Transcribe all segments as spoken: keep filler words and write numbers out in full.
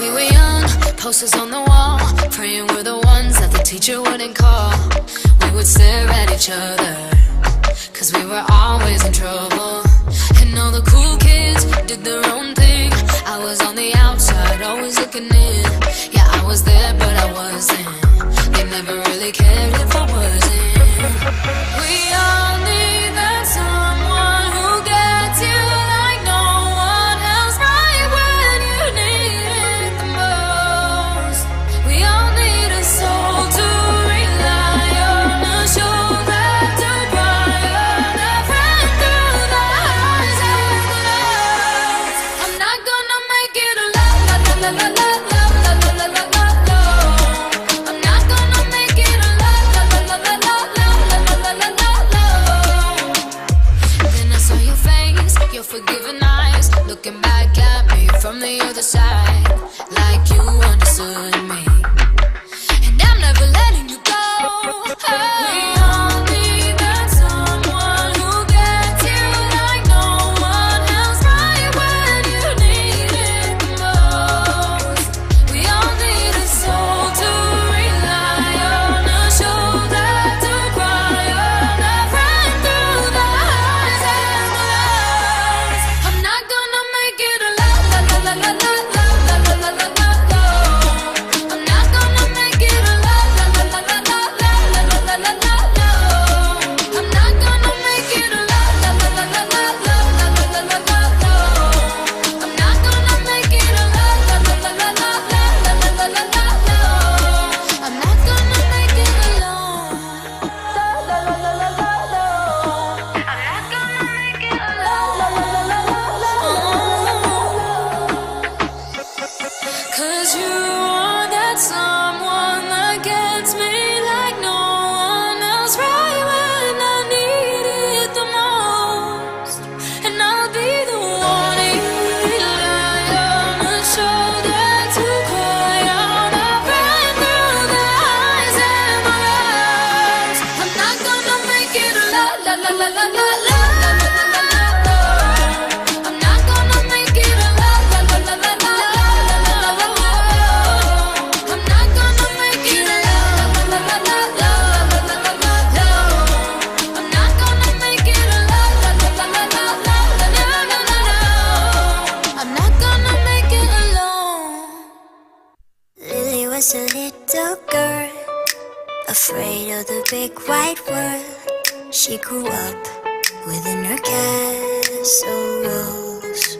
We were young, posters on the wall, praying we're the ones that the teacher wouldn't call. We would stare at each other, cause we were always in trouble. And all the cool kids did their own thing. I was on the outside, always looking in. Yeah, I was there, but I wasn't. They never really cared if I wasn't. We all need that someone who gets you like no one else, right when you need it the most. We all need a soul to rely on, a shoulder to cry on, a friend through the highs and the lows. I'm not gonna make it alone. I'm not gonna make it alone. Then I saw your face, your forgiving eyes, looking back at me from the other side, like you understood me. And I'm never letting you go. We all need that someone who gets you like no one else, right when you need it the most. We all need a soul to rely on, a shoulder to cry on, a friend through the highs and the lows. I'm not gonna make it alone. I'm not gonna make it alone. I'm not gonna make it alone. I'm not gonna make it alone. I'm not gonna make it alone. I'm not gonna make it alone. Cause you are that someone that gets me like no one else, right when I need it the most. And I'll be the one you rely on, a shoulder to cry on, a friend through the highs and the lows. I'm not gonna make it alone. I'm not gonna make it alone. As a little girl, afraid of the big wide world, she grew up within her castle walls.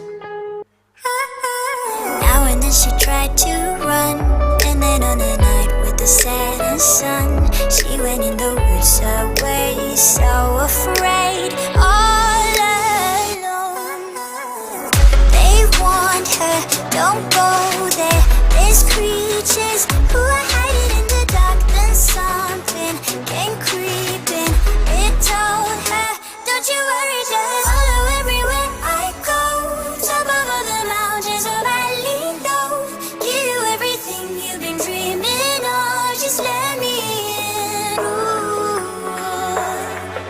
Now and then she tried to run, and then on a night with the setting sun, she went in the woods away, so afraid, all alone. They warned her, don't go there. There's creatures who are hiding in the dark. Then something came creeping. It told her, don't you worry, just follow everywhere I go. Top of all the mountains, oh, I lean low. Give you everything you've been dreaming of. Just let me in. Ooh.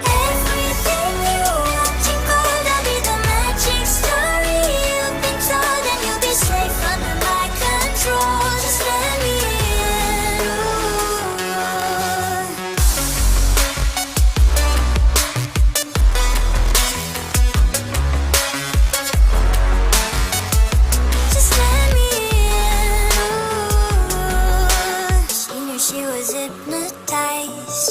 Everything you want in gold, I'll be the magic story you've been told, and you'll be safe under my control. Just let me in. Ooh. Just let me in. Ooh. She knew she was hypnotized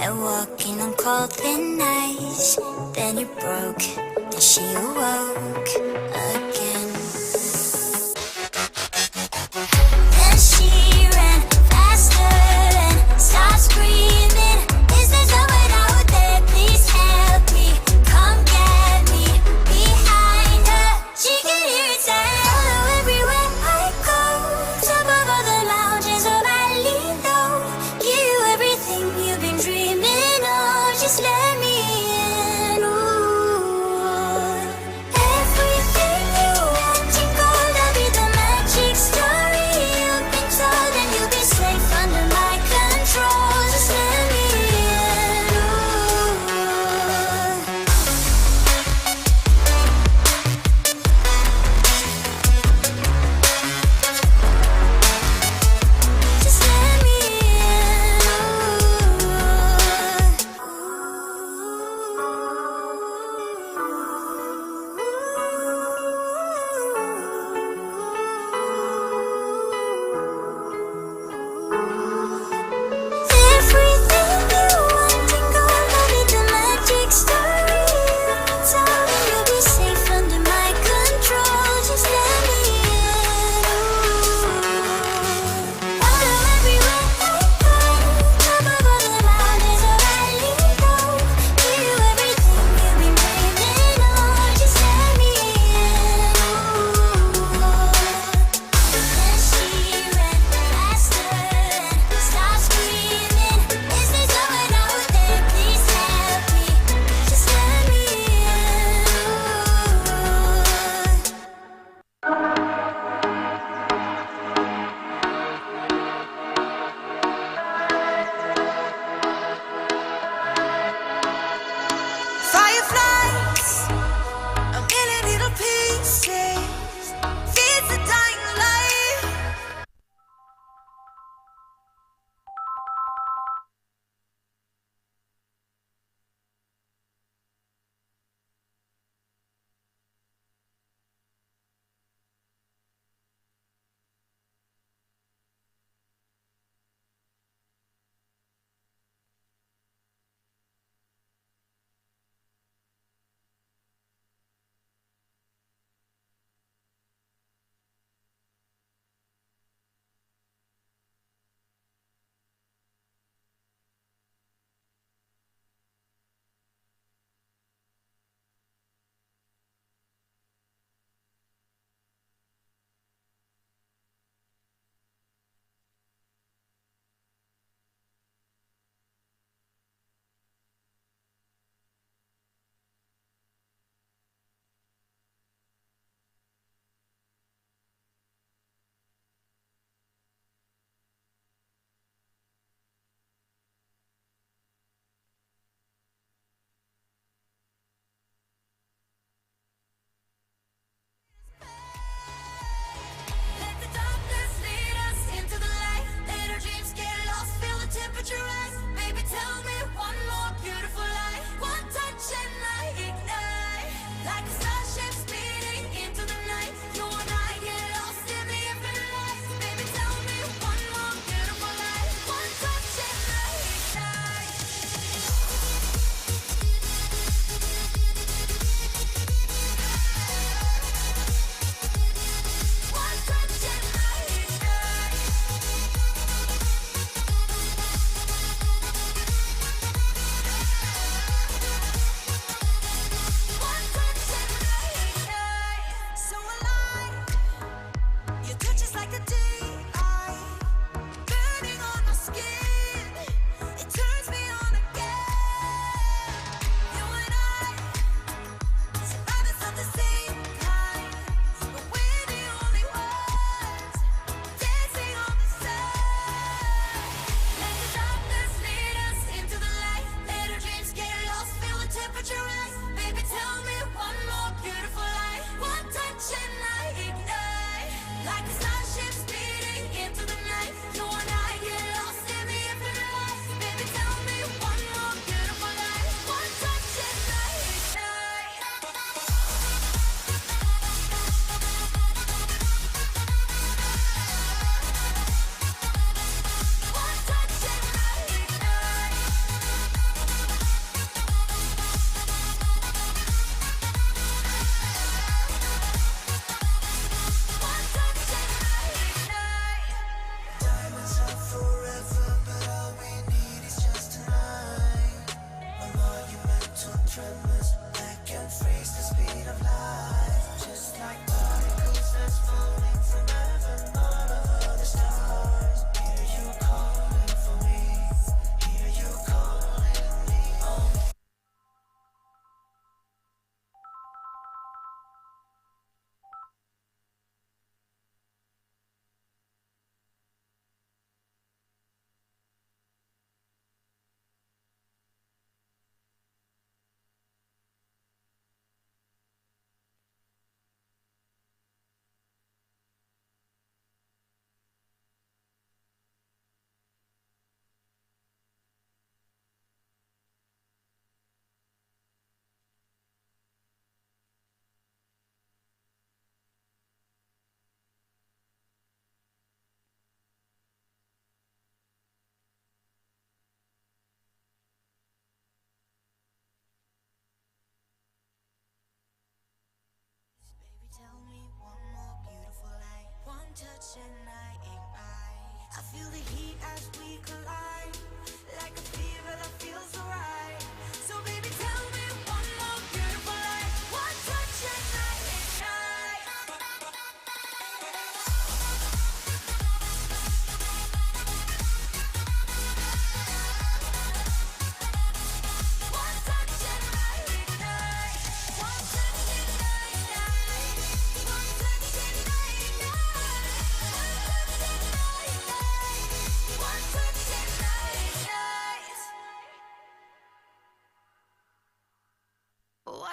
and walking on cold thin ice. Then you broke, and she awoke again. Then she ran faster and starts screaming. Is there someone out there? Please help me. Come get me. Behind her, she can hear it say, follow everywhere I go. Top of all the mountains, oh, I lean low. Give you everything you've been dreaming of. Just let me in. Ooh. Everything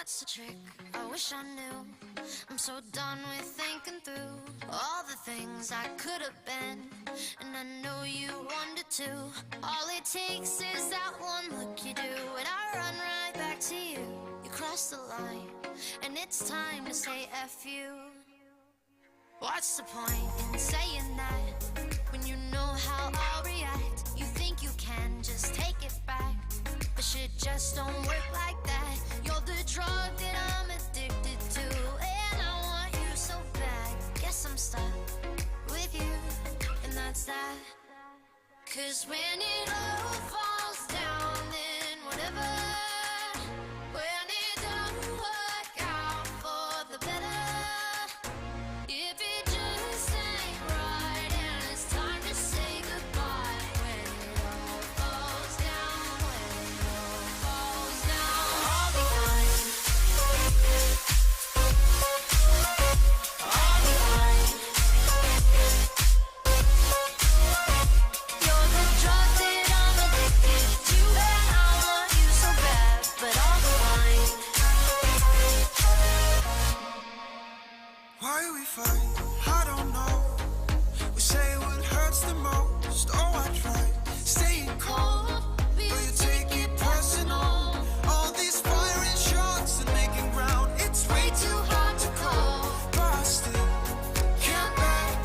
It's a trick I wish I knew. I'm so done with thinking through all the things I could have been. And I know you wonder too. All it takes is that one look you do, and I run right back to you. You cross the line, and it's time to say F you. What's the point in saying that when you know how I'll react? You think you can just take it back, but shit just don't work like that. You're the drug that I'm addicted to, and I want you so bad. Guess I'm stuck with you, and that's that. 'Cause when it all falls down, then whatever. When it don't work out for the better, if it just ain't right and it's time to say goodbye. When it all falls down, when it all falls down, I'll be fine. I'll be fine. You're the drug that I'm addicted to, and I want you so bad, but I'll be fine. Why we fight? I don't know. We say what hurts the most. Oh, I try staying cold, but you take it personal. All these firing shots and making ground, it's way too hard to call. But I still can't let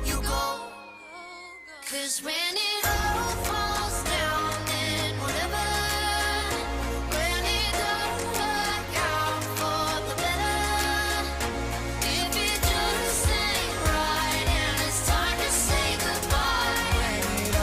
you go. 'Cause when it all falls down, then whatever. When it don't work out for the better, if it just ain't right and it's time to say goodbye. When it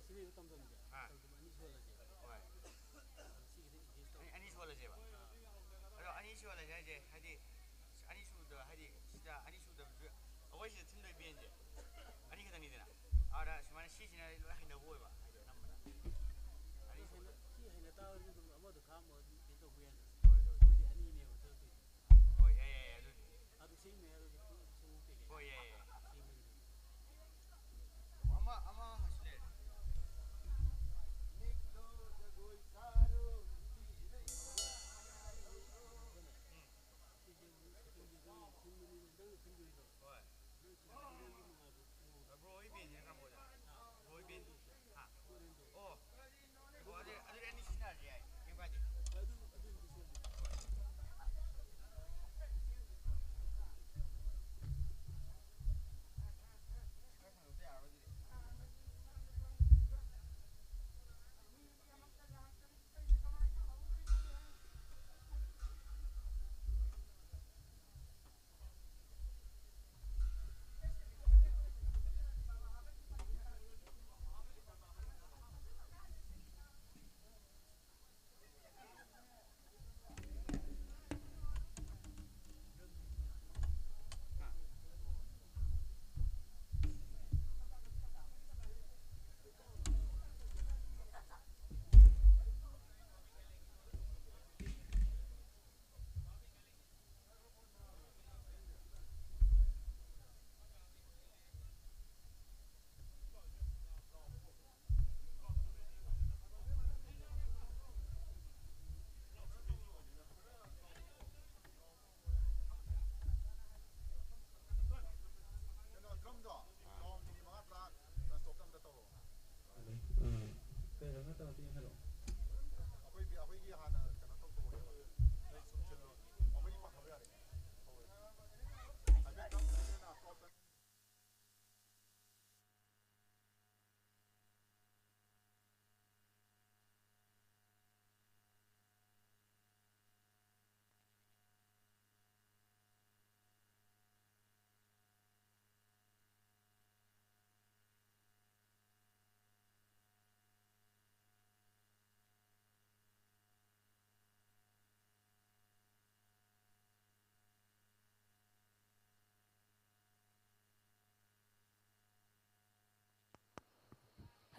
ꯁꯤ ꯂꯩꯕ ꯇꯝꯐꯝꯁꯦ ꯑꯥ꯫ ꯇꯝꯐꯝ ꯑꯅꯤ ꯁꯨꯍꯜꯂꯁꯦꯕ꯫ ꯍꯣꯏ꯫ ꯁꯤ ꯈꯤꯇꯪ adjust ꯇꯧ-, ꯑꯅꯤ, ꯑꯅꯤ ꯁꯨꯍꯜꯂꯁꯦꯕ꯫ ꯑꯥ꯫ ꯑꯗꯣ ꯑꯅꯤ ꯁꯨꯍꯜꯂꯁꯦ ꯍꯥꯏꯁꯦ, ꯍꯥꯏꯗꯤ, ꯑꯅꯤ ꯁꯨꯕꯗ, ꯍꯥꯏꯗꯤ, ꯁꯤꯗ ꯑꯅꯤ ꯁꯨꯗꯕꯁꯨ, ꯑꯩꯈꯣꯏ ꯁꯤꯗ ꯊꯤꯟꯗꯣꯏ ꯕꯦꯟꯁꯦ ꯑꯅꯤ ꯈꯛꯇꯪꯅꯤꯗꯅ꯫ ꯑꯗ ꯁꯨꯃꯥꯏꯅ ꯁꯤꯁꯤꯅ ꯂꯣꯏ ꯍꯩꯅꯕ ꯑꯣꯏꯕ, ꯍꯥꯏꯗꯤ, ꯑꯅꯝꯕꯅ꯫ ꯑꯅꯤ ꯁꯨꯕꯗ꯫ ꯁꯤ ꯍꯩꯅ ꯇꯥꯔꯁꯨ ꯑꯗꯨꯝ ꯑꯃꯗꯣ ꯈꯥꯝꯃꯒ ꯑꯗꯨꯝ ꯀꯩꯅꯣ ꯇꯧꯕ ꯌꯥꯏꯗꯅ꯫ ꯍꯣꯏ, ꯑꯗꯨ ꯑꯩꯈꯣꯏꯗꯤ ꯑꯅꯤꯅꯦꯕ ꯆꯠꯇꯣꯏꯁꯦ꯫ ꯍꯣꯏ, ꯌꯥꯏ, ꯌꯥꯏ, ꯌꯥꯏ, ꯑꯗꯨꯗꯤ꯫ ꯑꯗꯨ ꯁꯦꯝꯃꯦ ꯍꯥꯏꯔꯒꯁꯨ ꯄꯨꯂꯞ ꯁꯦꯝꯃꯛꯇꯣꯏꯅꯦ꯫ ꯍꯣꯏ, ꯌꯥꯏ, ꯌꯥꯏ꯫ ꯁꯦꯝꯕꯅꯤꯗ꯫ ꯑꯃ, ꯑꯃ ꯍꯥꯏꯁꯤ ꯂꯩꯔꯦ꯫ ꯎꯝ꯫ ꯍꯣꯏ꯫ ꯕ꯭ꯔꯣ ꯍꯣꯏ ꯕꯦꯟꯁꯤꯅ ꯀꯔꯝꯕ ꯑꯣꯏꯗꯣꯏꯅꯣ? ꯕ꯭ꯔꯣ ꯍꯣꯏ ꯕꯦꯟ꯫ ꯍꯥ? ꯑꯣ꯫ ꯑꯣ, ꯑꯗꯨ, ꯑꯗꯨꯗꯤ ꯑꯅꯤ ꯁꯤꯖꯤꯟꯅꯔꯁꯨ ꯌꯥꯏ꯫ ꯀꯩꯝ ꯀꯥꯏꯗꯦ꯫ ꯍꯣꯏ꯫ ꯈꯔ ꯁꯟꯗꯣꯛꯇ ꯌꯥꯔꯔꯣꯏ ꯑꯗꯨꯗꯤ꯫ ꯀꯩꯅꯣ, ꯗ꯭ꯔꯝꯗꯣ, ꯔꯥꯎꯟ ꯃꯤꯅꯤꯠ ꯃꯉꯥ ꯇꯔꯥ ꯁ꯭ꯇꯣꯛꯇ ꯑꯝꯇ ꯇꯧꯔꯛꯑꯣ꯫ ꯑꯗꯩ, ꯑ, ꯀꯩꯅꯣ ꯈꯔ ꯇꯧꯔꯛꯀꯦ ꯍꯥꯏꯔꯛꯑꯣ꯫ ꯑꯩꯈꯣꯏ, ꯑꯩꯈꯣꯏꯒꯤ ꯍꯥꯟꯅ ꯀꯩꯅꯣ ꯇꯧꯊꯣꯛꯑꯣ꯫ ꯅꯣꯏ ꯁꯨꯝ ꯊꯤꯜꯂꯣ꯫ ꯑꯩꯈꯣꯏꯒꯤ ꯄꯥꯟꯊꯣꯛꯄ ꯌꯥꯔꯦ꯫ ꯍꯣꯏ꯫ ꯍꯥꯏꯐꯦꯠ ꯗ꯭ꯔꯝꯗꯨꯗ ꯅꯥ cross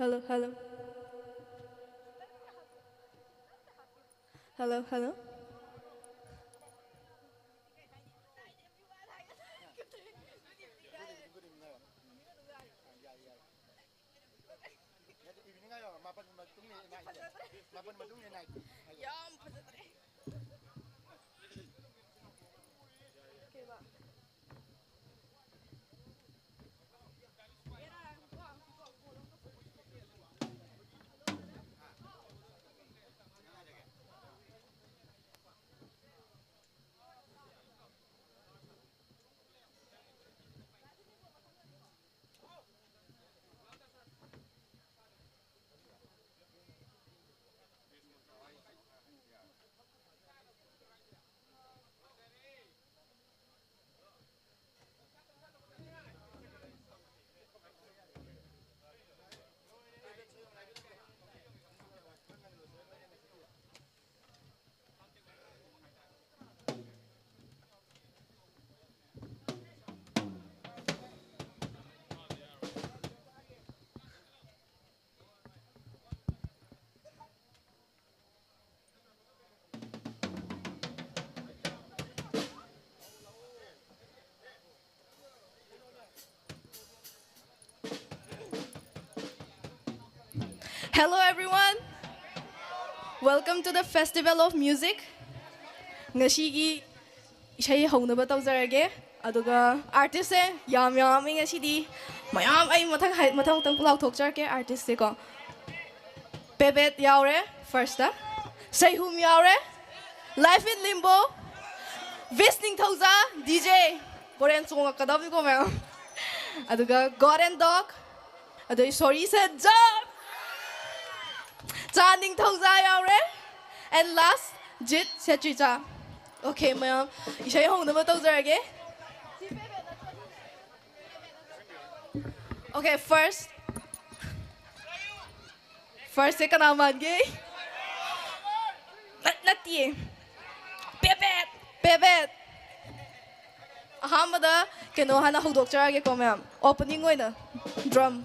Hello, hello. Hello, hello. ꯌꯥꯝ ꯐꯖꯗ꯭ꯔꯦ꯫ Hello everyone. Welcome to the Festival of Music. ꯉꯁꯤꯒꯤ ꯏꯁꯩ ꯍꯧꯅꯕ ꯇꯧꯖꯔꯒꯦ꯫ ꯑꯗꯨꯒ artistꯁꯦ ꯌꯥꯝ ꯌꯥꯝꯃꯤ ꯉꯁꯤꯗꯤ꯫ ꯃꯌꯥꯝ ꯑꯩ ꯃꯊꯪ ꯍꯥꯏ-, ꯃꯊꯪ ꯃꯊꯪ ꯂꯥꯎꯊꯣꯛꯆꯔꯛꯀꯦ artistꯁꯦꯀꯣ꯫ ꯄꯦꯕꯦꯠ ꯌꯥꯎꯔꯦ firstꯇ꯫ ꯁꯩꯍꯨꯝ ꯌꯥꯎꯔꯦ꯫ Life in Limbo꯫ Beach ꯅꯤꯡꯊꯧꯖꯥ, DJ꯫ ꯍꯣꯔꯦꯟ ꯆꯣꯡꯉꯛꯀꯗꯕꯅꯤꯀꯣ ꯃꯌꯥꯝ꯫ ꯑꯗꯨꯒ God and Dog꯫ ꯑꯗꯩ Sorry Said John꯫ ꯆꯥ ꯅꯤꯡꯊꯧꯖꯥ ꯌꯥꯎꯔꯦ꯫ And last, ꯖꯤꯠ ꯁꯦꯇ꯭ꯔꯤꯆꯥ꯫ Okay, ꯃꯌꯥꯝ ꯏꯁꯩ ꯍꯧꯅꯕ ꯇꯧꯖꯔꯒꯦ꯫ Okay, first꯫ Firstꯁꯦ ꯀꯅꯥ ꯃꯥꯟꯒꯦ? ꯅꯠ-, ꯅꯠꯇꯤꯌꯦ꯫ ꯄꯦꯕꯦꯠ! ꯄꯦꯕꯦꯠ! ꯑꯍꯥꯟꯕꯗ ꯀꯩꯅꯣ ꯍꯥꯟꯅ ꯍꯧꯗꯣꯛꯆꯔꯒꯦꯀꯣ, ꯃꯌꯥꯝ꯫ Opening ꯑꯣꯏꯅ drum꯫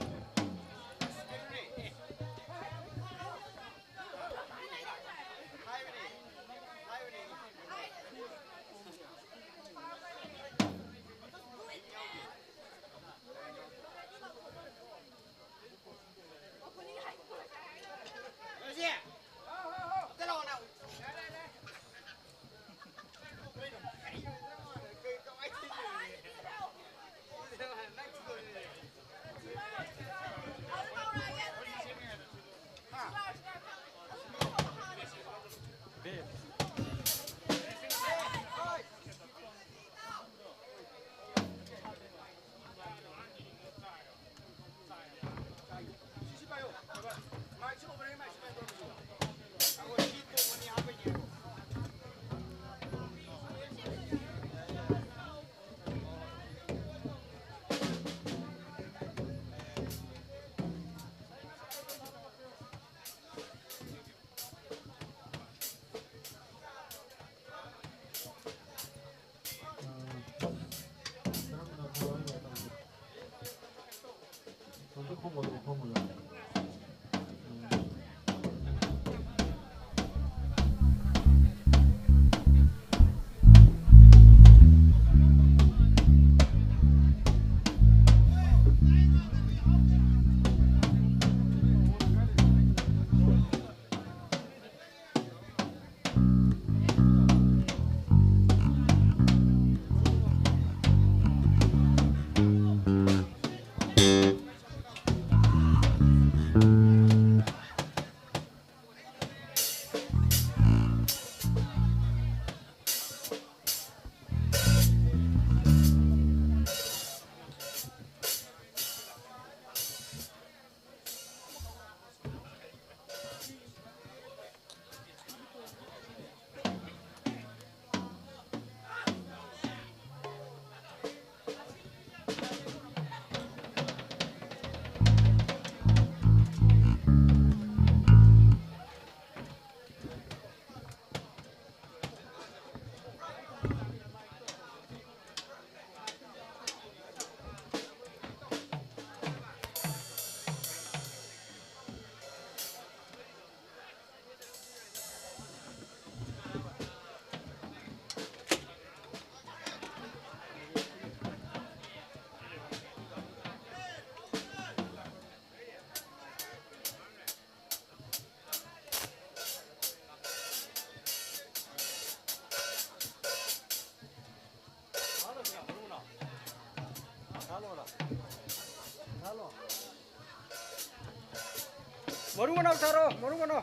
ꯃꯔꯨ ꯃꯅꯥꯎ ꯊꯥꯔꯣ, ꯃꯔꯨ ꯃꯅꯥꯎ꯫ ꯑ,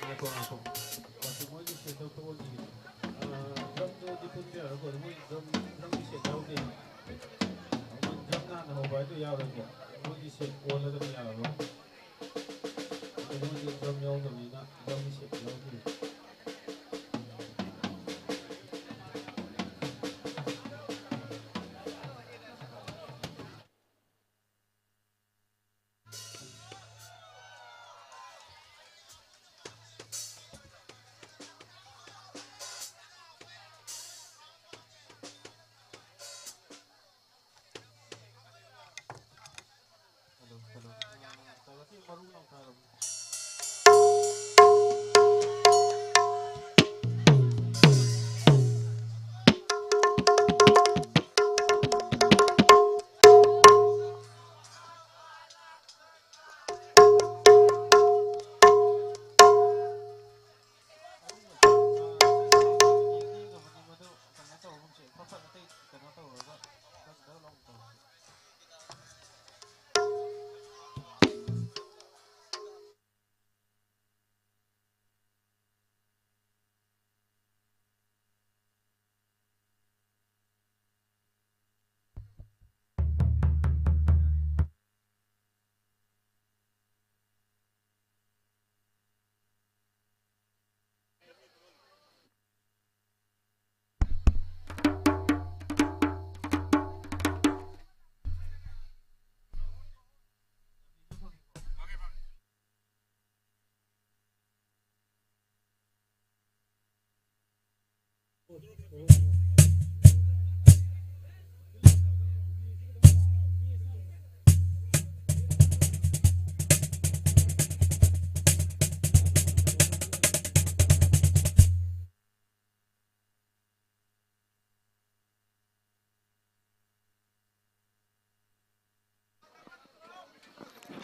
ꯉꯥꯏꯈꯣ, ꯉꯥꯏꯈꯣ꯫ ꯃꯁꯤ ꯃꯣꯏꯒꯤ ꯁꯦꯠꯇꯣ ꯊꯣꯛꯍꯟꯈꯤꯒꯦ꯫ ꯑ, ꯗ꯭ꯔꯝꯗꯣ ꯗꯤꯄꯨꯠꯇ ꯌꯥꯔꯣꯏꯀꯣ꯫ ꯃꯣꯏ ꯗ꯭ꯔꯝ, ꯗ꯭ꯔꯝꯒꯤ ꯁꯦꯠ ꯌꯥꯎꯗꯦ꯫ ꯃꯣꯏ ꯗ꯭ꯔꯝ ꯍꯥꯟꯅ ꯍꯧꯕ ꯍꯥꯏꯗꯣ ꯌꯥꯔꯣꯏꯀꯣ꯫ ꯃꯣꯏꯒꯤ ꯁꯦꯠ ꯑꯣꯜꯂꯒꯗꯤ ꯌꯥꯔꯔꯣꯏ꯫ ꯑꯗꯣ ꯃꯣꯏꯗꯤ ꯗ꯭ꯔꯝ ꯌꯥꯎꯗꯕꯅꯤꯅ ꯗ꯭ꯔꯝꯒꯤ ꯁꯦꯠ ꯌꯥꯎꯗꯦ꯫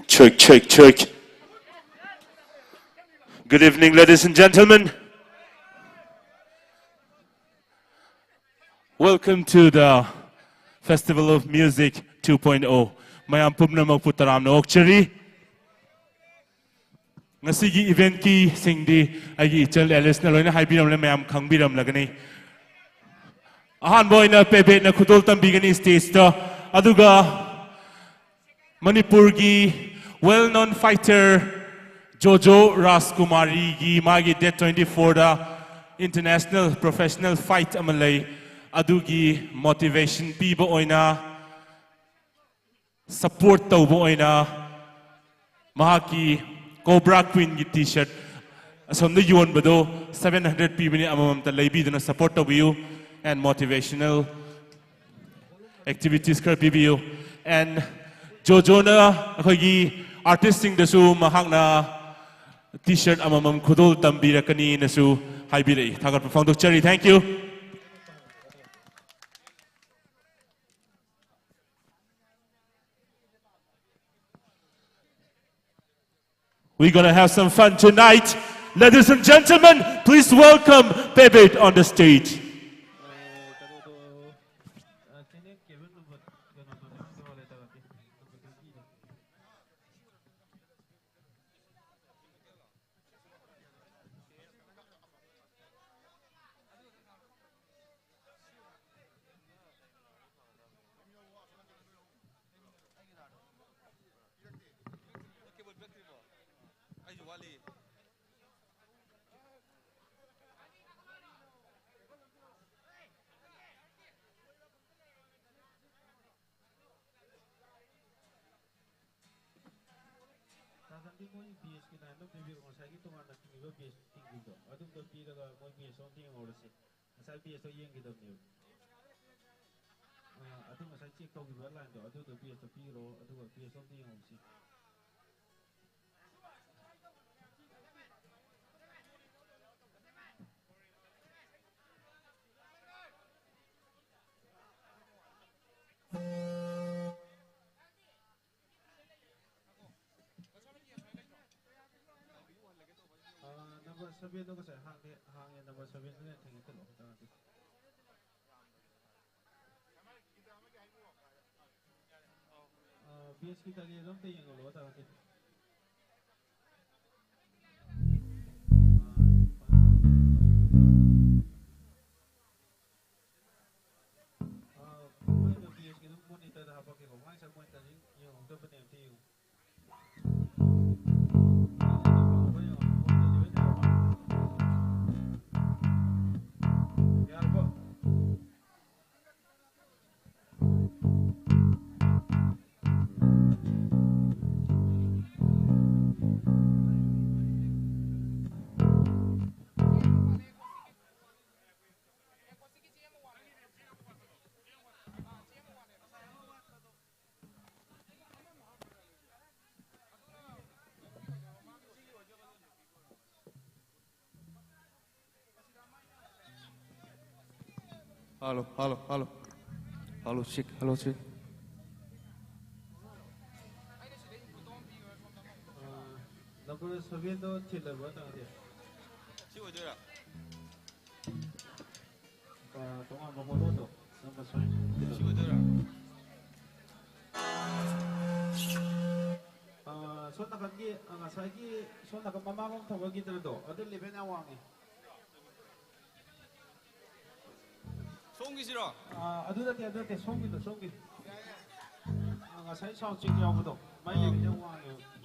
Check, check, check. Good evening, ladies and gentlemen. Welcome to the Festival of Music two point oh. ꯃꯌꯥꯝ ꯄꯨꯝꯅꯃꯛꯄꯨ ꯇꯔꯥꯝꯅ ꯑꯣꯛꯆꯔꯤ꯫ ꯉꯁꯤꯒꯤ event ꯀꯤ ꯁꯤꯡꯗꯤ ꯑꯩꯒꯤ ꯏꯆꯜ ꯑꯦꯂꯤꯁꯅ ꯂꯣꯏꯅ ꯍꯥꯏꯕꯤꯔꯝꯂꯦ, ꯃꯌꯥꯝ ꯈꯪꯕꯤꯔꯝꯂꯒꯅꯤ꯫ ꯑꯍꯥꯟꯕ ꯑꯣꯏꯅ ꯄꯦꯕꯦꯠꯅ ꯈꯨꯗꯣꯜ ꯇꯝꯕꯤꯒꯅꯤ stage ꯇ꯫ ꯑꯗꯨꯒ ꯃꯅꯤꯄꯨꯔꯒꯤ well known fighter ꯖꯣꯖꯣ ꯔꯥꯖꯀꯨꯃꯥꯔꯤꯒꯤ ꯃꯥꯒꯤ date twenty four ꯗ international professional fight ꯑꯃ ꯂꯩ꯫ ꯑꯗꯨꯒꯤ motivation ꯄꯤꯕ ꯑꯣꯏꯅ, support ꯇꯧꯕ ꯑꯣꯏꯅ ꯃꯍꯥꯛꯀꯤ Cobra Queen ꯒꯤ T-shirt ꯑꯁꯣꯝꯗ ꯌꯣꯟꯕꯗꯣ seven hundred ꯄꯤꯕꯅꯤ, ꯑꯃꯃꯝꯇ ꯂꯩꯕꯤꯗꯨꯅ support ꯇꯧꯕꯤꯌꯨ and motivational activities ꯈꯔ ꯄꯤꯕꯤꯌꯨ꯫ And ꯖꯣꯖꯣꯅ ꯑꯩꯈꯣꯏꯒꯤ artist ꯁꯤꯡꯗꯁꯨ ꯃꯍꯥꯛꯅ T-shirt ꯑꯃꯃꯝ ꯈꯨꯗꯣꯜ ꯇꯝꯕꯤꯔꯛꯀꯅꯤꯅꯁꯨ ꯍꯥꯏꯕꯤꯔꯛꯏ꯫ ꯊꯥꯒꯠꯄ ꯐꯣꯡꯗꯣꯛꯆꯔꯤ꯫ Thank you. We're gonna have some fun tonight. Ladies and gentlemen, please welcome Pebet on the stage. ꯇꯥꯇꯟꯗꯤ ꯃꯣꯏ ꯕꯦꯁꯀꯤ ꯂꯥꯏꯟꯗ ꯄꯤꯕꯤꯔꯣ, ꯉꯁꯥꯏꯒꯤ ꯇꯣꯉꯥꯟꯅ ꯇꯤꯡꯉꯤꯕ ꯕꯦꯁ ꯇꯤꯡꯈꯤꯕꯗꯣ ꯑꯗꯨꯝꯇ ꯄꯤꯔꯒ ꯃꯣꯏ ꯕꯦꯁꯇꯣ ꯑꯝꯇ ꯌꯦꯡꯍꯧꯔꯁꯤ꯫ ꯉꯁꯥꯏ ꯕꯦꯁꯇꯣ ꯌꯦꯡꯈꯤꯗꯕꯅꯦꯕ꯫ ꯑꯥ, ꯑꯗꯨ ꯉꯁꯥꯏ ꯆꯦꯛ ꯇꯧꯈꯤꯕ ꯂꯥꯏꯟꯗꯣ ꯑꯗꯨꯗꯣ ꯕꯦꯁꯇꯣ ꯄꯤꯈ꯭ꯔꯣ, ꯑꯗꯨꯒ ꯕꯦꯁꯇꯣ ꯑꯝꯇ ꯌꯦꯡꯍꯧꯁꯤ꯫ ꯑꯥ, number seven ꯗꯣ ꯉꯁꯥꯏ ꯍꯥꯡꯗꯦ, ꯍꯥꯡꯉꯦ, number seven ꯗꯨꯅ ꯊꯦꯡꯉꯦ ꯈꯜꯂꯣ, ꯇꯔꯥꯗꯤ꯫ ꯕꯦꯁꯀꯤ ꯇꯔꯦꯠ ꯑꯝꯇ ꯌꯦꯡꯍꯜꯂꯣ ꯇꯥꯔꯗꯤ꯫ ꯑꯥ, ꯃꯣꯏ ꯕꯦꯁꯀꯤ ꯑꯗꯨꯝ ꯃꯣꯅꯤꯇꯔꯗ ꯍꯥꯞꯄꯛꯀꯦꯀꯣ꯫ ꯃꯥꯏ ꯁꯛ ꯃꯣꯅꯤꯇꯔꯁꯤ ꯌꯦꯡꯍꯧꯗꯕꯅꯦ, ꯑꯝꯇ ꯌꯦꯡꯉꯨ꯫ ꯌꯥꯔꯕꯣ? Hello, hello, hello. Hello, check, hello, check. ꯑ, number sevenꯗꯣ ꯊꯤꯜꯂꯕ꯭ꯔꯥ ꯇꯥꯗꯦ? ꯁꯤ ꯑꯣꯏꯗꯣꯏꯔꯥ? ꯑ, ꯇꯣꯉꯥꯟꯕ ꯃꯣꯗꯦꯜꯗꯣ number seven ꯊꯤꯜꯂꯕ꯭ꯔꯥ? ꯁꯤ ꯑꯣꯏꯗꯣꯏꯔꯥ? ꯑ, ꯁꯣꯝ ꯅꯥꯀꯟꯒꯤ, ꯑ, ꯉꯁꯥꯏꯒꯤ ꯁꯣꯝ ꯅꯥꯀꯟ ꯃꯃꯥꯡꯂꯣꯝ ꯊꯪꯕ guitarꯗꯣ, ꯑꯗꯨ level ꯌꯥꯝ ꯋꯥꯡꯉꯤ꯫ ꯁꯣꯝꯒꯤꯁꯤꯔꯣ? ꯑ, ꯑꯗꯨ ꯅꯠꯇꯦ, ꯑꯗꯨ ꯅꯠꯇꯦ, ꯁꯣꯝꯒꯤꯗꯣ, ꯁꯣꯝꯒꯤ꯫ ꯑ, ꯉꯁꯥꯏ sound check ꯌꯥꯎꯕꯗꯣ, ꯃꯥꯏ level ꯌꯥꯝ ꯋꯥꯡꯉꯦꯕ꯫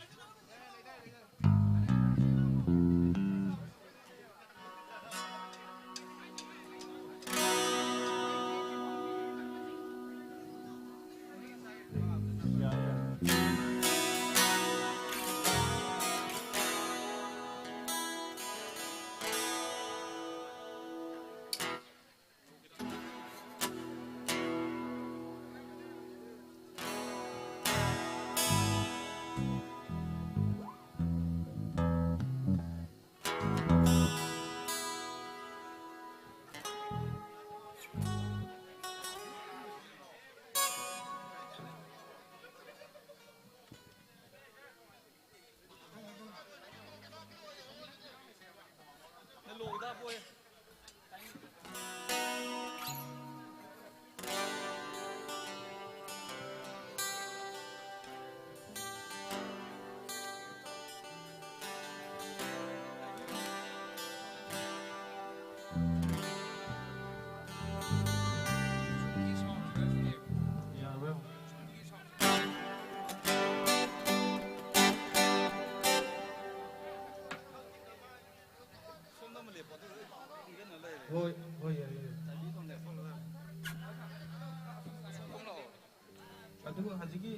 ꯑꯗꯨꯒ ꯍꯧꯖꯤꯛꯀꯤ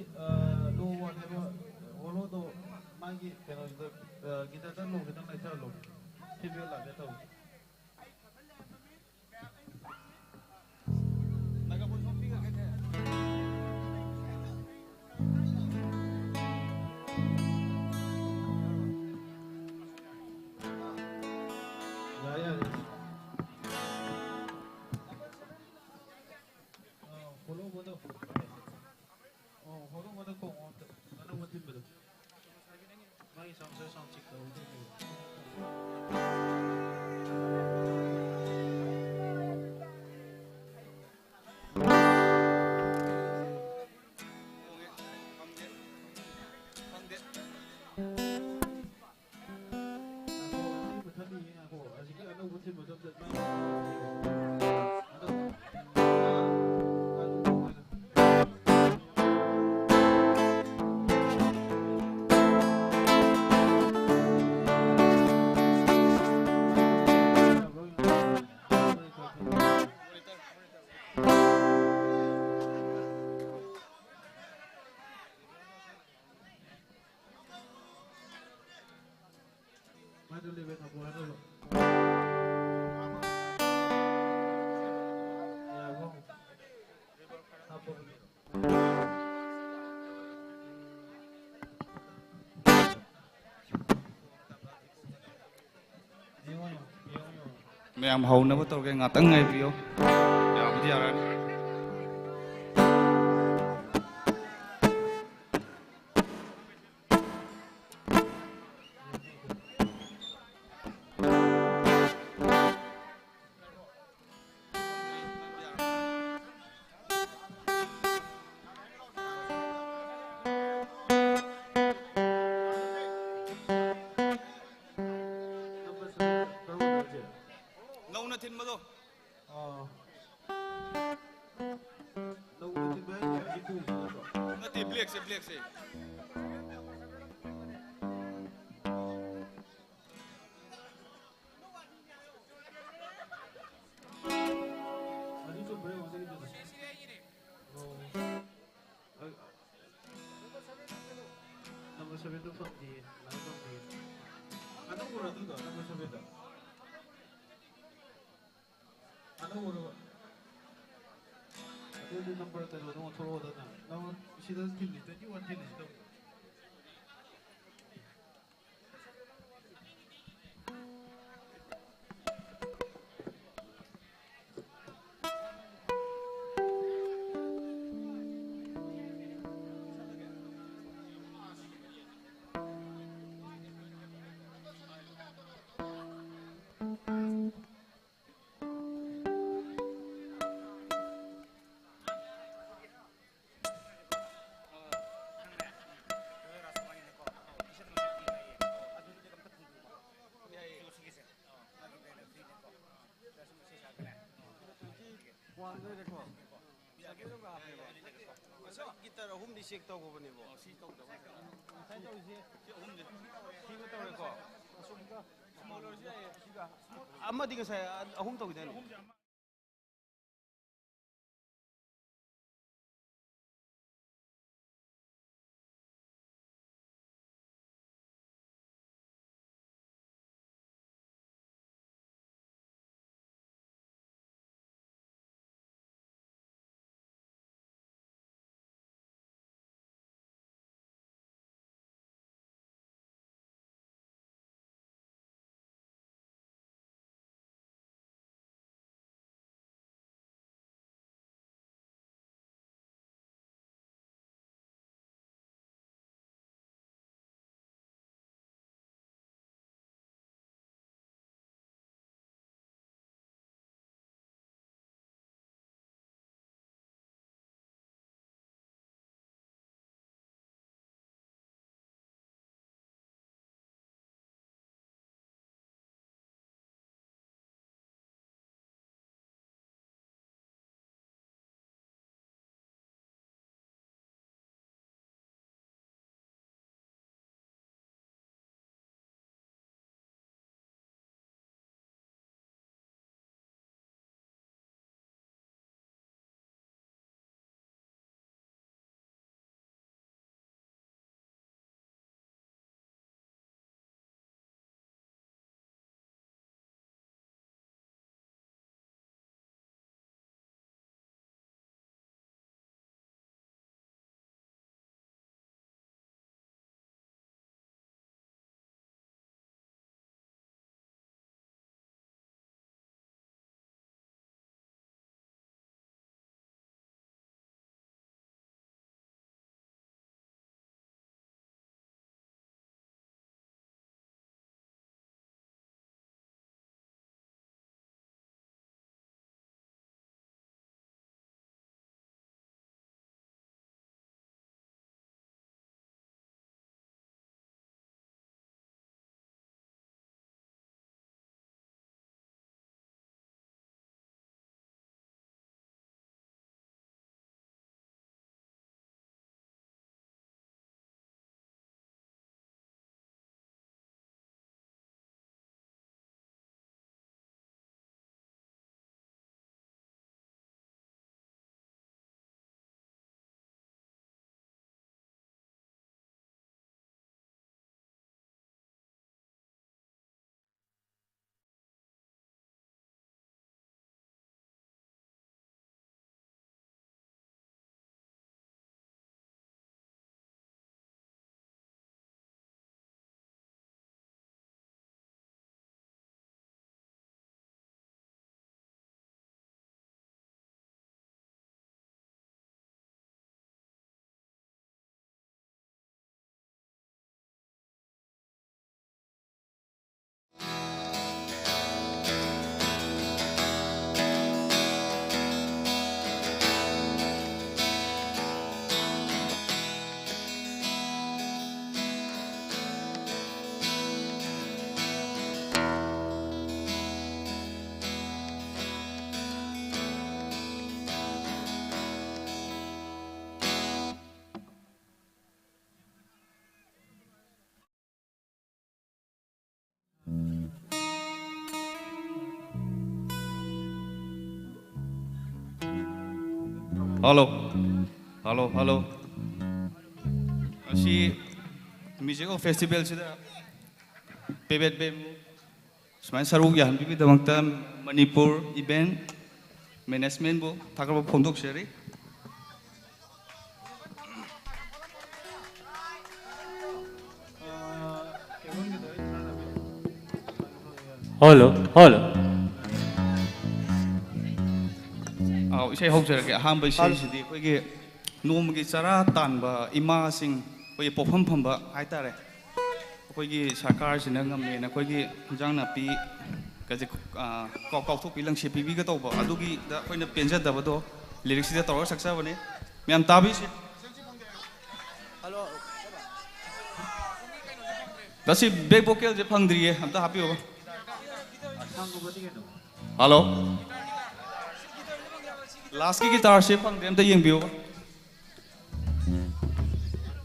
ꯂꯣ ꯋꯥꯟ ꯍꯥꯏꯕ ꯍꯣꯂꯣꯗꯣ, ꯃꯥꯒꯤ ꯀꯩꯅꯣꯁꯤꯗ ꯒꯤꯇꯔꯗ ꯂꯣ ꯈꯤꯇꯪ ꯂꯩꯊꯍꯜꯂꯣ꯫ ꯐꯤꯗꯕꯦꯛ ꯂꯥꯛꯀꯦ ꯇꯧꯕ꯫ ꯌꯥꯔꯦ, ꯌꯥꯔꯦ꯫ ꯑ, ꯍꯣꯂꯣꯕꯗꯣ꯫ ꯑꯣ, ꯍꯣꯂꯣꯕꯗ ꯈꯣꯡꯉꯣ ꯑꯝꯇ꯫ ꯑꯅꯧꯕ ꯊꯤꯟꯕꯗꯣ꯫ ꯃꯥꯒꯤ sound, sound check ꯇꯧꯍꯧꯗ꯭ꯔꯦ꯫ ꯃꯌꯥꯝ ꯍꯧꯅꯕ ꯇꯧꯔꯒꯦ, ꯉꯥꯛꯇꯪ ꯉꯥꯏꯕꯤꯌꯨ꯫ ꯌꯥꯕꯨꯗꯤ ꯌꯥꯔꯅꯤ꯫ ꯅꯧꯅ ꯊꯤꯟꯕꯗꯣ꯫ ꯑꯥ꯫ ꯅꯧꯅ ꯊꯤꯟꯕ ꯍꯥꯏꯁꯦ ꯍꯧꯖꯤꯛ ꯇꯣꯡꯉꯤꯁꯤ ꯅꯠꯇ꯭ꯔꯣ? ꯅꯠꯇꯦ, blackꯁꯦ, blackꯁꯦ꯫ ꯑꯗꯨ ꯆꯨꯝꯕ꯭ꯔꯥ ꯌꯦꯡꯉꯣ, ꯁꯤꯒꯤꯗꯨꯗ꯫ ꯑꯣ꯫ ꯁꯚꯦꯟꯗꯣ ꯐꯪꯗꯦ, ꯂꯥꯏꯟ ꯐꯪꯗꯦ꯫ ꯑꯅꯧꯕꯔꯣ ꯑꯗꯨꯗꯣ, ꯅꯝꯕꯔ ꯁꯚꯦꯟꯗꯣ? ꯑꯅꯧꯕꯔꯣ? ꯑꯗꯨꯗꯤ ꯅꯝꯕꯔ ꯀꯩꯅꯣꯗꯣ ꯑꯣꯟꯊꯣꯔꯛꯑꯣꯗꯅ꯫ ꯅꯝꯕꯔ ꯁꯤꯗ ꯊꯤꯜꯂꯤ, ꯇ꯭ꯋꯦꯟꯇꯤ ꯋꯥꯟ ꯊꯤꯜꯂꯤ ꯁꯤꯗ꯫ ꯋꯥꯟꯗꯩꯔꯦꯀꯣ꯫ ꯉꯁꯥꯏ ꯒꯤꯇꯔ ꯑꯍꯨꯝꯗꯤ ꯆꯦꯛ ꯇꯧꯈ꯭ꯔꯕꯅꯦꯕꯣ꯫ ꯉꯁꯥꯏ ꯇꯧꯔꯤꯁꯦ ꯁꯤ ꯑꯍꯨꯝꯁꯦ꯫ ꯁꯤꯒ ꯇꯧꯔꯦꯀꯣ꯫ ꯑꯃꯗꯤ ꯉꯁꯥꯏ ꯑꯍꯨꯝ ꯇꯧꯈꯤꯗꯥꯏꯅꯦ? Hello. Hello, hello. ꯉꯁꯤ Musical Festivalꯁꯤꯗ ꯄꯦꯕꯦꯠ ꯕꯦꯝꯕꯨ ꯁꯨꯃꯥꯏꯅ ꯁꯔꯨꯛ ꯌꯥꯍꯟꯕꯤꯕꯒꯤꯗꯃꯛꯇ ꯃꯅꯤꯄꯨꯔ Event Managementꯕꯨ ꯊꯥꯒꯠꯄ ꯐꯣꯡꯗꯣꯛꯆꯔꯤ꯫ Hello, hello. ꯑꯥꯎ, ꯏꯁꯩ ꯍꯧꯖꯔꯒꯦ꯫ ꯑꯍꯥꯟꯕ ꯏꯁꯩꯁꯤꯗꯤ ꯑꯩꯈꯣꯏꯒꯤ ꯅꯣꯡꯃꯒꯤ ꯆꯔꯥ ꯇꯥꯟꯕ ꯏꯃꯥꯁꯤꯡ, ꯑꯩꯈꯣꯏꯒꯤ ꯄꯣꯛꯐꯝ ꯐꯝꯕ ꯍꯥꯏꯇꯥꯔꯦ, ꯑꯩꯈꯣꯏꯒꯤ ꯁꯔꯀꯥꯔꯁꯤꯅ ꯉꯝꯃꯦꯅ ꯑꯩꯈꯣꯏꯒꯤ ꯏꯟꯖꯥꯡ ꯅꯥꯄꯤ ꯀꯁꯦ, ꯑ, ꯀꯥꯎ-, ꯀꯥꯎꯊꯣꯛꯄꯤ ꯂꯪꯁꯦ ꯄꯤꯕꯤꯒ ꯇꯧꯕ ꯑꯗꯨꯒꯤꯗ ꯑꯩꯈꯣꯏꯅ ꯄꯦꯟꯖꯗꯕꯗꯣ ꯂꯤꯔꯤꯛꯁꯤꯗ ꯇꯧꯔꯒ ꯁꯛꯆꯕꯅꯦ꯫ ꯃꯌꯥꯝ ꯇꯥꯕꯤꯁꯤ꯫ ꯇꯁꯤ back vocalꯁꯦ ꯐꯪꯗ꯭ꯔꯤꯌꯦ, ꯑꯝꯇ ꯍꯥꯞꯄꯤꯌꯣ꯫ Hello. Lastꯀꯤ guitarꯁꯦ ꯐꯪꯗ꯭ꯔꯦ, ꯑꯝꯇ ꯌꯦꯡꯕꯤꯌꯣ꯫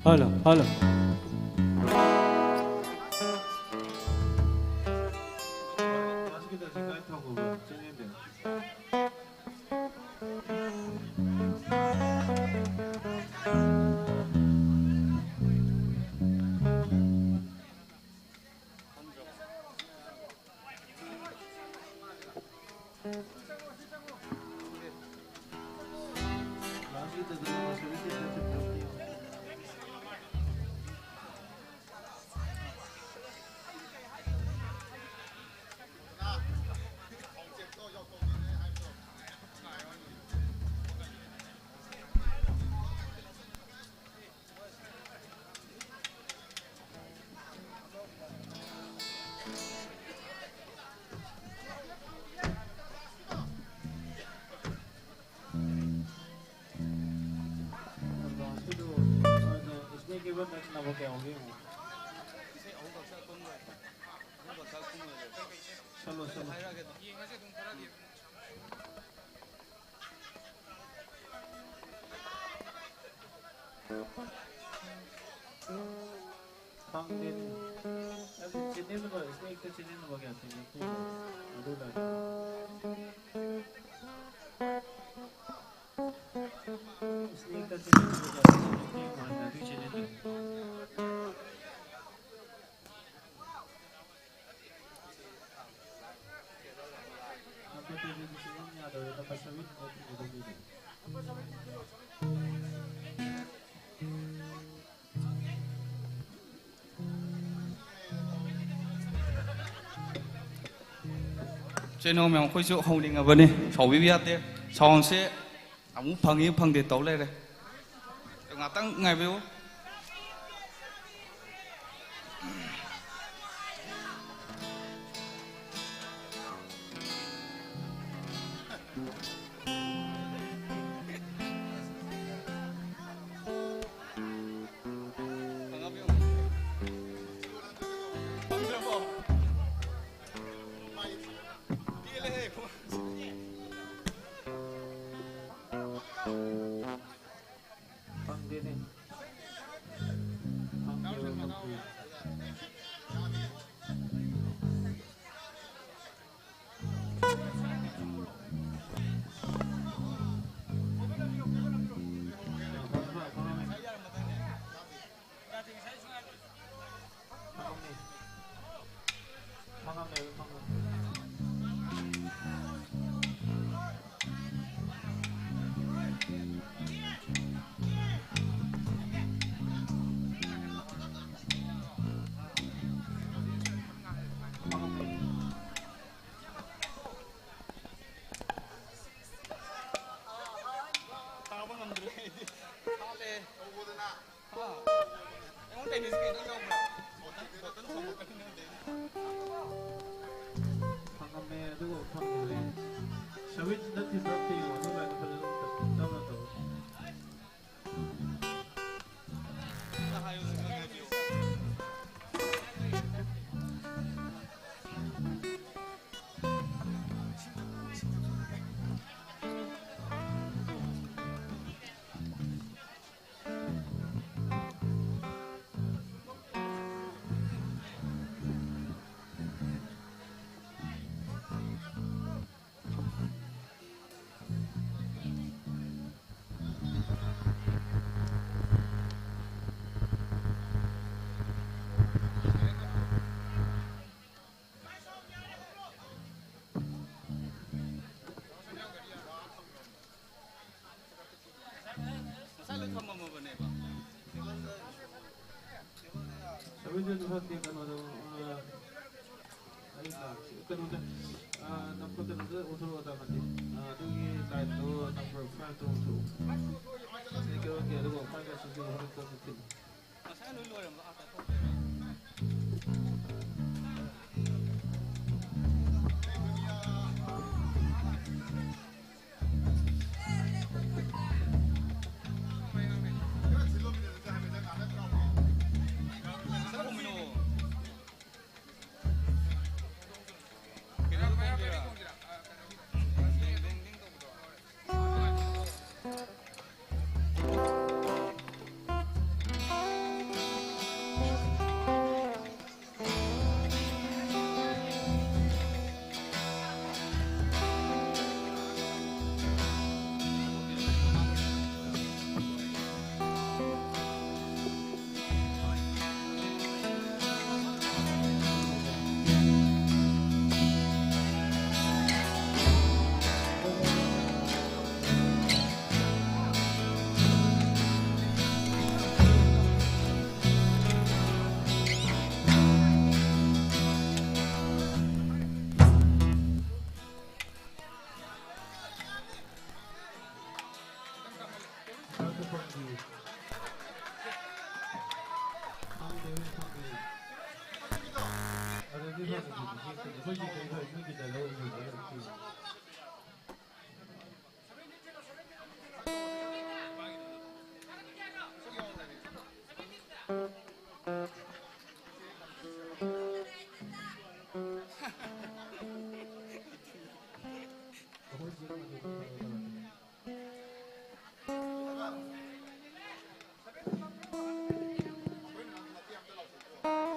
Hello, hello. ꯆꯦꯅꯧ ꯃꯌꯥꯝ, ꯑꯩꯈꯣꯏꯁꯨ ꯍꯧꯅꯤꯡꯉꯕꯅꯤ, ꯁꯥꯎꯕꯤꯕ ꯌꯥꯗꯦ꯫ ꯁꯥꯎꯟꯁꯦ ꯑꯃꯨꯛ ꯐꯪꯉꯤ ꯐꯪꯗꯦ ꯇꯧ ꯂꯩꯔꯦ꯫ ꯉꯥꯛꯇꯪ ꯉꯥꯏꯕꯤꯌꯨ꯫ ꯐꯪꯗꯦꯅꯦ꯫ ꯐꯪꯗꯦꯕ, ꯐꯪꯗꯦ꯫ ꯇꯥꯕ ꯉꯝꯗ꯭ꯔꯦ ꯑꯩꯗꯤ꯫ ꯍꯥꯠꯂꯦ꯫ ꯍꯥ? ꯑꯩꯉꯣꯟꯗ ꯇꯦꯅꯤꯁ ꯀꯩꯅꯣ ꯌꯥꯎꯕ꯭ꯔꯥ? ꯕꯣꯇꯜ, ꯕꯣꯇꯜ ꯊꯣꯝꯃꯛꯀꯅꯤ ꯅꯪ ꯇꯦꯅꯤꯁ꯫ ꯐꯪꯉꯝꯃꯦ, ꯑꯗꯨꯒ ꯐꯪꯗ꯭ꯔꯦ꯫ ꯁꯕꯤꯠ ꯅꯠꯇꯦ, ꯅꯠꯇꯦ, ꯌꯦꯡꯉꯣ, ꯑꯗꯨ ꯀꯥꯏꯅ ꯐꯖꯅ ꯇꯞꯅ ꯇꯧ꯫ ꯊꯝꯃꯝꯃꯕꯅꯦꯕ꯫ ꯁꯚꯦꯟ ꯖꯦꯔꯣ ꯇꯨ ꯐꯥꯏꯚꯀꯤ ꯀꯩꯅꯣꯗꯣ, ꯑ, ꯑꯩ ꯂꯥꯛꯁꯤ꯫ ꯀꯩꯅꯣꯗ, ꯑ, ꯅꯝꯕꯔ ꯀꯩꯅꯣꯗ ꯑꯣꯟꯊꯣꯔꯛꯑꯣ, ꯇꯥꯃꯣꯗꯤ꯫ ꯑ, ꯑꯗꯨꯒꯤ ꯂꯥꯏꯟꯗꯣ ꯅꯝꯕꯔ ꯐꯥꯏꯚꯇ ꯑꯣꯟꯊꯣꯔꯛꯑꯣ꯫ ꯑꯗꯨꯒ ꯐꯥꯏꯚ ꯖꯦꯔꯣ ꯇꯨ ꯐꯥꯏꯚꯇ ꯊꯤꯜꯂꯣ꯫ ꯉꯁꯥꯏ ꯂꯣꯏ ꯂꯣꯏꯔꯝꯕ ꯑꯥ ꯆꯠꯊꯣꯛꯈ꯭ꯔꯦꯕ꯫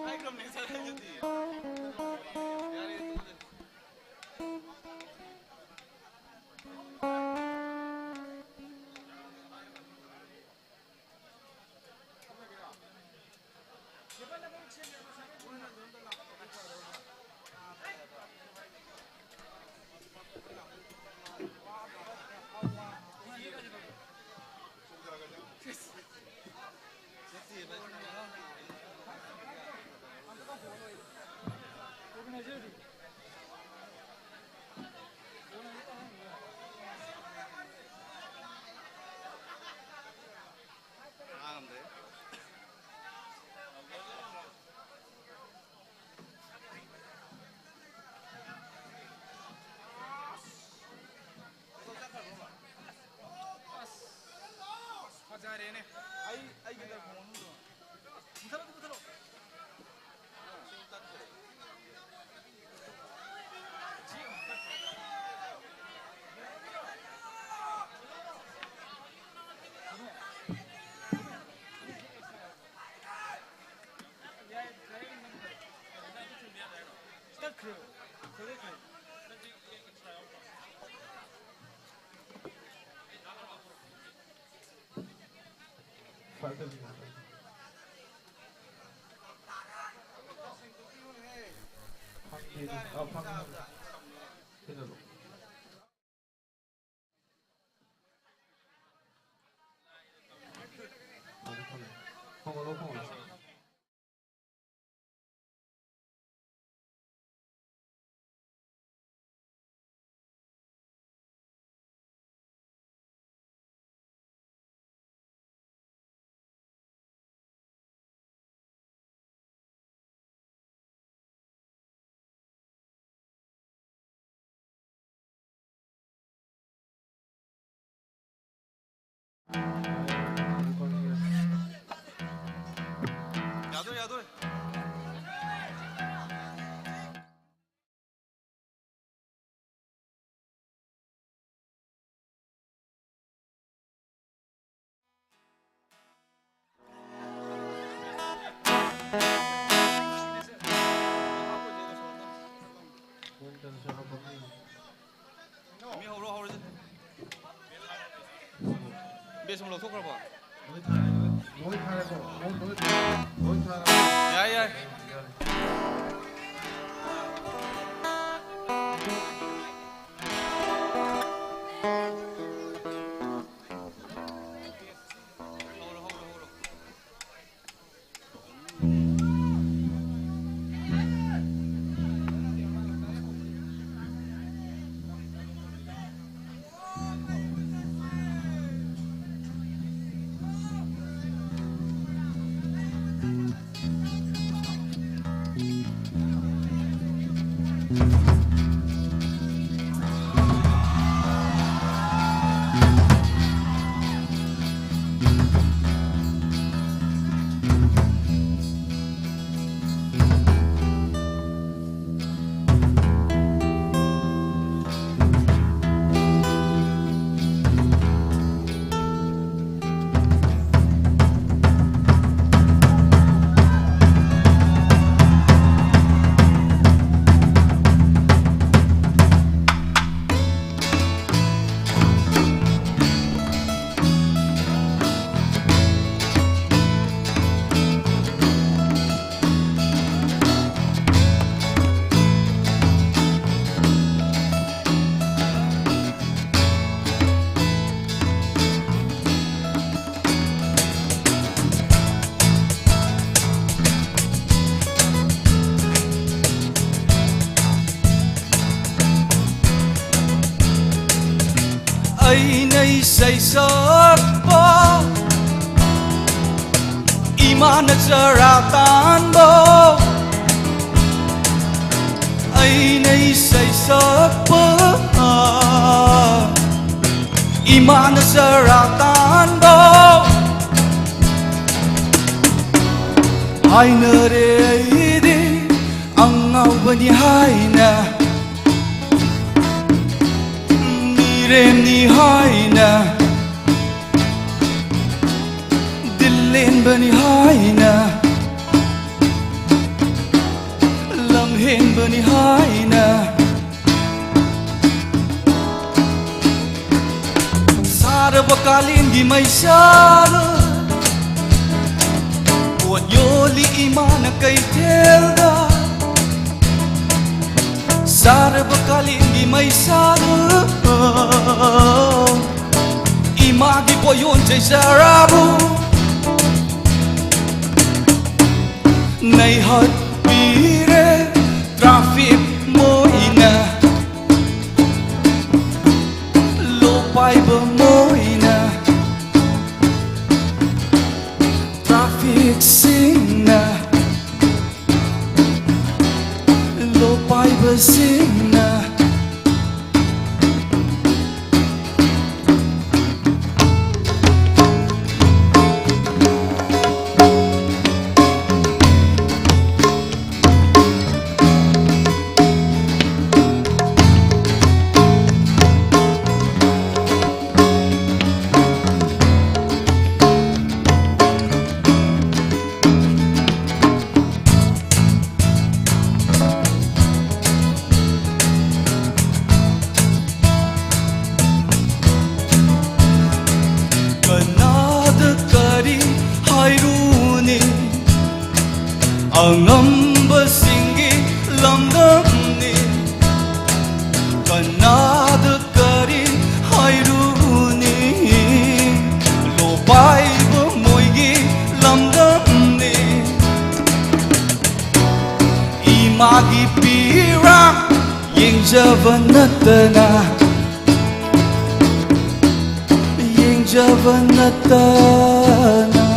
ꯍꯥꯏꯈ꯭ꯔꯕꯅꯦ ꯉꯁꯥꯏ ꯑꯩꯅꯗꯤ꯫ ꯌꯥꯔꯦ, ꯇꯣꯛꯑꯁꯦ꯫ ꯐꯖꯔꯦꯅꯦ꯫ ꯑꯩ, ꯑꯩꯒꯤ ꯇꯔꯐ ꯃꯅꯨꯡꯗ꯫ ꯃꯨꯊꯠꯂꯣ, ꯃꯨꯊꯠꯂꯣ꯫ ꯆꯠꯈ꯭ꯔꯦ꯫ ꯆꯠꯈ꯭ꯔꯦ꯫ ꯌꯥꯗꯣꯔꯦ, ꯌꯥꯗꯣꯔꯦ꯫ ꯃꯤ ꯍꯧꯔꯣ, ꯍꯧꯔꯁꯤ꯫ ꯕꯦꯁ ꯑꯃ ꯂꯧꯊꯣꯛꯈ꯭ꯔꯕꯣ? ꯂꯣꯏ ꯊꯥꯔꯦ, ꯂꯣꯏ ꯊꯥꯔꯦꯀꯣ? ꯂꯣꯏ, ꯂꯣꯏ ꯊꯥꯔꯦ, ꯂꯣꯏ ꯊꯥꯔꯦ꯫ ꯌꯥꯏ, ꯌꯥꯏ꯫ ꯌꯥꯔꯦ꯫ ꯏꯁꯩ ꯁꯛꯄ ꯏꯃꯥꯅ ꯆꯔꯥ ꯇꯥꯟꯕ, ꯑꯩꯅ ꯏꯁꯩ ꯁꯛꯄ ꯏꯃꯥꯅ ꯆꯔꯥ ꯇꯥꯟꯕ꯫ ꯍꯥꯏꯅꯔꯦ ꯑꯩꯗꯤ ꯑꯉꯥꯎꯕꯅꯤ ꯍꯥꯏꯅ, ꯃꯤꯔꯦꯝꯅꯤ ꯍꯥꯏꯅ, ꯗꯤꯜ ꯂꯦꯟꯕꯅꯤ ꯍꯥꯏꯅ, ꯂꯝ ꯍꯦꯟꯕꯅꯤ ꯍꯥꯏꯅ꯫ ꯁꯥꯔꯕ ꯀꯥꯂꯦꯟꯒꯤ ꯃꯩꯁꯥꯗ ꯄꯣꯠ ꯌꯣꯜꯂꯤ ꯏꯃꯥꯅ ꯀꯩꯊꯦꯜꯗ꯫ ꯁꯥꯔꯕ ꯀꯥꯂꯦꯟꯒꯤ ꯃꯩꯁꯥꯗ ꯏꯃꯥꯒꯤ ꯄꯣꯠ ꯌꯣꯟꯖꯩ ꯆꯔꯥꯕꯨ ꯅꯩꯍꯠꯄꯤꯔꯦ ꯇ꯭ꯔꯥꯐꯤꯛ ꯃꯣꯏꯅ, ꯂꯣ ꯄꯥꯏꯕ ꯃꯣꯏꯅ, ꯇ꯭ꯔꯥꯐꯤꯛꯁꯤꯡꯅ, ꯂꯣ ꯄꯥꯏꯕꯁꯤꯡꯅ꯫ ꯀꯅꯥꯗ ꯀꯔꯤ ꯍꯥꯏꯔꯨꯅꯤ? ꯑꯉꯝꯕꯁꯤꯡꯒꯤ ꯂꯝꯗꯝꯅꯤ꯫ ꯀꯅꯥꯗ ꯀꯔꯤ ꯍꯥꯏꯔꯨꯅꯤ? ꯂꯣ ꯄꯥꯏꯕ ꯃꯣꯏꯒꯤ ꯂꯝꯗꯝꯅꯤ꯫ ꯏꯃꯥꯒꯤ ꯄꯤꯔꯥꯡ ꯌꯦꯡꯖꯕ ꯅꯠꯇꯅ ꯌꯦꯡꯖꯕ ꯅꯠꯇꯅ,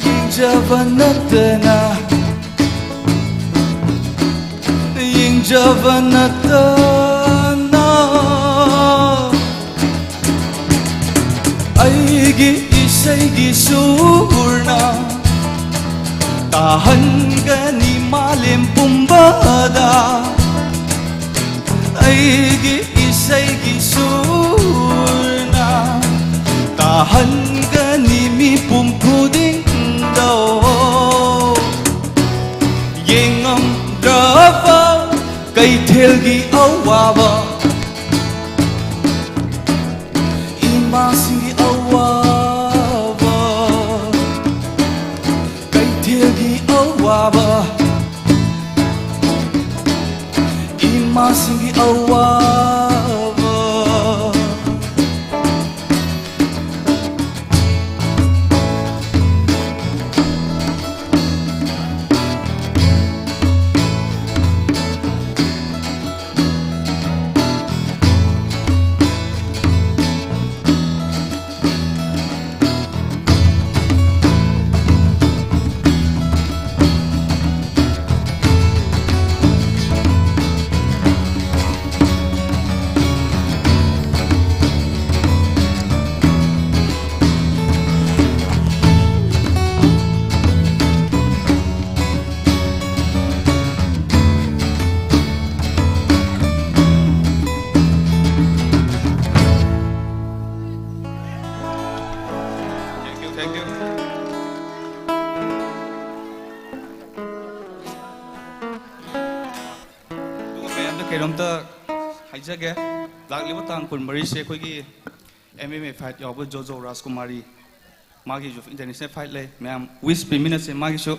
ꯌꯦꯡꯖꯕ ꯅꯠꯇꯅ, ꯌꯦꯡꯖꯕ ꯅꯠꯇꯅ, ꯑꯩꯒꯤ ꯏꯁꯩꯒꯤ ꯁꯨꯔꯅ ꯇꯥꯍꯟꯒꯅꯤ ꯃꯥꯂꯦꯝ ꯄꯨꯝꯕꯗ꯫ ꯑꯩꯒꯤ ꯏꯁꯩꯒꯤ ꯁꯨꯔꯅ ꯇꯥꯍꯟꯒꯅꯤ ꯃꯤꯄꯨꯝ ꯈꯨꯗꯤꯡꯗ꯫ ꯌꯦꯡꯉꯝꯗ꯭ꯔꯕ ꯀꯩꯊꯦꯜꯒꯤ ꯑꯋꯥꯕ, ꯏꯃꯥꯁꯤꯡꯒꯤ ꯑꯋꯥꯕ, ꯀꯩꯊꯦꯜꯒꯤ ꯑꯋꯥꯕ, ꯏꯃꯥꯁꯤꯡꯒꯤ ꯑꯋꯥꯕ꯫ Thank you, thank you. ꯑꯗꯨꯒ ꯃꯌꯥꯝꯗ ꯀꯩꯅꯣꯝꯇ ꯍꯥꯏꯖꯒꯦ꯫ ꯂꯥꯛꯂꯤꯕ ꯇꯥꯡ ꯀꯨꯟꯃꯔꯤꯁꯦ ꯑꯩꯈꯣꯏꯒꯤ M M A fight ꯌꯥꯎꯕ ꯖꯣꯖꯣ ꯔꯥꯖꯀꯨꯃꯥꯔꯤ, ꯃꯥꯒꯤꯁꯨ international fight ꯂꯩ꯫ ꯃꯌꯥꯝ wish ꯄꯤꯃꯤꯟꯅꯁꯦ ꯃꯥꯒꯤꯁꯨ꯫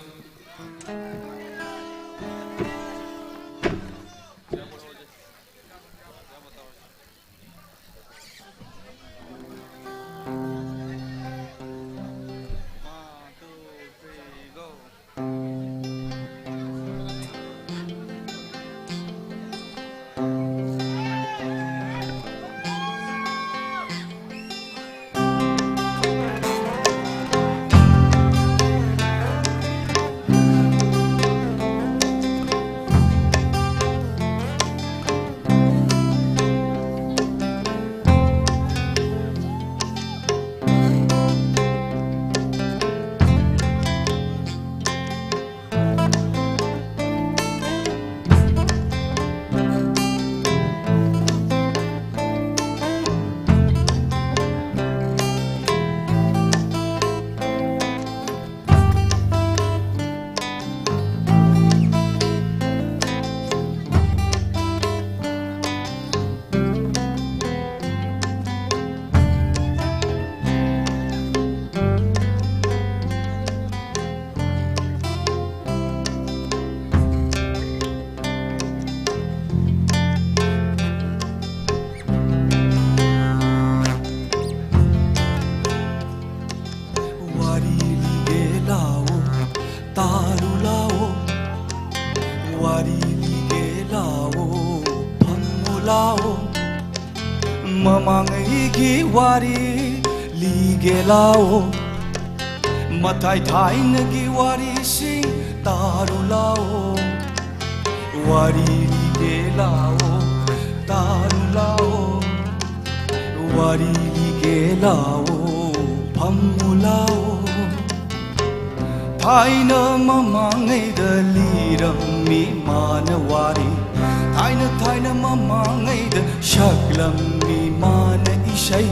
ꯃꯃꯥꯡꯉꯩꯒꯤ ꯋꯥꯔꯤ ꯂꯤꯒꯦ ꯂꯥꯛꯑꯣ, ꯃꯊꯥꯏ ꯊꯥꯏꯅꯒꯤ ꯋꯥꯔꯤꯁꯤꯡ ꯇꯥꯔꯨ ꯂꯥꯛꯑꯣ꯫ ꯋꯥꯔꯤ ꯂꯤꯒꯦ ꯂꯥꯛꯑꯣ, ꯇꯥꯔꯨ ꯂꯥꯛꯑꯣ꯫ ꯋꯥꯔꯤ ꯂꯤꯒꯦ ꯂꯥꯛꯑꯣ, ꯐꯝꯃꯨ ꯂꯥꯛꯑꯣ꯫ ꯊꯥꯏꯅ ꯃꯃꯥꯡꯉꯩꯗ ꯂꯤꯔꯝꯃꯤ ꯃꯥꯅ ꯋꯥꯔꯤ, ꯊꯥꯏꯅ ꯊꯥꯏꯅ ꯃꯃꯥꯡꯉꯩꯗ ꯁꯛꯂꯝꯃꯤ ꯃꯥꯅ ꯏꯁꯩ,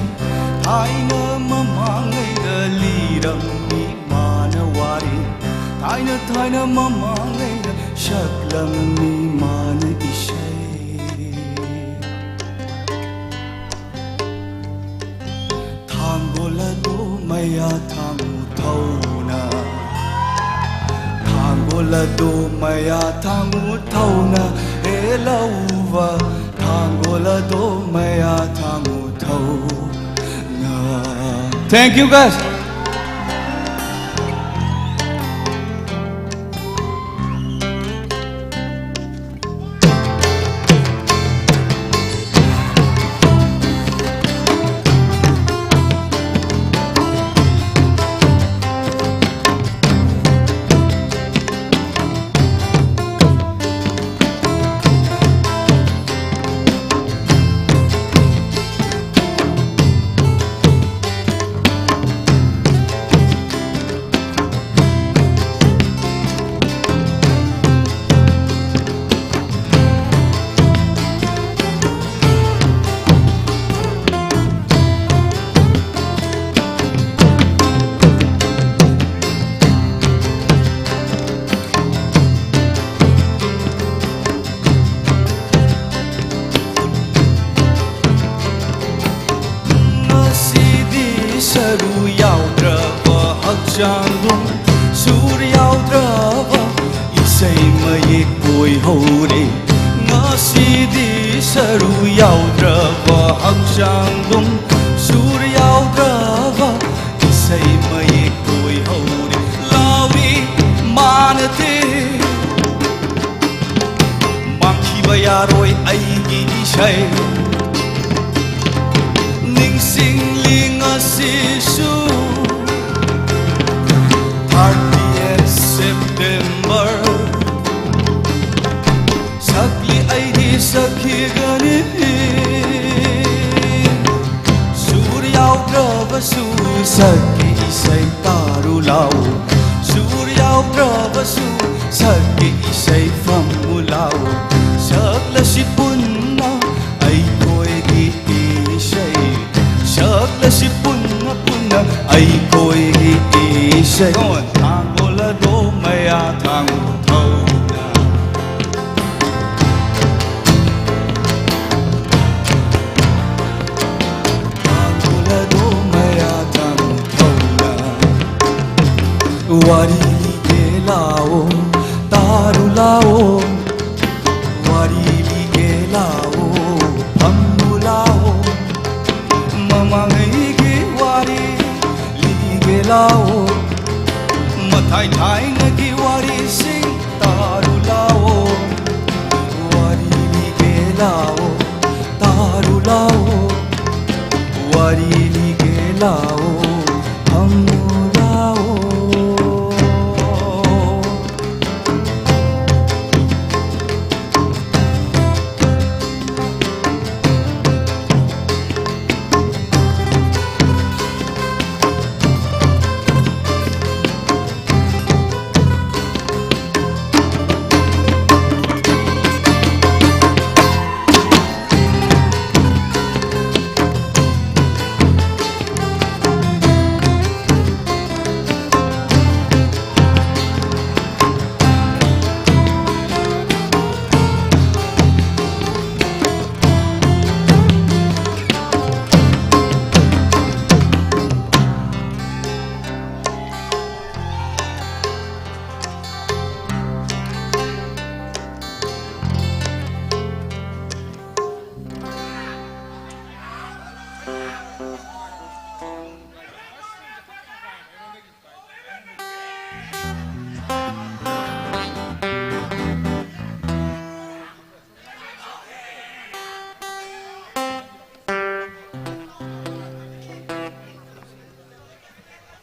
ꯊꯥꯏꯅ ꯃꯃꯥꯡꯉꯩꯗ ꯂꯤꯔꯝꯃꯤ ꯃꯥꯅ ꯋꯥꯔꯤ, ꯊꯥꯏꯅ ꯊꯥꯏꯅ ꯃꯃꯥꯡꯉꯩꯗ ꯁꯛꯂꯝꯃꯤ ꯃꯥꯅ ꯏꯁꯩ꯫ ꯊꯥꯡꯒꯣꯜ ꯑꯗꯣ ꯃꯌꯥ ꯊꯥꯡꯎ ꯊꯧꯅ, ꯊꯥꯡꯒꯣꯜ ꯑꯗꯣ ꯃꯌꯥ ꯊꯥꯡꯎ ꯊꯧꯅ, ꯍꯦ ꯂꯧꯕ, ꯊꯥꯡꯒꯣꯜ ꯑꯗꯣ ꯃꯌꯥ ꯊꯥꯡꯎ ꯊꯧꯅ꯫ Thank you, guys. ꯉꯁꯤꯗꯤ ꯁꯔꯨ ꯌꯥꯎꯗ꯭ꯔꯕ ꯍꯛꯆꯥꯡꯗꯨꯝ, ꯁꯨꯔ ꯌꯥꯎꯗ꯭ꯔꯕ ꯏꯁꯩ ꯃꯌꯦꯛ ꯑꯣꯏꯍꯧꯔꯦ꯫ ꯉꯁꯤꯗꯤ ꯁꯔꯨ ꯌꯥꯎꯗ꯭ꯔꯕ ꯍꯛꯆꯥꯡꯗꯨꯝ, ꯁꯨꯔ ꯌꯥꯎꯗ꯭ꯔꯕ ꯏꯁꯩ ꯃꯌꯦꯛ ꯑꯣꯏꯍꯧꯔꯦ꯫ ꯂꯥꯎꯏ ꯃꯥꯅꯗꯤ, ꯃꯥꯡꯈꯤꯕ ꯌꯥꯔꯣꯏ ꯑꯩꯒꯤ ꯏꯁꯩ꯫ ꯁꯤꯡꯂꯤ ꯉꯁꯤꯁꯨ thirtieth September, ꯁꯛꯂꯤ ꯑꯩꯗꯤ ꯁꯛꯈꯤꯒꯅꯤ꯫ ꯁꯨꯔ ꯌꯥꯎꯗ꯭ꯔꯕꯁꯨ ꯁꯛꯀꯤ ꯏꯁꯩ ꯇꯥꯔꯨ ꯂꯥꯎ꯫ ꯁꯨꯔ ꯌꯥꯎꯗ꯭ꯔꯕꯁꯨ ꯁꯛꯀꯤ ꯏꯁꯩ ꯐꯝꯃꯨ ꯂꯥꯎ꯫ ꯁꯛꯂꯁꯤ ꯄꯨꯟꯅ ꯑꯩꯈꯣꯏꯒꯤ ꯏꯁꯩ꯫ ꯁꯛꯂꯁꯤ ꯄꯨꯟꯅ ꯄꯨꯟꯅ ꯑꯩꯈꯣꯏꯒꯤ ꯏꯁꯩ꯫ Come on. ꯊꯥꯡꯒꯣꯜ ꯑꯗꯣ ꯃꯌꯥ ꯊꯥꯡꯒꯣꯜ ꯊꯧꯅ꯫ ꯊꯥꯡꯒꯣꯜ ꯑꯗꯣ ꯃꯌꯥ ꯊꯥꯡꯒꯣꯜ ꯊꯧꯅ꯫ ꯋꯥꯔꯤ ꯂꯤꯒꯦ ꯂꯥꯛꯑꯣ, ꯇꯥꯔꯨ ꯂꯥꯛꯑꯣ꯫ ꯋꯥꯔꯤ ꯂꯤꯒꯦ ꯂꯥꯛꯑꯣ, ꯐꯝꯃꯨ ꯂꯥꯛꯑꯣ꯫ ꯃꯃꯥꯡꯉꯩꯒꯤ ꯋꯥꯔꯤ ꯂꯤꯒꯦ ꯂꯥꯛꯑꯣ꯫ ꯃꯊꯥꯏ ꯊꯥꯏꯅꯒꯤ ꯋꯥꯔꯤꯁꯤꯡ ꯇꯥꯔꯨ ꯂꯥꯛꯑꯣ꯫ ꯋꯥꯔꯤ ꯂꯤꯒꯦ ꯂꯥꯛꯑꯣ, ꯇꯥꯔꯨ ꯂꯥꯛꯑꯣ꯫ ꯋꯥꯔꯤ ꯂꯤꯒꯦ ꯂꯥꯛꯑꯣ, ꯐꯝꯃꯨ ꯂꯥꯛꯑꯣ꯫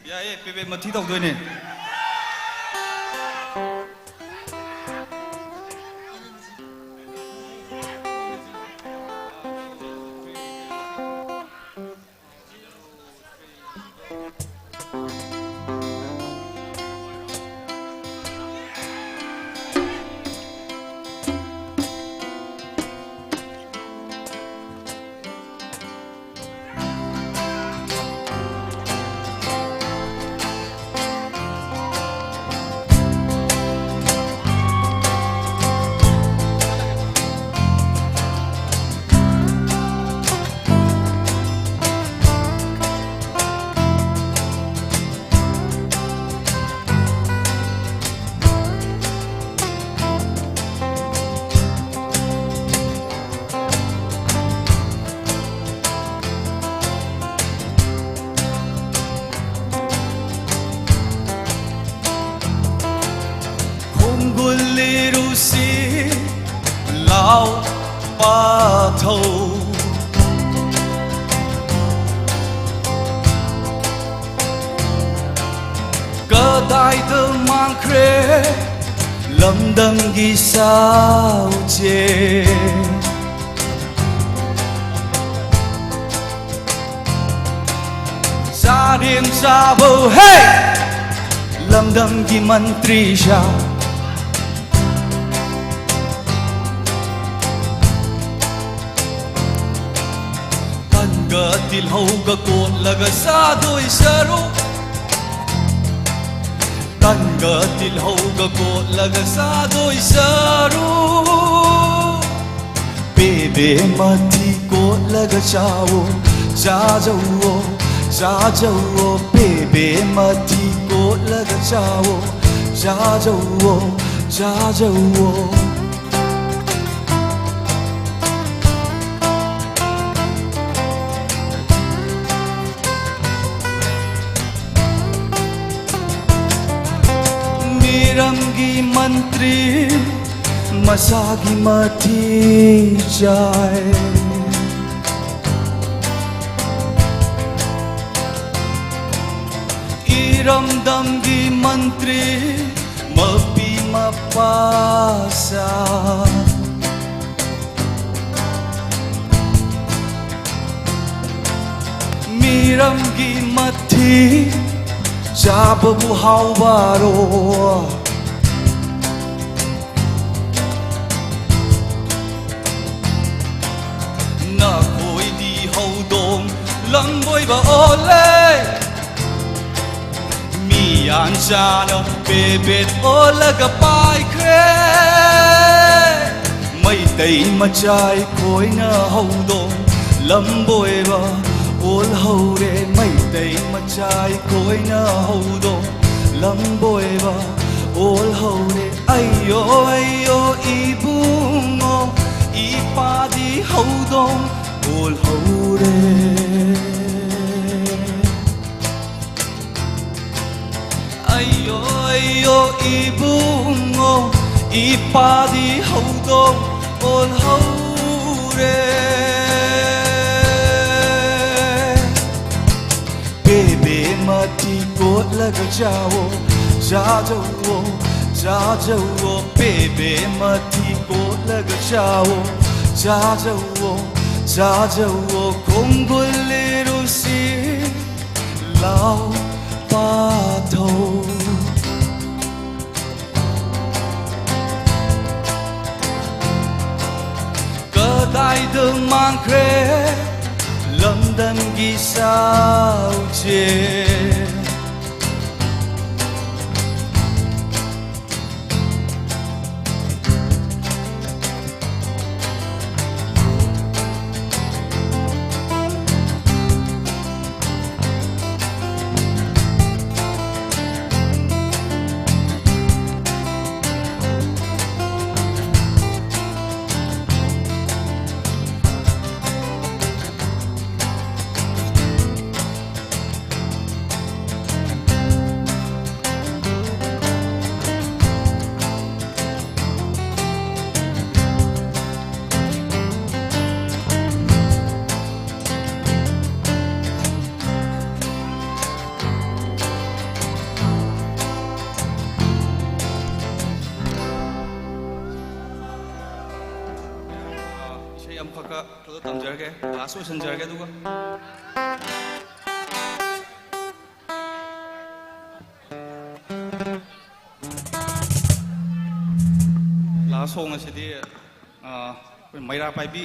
ꯌꯥꯏꯌꯦ, ꯄꯦꯕꯦ ꯃꯊꯤ ꯇꯧꯗꯣꯏꯅꯦ꯫ ꯈꯣꯡꯒꯨꯜ ꯂꯤꯔꯨꯁꯤ ꯂꯥꯎ ꯄꯥꯊꯧ꯫ ꯀꯗꯥꯏꯗ ꯃꯥꯡꯈ꯭ꯔꯦ ꯂꯝꯗꯝꯒꯤ ꯁꯥꯎꯆꯦ? ꯆꯥꯔꯦꯝ ꯆꯥꯕꯧ ꯍꯦ! ꯂꯝꯗꯝꯒꯤ ꯃꯟꯇ꯭ꯔꯤꯁꯥ꯫ ꯇꯟꯒ ꯇꯤꯜꯍꯧꯒ ꯀꯣꯠꯂꯒ ꯆꯥꯗꯣꯏ ꯁꯔꯨꯛ, ꯇꯟꯒ ꯇꯤꯜꯍꯧꯒ ꯀꯣꯠꯂꯒ ꯆꯥꯗꯣꯏ ꯁꯔꯨꯛ, ꯄꯦꯕꯦ ꯃꯊꯤ ꯀꯣꯠꯂꯒ ꯆꯥꯋꯣ, ꯆꯥꯖꯧꯋꯣ, ꯆꯥꯖꯧꯋꯣ꯫ ꯄꯦꯕꯦ ꯃꯊꯤ ꯀꯣꯠꯂꯒ ꯆꯥꯋꯣ, ꯆꯥꯖꯧꯋꯣ, ꯆꯥꯖꯧꯋꯣ꯫ ꯃꯤꯔꯝꯒꯤ ꯃꯟꯇ꯭ꯔꯤ ꯃꯁꯥꯒꯤ ꯃꯊꯤ ꯆꯥꯏ꯫ ꯏꯔꯝꯗꯝꯒꯤ ꯃꯟꯇ꯭ꯔꯤ ꯃꯄꯤ ꯃꯄꯥꯁꯥ, ꯃꯤꯔꯝꯒꯤ ꯃꯊꯤ ꯆꯥꯕꯕꯨ ꯍꯥꯎꯕꯔꯣ? ꯅꯈꯣꯏꯗꯤ ꯍꯧꯗꯣꯡ ꯂꯝꯕꯣꯏꯕ ꯑꯣꯜꯂꯦ꯫ ꯃꯤ ꯌꯥꯟ ꯆꯥꯅ ꯄꯦꯕꯦꯠ ꯑꯣꯜꯂꯒ ꯄꯥꯏꯈ꯭ꯔꯦ꯫ ꯃꯩꯇꯩ ꯃꯆꯥ ꯑꯩꯈꯣꯏꯅ ꯍꯧꯗꯣꯡ ꯂꯝꯕꯣꯏꯕ ꯑꯣꯜꯍꯧꯔꯦ꯫ ꯃꯩꯇꯩ ꯃꯆꯥ ꯑꯩꯈꯣꯏꯅ ꯍꯧꯗꯣꯡ ꯂꯝꯕꯣꯏꯕ ꯑꯣꯜꯍꯧꯔꯦ꯫ ꯑꯩꯌꯣ ꯑꯩꯌꯣ ꯏꯕꯨꯡꯉꯣ, ꯏꯄꯥꯗꯤ ꯍꯧꯗꯣꯡ ꯑꯣꯜꯍꯧꯔꯦ꯫ ꯑꯩꯌꯣ ꯑꯩꯌꯣ ꯏꯕꯨꯡꯉꯣ, ꯏꯄꯥꯗꯤ ꯍꯧꯗꯣꯡ ꯑꯣꯜꯍꯧꯔꯦ꯫ ꯄꯦꯕꯦ ꯃꯊꯤ ꯀꯣꯠꯂꯒ ꯆꯥꯋꯣ, ꯆꯥꯖꯧꯋꯣ, ꯆꯥꯖꯧꯋꯣ꯫ ꯄꯦꯕꯦ ꯃꯊꯤ ꯀꯣꯠꯂꯒ ꯆꯥꯋꯣ, ꯆꯥꯖꯧꯋꯣ, ꯆꯥꯖꯧꯋꯣ꯫ ꯈꯣꯡꯒꯨꯜ ꯂꯤꯔꯨꯁꯤ ꯂꯥꯎ ꯄꯥꯊꯧ꯫ ꯀꯗꯥꯏꯗ ꯃꯥꯡꯈ꯭ꯔꯦ ꯂꯝꯗꯝꯒꯤ ꯁꯥꯎꯆꯦ? ꯈꯔ ꯊꯣꯛꯂ ꯇꯝꯖꯔꯒꯦ, ꯂꯥꯁ ꯑꯣꯏꯁꯟꯖꯔꯒꯦ꯫ ꯑꯗꯨꯒ ꯂꯥꯁ ꯁꯣꯡ ꯑꯁꯤꯗꯤ, ꯑ, ꯑꯩꯈꯣꯏ ꯃꯩꯔꯥ ꯄꯥꯏꯕꯤ꯫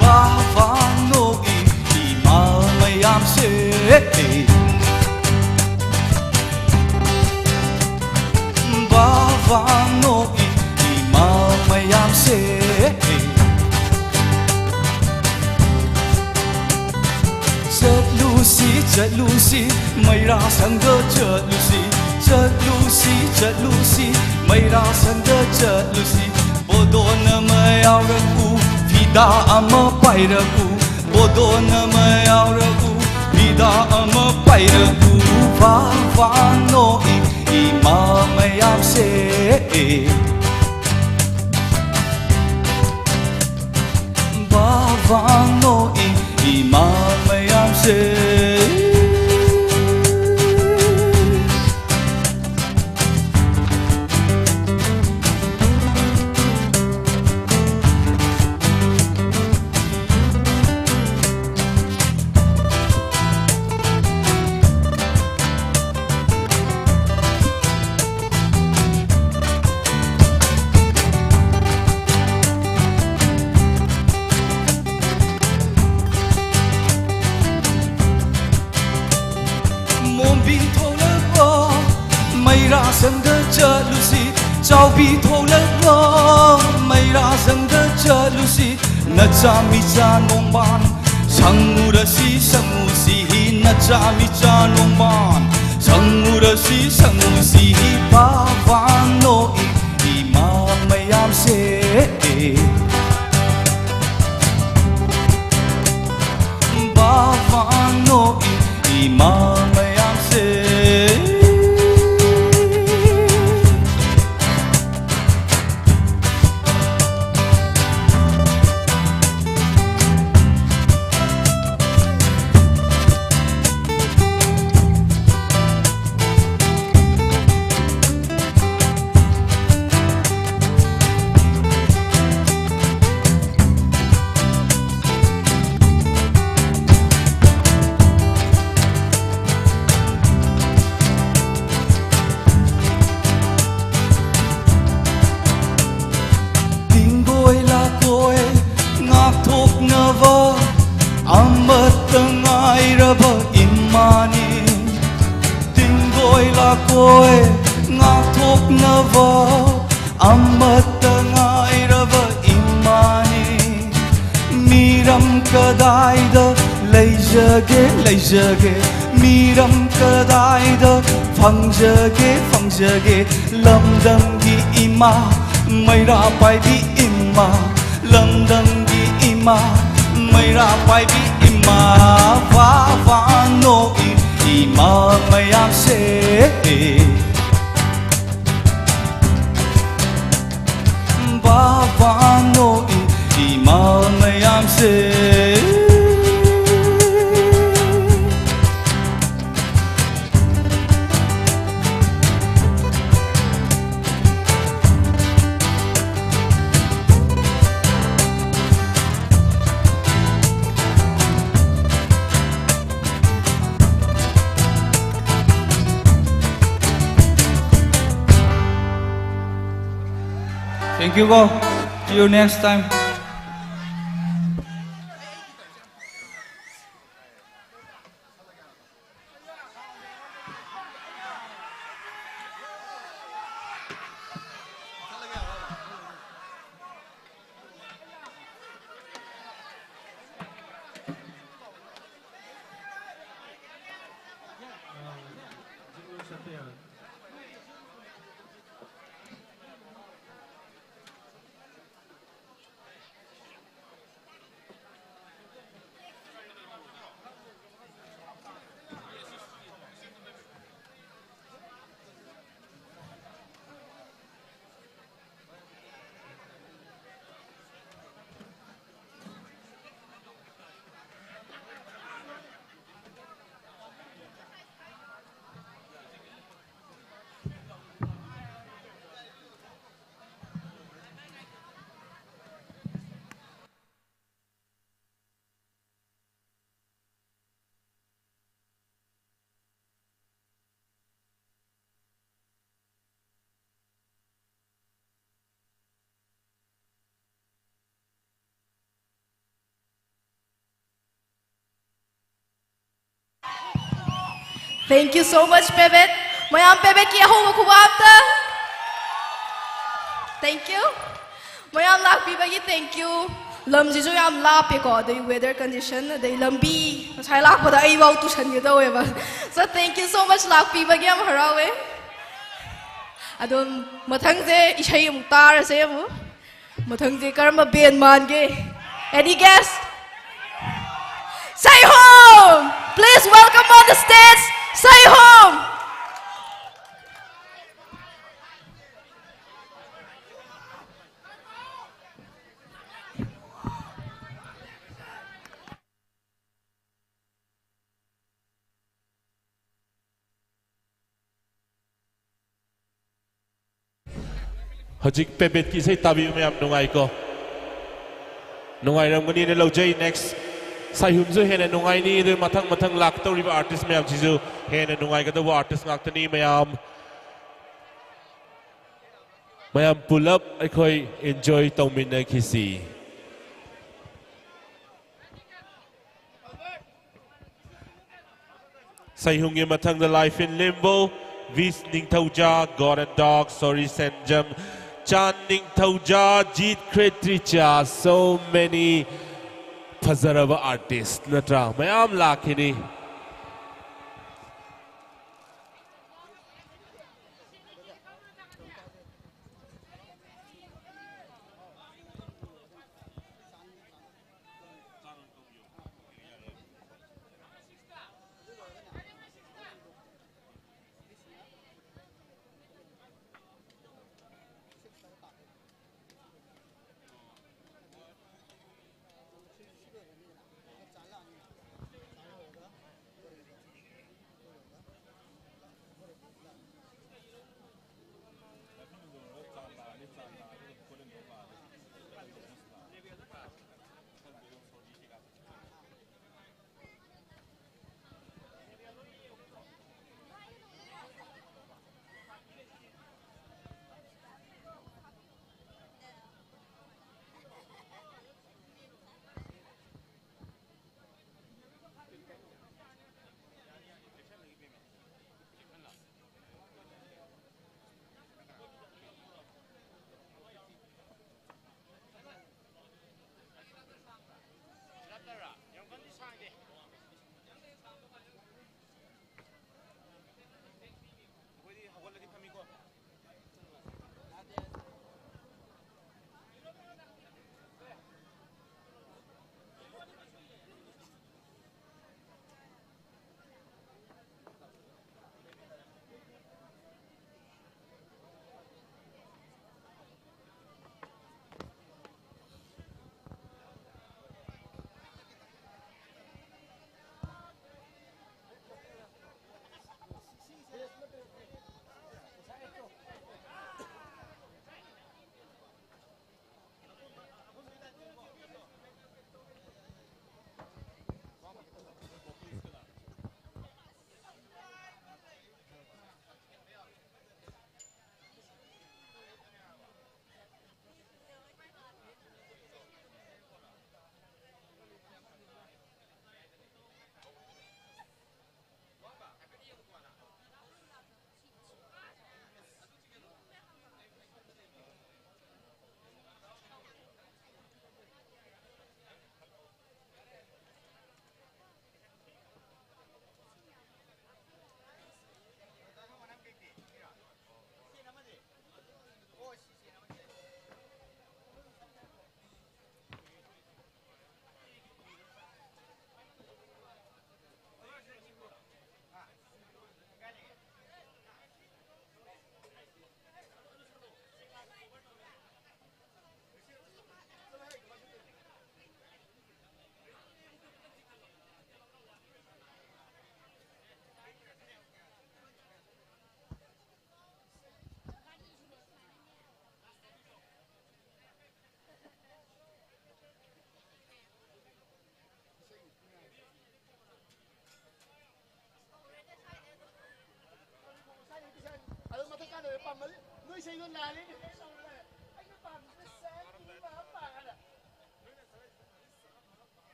ꯕꯥꯕꯥ ꯅꯣꯛꯏ ꯏꯃꯥ ꯃꯌꯥꯝꯁꯦ꯫ ꯕꯥꯕꯥ ꯅꯣꯛꯏ ꯏꯃꯥ ꯃꯌꯥꯝꯁꯦ꯫ ꯆꯠꯂꯨꯁꯤ, ꯆꯠꯂꯨꯁꯤ, ꯃꯩꯔꯥ ꯁꯪꯗ ꯆꯠꯂꯨꯁꯤ꯫ ꯆꯠꯂꯨꯁꯤ, ꯆꯠꯂꯨꯁꯤ, ꯃꯩꯔꯥ ꯁꯪꯗ ꯆꯠꯂꯨꯁꯤ꯫ ꯕꯣꯗꯣꯟ ꯑꯃ ꯌꯥꯎꯔꯛꯎ, ꯐꯤꯗꯥ ꯑꯃ ꯄꯥꯏꯔꯛꯎ꯫ ꯕꯣꯗꯣꯟ ꯑꯃ ꯌꯥꯎꯔꯛꯎ, ꯐꯤꯗꯥ ꯑꯃ ꯄꯥꯏꯔꯛꯎ꯫ ꯐꯥ ꯐꯥ ꯅꯣꯛꯏ ꯏꯃꯥ ꯃꯌꯥꯝꯁꯦ꯫ ꯕꯥꯕꯥ ꯅꯣꯛꯏ ꯏꯃꯥ ꯃꯌꯥꯝꯁꯦ꯫ ꯃꯣꯝꯕꯤ ꯊꯣꯛꯂꯛꯂꯣ, ꯃꯩꯔꯥ ꯁꯪꯗ ꯆꯠꯂꯨꯁꯤ꯫ ꯆꯥꯎꯕꯤ ꯊꯣꯛꯂꯛꯂꯣ, ꯃꯩꯔꯥ ꯁꯪꯗ ꯆꯠꯂꯨꯁꯤ꯫ ꯅꯆꯥ ꯃꯤꯆꯥ ꯅꯣꯡꯕꯥꯟ ꯁꯪꯉꯨꯔꯁꯤ, ꯁꯪꯉꯨꯁꯤ꯫ ꯅꯆꯥ ꯃꯤꯆꯥ ꯅꯣꯡꯕꯥꯟ ꯁꯪꯉꯨꯔꯁꯤ, ꯁꯪꯉꯨꯁꯤ, ꯏꯄꯥ ꯋꯥꯅꯣ, ꯏꯃꯥ ꯃꯌꯥꯝꯁꯦ꯫ ꯕꯥꯕꯥꯅꯣ, ꯏꯃꯥ ꯃꯌꯥꯝꯁꯦ꯫ ꯇꯤꯡꯒꯣꯏ ꯂꯥꯀꯣꯏ ꯉꯥꯛꯊꯣꯛꯅꯕ ꯑꯃꯠꯇ ꯉꯥꯏꯔꯕ ꯏꯃꯥꯅꯤ꯫ ꯇꯤꯡꯒꯣꯏ ꯂꯥꯀꯣꯏ ꯉꯥꯛꯊꯣꯛꯅꯕ ꯑꯃꯠꯇ ꯉꯥꯏꯔꯕ ꯏꯃꯥꯅꯤ꯫ ꯃꯤꯔꯝ ꯀꯗꯥꯏꯗ ꯂꯩꯖꯒꯦ, ꯂꯩꯖꯒꯦ? ꯃꯤꯔꯝ ꯀꯗꯥꯏꯗ ꯐꯪꯖꯒꯦ, ꯐꯪꯖꯒꯦ? ꯂꯝꯗꯝꯒꯤ ꯏꯃꯥ, ꯃꯩꯔꯥ ꯄꯥꯏꯕꯤ ꯏꯃꯥ, ꯂꯝꯗꯝꯒꯤ ꯏꯃꯥ, ꯃꯩꯔꯥ ꯄꯥꯏꯕꯤ ꯏꯃꯥ, ꯋꯥ ꯋꯥꯅꯣ ꯏꯃꯥ ꯃꯌꯥꯝꯁꯦ꯫ ꯕꯥꯕꯥꯅꯣ ꯏꯃꯥ ꯃꯌꯥꯝꯁꯦ꯫ Thank you, go. See you next time. Thank you so much, Pebet. ꯃꯌꯥꯝ ꯄꯦꯕꯦꯠꯀꯤ ꯑꯍꯧꯕ ꯈꯨꯕꯥꯛ ꯑꯝꯇ꯫ Thank you꯫ ꯃꯌꯥꯝ ꯂꯥꯛꯄꯤꯕꯒꯤ thank you꯫ ꯂꯝꯁꯤꯁꯨ ꯌꯥꯝ ꯂꯥꯞꯄꯦꯀꯣ, ꯑꯗꯩ weather condition, ꯑꯗꯩ ꯂꯝꯕꯤ, ꯉꯁꯥꯏ ꯂꯥꯛꯄꯗ ꯑꯩꯐꯥꯎ ꯇꯨꯁꯟꯒꯦ ꯇꯧꯋꯦꯕ꯫ So, thank you so much, ꯂꯥꯛꯄꯤꯕꯒꯤ ꯌꯥꯝ ꯍꯔꯥꯎꯋꯦ꯫ ꯑꯗꯨꯝ ꯃꯊꯪꯁꯦ ꯏꯁꯩ ꯑꯃꯨꯛ ꯇꯥꯔꯁꯦ ꯑꯃꯨꯛ꯫ ꯃꯊꯪꯁꯦ ꯀꯔꯝꯕ band ꯃꯥꯟꯒꯦ? Any guess? ꯁꯩꯍꯣꯝ! Please welcome on the stage, ꯁꯩꯍꯣꯝ! ꯍꯧꯖꯤꯛ ꯄꯦꯕꯦꯠꯀꯤ ꯏꯁꯩ ꯇꯥꯕꯤꯕ ꯃꯌꯥꯝ ꯅꯨꯡꯉꯥꯏꯀꯣ? ꯅꯨꯡꯉꯥꯏꯔꯝꯒꯅꯤꯅ ꯂꯧꯖꯩ꯫ Next ꯁꯥꯏꯍꯨꯝꯁꯨ ꯍꯦꯟꯅ ꯅꯨꯡꯉꯥꯏꯅꯤ, ꯑꯗꯨ ꯃꯊꯪ ꯃꯊꯪ ꯂꯥꯛꯀꯗꯧꯔꯤꯕ artist ꯃꯌꯥꯝꯁꯤꯁꯨ ꯍꯦꯟꯅ ꯅꯨꯡꯉꯥꯏꯒꯗꯧꯕ artist ꯉꯥꯛꯇꯅꯤ꯫ ꯃꯌꯥꯝ, ꯃꯌꯥꯝ ꯄꯨꯂꯞ ꯑꯩꯈꯣꯏ enjoy ꯇꯧꯃꯤꯟꯅꯈꯤꯁꯤ꯫ ꯁꯩꯍꯨꯝꯒꯤ ꯃꯊꯪꯗ Life in Limbo, beach ꯅꯤꯡꯊꯧꯖꯥ, God and Dog, Sorry ꯁꯦꯟꯖꯝ, ꯆꯥꯟ ꯅꯤꯡꯊꯧꯖꯥ, ꯖꯤꯠ ꯈ꯭ꯔꯦꯇ꯭ꯔꯤꯆꯥ, so many ꯐꯖꯔꯕ artist ꯅꯠꯇ꯭ꯔꯥ? ꯃꯌꯥꯝ ꯂꯥꯛꯈꯤꯅꯤ꯫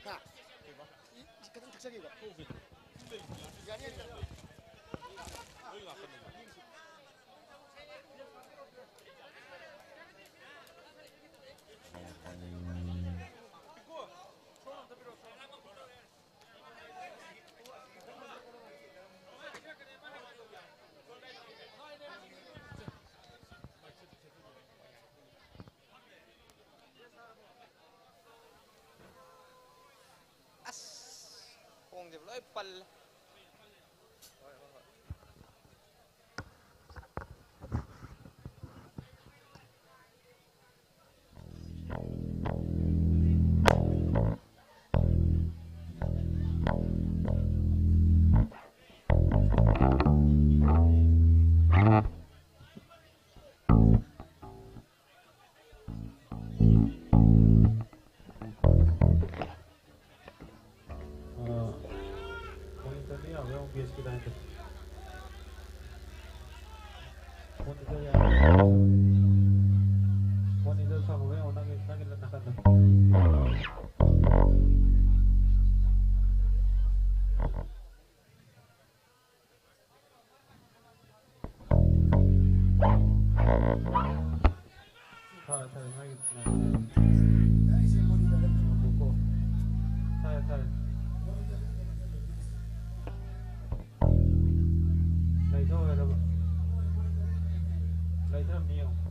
ꯍꯥ? ꯏ-, ꯈꯤꯇꯪ ꯊꯛꯆꯒꯦꯀꯣ꯫ ꯌꯥꯅꯤ, ꯌꯥꯅꯤ, ꯌꯥꯅꯤ꯫ ꯑꯁ! ꯈꯣꯡꯁꯦ ꯂꯣꯏ ꯄꯜꯂꯦ꯫ ꯑꯥ, ꯃꯣꯅꯤꯇꯔꯗꯤ ꯌꯥꯕ꯭ꯔꯥ ꯌꯦꯡꯉꯣ, ꯕꯦꯁꯀꯤ ꯂꯥꯏꯟꯗꯣ꯫ ꯃꯣꯅꯤꯇꯔ ꯌꯥꯕ꯭ꯔꯥ? ꯃꯣꯅꯤꯇꯔ ꯁꯝꯃꯨꯔ ꯌꯦꯡꯉꯣ, ꯅꯪꯒꯤ, ꯅꯪꯒꯤ ꯅꯥꯀꯟꯗ꯫ ꯊꯥꯔꯦ, ꯊꯥꯔꯦ, ꯃꯥꯒꯤ ꯉꯥꯏꯈꯣ, ꯉꯥꯏꯈꯣ꯫ ꯉꯥꯏꯈꯣꯀꯣ꯫ ꯊꯥꯔꯦ, ꯊꯥꯔꯦ꯫ ꯂꯩꯊꯧ ꯍꯥꯏꯔꯕ? ꯂꯩꯊꯔꯝꯅꯤ ꯌꯦꯡꯉꯣ꯫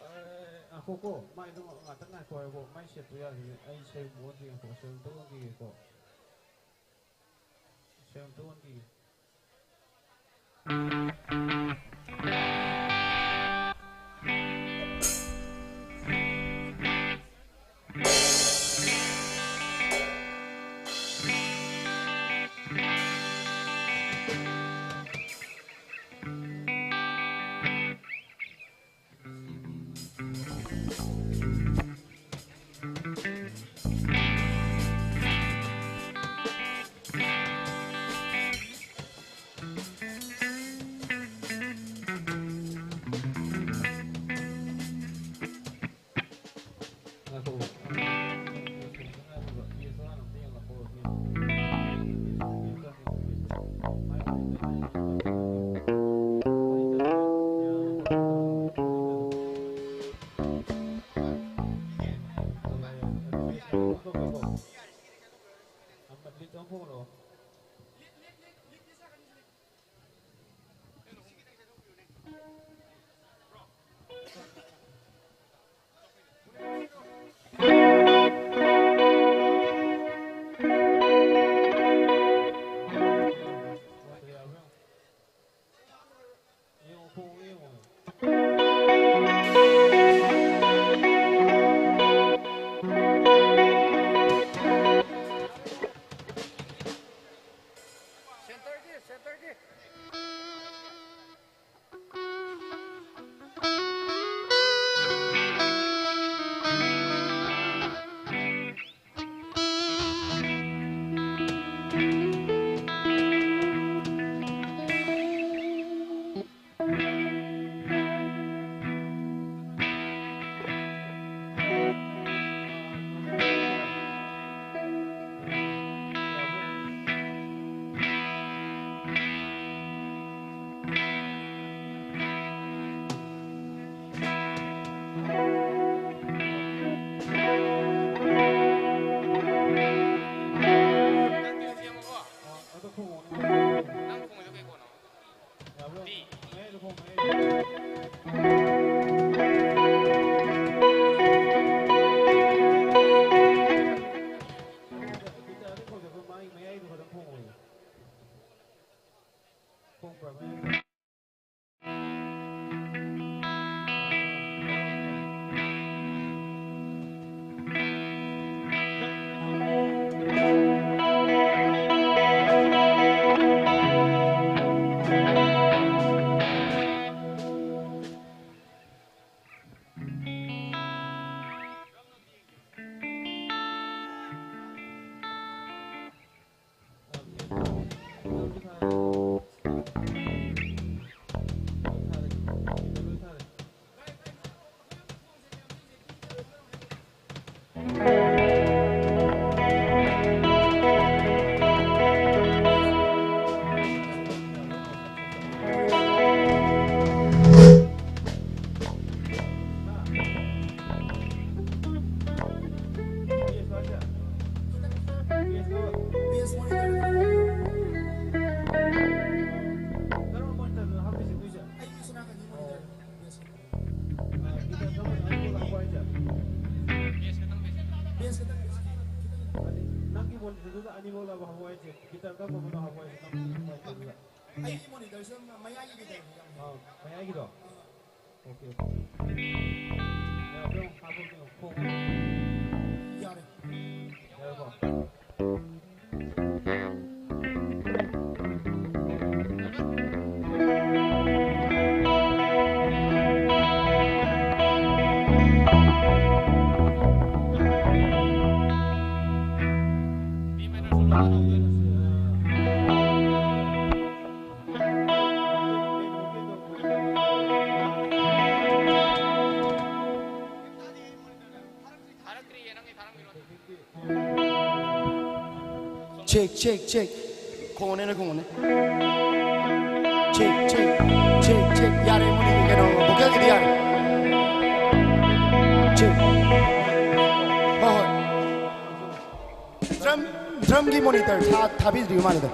ꯑꯦ, ꯉꯥꯏꯈꯣꯀꯣ, ꯃꯥꯏꯗꯣ ꯉꯥꯛꯇꯪ ꯉꯥꯏꯈꯣ ꯍꯥꯏꯕꯀꯣ, ꯃꯥꯏ ꯁꯦꯠꯇꯣ ꯌꯥꯗꯦꯅꯦ꯫ ꯑꯩ ꯁꯦꯝ ꯑꯣꯟꯈꯤꯒꯦꯀꯣ, ꯁꯦꯝ ꯑꯝꯇ ꯑꯣꯟꯈꯤꯒꯦꯀꯣ꯫ ꯁꯦꯝ ꯑꯝꯇ ꯑꯣꯟꯈꯤꯒꯦ꯫ ꯅꯪꯒꯤ ꯃꯣꯅꯤꯇꯔꯗꯨꯗ ꯑꯅꯤꯃꯛ ꯂꯥꯎꯕ ꯍꯋꯥꯏꯁꯦ, ꯒꯤꯇꯥꯔ ꯀꯔꯝꯕ ꯃꯈꯜꯅꯣ ꯍꯋꯥꯏꯁꯦ? ꯑꯩꯒꯤ ꯃꯣꯅꯤꯇꯔꯁꯦ ꯃꯌꯥꯏꯒꯤ ꯀꯩꯗꯧꯕ ꯌꯥꯝ ꯑꯥ, ꯃꯌꯥꯏꯒꯤꯗꯣ? Okay, okay. ꯌꯥꯕ꯭ꯔꯣ? ꯍꯥꯞꯄꯛꯀꯦ, ꯈꯣꯡ꯫ ꯌꯥꯔꯦ꯫ ꯌꯥꯔꯦꯀꯣ? Check, check, check. ꯈꯣꯡꯉꯣꯅꯦ, ꯅꯣꯏ ꯈꯣꯡꯉꯣꯅꯦ꯫ Check, check, check, check. ꯌꯥꯔꯦ, ꯃꯣꯏ ꯀꯩꯅꯣ, vocalꯒꯤꯗꯤ ꯌꯥꯔꯦ꯫ Check. ꯍꯣꯏ, ꯍꯣꯏ꯫ Drum, drumꯒꯤ monitor ꯊꯥ-, ꯊꯥꯕꯤꯗ꯭ꯔꯤꯕ ꯃꯥꯜꯂꯦꯗ꯫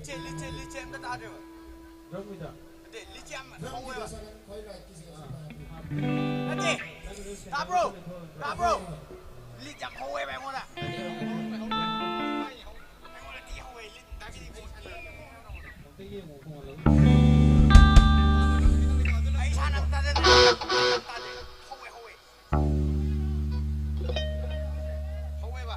ꯂꯤꯠꯁꯦ, ꯂꯤꯠꯁꯦ, ꯂꯤꯠꯁꯦ ꯑꯝꯇ ꯇꯥꯗꯦꯕ꯫ ꯗ꯭ꯔꯝꯒꯤꯗ꯫ ꯅꯠꯇꯦ, ꯂꯤꯠꯁꯦ ꯌꯥꯝ ꯍꯧꯋꯦꯕ꯫ ꯅꯠꯇꯦ, ꯇꯥꯕ꯭ꯔꯣ? ꯇꯥꯕ꯭ꯔꯣ? ꯂꯤꯠ ꯌꯥꯝ ꯍꯧꯋꯦꯕ ꯑꯩꯉꯣꯟꯗ꯫ ꯑꯩꯉꯣꯟꯗꯗꯤ ꯍꯧꯋꯦ, ꯂꯤꯠ ꯇꯥꯕꯤꯗꯤ ꯈꯣꯡ ꯁꯥꯟꯅꯔꯦ꯫ ꯑꯩ ꯏꯁꯥꯅ ꯑꯝꯇ ꯇꯥꯗꯦ, ꯇꯥꯗꯦ꯫ ꯍꯧꯋꯦ, ꯍꯧꯋꯦ꯫ ꯍꯧꯋꯦꯕ꯫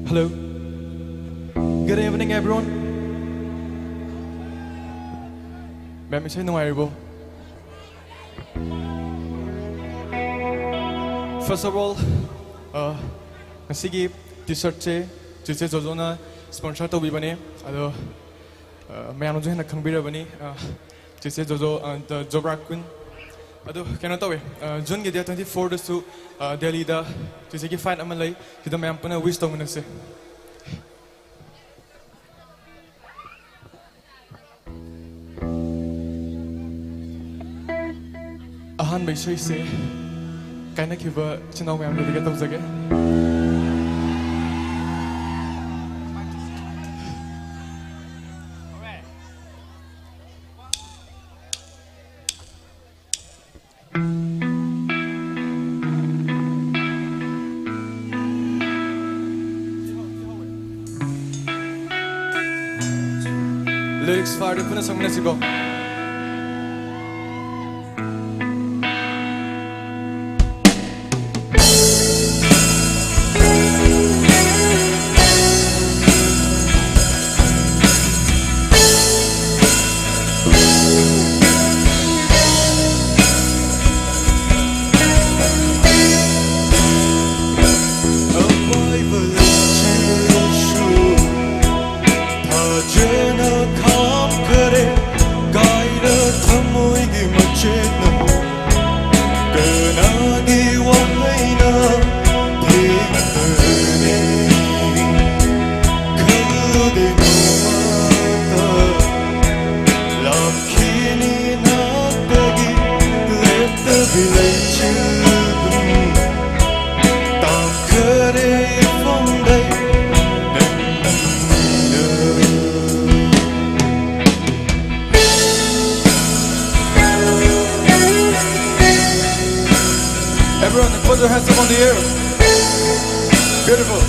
Hello. Good evening, everyone. ꯃꯦꯝ, ꯏꯁꯩ ꯅꯨꯡꯉꯥꯏꯔꯤꯕꯣ? First of all, uh, ꯉꯁꯤꯒꯤ T-shirtꯁꯦ ꯆꯤꯆꯦ ꯖꯣꯖꯣꯅ sponsor ꯇꯧꯕꯤꯕꯅꯦ꯫ ꯑꯗꯣ, ꯑ, ꯃꯌꯥꯝꯅꯁꯨ ꯍꯦꯟꯅ ꯈꯪꯕꯤꯔꯕꯅꯤ, ꯑ, ꯆꯤꯆꯦ ꯖꯣꯖꯣ, ꯑ, the Jobra Queen꯫ ꯑꯗꯣ ꯀꯩꯅꯣ ꯇꯧꯋꯦ, ꯑ, Juneꯒꯤ date twenty fourꯗꯁꯨ, ꯑ, ꯗꯦꯜꯂꯤꯗ ꯆꯤꯆꯦꯒꯤ fight ꯑꯃ ꯂꯩ꯫ ꯁꯤꯗ ꯃꯌꯥꯝ ꯄꯨꯟꯅ wish ꯇꯧꯃꯤꯟꯅꯁꯦ꯫ ꯑꯍꯥꯟꯕ ꯏꯁꯩꯁꯦ ꯀꯥꯏꯅꯈꯤꯕ ꯏꯆꯤꯟ ꯏꯅꯥꯎ ꯃꯌꯥꯝ dedicate ꯇꯧꯖꯒꯦ꯫ Lyrics ꯐꯥꯔꯗꯤ ꯄꯨꯟꯅ ꯁꯛꯃꯤꯟꯅꯁꯤꯀꯣ꯫ ꯑꯄꯥꯏꯕ ꯂꯩꯆꯤꯜꯁꯨ ꯊꯥꯖꯅ ꯈꯥꯝꯈꯔꯦ, ꯀꯥꯏꯔ ꯊꯃꯣꯏꯒꯤ ꯃꯆꯦꯠꯅ ꯀꯅꯥꯒꯤ ꯋꯥꯍꯩꯅ ꯊꯦꯡꯅꯅꯤ? ꯈꯜꯂꯨꯗꯦ ꯅꯣꯡꯃꯇ ꯂꯥꯛꯈꯤꯅꯤ ꯅꯥꯛꯇꯒꯤ ꯂꯦꯞꯇꯕꯤ ꯂꯩꯆꯤꯜꯒꯨꯝ꯫ ꯇꯥꯈꯔꯦ ꯏꯐꯝꯗꯩ ꯅꯪꯅ꯫ Everyone, put your hands up on the air. Beautiful.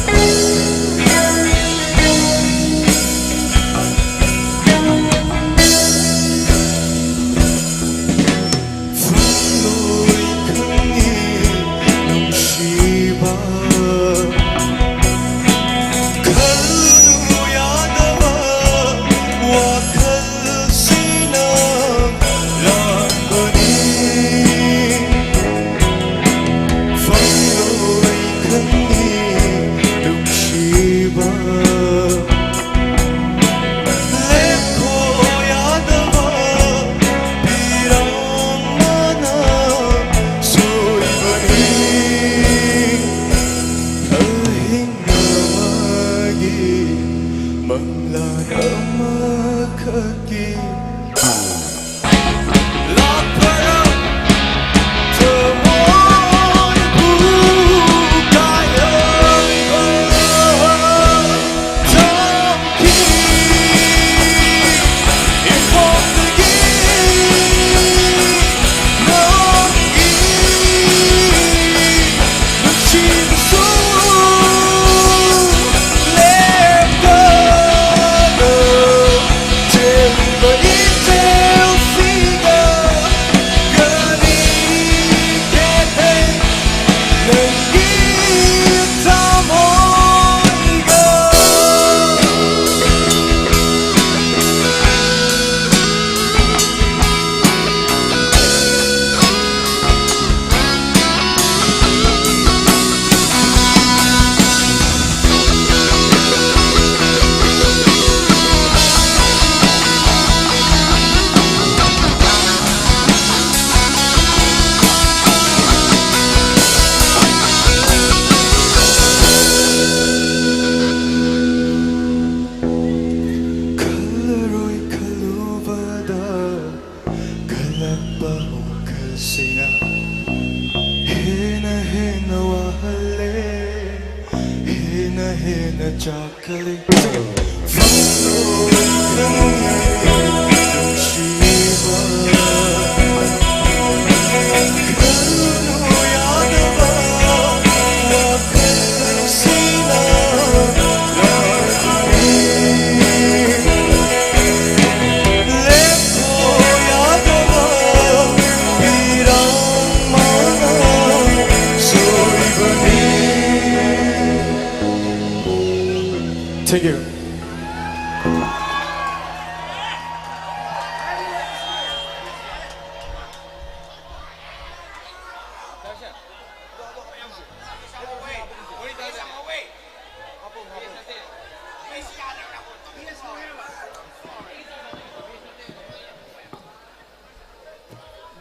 ꯐꯣꯡꯂꯣꯏ ꯈꯪꯉꯤ ꯅꯨꯡꯁꯤꯕ꯫ ꯈꯜꯂꯨ ꯌꯥꯗꯕ ꯋꯥꯈꯜꯁꯤꯅ ꯂꯥꯛꯄꯅꯤ꯫ ꯐꯣꯡꯂꯣꯏ ꯈꯪꯉꯤ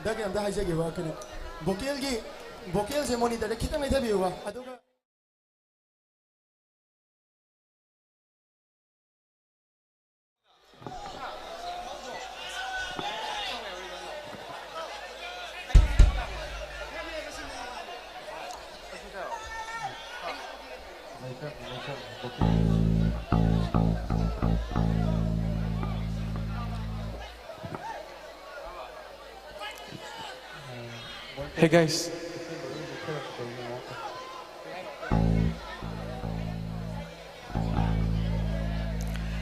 ꯗ ꯀꯩꯅꯣꯝꯇ ꯍꯥꯏꯖꯒꯦꯕ, ꯀꯩꯅꯣ, ꯚꯣꯀꯦꯜꯒꯤ, ꯚꯣꯀꯦꯜꯁꯦ ꯃꯣꯅꯤꯇꯔꯗ ꯈꯤꯇꯪ ꯂꯩꯊꯕꯤꯌꯨꯕ, ꯑꯗꯨꯒ Hey guys.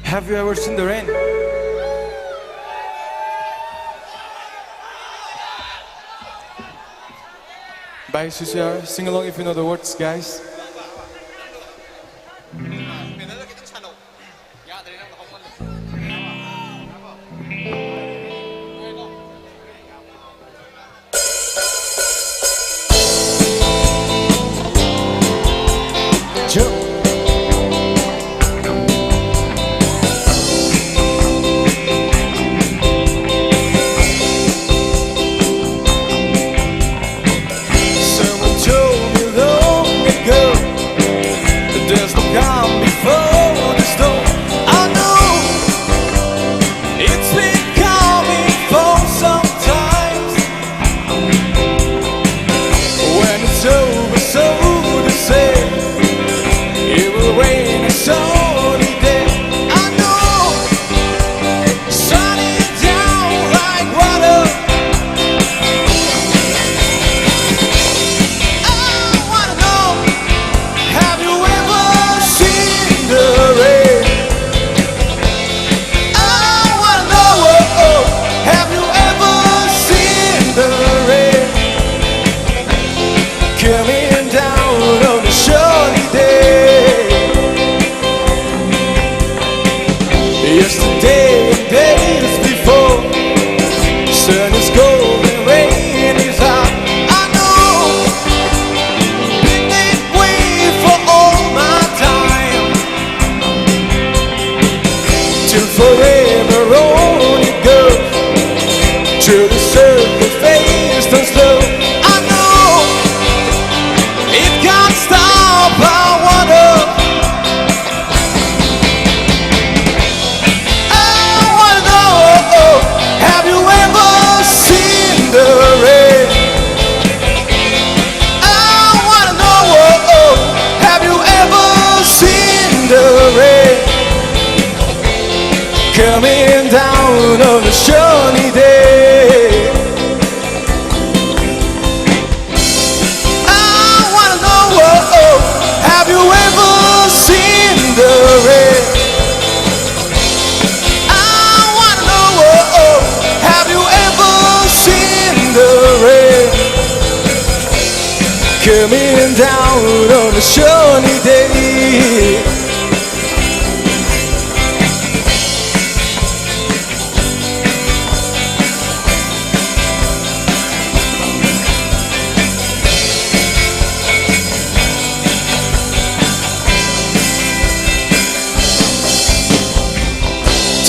Have you ever seen the rain? By C C R, sing along if you know the words, guys. Someone told me long ago that there's no calm before the storm. I know it's been coming for some time. When it's over, so to say, it will rain a sunny day. I know, sunny down like water. I wanna know, have you ever seen the rain? I wanna know, oh, oh, have you ever seen the rain coming down on a sunny day? Yesterday and days before, sun is golden, rain is hot. I know, been that way for all my time. Till forever on it goes, till the circle fades. on a sunny day. I wanna know, oh, oh, have you ever seen the rain? I wanna know, oh, oh, have you ever seen the rain coming down on a sunny day?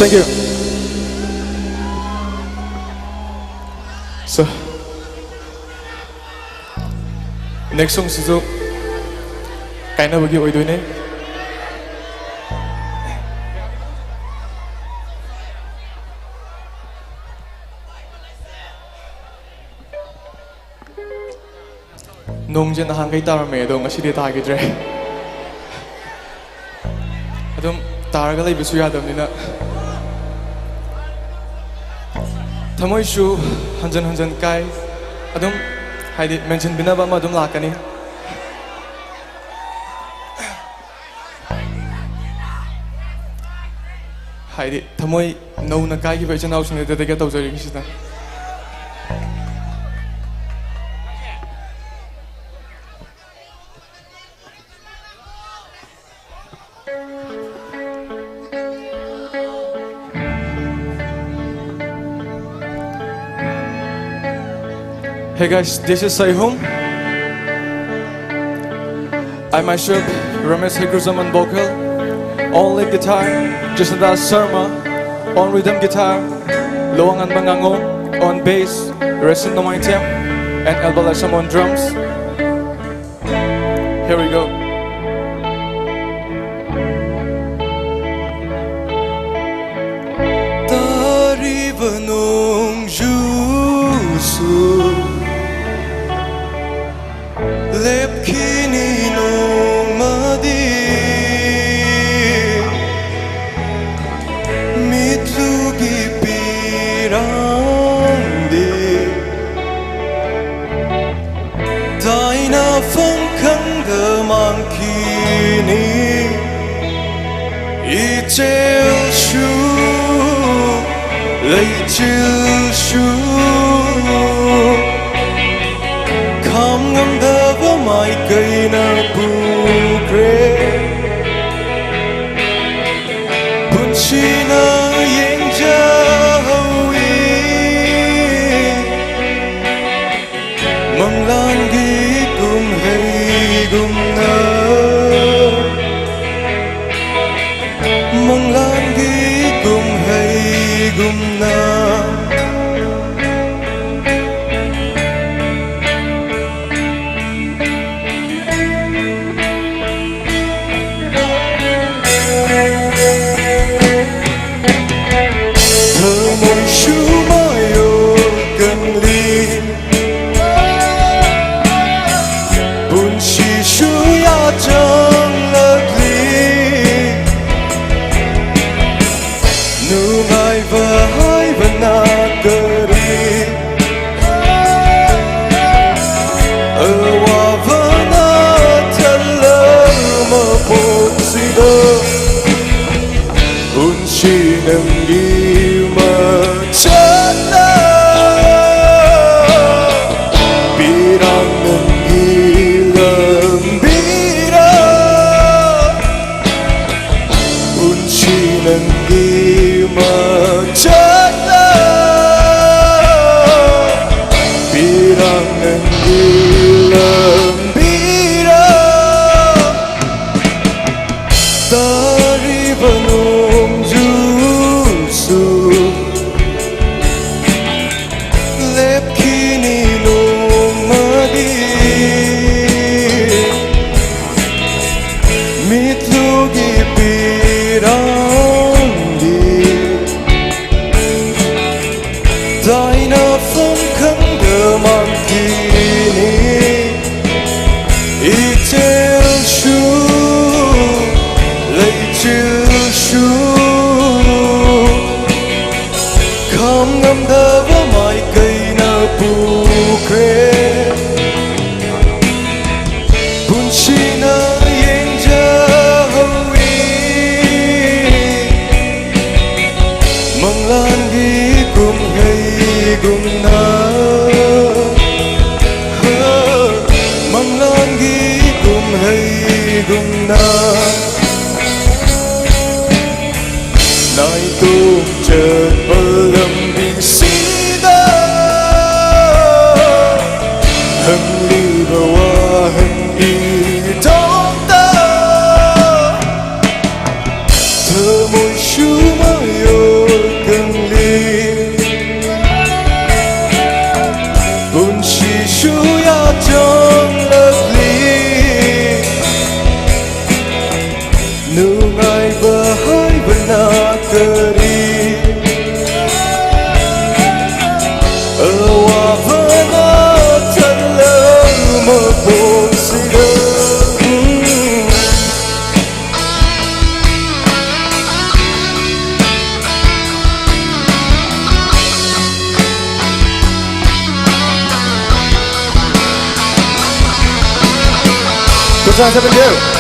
Thank you. So, next song ꯁꯤꯁꯨ ꯀꯥꯏꯅꯕꯒꯤ ꯑꯣꯏꯗꯣꯏꯅꯦ꯫ ꯅꯣꯡꯁꯦ ꯅꯍꯥꯟꯈꯩ ꯇꯥꯔꯝꯃꯦ, ꯑꯗꯣ ꯉꯁꯤꯗꯤ ꯇꯥꯈꯤꯗ꯭ꯔꯦ꯫ ꯑꯗꯨꯝ ꯇꯥꯔꯒ ꯂꯩꯕꯁꯨ ꯌꯥꯗꯕꯅꯤꯅ꯫ ꯊꯃꯣꯏꯁꯨ ꯍꯟꯖꯟ ꯍꯟꯖꯟ ꯀꯥꯏ꯫ ꯑꯗꯨꯝ, ꯍꯥꯏꯗꯤ, ꯃꯦꯟꯁꯤꯟꯕꯤꯅꯕ ꯑꯃ ꯑꯗꯨꯝ ꯂꯥꯛꯀꯅꯤ꯫ ꯍꯥꯏꯗꯤ, ꯊꯃꯣꯏ ꯅꯧꯅ ꯀꯥꯏꯈꯤꯕ ꯏꯆꯤꯟ ꯏꯅꯥꯎꯁꯤꯡꯗ dedicate ꯇꯧꯖꯔꯤꯕꯁꯤꯗ꯫ Hey guys, this is Saihum. I myself, Ramesh Hekuzam on vocal, on lead guitar, Jasanta Sharma, on rhythm guitar, Loangan Mangangong, on bass, Resin Nomaitiam, and Elba Lasham on drums. Here we go. ꯇꯥꯔꯤꯕ ꯅꯣꯡꯖꯨꯁꯨ ꯂꯦꯞꯈꯤꯅꯤ ꯅꯣꯡꯃꯗꯤ꯫ ꯃꯤꯠꯂꯨꯒꯤ ꯄꯤ ꯔꯥꯡꯗꯤ ꯇꯥꯏꯅꯐꯝ ꯈꯪꯗ ꯃꯥꯡꯈꯤꯅꯤ꯫ ꯏꯆꯦꯜꯁꯨ ꯂꯩꯆꯤꯜꯁꯨ ꯈꯥꯝꯉꯝꯗꯕ ꯃꯥꯏꯀꯩꯅ ꯄꯨꯈ꯭ꯔꯦ꯫ ꯄꯨꯟꯁꯤꯅ ꯌꯦꯡꯖꯍꯧꯏ ꯃꯪꯂꯥꯟꯒꯤ ꯀꯨꯝꯍꯩꯒꯨꯝꯅ꯫ ꯃꯪꯂꯥꯟꯒꯤ ꯀꯨꯝꯍꯩꯒꯨꯝꯅ꯫ ꯊꯃꯣꯏꯁꯨ ꯃꯥꯌꯣꯛꯀꯟꯂꯤ꯫ ꯄꯨꯟꯁꯤꯁꯨ ꯌꯥꯆꯪꯂꯛꯂꯤ꯫ ꯅꯨꯡꯉꯥꯏꯕ ꯍꯥꯏꯕꯅ ꯀꯔꯤ? ꯑꯋꯥꯕꯅ ꯊꯜꯂ ꯃꯄꯣꯛꯁꯤꯗ ꯄꯨꯟꯁꯤ ꯅꯪꯒꯤ ꯃꯆꯠꯅ ꯄꯤꯔꯥꯡ ꯅꯪꯒꯤ ꯂꯝꯕꯤꯗ ꯄꯨꯟꯁꯤ ꯅꯪꯒꯤ ꯃꯆꯠꯅ ꯄꯤꯔꯥꯡ ꯅꯪꯒꯤ ꯂꯝꯕꯤꯗ ꯇꯥꯔꯤꯕ ꯅꯣꯡꯖꯨꯁꯨ ꯂꯦꯞꯈꯤꯅꯤ ꯅꯣꯡꯃꯗꯤ꯫ ꯃꯤꯠꯂꯨꯒꯤ ꯄꯤꯔꯥꯡꯗꯤ ꯇꯥꯏꯅꯐꯝ ꯈꯪꯗ ꯃꯥꯡꯈꯤꯅꯤ꯫ ꯏꯆꯦꯜꯁꯨ ꯂꯩꯆꯤꯜꯁꯨ ꯉꯝꯗꯕ ꯃꯥꯏꯀꯩꯅ ꯄꯨꯈ꯭ꯔꯦ꯫ ꯄꯨꯟꯁꯤꯅ ꯌꯦꯡꯖꯍꯧꯏ ꯃꯪꯂꯥꯟꯒꯤ ꯀꯨꯝꯍꯩꯒꯨꯝꯅ꯫ ꯃꯪꯂꯥꯟꯒꯤ ꯀꯨꯝꯍꯩꯒꯨꯝꯅ ꯅꯥꯏꯇꯣꯝ ꯆꯠꯄ ꯂꯝꯕꯤꯁꯤꯗ ꯍꯪꯂꯤꯕ ꯋꯥꯍꯪꯒꯤꯗꯃꯛꯇ ꯊꯃꯣꯏꯁꯨ ꯃꯌꯣꯜ ꯀꯪꯂꯤ꯫ ꯄꯨꯟꯁꯤꯁꯨ ꯌꯥꯆꯪꯂꯛꯂꯤ꯫ ꯅꯨꯡꯉꯥꯏꯕ ꯍꯥꯏꯕꯅ ꯀꯔꯤ? ꯑꯋꯥꯕꯅ ꯊꯜꯂꯕ ꯃꯄꯣꯛꯁꯤꯗ꯫ Good time, seven two.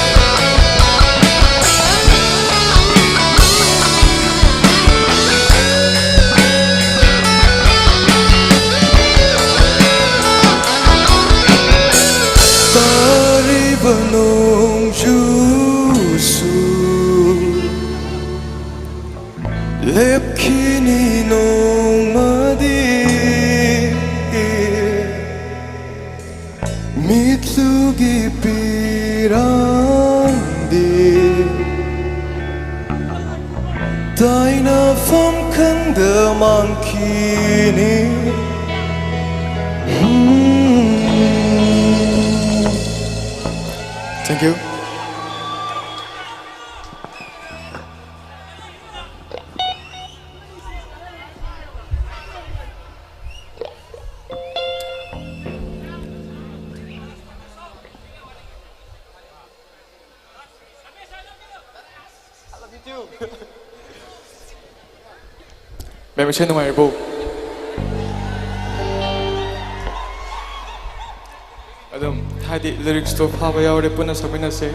ꯇꯥꯔꯤꯕ ꯅꯣꯡꯖꯨꯁꯨ ꯂꯦꯞꯈꯤꯅꯤ ꯅꯣꯡꯃꯗꯤ꯫ ꯃꯤꯠꯂꯨꯒꯤ ꯄꯤꯔꯥꯡꯗꯤ ꯇꯥꯏꯅꯐꯝ ꯈꯪꯗ ꯃꯥꯡꯈꯤꯅꯤ꯫ ꯎꯝ꯫ Thank you. ꯃꯌꯥꯝ ꯏꯁꯩ ꯅꯨꯡꯉꯥꯏꯔꯤꯕꯣ? ꯑꯗꯨꯝ ꯍꯥꯏꯗꯤ ꯂꯤꯔꯤꯛꯁꯇꯣ ꯐꯥꯕ ꯌꯥꯎꯔꯦ, ꯄꯨꯟꯅ ꯁꯛꯃꯤꯟꯅꯁꯦ꯫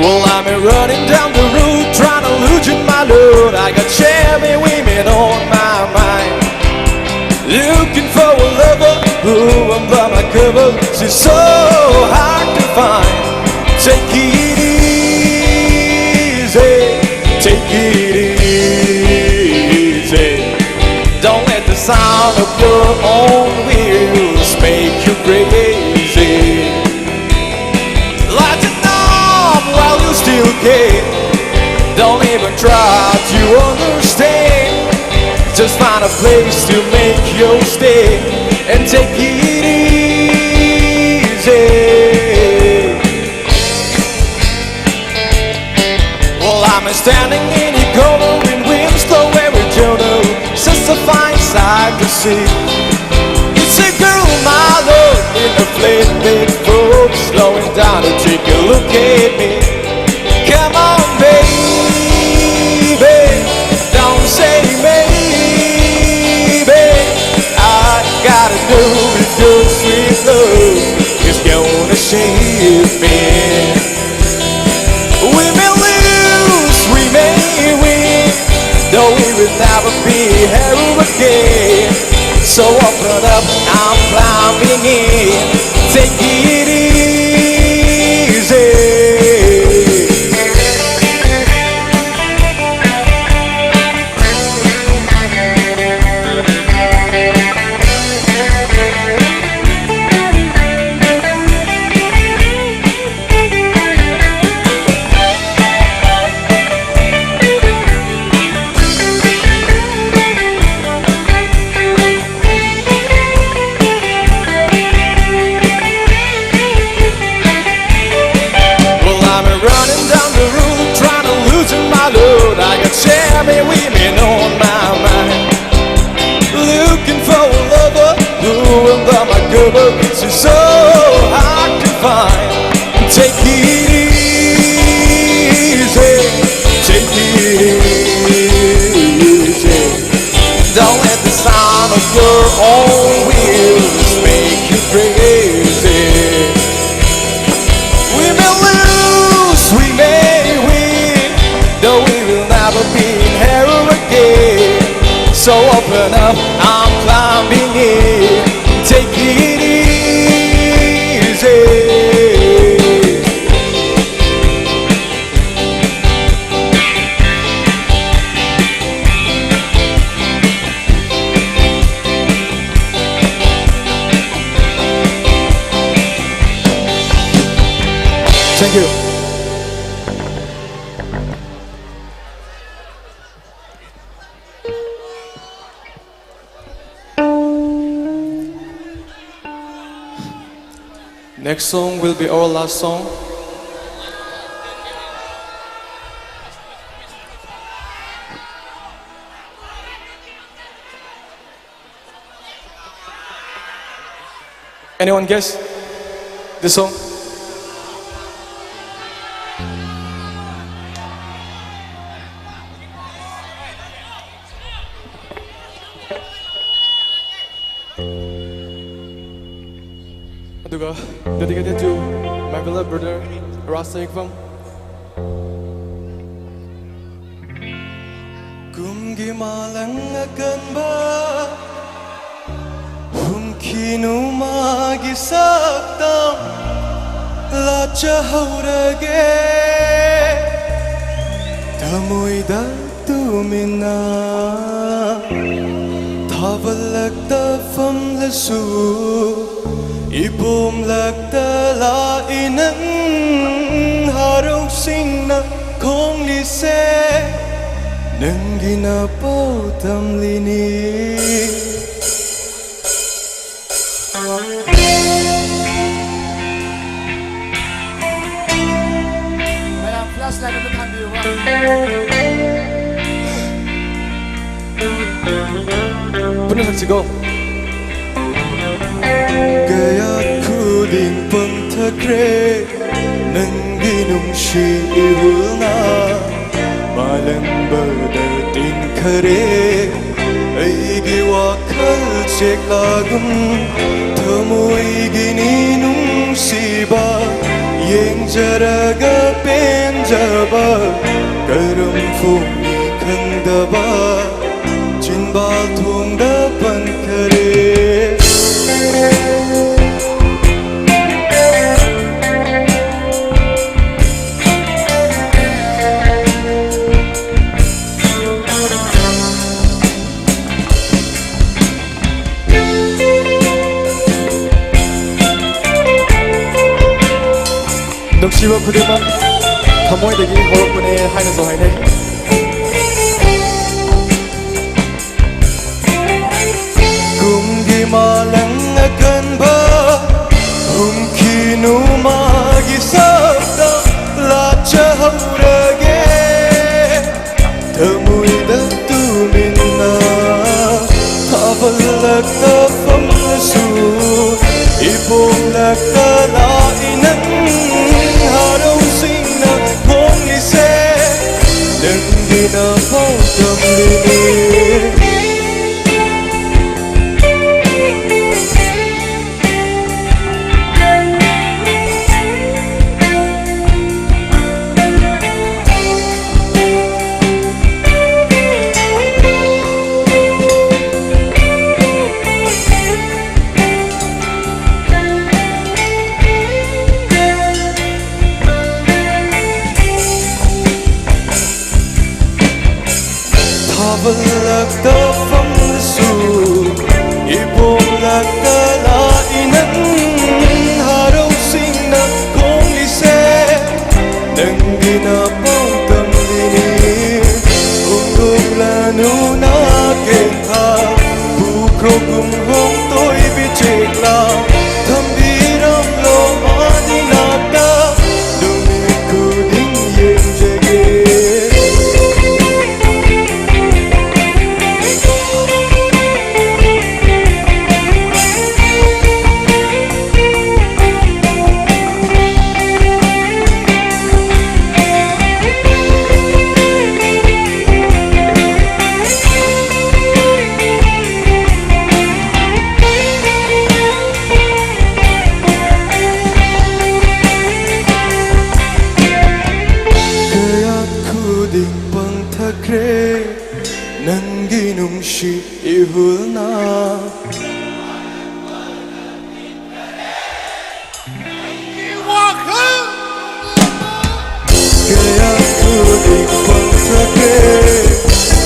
Well, I'm running down the road, trying to lose my load. I got Chevy women on my mind. Looking for a lover who won't blow my cover. She's so hard to find. Take it easy, take it easy. Don't let the sound of your own wheels make you crazy. Light it up while you still can. Don't even try to understand. Just find a place to make your stay and take it easy. Well, I'm standing in the corner in Winslow, Arizona. Such a fine sight to see. It's a girl, my lord, in a flatbed Ford, slowing down to take a look at me. Come on, baby, don't say maybe. I gotta know if your sweet love is gonna save me. We may lose, we may win, though we will never be here again. So open up, I'm climbing in. Take it easy. It's so hard to find. Take it easy, take it easy. Don't let the sound of your own wheels make you crazy. We may lose, we may win, though we will never be here again. So open up, I'm climbing in. Take it easy. Thank you. Next song will be our last song. Anyone guess this song? ꯑꯗꯨꯒ dedicated to my beloved brother Rasta Ekvam. ꯀꯨꯝꯒꯤ ꯃꯥꯂꯪ ꯑꯀꯟꯕ ꯍꯨꯝꯈꯤꯅꯨ ꯃꯥꯒꯤ ꯁꯛꯇꯝ ꯂꯥꯠꯆꯍꯧꯔꯒꯦ ꯊꯃꯣꯏꯗ ꯇꯨꯃꯤꯟꯅ ꯊꯥꯕꯜꯂꯛꯇ ꯐꯝꯂꯁꯨ ꯏꯕꯣꯝꯂꯛꯇ ꯂꯥꯛꯏ ꯅꯪ ꯍꯔꯥꯎꯁꯤꯡꯅ ꯈꯣꯡꯂꯤꯁꯦ ꯅꯪꯒꯤ ꯅꯄꯣ ꯇꯝꯂꯤꯅꯤ꯫ ꯃꯌꯥꯝ flashlight ꯑꯃ ꯊꯥꯟꯕꯤꯌꯨꯕ꯫ ꯄꯨꯟꯅ ꯁꯛꯁꯤꯀꯣ꯫ ꯀꯌꯥꯠ ꯈꯨꯗꯤꯡ ꯄꯪꯊꯈ꯭ꯔꯦ ꯅꯪꯒꯤ ꯅꯨꯡꯁꯤ ꯏꯍꯨꯜꯅ꯫ ꯃꯥꯂꯪꯕꯗ ꯇꯤꯟꯈꯔꯦ ꯑꯩꯒꯤ ꯋꯥꯈꯜ ꯆꯦꯛꯂꯥꯒꯨꯝ꯫ ꯊꯃꯣꯏꯒꯤꯅꯤ ꯅꯨꯡꯁꯤꯕ ꯌꯦꯡꯖꯔꯒ ꯄꯦꯟꯖꯕ꯫ ꯀꯔꯝ ꯐꯣꯡꯅꯤ ꯈꯪꯗꯕ ꯆꯤꯟꯕꯥꯜ ꯊꯣꯡꯗ ꯄꯟꯈꯔꯦ꯫ ꯅꯨꯡꯁꯤꯕ ꯈꯨꯗꯤꯡꯃꯛ ꯊꯃꯣꯏꯗꯒꯤ ꯍꯧꯔꯛꯄꯅꯦ ꯍꯥꯏꯅꯁꯨ ꯍꯥꯏꯅꯩ꯫ ꯀꯨꯝꯒꯤ ꯃꯥꯂꯪ ꯑꯀꯟꯕ ꯍꯨꯝꯈꯤꯅꯨ ꯃꯥꯒꯤ ꯁꯛꯇ ꯂꯥꯠꯆꯍꯧꯔꯒꯦ꯫ ꯊꯃꯣꯏꯗ ꯇꯨꯃꯤꯟꯅ ꯊꯥꯕꯜꯂꯛꯇ ꯐꯝꯂꯁꯨ ꯏꯄꯣꯝꯂꯛꯇ ꯂꯥꯛꯏ ꯅꯪ꯫ ꯍꯔꯥꯎꯁꯤꯡꯅ ꯈꯣꯡꯂꯤꯁꯦ ꯅꯪꯒꯤ ꯅꯄꯥꯎ ꯇꯝꯂꯤꯅꯦ꯫ ꯊꯥꯕꯜꯂꯛꯇ ꯐꯝꯂꯁꯨ ꯏꯄꯣꯝꯂꯛꯇ ꯂꯥꯛꯏ ꯅꯪ꯫ ꯍꯔꯥꯎꯁꯤꯡꯅ ꯈꯣꯡꯂꯤꯁꯦ ꯅꯪꯒꯤ ꯅꯄꯥꯎ ꯇꯝꯂꯤꯅꯤ꯫ ꯍꯣꯡꯗꯣꯛꯂꯅꯨ ꯅꯥꯀꯦꯟꯊꯥ ꯄꯨꯈ꯭ꯔꯣ ꯀꯨꯝꯍꯣꯡ ꯇꯣꯏꯕꯤ ꯆꯦꯛꯂꯥ꯫ ꯊꯝꯕꯤꯔꯝꯂꯣ ꯃꯥꯅꯤ ꯅꯥꯛꯇ ꯅꯨꯃꯤꯠ ꯈꯨꯗꯤꯡ ꯌꯦꯡꯖꯒꯦ꯫ ꯏꯍꯨꯜꯅ ꯀꯌꯥ ꯈꯨꯗꯤꯡ ꯄꯥꯡꯊꯈ꯭ꯔꯦ,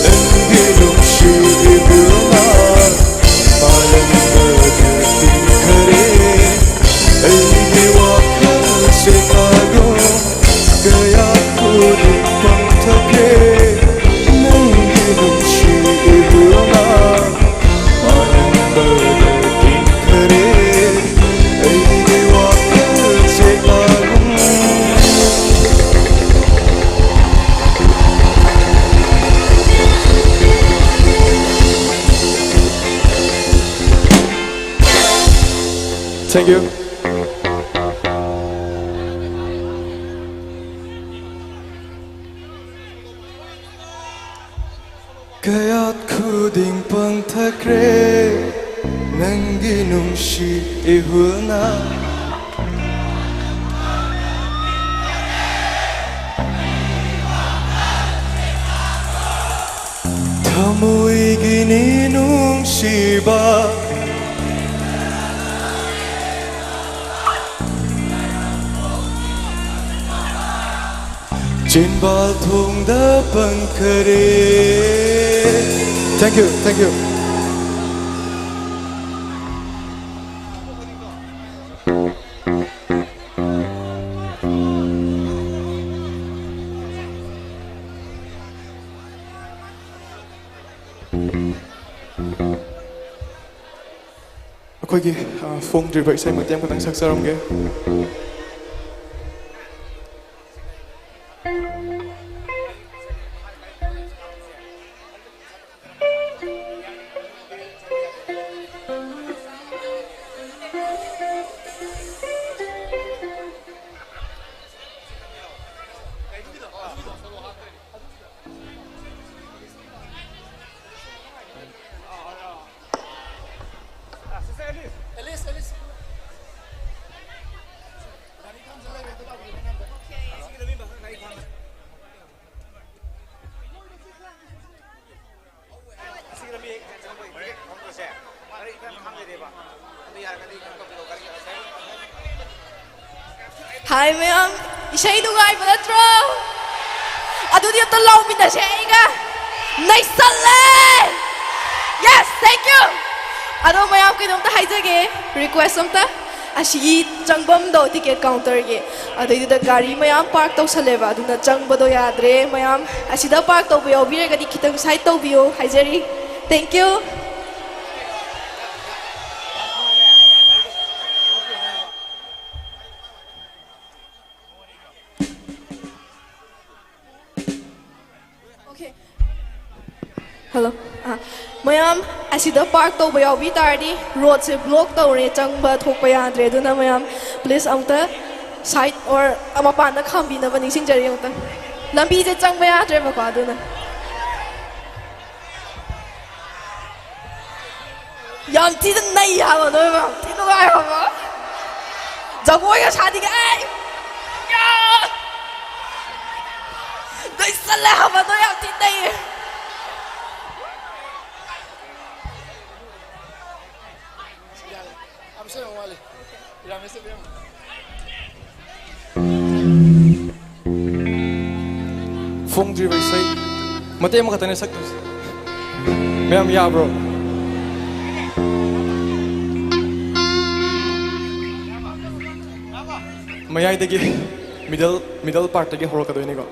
ꯅꯪꯒꯤ ꯅꯨꯡꯁꯤ ꯏꯍꯨꯜꯅ ꯃꯥꯂꯪꯗ ꯇꯤꯟꯈꯔꯦ꯫ ꯑꯩꯒꯤ ꯋꯥꯈꯜꯁꯦ ꯀꯥꯏꯔꯣ ꯀꯌꯥ ꯈꯨꯗꯤꯡ ꯄꯥꯡꯊꯈ꯭ꯔꯦ, ꯅꯪꯒꯤ ꯅꯨꯡꯁꯤ ꯏꯍꯨꯜꯅ ꯃꯥꯂꯪꯗ ꯇꯤꯟꯈꯔꯦ꯫ ꯑꯩꯒꯤ ꯋꯥꯈꯜꯁꯦ ꯀꯥꯏꯔꯣ Thank you. ꯀꯌꯥꯠ ꯈꯨꯗꯤꯡ ꯄꯥꯡꯊꯈ꯭ꯔꯦ, ꯅꯪꯒꯤ ꯅꯨꯡꯁꯤ ꯏꯍꯨꯜꯅ꯫ ꯊꯃꯣꯏꯒꯤꯅꯤ ꯅꯨꯡꯁꯤꯕ꯫ ꯆꯤꯟꯕꯥꯜ ꯊꯣꯡꯗ ꯄꯟꯈꯔꯦ꯫ Thank you, thank you. ꯑꯩꯈꯣꯏꯒꯤ, ꯑ, ꯐꯣꯡꯗ꯭ꯔꯤꯕ ꯏꯁꯩ ꯃꯇꯦꯛ ꯑꯃꯈꯛꯇꯪ ꯁꯛꯆꯔꯝꯒꯦ꯫ ꯍꯥꯏ ꯃꯌꯥꯝ, ꯏꯁꯩ ꯅꯨꯡꯉꯥꯏꯕ ꯅꯠꯇ꯭ꯔꯣ? ꯑꯗꯨꯗꯤ ꯑꯝꯇ ꯂꯥꯎꯃꯤꯟꯅꯁꯦ ꯑꯩꯒ꯫ ꯅꯩꯁꯜꯂꯦ! Yes, thank you! ꯑꯗꯣ ꯃꯌꯥꯝ, ꯀꯩꯅꯣꯝꯇ ꯍꯥꯏꯖꯒꯦ, request ꯑꯝꯇ꯫ ꯑꯁꯤꯒꯤ ꯆꯪꯐꯝꯗꯣ, ticket counterꯒꯤ, ꯑꯗꯩꯗꯨꯗ ꯒꯥꯔꯤ ꯃꯌꯥꯝ park ꯇꯧꯁꯜꯂꯦꯕ, ꯑꯗꯨꯅ ꯆꯪꯕꯗꯣ ꯌꯥꯗ꯭ꯔꯦ꯫ ꯃꯌꯥꯝ ꯑꯁꯤꯗ park ꯇꯧꯕ ꯌꯥꯎꯕꯤꯔꯒꯗꯤ ꯈꯤꯇꯪ side ꯇꯧꯕꯤꯌꯣ ꯍꯥꯏꯖꯔꯤ꯫ Thank you. Okay. Hello. ꯑꯥ, ꯃꯌꯥꯝ ꯑꯁꯤꯗ park ꯇꯧꯕ ꯌꯥꯎꯕꯤ ꯇꯥꯔꯗꯤ, roadꯁꯦ block ꯇꯧꯔꯦ, ꯆꯪꯕ ꯊꯣꯛꯄ ꯌꯥꯗ꯭ꯔꯦ꯫ ꯑꯗꯨꯅ ꯃꯌꯥꯝ, please, ꯑꯃꯨꯛꯇ side or ꯃꯄꯥꯟꯗ ꯈꯥꯝꯕꯤꯅꯕ ꯅꯤꯡꯁꯤꯡꯖꯔꯤ꯫ ꯑꯃꯨꯛꯇꯪ ꯂꯝꯕꯤꯁꯦ ꯆꯪꯕ ꯌꯥꯗ꯭ꯔꯦꯕꯀꯣ, ꯑꯗꯨꯅ꯫ ꯌꯥꯝ ꯊꯤꯅ ꯅꯩ ꯍꯥꯏꯕ ꯅꯣꯏ, ꯌꯥꯝ ꯊꯤ ꯅꯨꯡꯉꯥꯏ ꯍꯥꯏꯕ꯫ ꯖꯒꯣꯏꯒ ꯁꯥꯅꯤꯡꯉꯦ ꯑꯩ꯫ ꯌꯥ! ꯅꯩꯁꯜꯂꯦ ꯍꯥꯏꯕ ꯅꯣꯏ, ꯌꯥꯝ ꯊꯤ ꯅꯩꯌꯦ꯫ ꯐꯣꯡꯗ꯭ꯔꯤꯕ ꯏꯁꯩ ꯃꯇꯦꯛ ꯑꯃꯈꯛꯇꯅꯦ ꯁꯛꯇꯣꯏꯁꯦ꯫ ꯃꯌꯥꯝ ꯌꯥꯕ꯭ꯔꯣ? ꯃꯌꯥꯏꯗꯒꯤ, middle, middle partꯇꯒꯤ ꯍꯧꯔꯛꯀꯗꯣꯏꯅꯤꯀꯣ꯫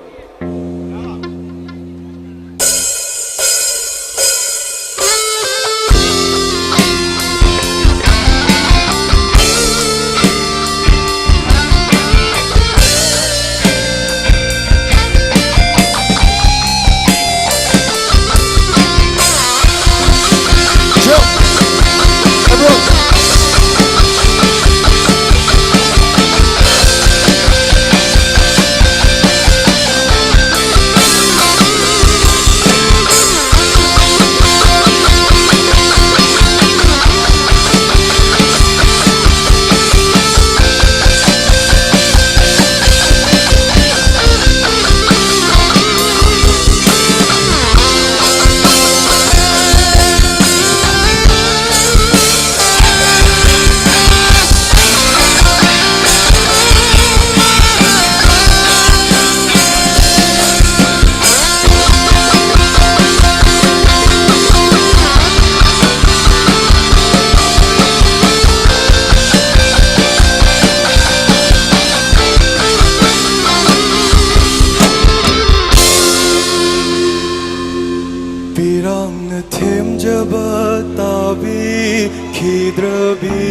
ꯈꯤꯗ꯭ꯔꯕꯤ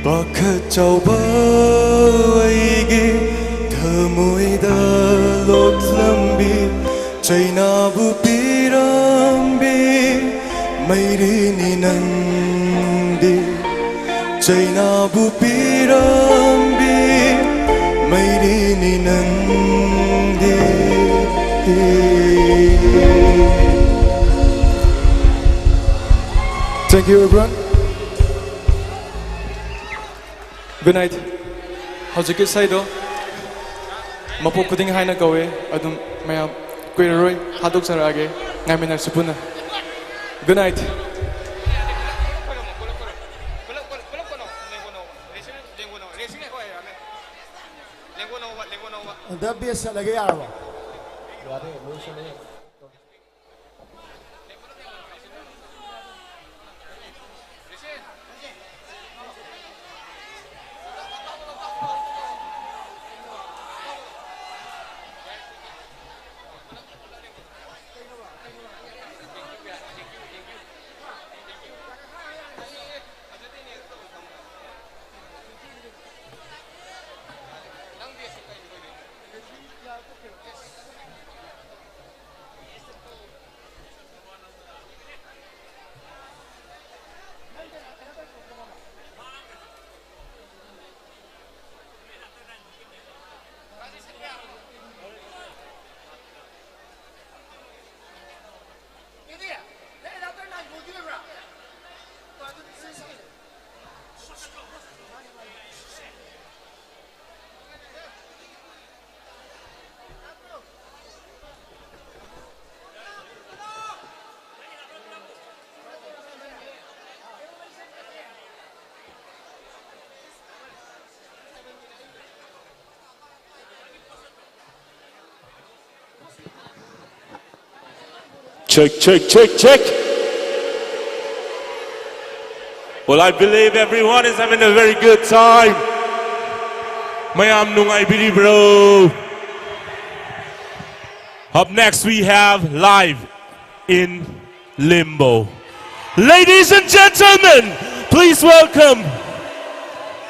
ꯄꯥꯈꯠ ꯆꯥꯎꯕ ꯑꯩꯒꯤ ꯊꯃꯣꯏꯗ ꯂꯣꯛꯂꯝꯕꯤ ꯆꯩꯅꯥꯕꯨ ꯄꯤꯔꯝꯕꯤ ꯃꯩꯔꯤꯅꯤ ꯅꯪꯗꯤ ꯆꯩꯅꯥꯕꯨ ꯄꯤꯔꯝꯕꯤ ꯃꯩꯔꯤꯅꯤ ꯅꯪꯗꯤ Thank you, everyone. Good night. ꯍꯧꯖꯤꯛꯀꯤ ꯏꯁꯩꯗꯣ ꯃꯄꯣꯛ ꯈꯨꯗꯤꯡ ꯍꯥꯏꯅ ꯀꯧꯋꯦ꯫ ꯑꯗꯨꯝ ꯃꯌꯥꯝ ꯀꯨꯏꯔꯔꯣꯏ ꯊꯥꯗꯣꯛꯆꯔꯛꯑꯒꯦ꯫ ꯉꯥꯏꯃꯤꯟꯅꯔꯁꯤ ꯄꯨꯟꯅ꯫ Good night. ꯑꯝꯇ ꯕꯦꯁ ꯆꯠꯂꯒꯦ ꯌꯥꯔꯕꯣ? Check, check, check, check. Well, I believe everyone is having a very good time. ꯃꯌꯥꯝ ꯅꯨꯡꯉꯥꯏꯕꯤꯔꯤꯕ꯭ꯔꯣ? Up next, we have Live in Limbo. Ladies and gentlemen, please welcome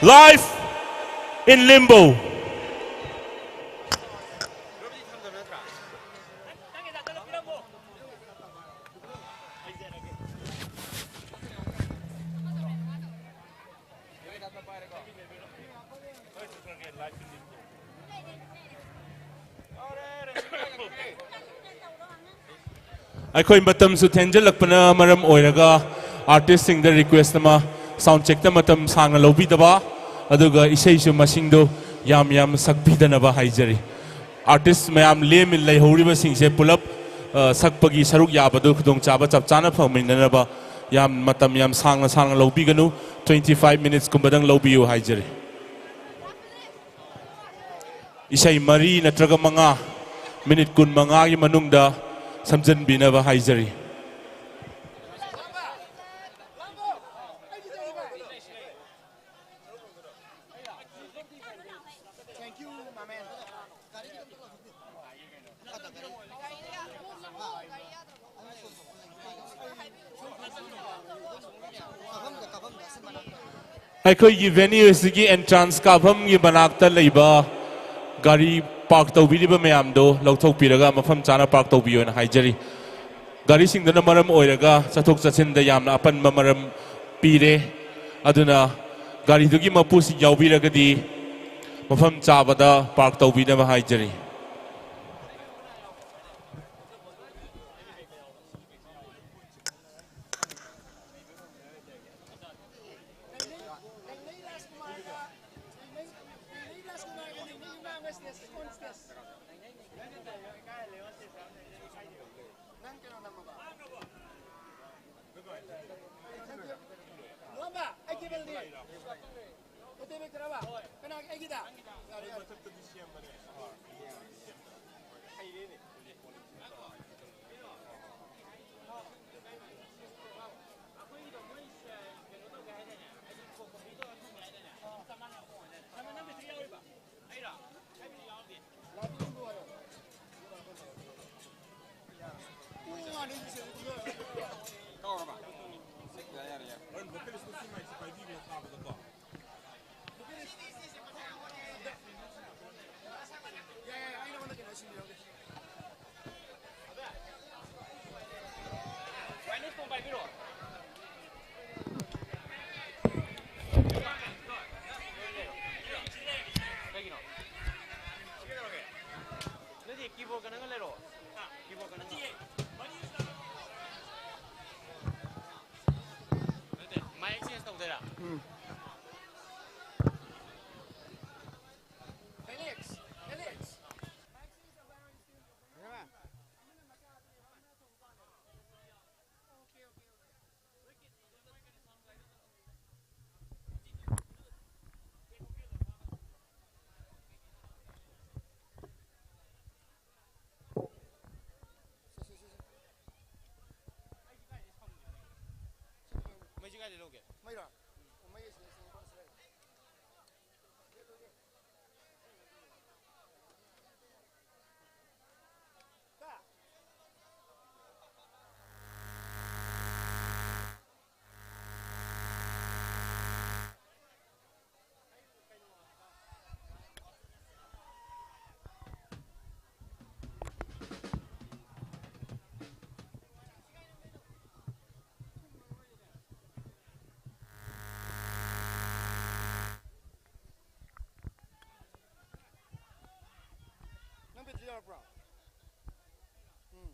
Life in Limbo. ꯑꯩꯈꯣꯏ ꯃꯇꯝꯁꯨ ꯊꯦꯡꯖꯤꯜꯂꯛꯄꯅ ꯃꯔꯝ ꯑꯣꯏꯔꯒ, ꯑꯥꯔꯇꯤꯁꯁꯤꯡꯗ request ꯑꯃ, ꯁꯥꯎꯟ ꯆꯦꯛꯇ ꯃꯇꯝ ꯁꯥꯡꯅ ꯂꯧꯕꯤꯗꯕ, ꯑꯗꯨꯒ ꯏꯁꯩꯁꯨ ꯃꯁꯤꯡꯗꯣ ꯌꯥꯝ ꯌꯥꯝ ꯁꯛꯄꯤꯗꯅꯕ ꯍꯥꯏꯖꯔꯤ꯫ ꯑꯥꯔꯇꯤꯁ ꯃꯌꯥꯝ ꯂꯦꯝꯃꯤ ꯂꯩꯍꯧꯔꯤꯕꯁꯤꯡꯁꯦ ꯄꯨꯂꯞ, ꯑ, ꯁꯛꯄꯒꯤ ꯁꯔꯨꯛ ꯌꯥꯕꯗꯨ ꯈꯨꯗꯣꯡꯆꯥꯕ ꯆꯞ ꯆꯥꯅ ꯐꯪꯃꯤꯟꯅꯅꯕ ꯌꯥꯝ ꯃꯇꯝ ꯌꯥꯝ ꯁꯥꯡꯅ ꯁꯥꯡꯅ ꯂꯧꯕꯤꯒꯅꯨ, twenty five minutes ꯀꯨꯝꯕꯗꯪ ꯂꯧꯕꯤꯌꯨ ꯍꯥꯏꯖꯔꯤ꯫ ꯏꯁꯩ ꯃꯔꯤ ꯅꯠꯇ꯭ꯔꯒ ꯃꯉꯥ, ꯃꯤꯅꯤꯠ ꯀꯨꯟꯃꯉꯥꯒꯤ ꯃꯅꯨꯡꯗ ꯁꯝꯖꯟꯕꯤꯅꯕ ꯍꯥꯏꯖꯔꯤ꯫ ꯑꯩꯈꯣꯏꯒꯤ venue ꯑꯁꯤꯒꯤ entrance ꯀꯥꯐꯝꯒꯤ ꯃꯅꯥꯛꯇ ꯂꯩꯕ ꯒꯥꯔꯤ ꯄꯥꯔꯛ ꯇꯧꯕꯤꯔꯤꯕ ꯃꯌꯥꯝꯗꯣ ꯂꯧꯊꯣꯛꯄꯤꯔꯒ ꯃꯐꯝ ꯆꯥꯅ ꯄꯥꯔꯛ ꯇꯧꯕꯤꯌꯣꯅ ꯍꯥꯏꯖꯔꯤ꯫ ꯒꯥꯔꯤꯁꯤꯡꯗꯨꯅ ꯃꯔꯝ ꯑꯣꯏꯔꯒ ꯆꯠꯊꯣꯛ ꯆꯠꯁꯤꯟꯗ ꯌꯥꯝꯅ ꯑꯄꯟꯕ ꯃꯔꯝ ꯄꯤꯔꯦ꯫ ꯑꯗꯨꯅ ꯒꯥꯔꯤꯗꯨꯒꯤ ꯃꯄꯨꯁꯤꯡ ꯌꯥꯎꯕꯤꯔꯒꯗꯤ ꯃꯐꯝ ꯆꯥꯕꯗ ꯄꯥꯔꯛ ꯇꯧꯕꯤꯅꯕ ꯍꯥꯏꯖꯔꯤ꯫ ꯄꯥꯏꯕꯤꯔꯣ꯫ ꯀꯩꯒꯤꯅꯣ? ꯅꯠꯇꯦ, keyboard ꯀ ꯅꯪꯒ ꯂꯩꯔꯣ꯫ Keyboard ꯀ ꯅꯪꯒ꯫ ꯅꯠꯇꯦ, mic exchange ꯇꯧꯗꯣꯏꯔꯥ? ꯎꯝ꯫ Felix, Felix. ꯃꯩꯁꯤ ꯀꯥꯏꯗꯩ ꯂꯧꯒꯦ? ꯃꯩꯔꯣ? ꯃꯩ ꯑꯁꯤꯗ, ꯑꯁꯤꯗ, ꯑꯁꯤꯗ ꯂꯩꯔꯦ꯫ ꯅꯪ battery ꯌꯥꯎꯔꯛꯄ꯭ꯔꯣ? ꯎꯝ꯫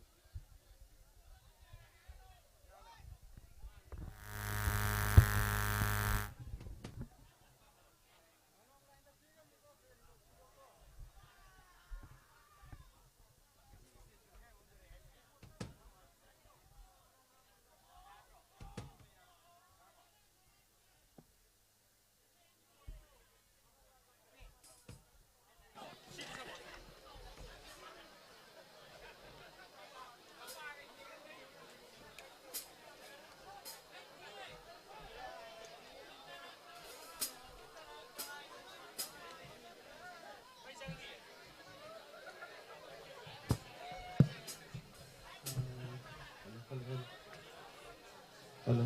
Hello.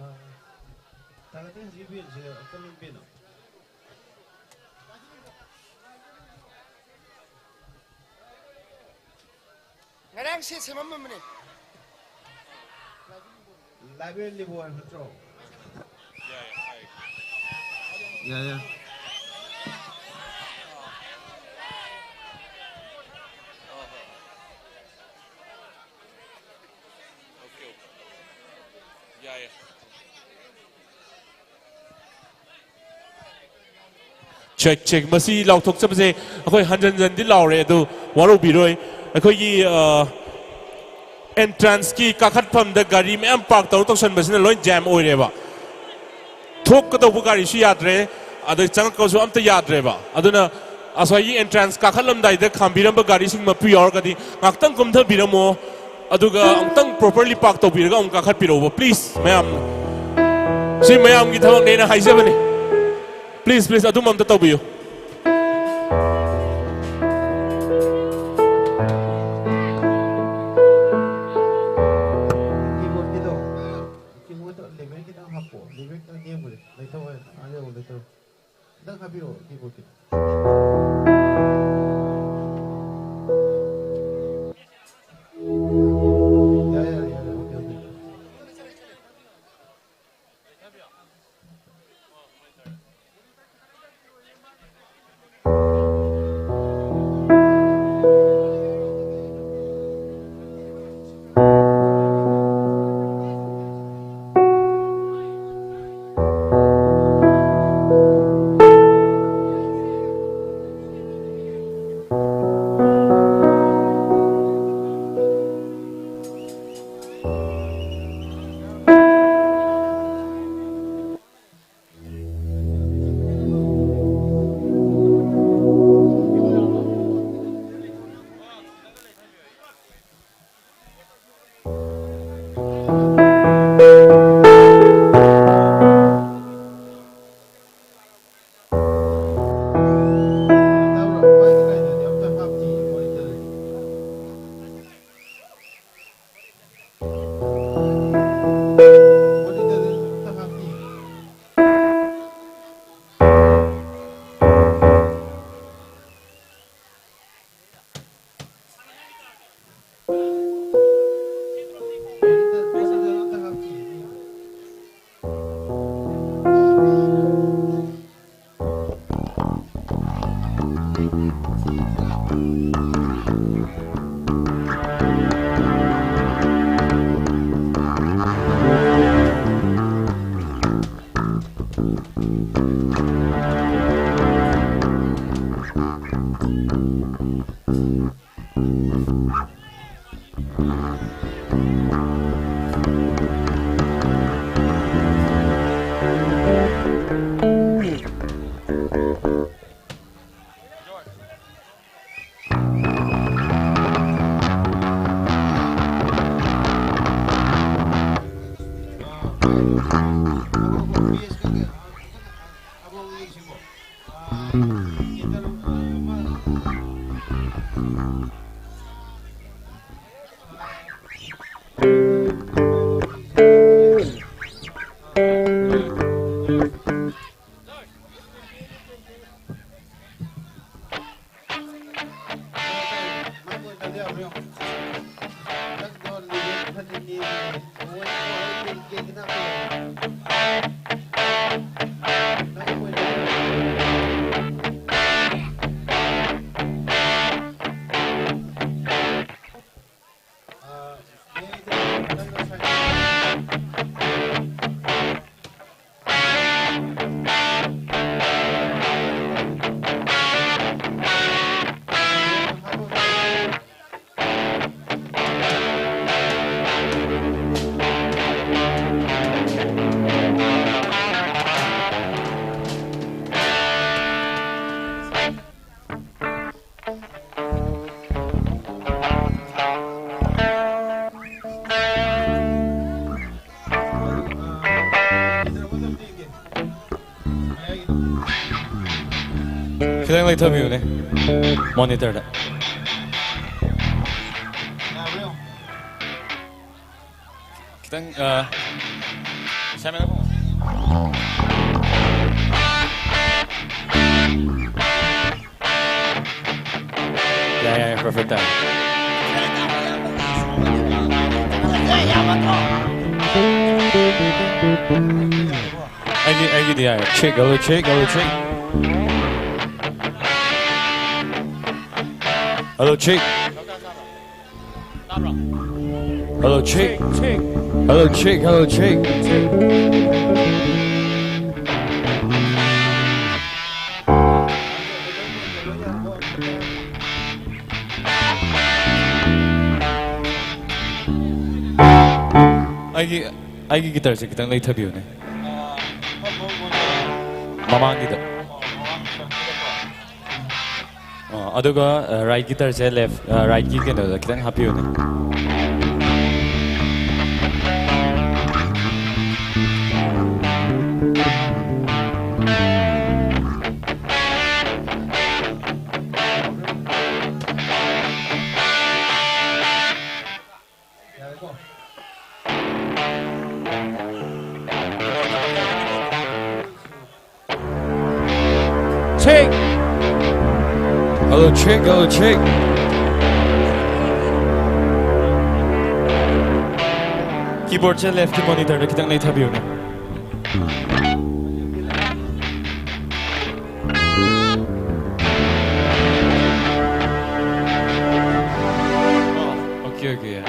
ꯑꯥ, ꯇꯥꯒꯗꯤ ꯍꯧꯖꯤꯛ ꯕꯦꯟꯁꯦ ꯀꯔꯝꯕ ꯕꯦꯟꯅꯣ? ꯉꯔꯥꯡ ꯁꯦ ꯁꯦꯝꯃꯝꯃꯕꯅꯦ꯫ ꯂꯥꯏꯕ꯭ꯔꯦꯔꯤꯕꯨ ꯍꯥꯏꯕ ꯅꯠꯇ꯭ꯔꯣ? ꯌꯥꯏ, ꯌꯥꯏ꯫ Okay, okay. ꯌꯥꯏ, ꯌꯥꯏ꯫ Check, check. ꯃꯁꯤ ꯂꯥꯎꯊꯣꯛꯆꯕꯁꯦ ꯑꯩꯈꯣꯏ ꯍꯟꯖꯟ ꯍꯟꯖꯟꯗꯤ ꯂꯥꯎꯔꯦ, ꯑꯗꯨ ꯋꯥꯔꯧꯕꯤꯔꯣꯏ꯫ ꯑꯩꯈꯣꯏꯒꯤ, ꯑ, ꯑꯦꯟꯇ꯭ꯔꯥꯟꯁꯀꯤ ꯀꯥꯈꯠꯐꯝꯗ ꯒꯥꯔꯤ ꯃꯌꯥꯝ ꯄꯥꯔꯛ ꯇꯧꯔ ꯇꯧꯁꯟꯕꯁꯤꯅ ꯂꯣꯏ ꯖꯥꯝ ꯑꯣꯏꯔꯦꯕ꯫ ꯊꯣꯛꯀꯗꯧꯕ ꯒꯥꯔꯤꯁꯨ ꯌꯥꯗ꯭ꯔꯦ, ꯑꯗꯩ ꯆꯪꯉꯛꯄꯁꯨ ꯑꯝꯇ ꯌꯥꯗ꯭ꯔꯦꯕ꯫ ꯑꯗꯨꯅ ꯑꯁ꯭ꯋꯥꯏꯒꯤ ꯑꯦꯟꯇ꯭ꯔꯥꯟꯁ ꯀꯥꯈꯠꯂꯝꯗꯥꯏꯗ ꯈꯥꯝꯕꯤꯔꯝꯕ ꯒꯥꯔꯤꯁꯤꯡ ꯃꯄꯨ ꯌꯥꯎꯔꯒꯗꯤ ꯉꯥꯛꯇꯪ ꯀꯨꯝꯊꯕꯤꯔꯝꯃꯣ, ꯑꯗꯨꯒ ꯑꯃꯨꯛꯇꯪ ꯄ꯭ꯔꯣꯄꯔꯂꯤ ꯄꯥꯔꯛ ꯇꯧꯕꯤꯔꯒ ꯑꯃꯨꯛ ꯀꯥꯈꯠꯄꯤꯔꯛꯎꯕ, ꯄ꯭ꯂꯤꯖ, ꯃꯌꯥꯝ꯫ ꯁꯤ ꯃꯌꯥꯝꯒꯤ ꯊꯕꯛꯅꯦꯅ ꯍꯥꯏꯖꯕꯅꯤ꯫ ꯄ꯭ꯂꯤꯖ, ꯄ꯭ꯂꯤꯖ, ꯑꯗꯨꯝ ꯑꯝꯇ ꯇꯧꯕꯤꯌꯨ꯫ ꯀꯤꯕꯣꯔꯗꯀꯤꯗꯣ, ꯀꯤꯕꯣꯔꯗꯇꯣ ꯂꯦꯚꯦꯜ ꯈꯤꯇꯪ ꯍꯥꯞꯄꯣ꯫ ꯂꯦꯚꯦꯜ ꯈꯤꯇꯪ ꯅꯦꯝꯈ꯭ꯔꯦ꯫ ꯂꯩꯊꯧ ꯍꯥꯏ-, ꯑꯥ ꯌꯧ ꯂꯩꯊꯧ꯫ ꯈꯤꯇꯪ ꯍꯥꯞꯄꯤꯔꯛꯑꯣ ꯀꯤꯕꯣꯔꯗꯀꯤꯗꯣ꯫ ꯌꯥꯔꯦ, ꯌꯥꯔꯦ, ꯌꯥꯔꯦ꯫ Okay, okay. ꯈꯤꯇꯪ ꯂꯩꯊꯕꯤꯌꯨꯅꯦ ꯃꯣꯅꯤꯇꯔꯗ꯫ ꯈꯤꯇꯪ, ꯑ, ꯁ꯭ꯌꯥꯝ ꯑꯕꯨꯡꯉꯣ꯫ ꯌꯥꯏ, ꯌꯥꯏ, perfect ꯇꯥꯔꯦ꯫ ꯑꯩꯒꯤ, ꯑꯩꯒꯤꯗꯤ ꯌꯥꯏ꯫ Check, hello, check, hello, check. Hello, check. Hello, check. Hello, check. Hello, check. ꯑꯩꯒꯤ, ꯑꯩꯒꯤ ꯒꯤꯇꯔꯁꯦ ꯈꯤꯇꯪ ꯂꯩꯊꯕꯤꯌꯨꯅꯦ꯫ ꯃꯃꯥꯡꯒꯤꯗ꯫ ꯑꯣ, ꯑꯗꯨꯒ, ꯑ, right ꯒꯤꯇꯔꯁꯦ left, ꯑ, right ꯀꯤ ꯀꯩꯅꯣꯗ ꯈꯤꯇꯪ ꯍꯥꯞꯄꯤꯌꯨꯅꯦ꯫ Check. Hello, check. Hello, check. Keyboardꯁꯦ leftꯀꯤ monitorꯗ ꯈꯤꯇꯪ ꯂꯩꯊꯕꯤꯌꯨꯅꯦ꯫ Okay, okay, yeah.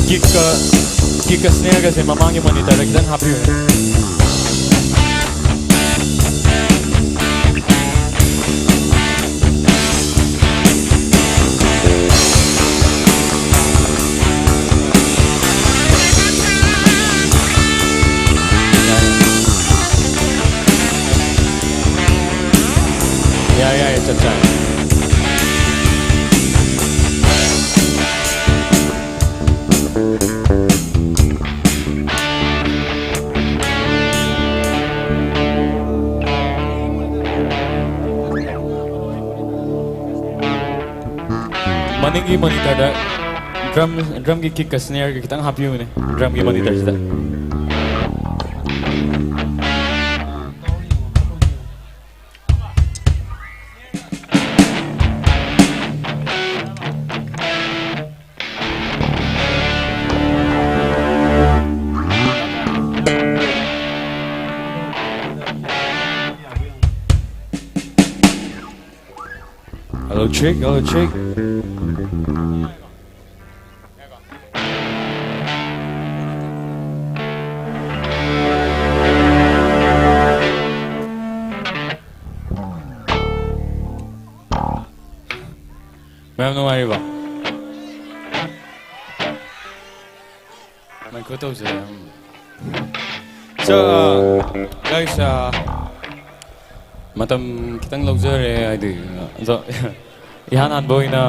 Kickꯀ, kickꯀ snareꯒꯁꯦ ꯃꯃꯥꯡꯒꯤ monitorꯗ ꯈꯤꯇꯪ ꯍꯥꯞꯄꯤꯌꯨꯅꯦ꯫ ꯌꯥꯏ, ꯌꯥꯏ, ꯆꯞ ꯆꯥꯏ꯫ ꯃꯅꯤꯡꯒꯤ monitorꯗ drum, drumꯒꯤ kickꯀ snareꯒ ꯈꯤꯇꯪ ꯍꯥꯞꯄꯤꯌꯨꯅꯦ, drumꯒꯤ monitorꯁꯤꯗ꯫ Hello, check. Hello, check. ꯌꯥꯝ ꯅꯨꯡꯉꯥꯏꯔꯤꯕꯣ? ꯃꯥꯏꯀ꯭ꯔꯣ ꯇꯧꯖꯔꯦ꯫ ꯎꯝ꯫ So, uh, guys, uh, ꯃꯇꯝ ꯈꯤꯇꯪ ꯂꯧꯖꯔꯦ, ꯍꯥꯏꯗꯤ, ꯑꯗꯣ, ꯏꯍꯥꯟ ꯍꯥꯟꯕ ꯑꯣꯏꯅ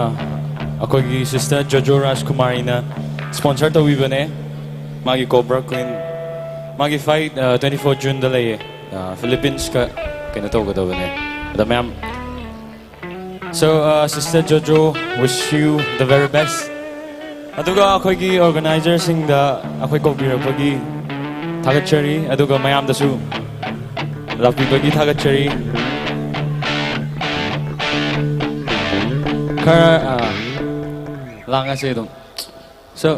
ꯑꯩꯈꯣꯏꯒꯤ sister ꯖꯣꯖꯣ ꯔꯥꯖꯀꯨꯃꯥꯔꯤꯅ sponsor ꯇꯧꯕꯤꯕꯅꯦ꯫ ꯃꯥꯒꯤ Cobra Queen, ꯃꯥꯒꯤ fight, uh, twenty-four Juneꯗ ꯂꯩꯌꯦ꯫ Uh, Philippines ꯀ ꯀꯩꯅꯣ ꯇꯧꯒꯗꯕꯅꯦ꯫ ꯑꯗ ꯃꯌꯥꯝ, so, uh, sister ꯖꯣꯖꯣ, wish you the very best꯫ ꯑꯗꯨꯒ ꯑꯩꯈꯣꯏꯒꯤ organizerꯁꯤꯡꯗ ꯑꯩꯈꯣꯏ ꯀꯧꯕꯤꯔꯛꯄꯒꯤ ꯊꯥꯒꯠꯆꯔꯤ, ꯑꯗꯨꯒ ꯃꯌꯥꯝꯗꯁꯨ ꯂꯥꯛꯄꯤꯕꯒꯤ ꯊꯥꯒꯠꯆꯔꯤ꯫ ꯈꯔ, ꯑ, ꯂꯥꯡꯉꯁꯦ ꯑꯗꯨꯝ꯫ So,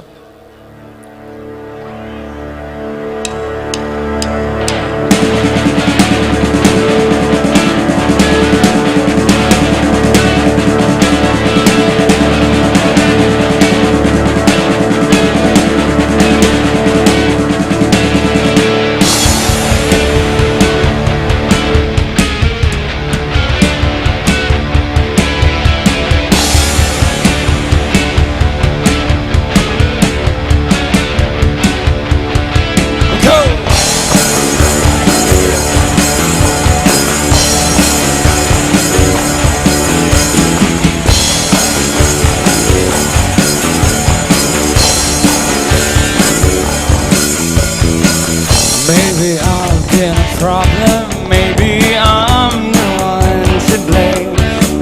Maybe I've been a problem, maybe I'm the one to blame.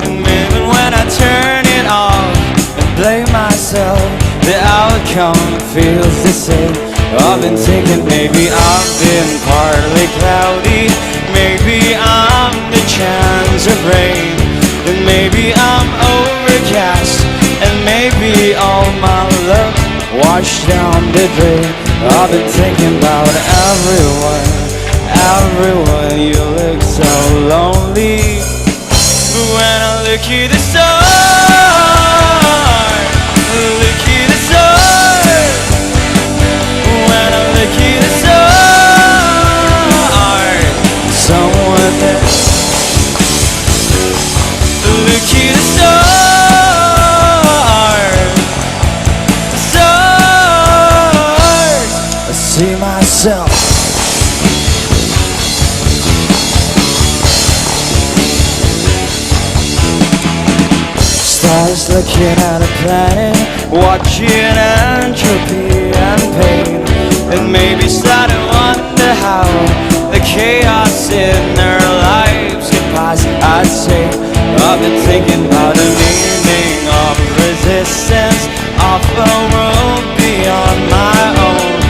And maybe when I turn it off and blame myself, the outcome feels the same. I've been thinking maybe I've been partly cloudy, maybe I'm the chance of rain, and maybe I'm overcast, and maybe all my love washed down the drain. I've been thinking about everyone, everyone. You look so lonely. When I look at the stars, look at the stars. When I look at the stars, someone that, look at the stars. See myself. Stars looking at a planet, watching entropy and pain. And maybe start to wonder how the chaos in their lives could pass. I'd say I've been thinking about the meaning of resistance, of a world beyond my own,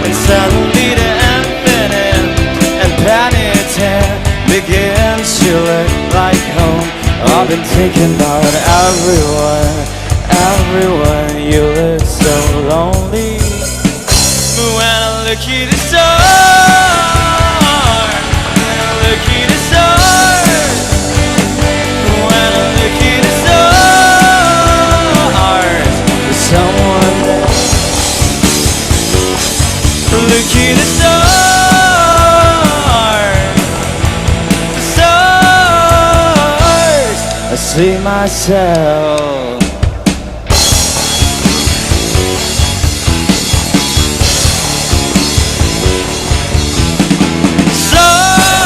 and suddenly the infinite and penitent begins to look like home. I've been thinking about everyone, everyone. You look so lonely. When I look at the stars, when I look at the stars, when I look at the stars, there's someone there. Look at the stars, the stars. I see myself.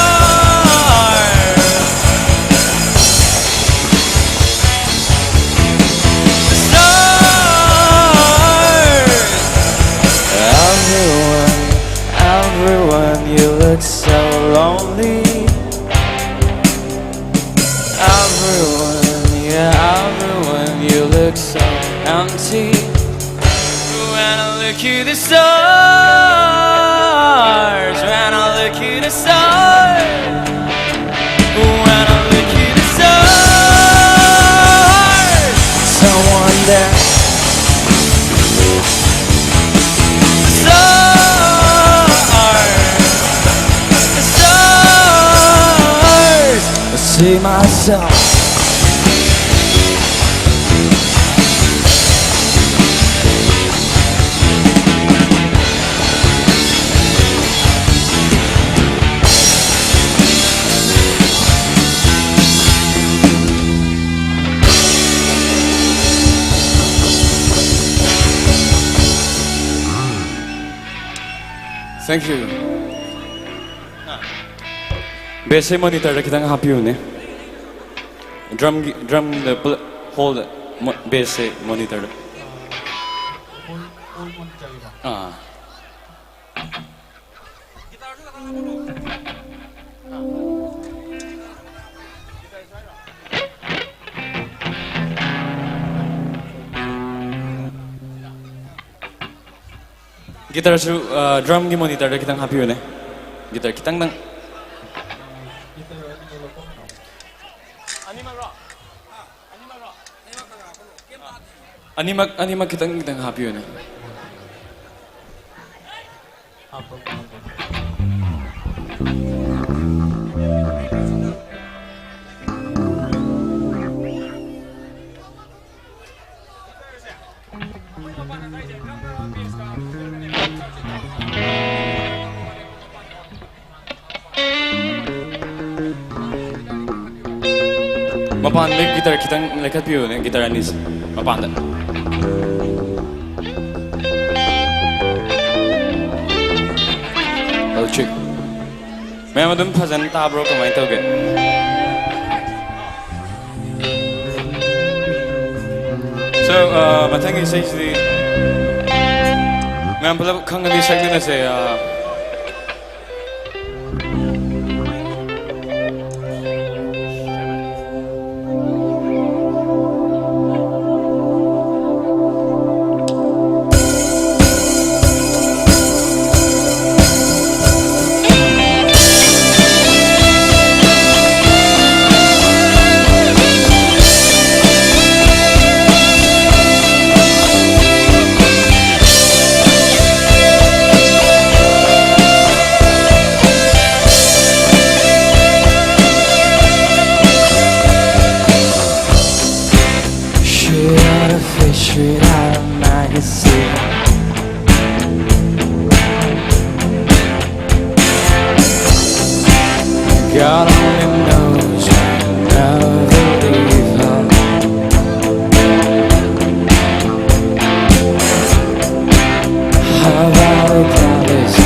Stars, stars. Everyone, everyone, you look so lonely. Everyone, yeah, everyone, you look so empty. When I look at the stars, when I look at the stars, when I look at the stars, someone there. Stars, stars. I see myself. Thank you. Bass say monitor ꯗ ꯈꯤꯇꯪ ꯍꯥꯞꯄꯤꯌꯨꯅꯦ. Drum ꯒꯤ, drum ꯗ ꯄꯨꯂꯞ hall ꯗ ꯃꯣ-, bass ꯁꯦ monitor ꯗ. ꯑꯥ. Guitar ꯁꯨ, ꯑ, drum ꯒꯤ monitor ꯗ ꯈꯤꯇꯪ ꯍꯥꯞꯄꯤꯌꯨꯅꯦ. Guitar ꯈꯤꯇꯪꯗꯪ. ꯑꯅꯤꯃꯛ, ꯑꯅꯤꯃꯛ ꯈꯤꯇꯪ ꯈꯤꯇꯪ ꯍꯥꯞꯄꯤꯌꯨꯅꯦ. ꯃꯄꯥꯟꯗ guitar ꯈꯤꯇꯪ ꯂꯩꯈꯠꯄꯤꯌꯨꯅꯦ, guitar ꯑꯅꯤꯁꯦ ꯃꯄꯥꯟꯗ. ꯍꯧꯖꯤꯛ ꯃꯌꯥꯝ ꯑꯗꯨꯝ ꯐꯖꯅ ꯇꯥꯕ꯭ꯔꯣ? ꯀꯃꯥꯏꯅ ꯇꯧꯒꯦ? So, uh, ꯃꯊꯪꯒꯤ ꯏꯁꯩꯁꯤꯗꯤ ꯃꯌꯥꯝ ꯄꯨꯂꯞ ꯈꯪꯉꯗꯤ ꯁꯛꯃꯤꯟꯅꯁꯦ. Uh, She had a face straight out of magazine. God only knows I never leave her. How about a palace?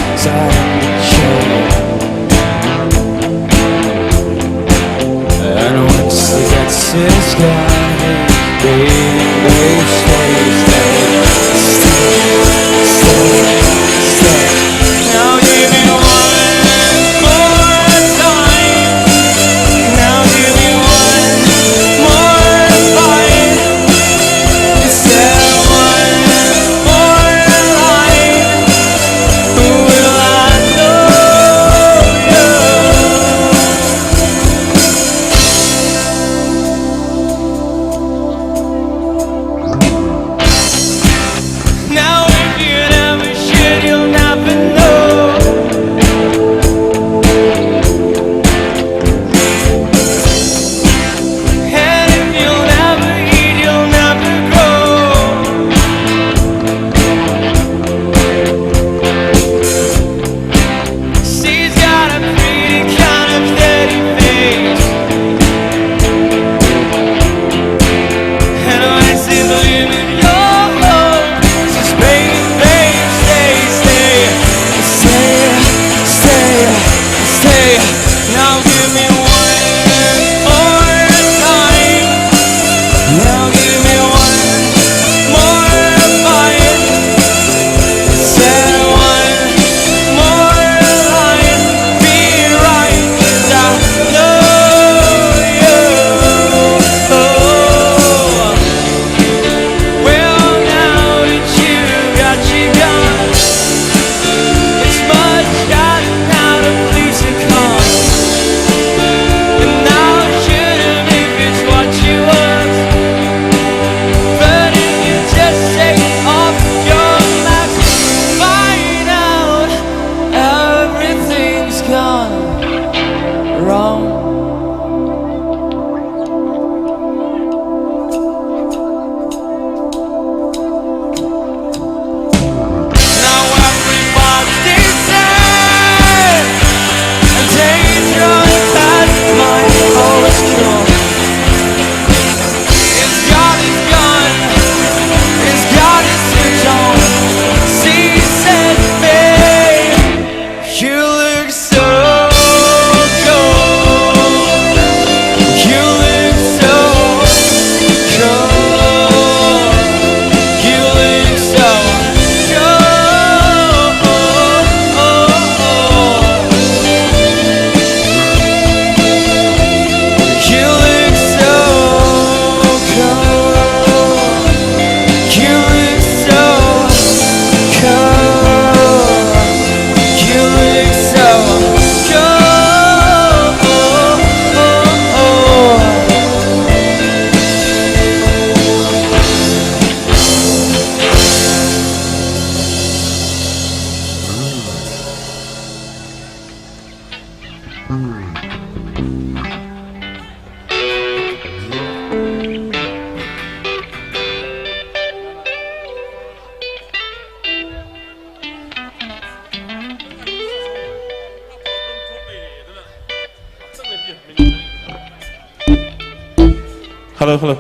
Hello, hello.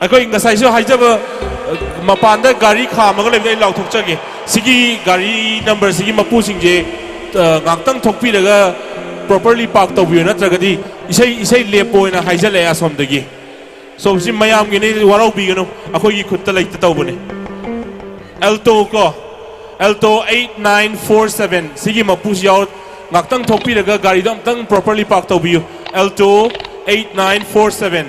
ꯑꯩꯈꯣꯏ ꯉꯁꯥꯏꯁꯨ ꯍꯥꯏꯖꯕ, ꯑ, ꯃꯄꯥꯟꯗ ꯒꯥꯔꯤ ꯈꯥꯝꯃꯒ ꯂꯩꯕꯗ ꯑꯩ ꯂꯥꯎꯊꯣꯛꯆꯒꯦ꯫ ꯁꯤꯒꯤ ꯒꯥꯔꯤ ꯅꯝꯕꯔꯁꯤꯒꯤ ꯃꯄꯨꯁꯤꯡꯁꯦ, ꯑ, ꯉꯥꯛꯇꯪ ꯊꯣꯛꯄꯤꯔꯒ properly park ꯇꯧꯕꯤꯌꯨ, ꯅꯠꯇ꯭ꯔꯒꯗꯤ ꯏꯁꯩ, ꯏꯁꯩ ꯂꯦꯞꯄꯣ ꯍꯥꯏꯅ ꯍꯥꯏꯖꯜꯂꯛꯑꯦ ꯑꯁꯣꯝꯗꯒꯤ꯫ So, ꯁꯤ ꯃꯌꯥꯝꯒꯤꯅꯤ, ꯋꯥꯔꯧꯕꯤꯒꯅꯨ, ꯑꯩꯈꯣꯏꯒꯤ ꯈꯨꯠꯇ ꯂꯩꯇ ꯇꯧꯕꯅꯤ꯫ Alto ꯀꯣ, Alto eight nine four seven, ꯁꯤꯒꯤ ꯃꯄꯨꯁꯤ ꯌꯥꯎ-, ꯉꯥꯛꯇꯪ ꯊꯣꯛꯄꯤꯔꯒ ꯒꯥꯔꯤꯗꯣ ꯑꯝꯇꯪ properly park ꯇꯧꯕꯤꯌꯨ꯫ Alto eight nine four seven,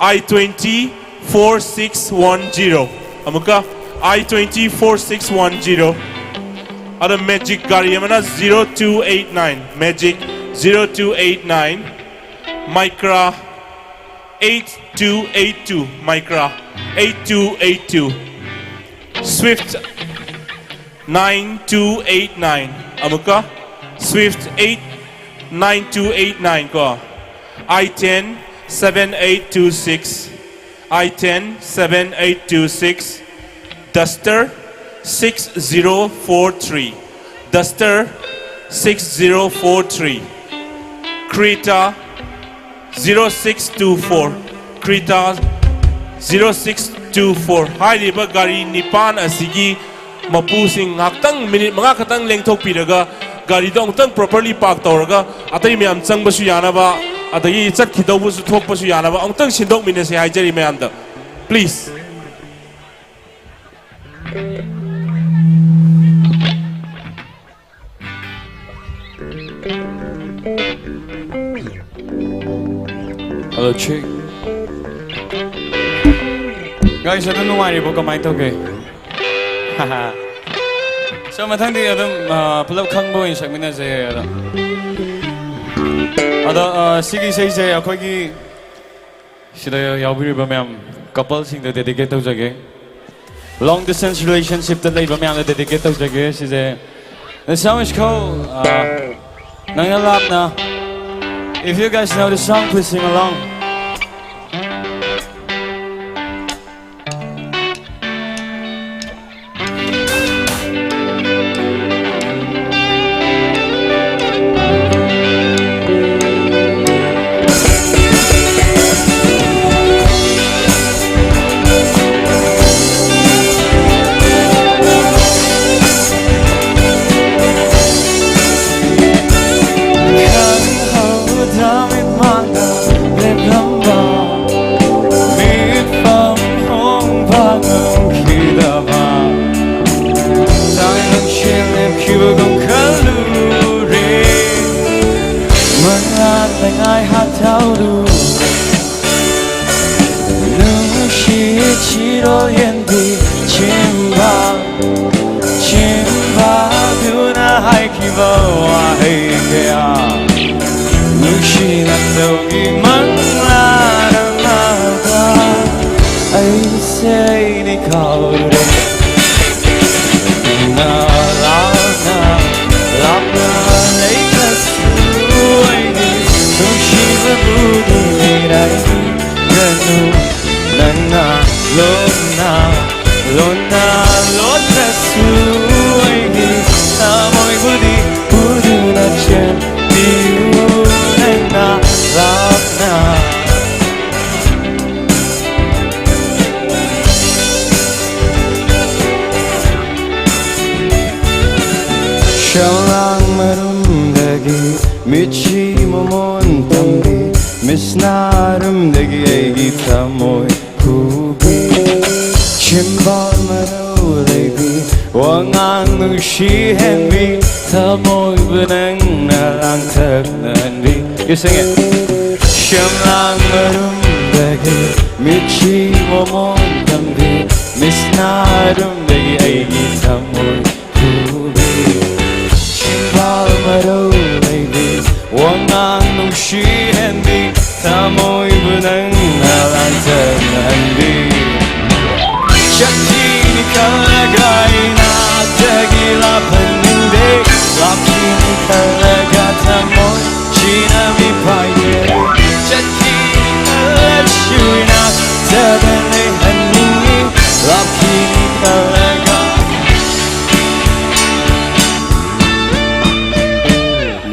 I twenty four six one zero꯫ ꯑꯃꯨꯛꯀ, I twenty four six one zero꯫ ꯑꯗ Magic ꯒꯥꯔꯤ ꯑꯃꯅ zero two eight nine, Magic zero two eight nine, Micra eight two eight two, Micra eight two eight two, Swift nine two eight nine, ꯑꯃꯨꯛꯀ, Swift eight nine two eight nine ꯀꯣ, I ten seven eight two six, I ten seven eight two six, Duster six zero four three, Duster six zero four three, Creta zero six two four, Creta zero six two four꯫ ꯍꯥꯏꯔꯤꯕ ꯒꯥꯔꯤ ꯅꯤꯄꯥꯟ ꯑꯁꯤꯒꯤ ꯃꯄꯨꯁꯤꯡ ꯉꯥꯏꯍꯥꯛꯇꯪ minute ꯃꯉꯥ ꯈꯛꯇꯪ ꯂꯦꯡꯊꯣꯛꯄꯤꯔꯒ, ꯒꯥꯔꯤꯗꯣ ꯑꯃꯨꯛꯇꯪ properly park ꯇꯧꯔꯒ, ꯑꯇꯩ ꯃꯌꯥꯝ ꯆꯪꯕꯁꯨ ꯌꯥꯅꯕ, ꯑꯗꯒꯤ ꯆꯠꯈꯤꯗꯧꯕꯁꯨ ꯊꯣꯛꯄꯁꯨ ꯌꯥꯅꯕ ꯑꯃꯨꯛꯇꯪ ꯁꯤꯟꯗꯣꯛꯃꯤꯟꯅꯁꯦ ꯍꯥꯏꯖꯔꯤ ꯃꯌꯥꯝꯗ꯫ Please꯫ Hello, check. Guys, ꯑꯗꯨꯝ ꯅꯨꯡꯉꯥꯏꯔꯤꯕꯣ? ꯀꯃꯥꯏꯅ ꯇꯧꯒꯦ? So, ꯃꯊꯪꯗꯤ ꯑꯗꯨꯝ, ꯑ, ꯄꯨꯂꯞ ꯈꯪꯕ ꯑꯣꯏꯅ ꯁꯛꯃꯤꯟꯅꯁꯦ꯫ ꯑꯗꯣ, ꯑꯗꯣ, ꯑ, ꯁꯤꯒꯤ ꯏꯁꯩꯁꯦ ꯑꯩꯈꯣꯏꯒꯤ ꯁꯤꯗ ꯌꯥꯎꯕꯤꯔꯤꯕ ꯃꯌꯥꯝ, coupleꯁꯤꯡꯗ dedicate ꯇꯧꯖꯒꯦ꯫ Long distance relationshipꯇ ꯂꯩꯕ ꯃꯌꯥꯝꯗ dedicate ꯇꯧꯖꯒꯦ꯫ ꯁꯤꯁꯦ, the song is called, uh, ꯅꯪꯅ ꯂꯥꯞꯅ꯫ If you guys know the song, please sing along. ꯍꯥꯏꯈꯤꯕ ꯋꯥꯍꯩ ꯀꯌꯥ ꯅꯨꯡꯁꯤꯅ ꯇꯧꯈꯤ ꯃꯪꯂꯥꯅ ꯃꯥꯗ ꯑꯩꯁꯦ ꯑꯩꯗꯤ ꯀꯥꯎꯔꯦ꯫ ꯅꯪꯅ ꯂꯥꯞꯅ ꯂꯥꯞꯅ ꯂꯩꯈ꯭ꯔꯁꯨ ꯑꯩꯗꯤ ꯅꯨꯡꯁꯤꯕꯕꯨꯗꯤ ꯃꯤꯔꯥꯏꯕꯤꯒꯅꯨ꯫ ꯅꯪꯅ ꯂꯣꯟꯅ ꯂꯣꯟꯅ ꯂꯣꯠꯇ꯭ꯔꯁꯨ ꯑꯩꯒꯤ ꯊꯃꯣꯏꯕꯨꯗꯤ ꯎꯗꯨꯅ ꯆꯦꯟꯕꯤꯌꯨ꯫ ꯅꯪꯅ ꯂꯥꯞꯅ ꯁꯝꯂꯥꯡ ꯃꯔꯨꯝꯗꯒꯤ ꯃꯤꯠꯁꯤ ꯃꯃꯣꯟ ꯇꯝꯕꯤ, ꯃꯤꯠꯁꯅꯥꯔꯨꯝꯗꯒꯤ ꯑꯩꯒꯤ ꯊꯃꯣꯏ ꯈꯨꯕꯤ, ꯆꯤꯝꯕꯥꯜ ꯃꯔꯧ ꯂꯩꯕꯤ, ꯋꯥꯉꯥꯡ ꯅꯨꯡꯁꯤ ꯍꯦꯟꯕꯤ, ꯊꯃꯣꯏꯕꯨ ꯅꯪꯅ ꯂꯥꯡꯇꯛꯅꯍꯟꯕꯤ꯫ You sing it. ꯁꯝꯂꯥꯡ ꯃꯔꯨꯝꯗꯒꯤ ꯃꯤꯠꯁꯤ ꯃꯃꯣꯟ ꯇꯝꯕꯤ, ꯃꯤꯠꯁꯅꯥꯔꯨꯝꯗꯒꯤ ꯑꯩꯒꯤ ꯊꯃꯣꯏ ꯈꯨꯕꯤ, ꯆꯤꯝꯕꯥꯜ ꯃꯔꯧ ꯂꯩꯕꯤ, ꯋꯥꯉꯥꯡ ꯅꯨꯡꯁꯤ ꯍꯦꯟꯕꯤ, ꯊꯃꯣꯏꯕꯨ ꯅꯪꯅ ꯂꯥꯡꯇꯛꯅꯍꯟꯕꯤ꯫ ꯆꯠꯈꯤꯅꯤ ꯈꯜꯂꯒ ꯏꯅꯥꯛꯇꯒꯤ ꯂꯥꯞꯍꯟꯅꯤꯡꯗꯦ, ꯂꯥꯞꯈꯤꯅꯤ ꯈꯜꯂꯒ ꯊꯃꯣꯏ ꯁꯤꯅ ꯃꯤꯄꯥꯏꯌꯦ꯫ ꯆꯠꯈꯤꯅꯤ ꯈꯜꯂꯁꯨ ꯏꯅꯥꯛꯇꯗ ꯂꯩꯍꯟꯅꯤꯡꯉꯤ, ꯂꯥꯞꯈꯤꯅꯤ ꯈꯜꯂꯒ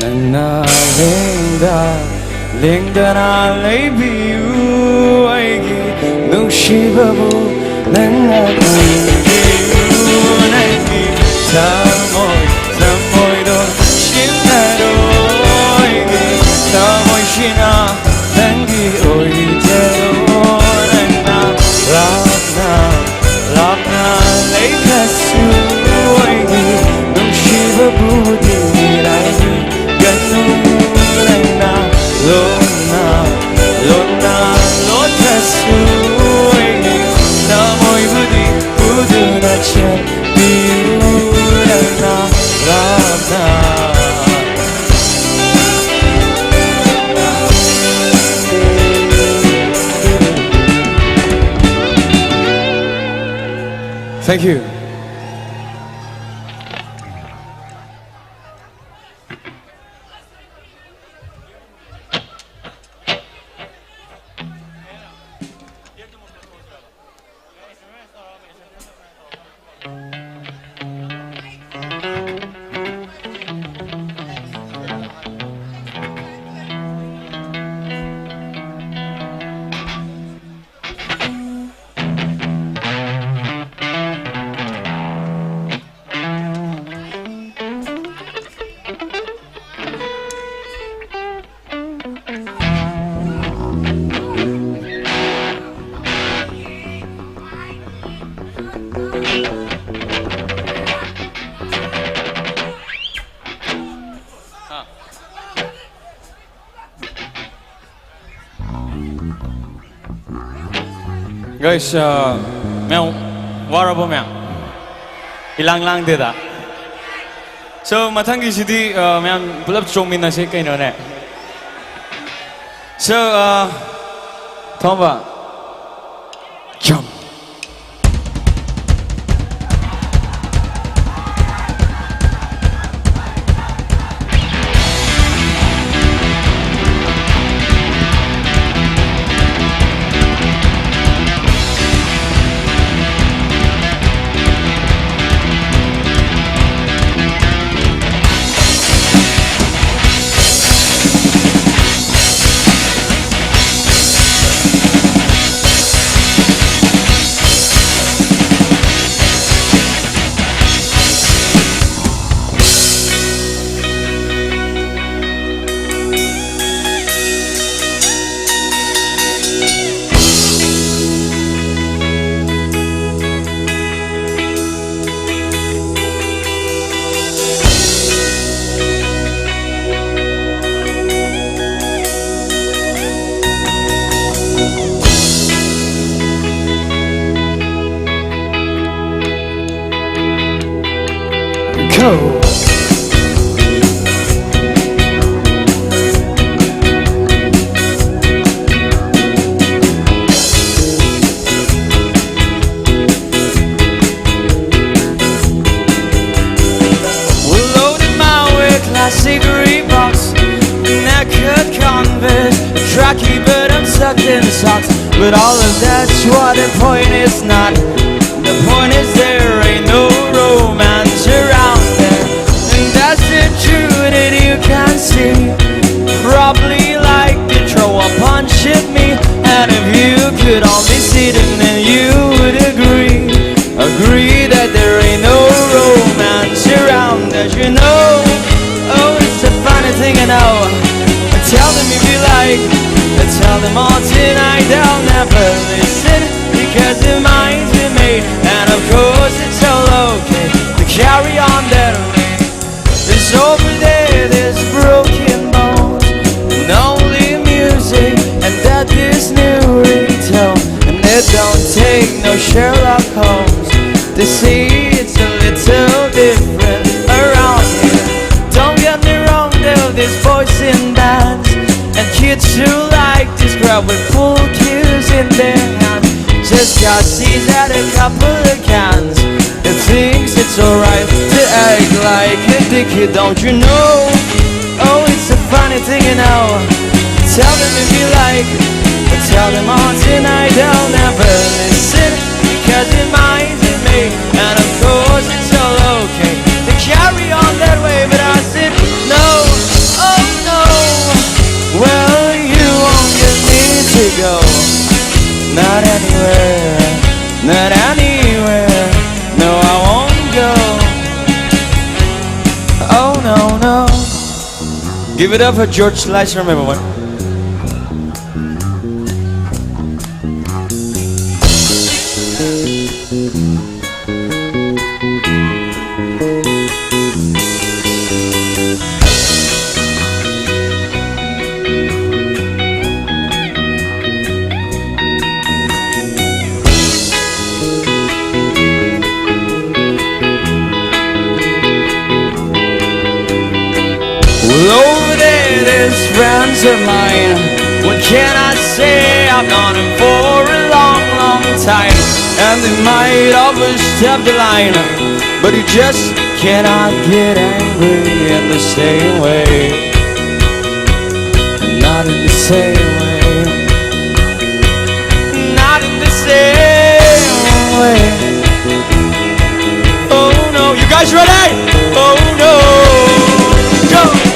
ꯅꯪꯅ ꯂꯦꯡꯗ ꯂꯦꯡꯗꯅ ꯂꯩꯕꯤꯌꯨ꯫ ꯑꯩꯒꯤ ꯅꯨꯡꯁꯤꯕꯕꯨ ꯅꯪꯅ ꯈꯪꯕꯤꯌꯨ꯫ ꯅꯪꯒꯤ ꯊꯃꯣꯏ ꯊꯃꯣꯏꯗꯣ ꯁꯤꯟꯅꯔꯣ꯫ ꯑꯩꯒꯤ ꯊꯃꯣꯏꯁꯤꯅ ꯅꯪꯒꯤ ꯑꯣꯏꯖꯔꯣ꯫ ꯅꯪꯅ ꯂꯥꯞꯅ ꯂꯥꯞꯅ ꯂꯩꯈ꯭ꯔꯁꯨ ꯑꯩꯒꯤ ꯅꯨꯡꯁꯤꯕꯕꯨꯗꯤ ꯃꯤꯔꯥꯏꯕꯤꯒꯅꯨ꯫ ꯅꯪꯅ ꯂꯣꯟꯅ ꯂꯣꯟꯅ ꯂꯣꯠꯈ꯭ꯔꯁꯨ ꯑꯩꯒꯤ ꯊꯃꯣꯏꯕꯨꯗꯤ ꯎꯗꯨꯅ ꯆꯦꯟꯕꯤꯌꯨ꯫ Thank you. Guys, uh, ꯃꯌꯥꯝ ꯋꯥꯔꯕꯣ ꯃꯌꯥꯝ? ꯏꯂꯥꯡ ꯂꯥꯡꯗꯦꯗ꯫ So, ꯃꯊꯪꯒꯤꯁꯤꯗꯤ, uh, ꯃꯌꯥꯝ ꯄꯨꯂꯞ ꯆꯣꯡꯃꯤꯟꯅꯁꯦ ꯀꯩꯅꯣꯅꯦ꯫ So, uh, ꯊꯣꯝꯕ, jump꯫ Go. Cigarette box, naked Converse, tracky, but I'm sucked in socks. But all of that's what the point is not. The point is there ain't no romance around there. And that's the truth that you can see. Probably like to throw a punch at me. And if you could only see them, then you would agree. Agree that there ain't no romance around, as you know. Oh, it's a funny thing, I know. I tell them if you like, I tell them all tonight, they'll never listen because their minds are made. And of course, it's all okay to carry on that way. There's over there, there's broken bones, and only music, and that is new ringtone. And it don't take no Sherlock Holmes to see it's a little different around here. Don't get me wrong, though, there's boys in bands and kids who like to scrub with pool cues in their hands. Just got sees at a couple of cans. It thinks it's alright to act like a dickhead, don't you know? Oh, it's a funny thing, you know. Tell them if you like, but tell them all tonight they'll never listen because it minds me. And of course, it's all okay to carry on that way, but I said no, oh no. Well, you won't get me to go, not anywhere, not anywhere. No, I won't go. Oh no, no. Give it up for George Lythrum, everyone. Well, over there, there's friends of mine. What can I say? I've known him for a long, long time. And they might overstep the line, but you just Can I get angry in the same way? Not in the same way. Not in the same way. Oh no, you guys ready? Oh no. Go.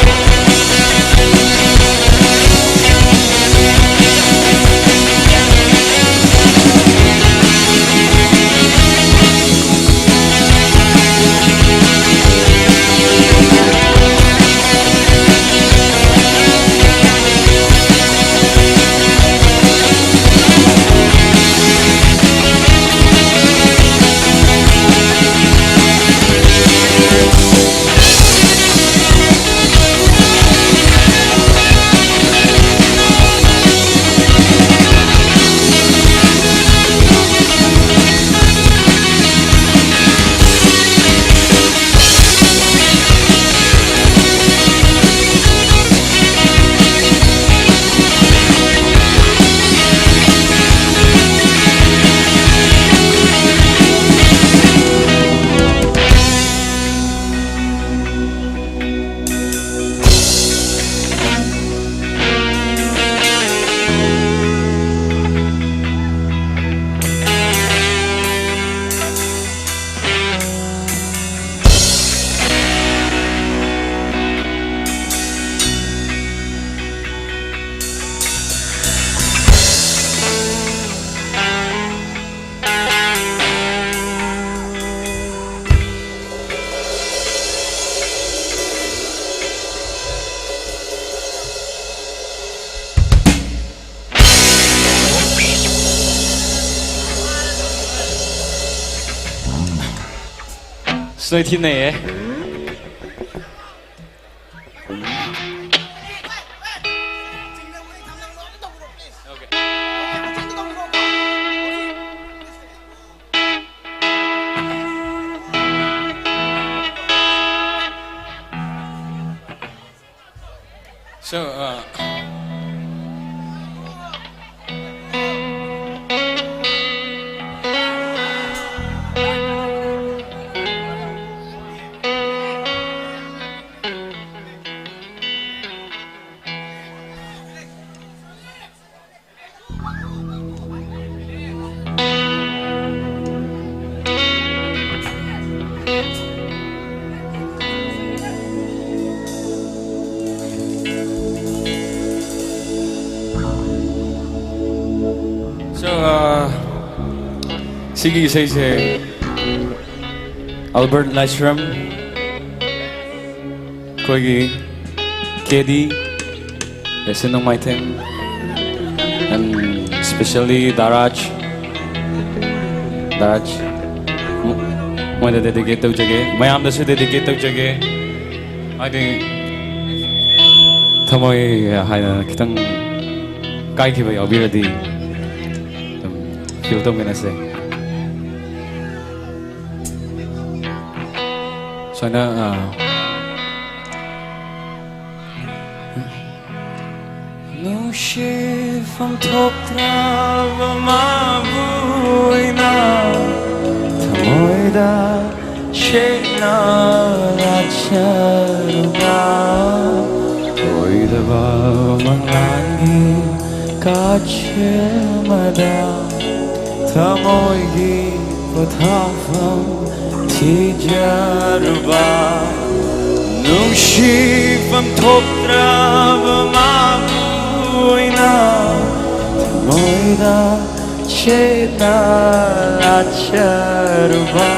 ꯅꯣꯏ ꯊꯤ ꯅꯩꯌꯦ꯫ So, uh, ꯁꯤꯒꯤ ꯏꯁꯩꯁꯦ Albert ꯂꯥꯏꯁ꯭ꯔꯝ, ꯑꯩꯈꯣꯏꯒꯤ ꯀꯦ ꯗꯤ, ꯌꯥꯏꯁꯤꯟ ꯅꯣꯡꯃꯥꯏꯊꯦꯝ, and specially ꯗꯥꯔꯥꯖ, ꯗꯥꯔꯥꯖ, ꯃꯣꯏꯗ dedicate ꯇꯧꯖꯒꯦ, ꯃꯌꯥꯝꯗꯁꯨ dedicate ꯇꯧꯖꯒꯦ꯫ ꯍꯥꯏꯗꯤ ꯊꯃꯣꯏ ꯍꯥꯏꯅ ꯈꯤꯇꯪ ꯀꯥꯏꯈꯤꯕ ꯌꯥꯎꯕꯤꯔꯗꯤ ꯑꯗꯨꯝ feel ꯇꯧꯃꯤꯟꯅꯁꯦ꯫ ꯁꯨꯃꯥꯏꯅ, ꯑꯥ, ꯅꯨꯡꯁꯤꯐꯝ ꯊꯣꯛꯇ꯭ꯔꯕ ꯃꯥꯕꯨ ꯑꯩꯅ ꯊꯃꯣꯏꯗ ꯁꯦꯡꯅ ꯂꯥꯠꯆꯔꯨꯕ, ꯑꯣꯏꯗꯕ ꯃꯉꯥꯜꯒꯤ ꯀꯥꯆꯤꯟ ꯑꯃꯗ ꯊꯃꯣꯏꯒꯤ ꯄꯣꯊꯥꯐꯝ ꯊꯤꯖꯔꯨꯕ, ꯅꯨꯡꯁꯤꯐꯝ ꯊꯣꯛꯇ꯭ꯔꯕ ꯃꯥꯕꯨ ꯑꯩꯅ ꯊꯃꯣꯏꯗ ꯁꯦꯡꯅ ꯂꯥꯠꯆꯔꯨꯕ,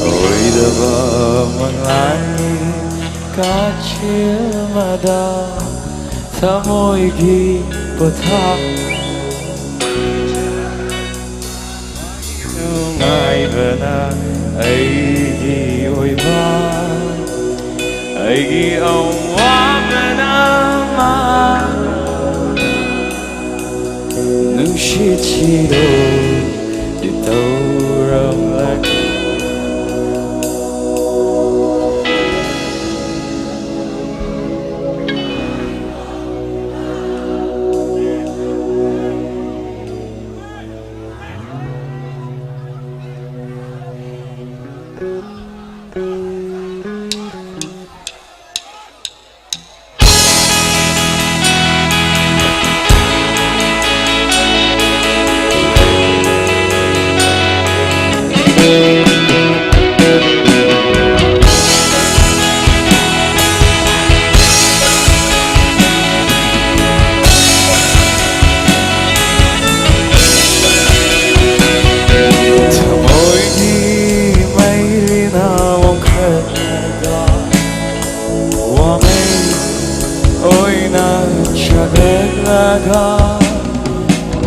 ꯑꯣꯏꯗꯕ ꯃꯉꯥꯜꯒꯤ ꯀꯥꯆꯤꯟ ꯑꯃꯗ ꯊꯃꯣꯏꯒꯤ ꯄꯣꯊꯥ ꯅꯨꯡꯉꯥꯏꯕꯅ ꯑꯩꯒꯤ ꯑꯣꯏꯕ, ꯑꯩꯒꯤ ꯑꯋꯥꯕꯅ ꯃꯥ ꯅꯨꯡꯁꯤꯠꯁꯤꯗꯣ ꯏꯇꯧꯔꯝꯂꯛ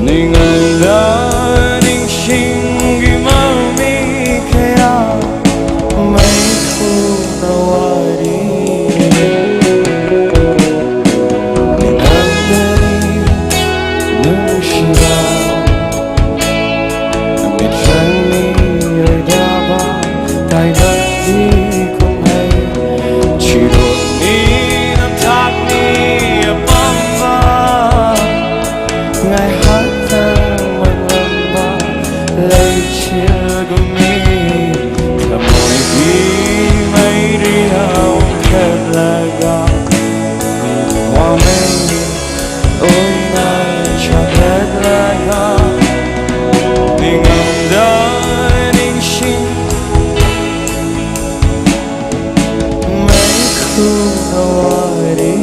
ꯅꯤꯡꯉꯣꯜꯗ ꯅꯤꯡꯁꯤꯡꯒꯤ ꯃꯃꯤ ꯀꯌꯥ ꯃꯩꯈꯨꯅ ꯋꯥꯔꯤ ꯅꯤꯡꯉꯣꯜꯗꯅꯤ ꯅꯨꯡꯁꯤꯕ ꯃꯤꯠꯁꯪꯅꯤ ꯑꯣꯏꯗꯕ ꯇꯥꯏꯕꯪꯒꯤ ꯀꯨꯝꯍꯩ ꯆꯤꯔꯣꯜꯅꯤ ꯅꯝꯊꯥꯛꯅꯤ ꯑꯄꯥꯝꯕ ꯉꯥꯏꯍꯥꯛꯇꯪ ꯃꯥꯡꯂꯝꯕ ꯂꯩꯆꯤꯜꯒꯨꯝꯃꯤ ꯊꯃꯣꯏꯒꯤ ꯃꯩꯔꯤꯅ ꯑꯣꯟꯈꯠꯂꯒ ꯋꯥꯃꯩ ꯑꯣꯏꯅ ꯆꯥꯛꯂꯛꯂꯒ ꯅꯤꯡꯉꯝꯗ ꯅꯤꯡꯁꯤꯡ ꯃꯩꯈꯨ ꯋꯥꯔꯤ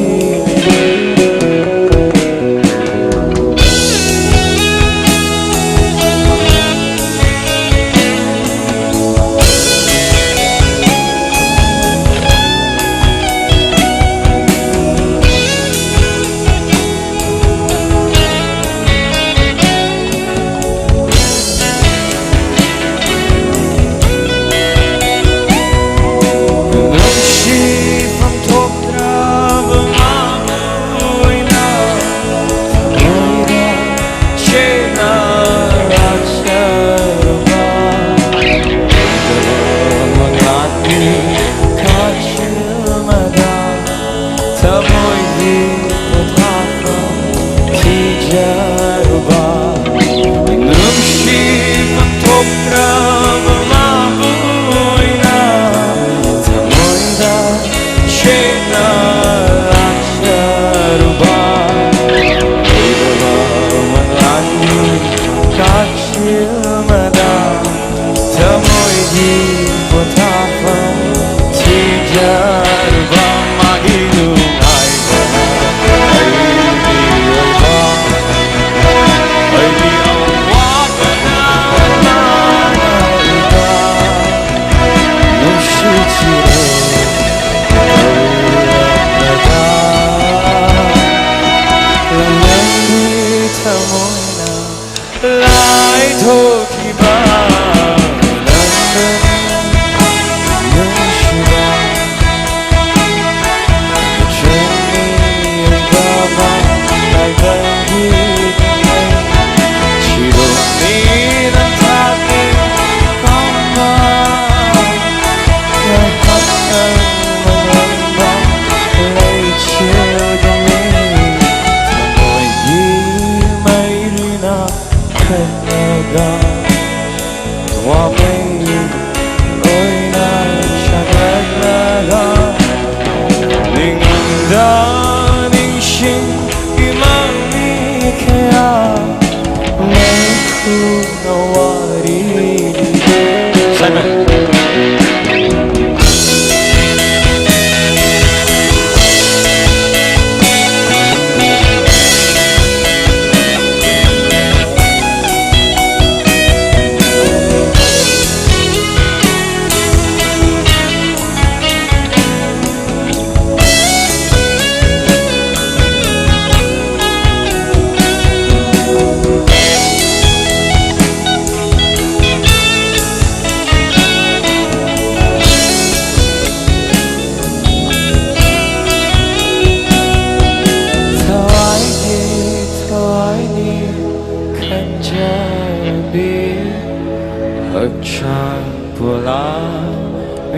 ꯅꯨꯡꯁꯤꯐꯝ ꯊꯣꯛꯇ꯭ꯔꯕ ꯃꯥꯕꯨ ꯑꯣꯏꯅ ꯊꯃꯣꯏꯗ ꯆꯦꯠꯅ ꯂꯥꯠꯆꯔꯨꯕ ꯃꯉꯥꯜꯒꯤ ꯀꯥꯆꯤꯜ ꯑꯃꯗ ꯊꯃꯣꯏꯒꯤ ꯄꯣꯊꯥꯐꯝ ꯊꯤꯖꯔꯨꯕ ꯅꯨꯡꯁꯤꯐꯝ ꯊꯣꯛꯇ꯭ꯔꯕ ꯃꯥꯕꯨ ꯑꯣꯏꯅ ꯊꯃꯣꯏꯗ ꯆꯦꯠꯅ ꯂꯥꯠꯆꯔꯨꯕ ꯀꯨꯏꯔꯕ ꯃꯉꯥꯜꯒꯤ ꯀꯥꯆꯤꯜ ꯑꯃꯗ ꯊꯃꯣꯏꯒꯤ ꯄꯣꯊꯥꯐꯝ ꯊꯤꯖꯔꯨꯕ ꯃꯥꯒꯤ ꯅꯨꯡꯉꯥꯏꯕ ꯑꯩꯒꯤ ꯑꯣꯏꯕ ꯑꯩꯒꯤ ꯑꯋꯥꯕꯅ ꯃꯥꯅ ꯎꯕ ꯅꯨꯡꯁꯤꯈꯤꯔꯦ꯫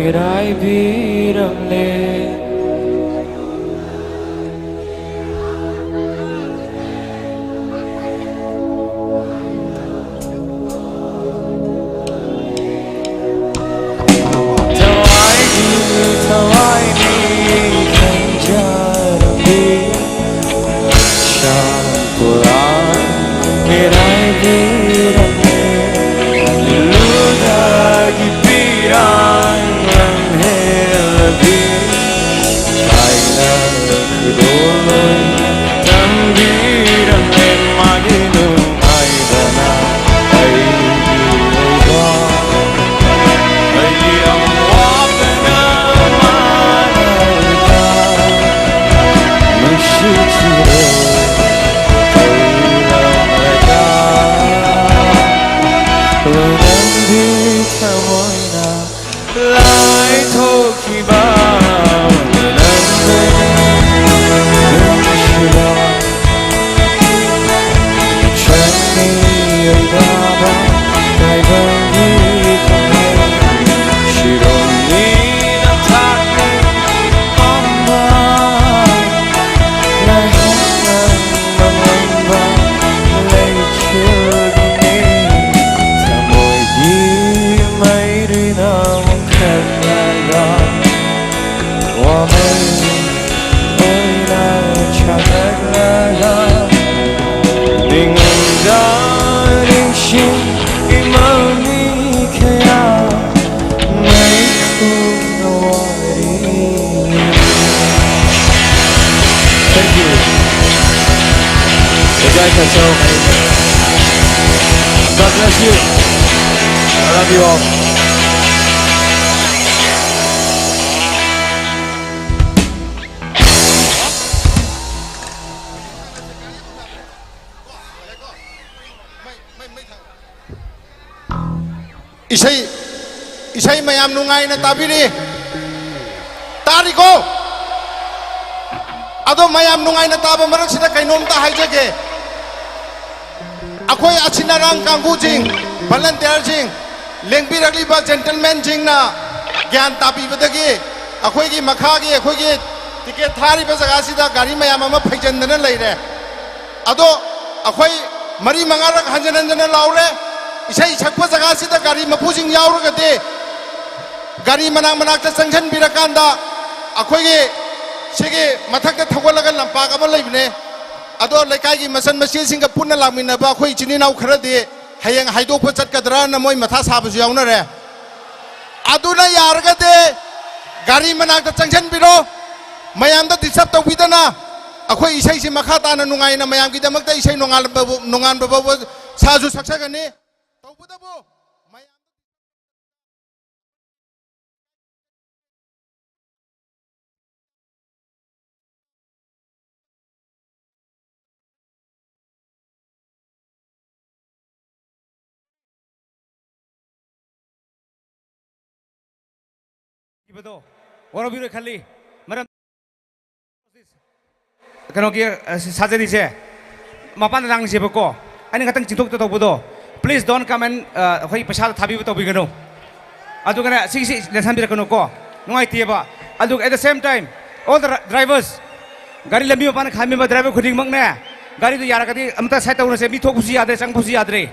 ꯃꯤꯔꯥꯏꯕꯤꯔꯝꯂꯦ꯫ ꯊꯋꯥꯏꯒꯤ ꯊꯋꯥꯏꯅꯤ ꯈꯟꯖꯔꯝꯕꯤ ꯁꯥꯟꯄꯨꯔꯥ ꯃꯤꯔꯥꯏꯕꯤꯔꯝꯂꯦ꯫ ꯂꯨꯗꯒꯤ ꯄꯤꯔꯥꯡ ꯂꯝꯍꯦꯜꯂꯕꯤ ꯊꯥꯏꯅ ꯈꯨꯗꯣꯜ ꯇꯝꯕꯤꯔꯝꯂꯦ꯫ ꯃꯥꯒꯤ ꯅꯨꯡꯉꯥꯏꯕꯅ ꯑꯩꯒꯤ ꯑꯣꯏꯕ ꯑꯩꯒꯤ ꯑꯋꯥꯕꯅ ꯃꯥꯅ ꯅꯨꯡꯁꯤꯈꯤꯕ ꯇꯧꯔꯝꯂꯒ ꯅꯪꯒꯤ ꯊꯃꯣꯏꯅ ꯂꯥꯏꯊꯣꯛꯈꯤꯕ ꯅꯪꯒꯤ ꯅꯨꯡꯁꯤꯕ ꯆꯪꯉꯤ ꯑꯣꯏꯗꯕ ꯇꯥꯏꯕꯪꯒꯤ ꯀꯨꯝꯍꯩ ꯁꯤꯔꯣꯝꯅꯤ ꯅꯝꯊꯥꯛꯅꯤ ꯄꯥꯝꯕ ꯉꯥꯏꯍꯥꯛ ꯅꯪ ꯃꯉꯝꯕ ꯂꯩꯈꯤꯕꯅꯤ ꯊꯃꯣꯏꯒꯤ ꯃꯩꯔꯤꯅ ꯃꯨꯟꯈꯠꯂꯒ ꯋꯥꯃꯩ ꯑꯣꯏꯅ ꯆꯥꯛꯂꯛꯂꯒ ꯅꯤꯡꯉꯝꯗ ꯅꯤꯡꯁꯤꯡ ꯏꯃꯥ ꯃꯤ ꯀꯌꯥ ꯃꯩꯈꯨꯅ ꯋꯥꯔꯤ꯫ Thank you. Enjoy the show. God bless you. I love you all. ꯏꯁꯩ, ꯏꯁꯩ ꯃꯌꯥꯝ ꯅꯨꯡꯉꯥꯏꯅ ꯇꯥꯕꯤꯔꯤ꯫ ꯇꯥꯔꯤꯀꯣ? ꯑꯗꯣ ꯃꯌꯥꯝ ꯅꯨꯡꯉꯥꯏꯅ ꯇꯥꯕ ꯃꯔꯛꯁꯤꯗ ꯀꯩꯅꯣꯝꯇ ꯍꯥꯏꯖꯒꯦ꯫ ꯑꯩꯈꯣꯏ ꯑꯁꯤꯟ ꯑꯔꯥꯡ ꯀꯥꯡꯕꯨꯁꯤꯡ, volunteerꯁꯤꯡ, ꯂꯦꯡꯕꯤꯔꯛꯂꯤꯕ gentlemanꯁꯤꯡꯅ ꯒ꯭ꯌꯥꯟ ꯇꯥꯕꯤꯕꯗꯒꯤ ꯑꯩꯈꯣꯏꯒꯤ ꯃꯈꯥꯒꯤ ꯑꯩꯈꯣꯏꯒꯤ ꯇꯤꯀꯦꯠ ꯊꯥꯔꯤꯕ ꯖꯒꯥꯁꯤꯗ ꯒꯥꯔꯤ ꯃꯌꯥꯝ ꯑꯃ ꯐꯩꯖꯟꯗꯅ ꯂꯩꯔꯦ꯫ ꯑꯗꯣ ꯑꯩꯈꯣꯏ ꯃꯔꯤ ꯃꯉꯥꯔꯛ ꯍꯟꯖꯟ ꯍꯟꯖꯟꯅ ꯂꯥꯎꯔꯦ꯫ ꯏꯁꯩ ꯁꯛꯄ ꯖꯒꯥꯁꯤꯗ ꯒꯥꯔꯤ ꯃꯄꯨꯁꯤꯡ ꯌꯥꯎꯔꯒꯗꯤ ꯒꯥꯔꯤ ꯃꯅꯥꯛ ꯃꯅꯥꯛꯇ ꯆꯪꯁꯤꯟꯕꯤꯔꯀꯥꯟꯗ ꯑꯩꯈꯣꯏꯒꯤ ꯁꯤꯒꯤ ꯃꯊꯛꯇ ꯊꯧꯒꯠꯂꯒ ꯂꯝꯄꯥꯛ ꯑꯃ ꯂꯩꯕꯅꯦ꯫ ꯑꯗꯣ ꯂꯩꯀꯥꯏꯒꯤ ꯃꯆꯟ ꯃꯆꯦꯁꯤꯡꯒ ꯄꯨꯟꯅ ꯂꯥꯛꯃꯤꯟꯅꯕ ꯑꯩꯈꯣꯏ ꯏꯆꯤꯟ ꯏꯅꯥꯎ ꯈꯔꯗꯤ ꯍꯌꯦꯡ ꯍꯥꯏꯗꯣꯛꯄ ꯆꯠꯀꯗ꯭ꯔꯥꯅ ꯃꯣꯏ ꯃꯊꯥ ꯁꯥꯕꯁꯨ ꯌꯥꯎꯅꯔꯦ꯫ ꯑꯗꯨꯅ ꯌꯥꯔꯒꯗꯤ ꯒꯥꯔꯤ ꯃꯅꯥꯛꯇ ꯆꯪꯁꯤꯟꯕꯤꯔꯣ꯫ ꯃꯌꯥꯝꯗ ꯗꯤꯁꯇꯔꯕ ꯇꯧꯕꯤꯗꯅ ꯑꯩꯈꯣꯏ ꯏꯁꯩꯁꯤ ꯃꯈꯥ ꯇꯥꯅ ꯅꯨꯡꯉꯥꯏꯅ ꯃꯌꯥꯝꯒꯤꯗꯃꯛꯇ ꯏꯁꯩ ꯅꯣꯡꯉꯥꯟꯕ ꯅꯣꯡꯉꯥꯟꯕ ꯐꯥꯎꯕ ꯁꯥꯁꯨ ꯁꯛꯆꯒꯅꯤ꯫ ꯇꯧꯕꯇꯕꯨ ꯃꯌꯥꯝ ꯏꯕꯗꯣ ꯋꯥꯔꯧꯕꯤꯔꯣꯏ ꯈꯜꯂꯤ꯫ ꯃꯔꯝ ꯀꯩꯅꯣꯒꯤ, ꯑ, ꯁꯥꯖꯔꯤꯁꯦ ꯃꯄꯥꯟꯗ ꯂꯥꯡꯁꯦꯕꯀꯣ꯫ ꯑꯩꯅ ꯉꯥꯛꯇꯪ ꯆꯤꯡꯊꯣꯛꯇ ꯇꯧꯕꯗꯣ, please don't come and, ꯑ, ꯑꯩꯈꯣꯏ ꯄꯩꯁꯥꯗꯣ ꯊꯥꯕꯤꯕ ꯇꯧꯕꯤꯒꯅꯨ꯫ ꯑꯗꯨꯒꯅꯦ ꯁꯤꯒꯤꯁꯤ ꯂꯦꯟꯁꯟꯕꯤꯔꯛꯀꯅꯨꯀꯣ, ꯅꯨꯡꯉꯥꯏꯇꯦꯕ꯫ ꯑꯗꯨꯒ at the same time, all the drivers, ꯒꯥꯔꯤ ꯂꯝꯕꯤ ꯃꯄꯥꯟꯗ ꯈꯥꯝꯃꯤꯕ ꯗ꯭ꯔꯥꯏꯚꯔ ꯈꯨꯗꯤꯡꯃꯛꯅꯦ, ꯒꯥꯔꯤꯗꯨ ꯌꯥꯔꯒꯗꯤ ꯑꯃꯇ ꯁꯥꯏꯠ ꯇꯧꯅꯁꯦ, ꯃꯤ ꯊꯣꯛꯄꯁꯨ ꯌꯥꯗ꯭ꯔꯦ, ꯆꯪꯕꯁꯨ ꯌꯥꯗ꯭ꯔꯦ꯫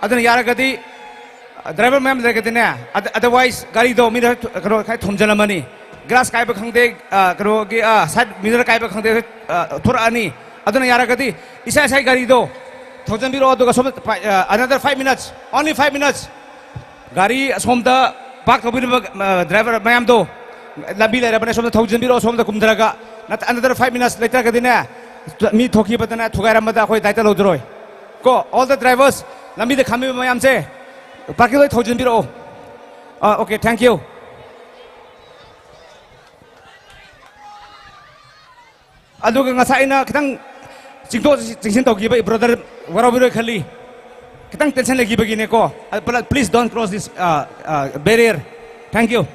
ꯑꯗꯨꯅ ꯌꯥꯔꯒꯗꯤ, ꯑ, ꯗ꯭ꯔꯥꯏꯚꯔ ꯃꯌꯥꯝ ꯂꯩꯔꯒꯗꯤꯅꯦ, ꯑꯗ-, otherwise ꯒꯥꯔꯤꯗꯣ ꯃꯤꯅ ꯊ-, ꯀꯩꯅꯣ, ꯈꯔ ꯊꯣꯝꯖꯤꯜꯂꯝꯃꯅꯤ꯫ ꯒ꯭ꯂꯥꯁ ꯀꯥꯏꯕ ꯈꯪꯗꯦ, ꯑ, ꯀꯩꯅꯣꯒꯤ, ꯑ, ꯁꯥꯏꯠ ꯃꯤꯔꯔ ꯀꯥꯏꯕ ꯈꯪꯗꯦ, ꯑ, ꯊꯣꯔꯛꯑꯅꯤ꯫ ꯑꯗꯨꯅ ꯌꯥꯔꯒꯗꯤ ꯏꯁꯥ ꯏꯁꯥꯒꯤ ꯒꯥꯔꯤꯗꯣ ꯊꯧꯖꯤꯟꯕꯤꯔꯛꯑꯣ, ꯑꯗꯨꯒ ꯁꯣꯝꯗ ꯐꯥꯏ-, ꯑ, another five minutes, only five minutes꯫ ꯒꯥꯔꯤ ꯑꯁꯣꯝꯗ ꯄꯥꯔꯛ ꯇꯧꯕꯤꯔꯤꯕ, ꯑ, ꯗ꯭ꯔꯥꯏꯚꯔ ꯃꯌꯥꯝꯗꯣ ꯂꯝꯕꯤ ꯂꯩꯔꯕꯅꯦ, ꯁꯣꯝꯗ ꯊꯧꯖꯤꯟꯕꯤꯔꯛꯑꯣ, ꯁꯣꯝꯗ ꯀꯨꯝꯊꯔꯒ꯫ ꯅꯠ-, another five minutes ꯂꯩꯇ꯭ꯔꯒꯗꯤꯅꯦ, ꯃꯤ ꯊꯣꯛꯈꯤꯕꯗꯅꯦ, ꯊꯨꯒꯥꯏꯔꯝꯕꯗ ꯑꯩꯈꯣꯏ ꯗꯥꯏꯇ ꯂꯧꯖꯔꯣꯏ꯫ ꯀꯣ, all the drivers, ꯂꯝꯕꯤꯗ ꯈꯥꯝꯕꯤꯕ ꯃꯌꯥꯝꯁꯦ, ꯄꯥꯔꯀꯤꯡ ꯂꯣꯏ ꯊꯧꯖꯤꯟꯕꯤꯔꯛꯑꯣ꯫ ꯑ, okay, thank you꯫ ꯑꯗꯨꯒ ꯉꯁꯥꯏ ꯑꯩꯅ ꯈꯤꯇꯪ ꯆꯤꯡꯊꯣꯛ ꯆꯤꯡꯁꯤꯟ ꯇꯧꯈꯤꯕ ꯕ꯭ꯔꯗꯔ ꯋꯥꯔꯧꯕꯤꯔꯣꯏ ꯈꯜꯂꯤ꯫ ꯈꯤꯇꯪ ꯇꯦꯟꯁꯟ ꯂꯩꯈꯤꯕꯒꯤꯅꯦꯀꯣ꯫ ꯑ, pl-, please don't cross this, uh, uh, barrier. Thank you.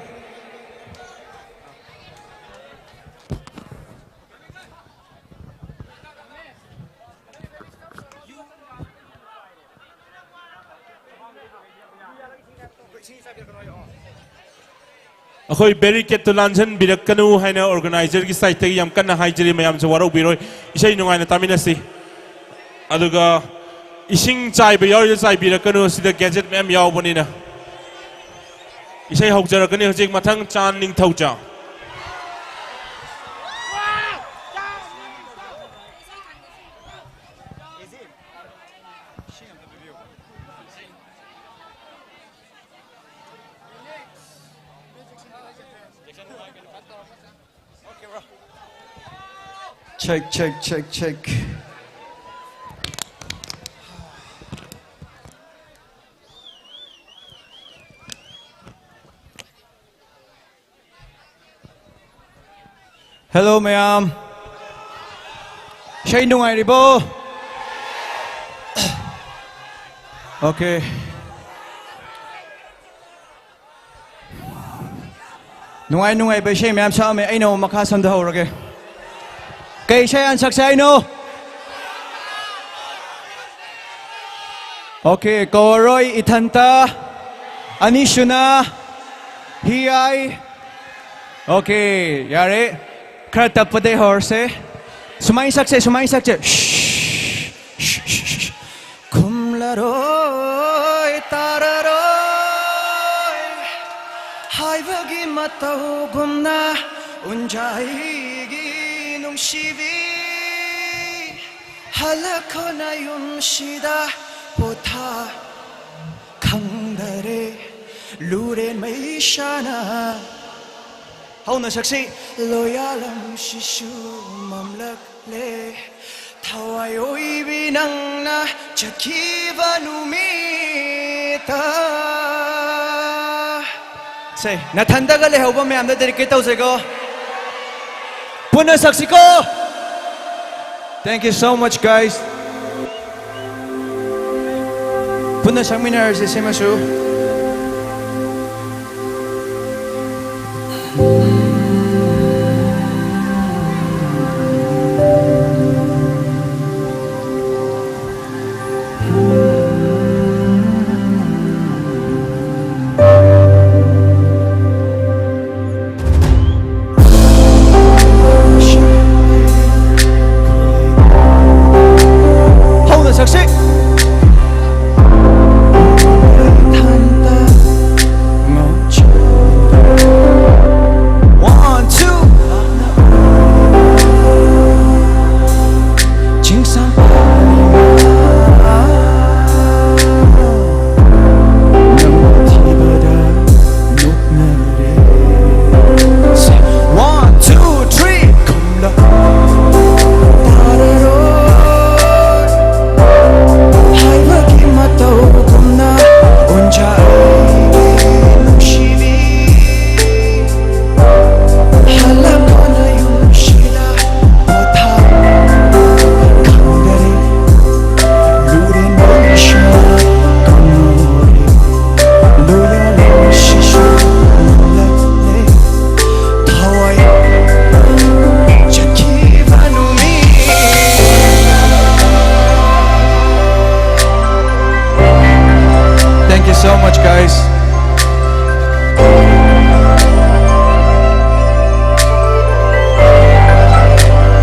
ꯑꯩꯈꯣꯏ ꯕꯦꯔꯤꯀꯦꯠꯇꯨ ꯂꯥꯟꯁꯤꯟꯕꯤꯔꯛꯀꯅꯨ ꯍꯥꯏꯅ ꯑꯣꯔꯒꯅꯥꯏꯖꯔꯒꯤ ꯁꯥꯏꯠꯇꯒꯤ ꯌꯥꯝ ꯀꯟꯅ ꯍꯥꯏꯖꯔꯤ꯫ ꯃꯌꯥꯝꯁꯨ ꯋꯥꯔꯧꯕꯤꯔꯣꯏ꯫ ꯏꯁꯩ ꯅꯨꯡꯉꯥꯏꯅ ꯇꯥꯃꯤꯟꯅꯁꯤ꯫ ꯑꯗꯨꯒ ꯏꯁꯤꯡ ꯆꯥꯏꯕ ꯌꯥꯎꯔꯤꯗ ꯆꯥꯏꯕꯤꯔꯛꯀꯅꯨ, ꯁꯤꯗ ꯒꯦꯖꯦꯠ ꯃꯌꯥꯝ ꯌꯥꯎꯕꯅꯤꯅ꯫ ꯏꯁꯩ ꯍꯧꯖꯔꯛꯀꯅꯤ ꯍꯧꯖꯤꯛ꯫ ꯃꯊꯪ ꯆꯥꯟ ꯅꯤꯡꯊꯧꯖꯝ꯫ Check, check, check, check. Hello, ꯃꯌꯥꯝ꯫ ꯏꯁꯩ ꯅꯨꯡꯉꯥꯏꯔꯤꯕꯣ? Okay. ꯅꯨꯡꯉꯥꯏ ꯅꯨꯡꯉꯥꯏꯕ ꯏꯁꯩ ꯃꯌꯥꯝ ꯁꯛꯑꯝꯃꯦ, ꯑꯩꯅ ꯑꯃꯨꯛ ꯃꯈꯥ ꯁꯝꯊꯍꯧꯔꯒꯦ꯫ ꯀꯩ ꯏꯁꯩ ꯍꯥꯟꯅ ꯁꯛꯁꯦ ꯍꯥꯏꯅꯣ? Okay, ꯀꯧꯔꯔꯣꯏ ꯏꯊꯟꯇ꯫ ꯑꯅꯤꯁꯨꯅ ꯍꯤꯌꯥꯏ꯫ Okay, ꯌꯥꯔꯦ꯫ ꯈꯔ ꯇꯞꯄꯗꯩ ꯍꯧꯔꯁꯦ꯫ ꯁꯨꯃꯥꯏꯅ ꯁꯛꯁꯦ, ꯁꯨꯃꯥꯏꯅ ꯁꯛꯁꯦ꯫ ꯈꯨꯝꯂꯔꯣꯏ, ꯇꯥꯔꯔꯣꯏ ꯍꯥꯏꯕꯒꯤ ꯃꯇꯧꯒꯨꯝꯅ ꯎꯟꯖꯥꯏꯒꯤ ꯅꯨꯡꯁꯤꯕꯤ꯫ ꯍꯜꯂꯛꯈꯣ ꯅꯌꯨꯝꯁꯤꯗ ꯄꯣꯊꯥ ꯈꯪꯗꯔꯦ ꯂꯨꯔꯦꯟ ꯃꯩꯁꯥꯅ꯫ ꯍꯧꯅ ꯁꯛꯁꯤ꯫ ꯂꯣꯌꯥꯂꯝꯁꯤꯁꯨ ꯃꯝꯂꯛꯂꯦ ꯊꯋꯥꯏ ꯑꯣꯏꯕꯤ ꯅꯪꯅ ꯆꯠꯈꯤꯕ ꯅꯨꯃꯤꯠꯇ꯫ ꯁꯦ, ꯅꯊꯟꯗꯒ ꯂꯩꯍꯧꯕ ꯃꯌꯥꯝꯗ dedicate ꯇꯧꯁꯦꯀꯣ꯫ ꯄꯨꯟꯅ ꯁꯛꯁꯤꯀꯣ꯫ Thank you so much, guys. ꯄꯨꯟꯅ ꯁꯛꯃꯤꯟꯅꯔꯁꯤ ꯁꯤꯃꯁꯨ꯫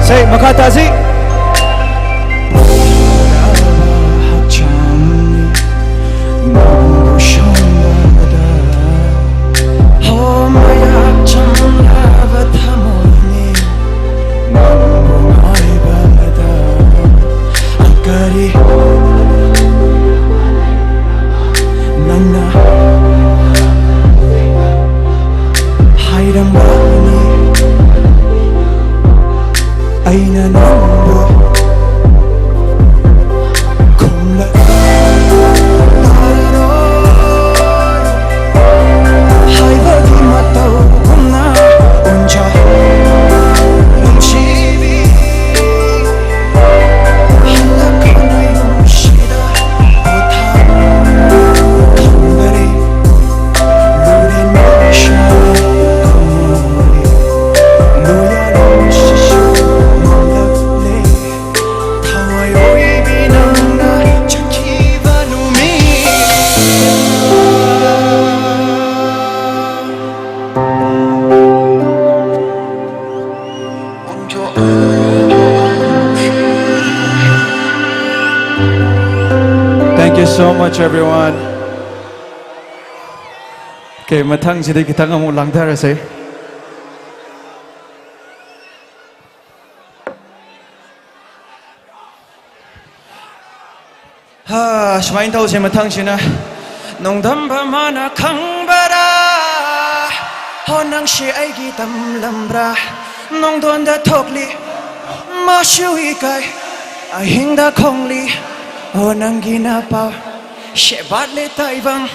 ꯏꯁꯩ ꯃꯈꯥ ꯇꯥꯁꯤ꯫ ꯍꯛꯆꯥꯡꯅꯤ ꯅꯪꯕꯨ ꯁꯣꯝꯕꯗ, ꯍꯣ ꯃꯌꯥꯛ ꯆꯪꯂꯕ ꯊꯃꯣꯏꯅꯤ ꯅꯪꯕꯨ ꯉꯥꯏꯕꯗ꯫ ꯀꯔꯤ ꯅꯪꯅ ꯍꯥꯏꯔꯝꯕꯅꯤ ꯑꯩꯅ ꯅꯪꯕꯨ ꯈꯨꯝꯂꯛꯂꯔꯣꯏ ꯍꯥꯏꯕꯒꯤ ꯃꯇꯧꯒꯨꯝꯅ ꯑꯣꯟꯖ ꯅꯨꯡꯁꯤꯕꯤ꯫ Thank you so much, everyone. Okay, ꯃꯊꯪꯁꯤꯗꯤ ꯈꯤꯇꯪ ꯑꯃꯨꯛ ꯂꯥꯡꯊꯔꯁꯦ꯫ ꯍꯥ, ꯁꯨꯃꯥꯏꯅ ꯇꯧꯁꯦ ꯃꯊꯪꯁꯤꯅ꯫ ꯅꯣꯡꯗꯝꯕ ꯃꯥꯅ ꯈꯪꯕ꯭ꯔꯥ? ꯍꯣ, ꯅꯪꯁꯤ ꯑꯩꯒꯤ ꯇꯝꯂꯝꯕ꯭ꯔꯥ? ꯅꯣꯡꯗꯣꯟꯗ ꯊꯣꯛꯂꯤ ꯃꯥꯁꯨ ꯏꯀꯥꯏ ꯑꯍꯤꯡꯗ ꯈꯣꯡꯂꯤ꯫ ꯍꯣ, ꯅꯪꯒꯤ ꯅꯄꯥꯎ ꯁꯦꯕꯥꯠꯂꯦ ꯇꯥꯏꯕꯪ꯫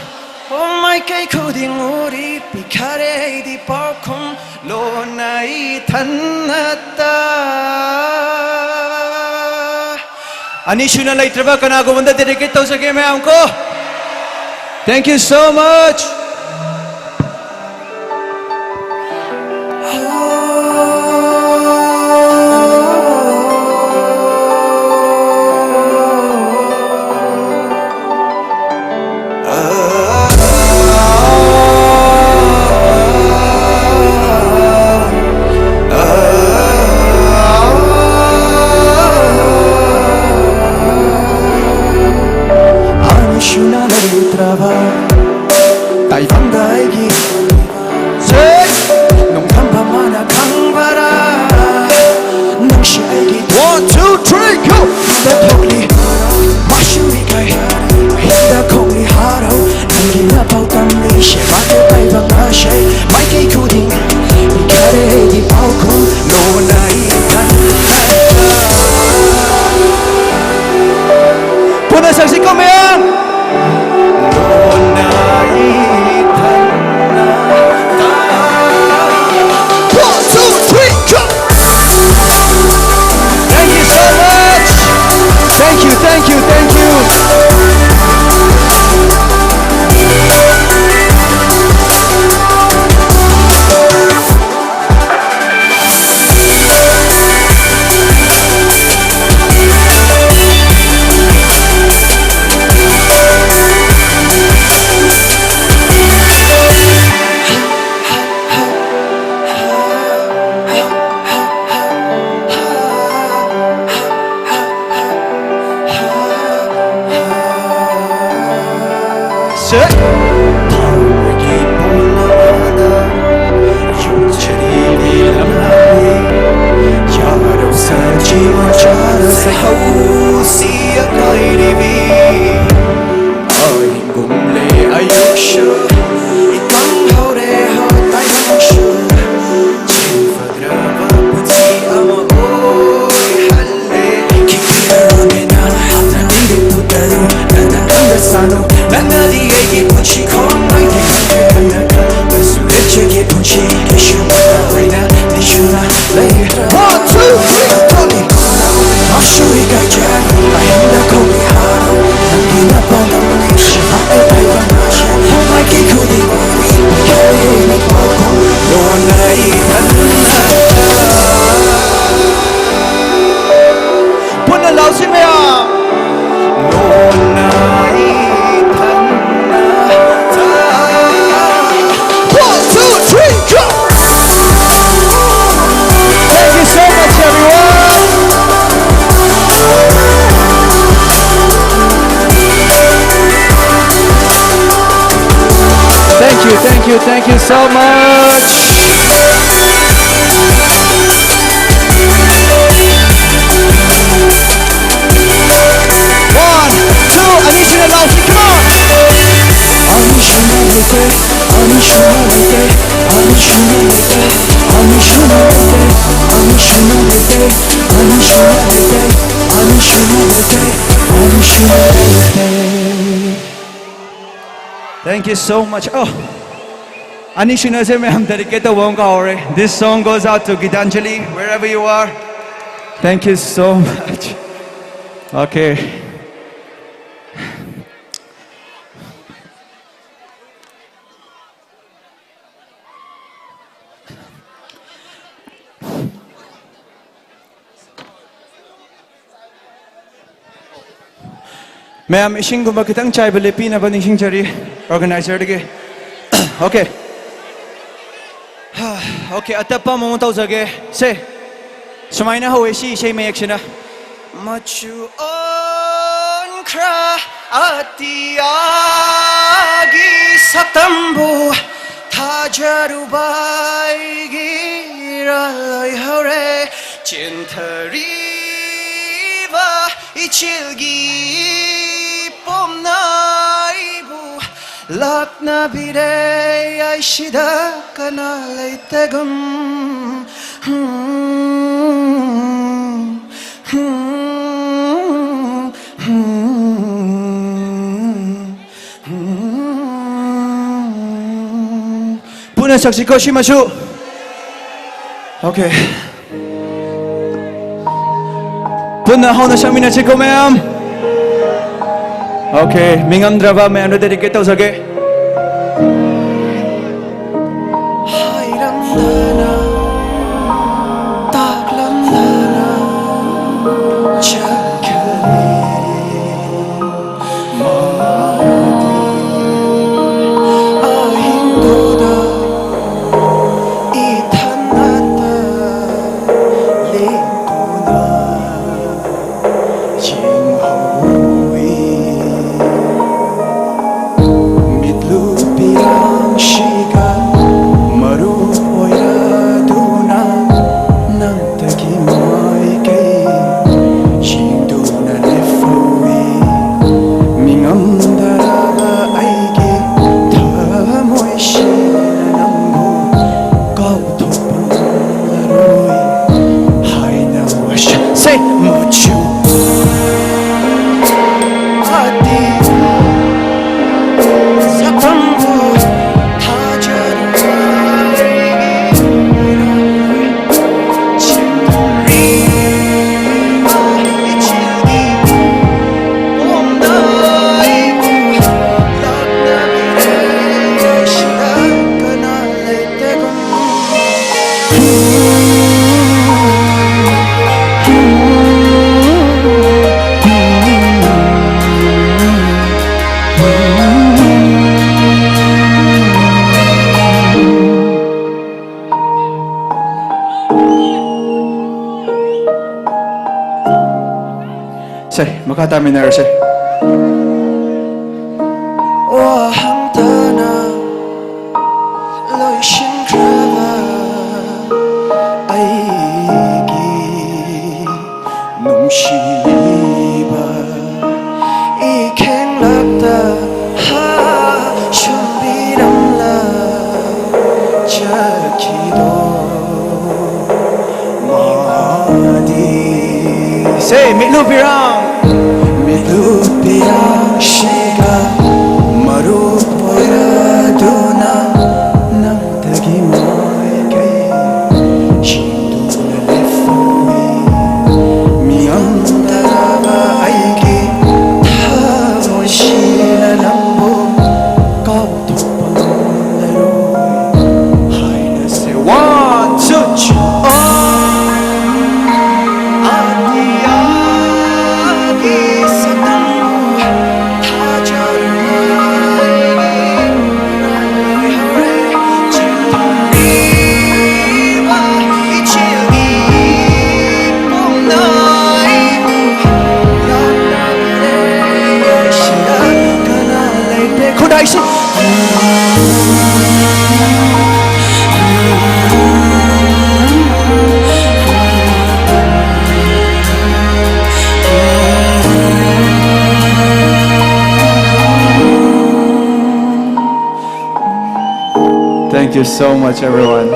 ꯍꯣ, ꯃꯥꯏꯀꯩ ꯈꯨꯗꯤꯡ ꯎꯔꯤ ꯄꯤꯈꯔꯦ ꯑꯩꯗꯤ ꯄꯥꯎꯈꯨꯝ ꯂꯣꯟꯅ ꯏꯊꯟꯅꯇ꯫ ꯑꯅꯤꯁꯨꯅ ꯂꯩꯇ꯭ꯔꯕ ꯀꯅꯥꯒꯨꯝꯕꯗ dedicate ꯇꯧꯖꯒꯦ ꯃꯌꯥꯝ ꯀꯣ꯫ Thank you so much. ꯊꯣꯛꯂꯤ ꯃꯥꯁꯨ ꯏꯀꯥꯏ ꯑꯍꯤꯡꯗ ꯈꯣꯡꯂꯤ ꯍꯔꯥꯎ ꯅꯪꯒꯤ ꯅꯄꯥꯎ ꯇꯝꯂꯤ ꯁꯦꯕꯥꯗ ꯄꯥꯏꯕ ꯉꯥꯁꯩ ꯃꯥꯏꯀꯩ ꯈꯨꯗꯤꯡ ꯏꯀꯥꯏꯔꯦ ꯑꯩꯒꯤ ꯄꯥꯎꯈꯨꯝ ꯂꯣꯟꯅ ꯏꯊꯟ ꯄꯨꯟꯅ ꯁꯛꯁꯤꯀꯣ ꯃꯌꯥꯝ One, two, three, jump! Thank you so much! Thank you, thank you, thank you! ꯄꯨꯟꯅ ꯂꯥꯎꯁꯤ ꯃꯌꯥꯝ꯫ One, two, three, go! Thank you so much, everyone. Thank you, thank you, thank you so much. ꯑꯅꯤꯁꯨꯕꯗ ꯇꯦꯛ, ꯑꯅꯤꯁꯨꯕꯗ ꯇꯦꯛ, ꯑꯅꯤꯁꯨꯕꯗ ꯇꯦꯛ꯫ Thank you so much. Oh, ꯑꯅꯤꯁꯨꯅꯁꯦ ꯃꯌꯥꯝ dedicate ꯇꯧꯕ ꯑꯃ ꯀꯥꯎꯔꯦ. This song goes out to Gitanjali, wherever you are. Thank you so much. Okay. ꯃꯌꯥꯝ ꯏꯁꯤꯡꯒꯨꯝꯕ ꯈꯤꯇꯪ ꯆꯥꯏꯕ ꯂꯦꯞꯄꯤꯅꯕ ꯅꯤꯡꯁꯤꯡꯖꯔꯤ organizerꯗꯒꯤ. Okay. Okay, ꯑꯇꯞꯄ ꯑꯃꯃꯨꯛ ꯇꯧꯖꯒꯦ. ꯁꯦ, ꯁꯨꯃꯥꯏꯅ ꯍꯧꯋꯦ ꯁꯤ ꯏꯁꯩ ꯃꯌꯦꯛꯁꯤꯅ. ꯃꯆꯨ ꯑꯣꯟꯈ꯭ꯔ ꯑꯇꯤꯌꯥꯒꯤ ꯁꯛꯇꯝꯕꯨ ꯊꯥꯖꯔꯨꯕ ꯑꯩꯒꯤ ꯏꯔꯥꯜ ꯑꯣꯏꯍꯧꯔꯦ꯫ ꯆꯦꯟꯊꯔꯤꯕ ꯏꯆꯦꯜꯒꯤ ꯄꯣꯝꯅ ꯑꯩꯕꯨ ꯂꯥꯛꯅꯕꯤꯔꯦ꯫ ꯑꯩꯁꯤꯗ ꯀꯅꯥ ꯂꯩꯇꯒꯨꯝ꯫ ꯄꯨꯟꯅ ꯁꯛꯁꯤꯀꯣ ꯁꯤꯃꯁꯨ. Okay. ꯄꯨꯟꯅ ꯍꯧꯅ ꯁꯛꯃꯤꯟꯅꯁꯤꯀꯣ ꯃꯌꯥꯝ. Okay, ꯃꯤꯉꯝꯗ꯭ꯔꯕ ꯃꯌꯥꯝꯗ dedicate ꯇꯧꯖꯒꯦ. ꯍꯥꯏꯔꯝꯗꯅ, ꯇꯥꯛꯂꯝꯗꯅ ꯆꯠꯈ꯭ꯔꯦ꯫ ꯃꯥꯗꯤ ꯑꯍꯤꯡꯗꯨꯗ ꯏꯊꯟꯅꯇ ꯂꯦꯞꯇꯨꯅ ꯌꯦꯡꯍꯧꯏ꯫ ꯃꯤꯠ Mucho. Ati. Satango. ꯁꯦ, ꯃꯈꯥ ꯇꯥꯃꯤꯟꯅꯔꯁꯦ꯫ ꯋꯥꯍꯪꯇꯅ ꯂꯣꯏꯁꯤꯟꯈ꯭ꯔꯕ ꯑꯩꯒꯤ ꯅꯨꯡꯁꯤꯕ ꯏꯈꯦꯡꯂꯛꯇ ꯍꯥ ꯁꯨꯝꯕꯤꯔꯝꯂ ꯆꯠꯈꯤꯗꯣ ꯃꯥꯗꯤ꯫ ꯁꯦ, ꯃꯤꯠꯂꯨ ꯄꯤꯔꯥꯡ꯫ ꯃꯤꯠꯂꯨ ꯄꯤꯔꯥꯡꯁꯤꯒ ꯃꯔꯨꯞ ꯑꯣꯏꯔꯗꯨꯅ ꯅꯪꯗꯒꯤ ꯃꯥꯏꯀꯩ ꯁꯤꯟꯗꯨꯅ ꯂꯦꯞꯍꯧꯏ꯫ ꯃꯤꯉꯝꯗꯕ ꯑꯩꯒꯤ ꯊꯃꯣꯏꯁꯤꯅ ꯅꯪꯕꯨ ꯀꯥꯎꯊꯣꯛꯄ ꯉꯝꯂꯔꯣꯏ ꯍꯥꯏꯅ꯫ Say one, two, three. Thank you so much, everyone.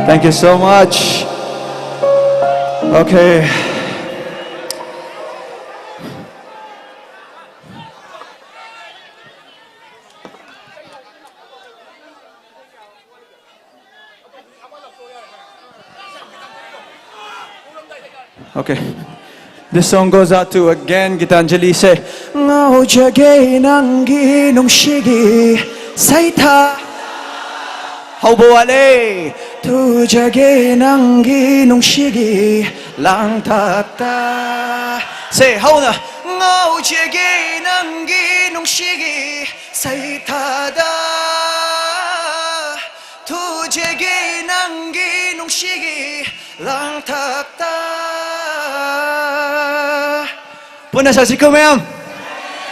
Thank you so much. Okay. Okay. This song goes out to, again, Gitanjali. Say, ꯉꯥꯎꯖꯒꯦ ꯅꯪꯒꯤ ꯅꯨꯡꯁꯤꯒꯤ ꯁꯩꯊꯥ. ꯍꯧꯕ ꯋꯥꯠꯂꯦ. ꯊꯨꯖꯒꯦ ꯅꯪꯒꯤ ꯅꯨꯡꯁꯤꯒꯤ ꯂꯥꯡꯊꯛꯇ. Say, ꯍꯧꯅ. ꯉꯥꯎꯖꯒꯦ ꯅꯪꯒꯤ ꯅꯨꯡꯁꯤꯒꯤ ꯁꯩꯊꯥꯗ. ꯊꯨꯖꯒꯦ ꯅꯪꯒꯤ ꯅꯨꯡꯁꯤꯒꯤ ꯂꯥꯡꯊꯛꯇ. ꯄꯨꯟꯅ ꯁꯛꯁꯤꯀꯣ, ꯃꯌꯥꯝ.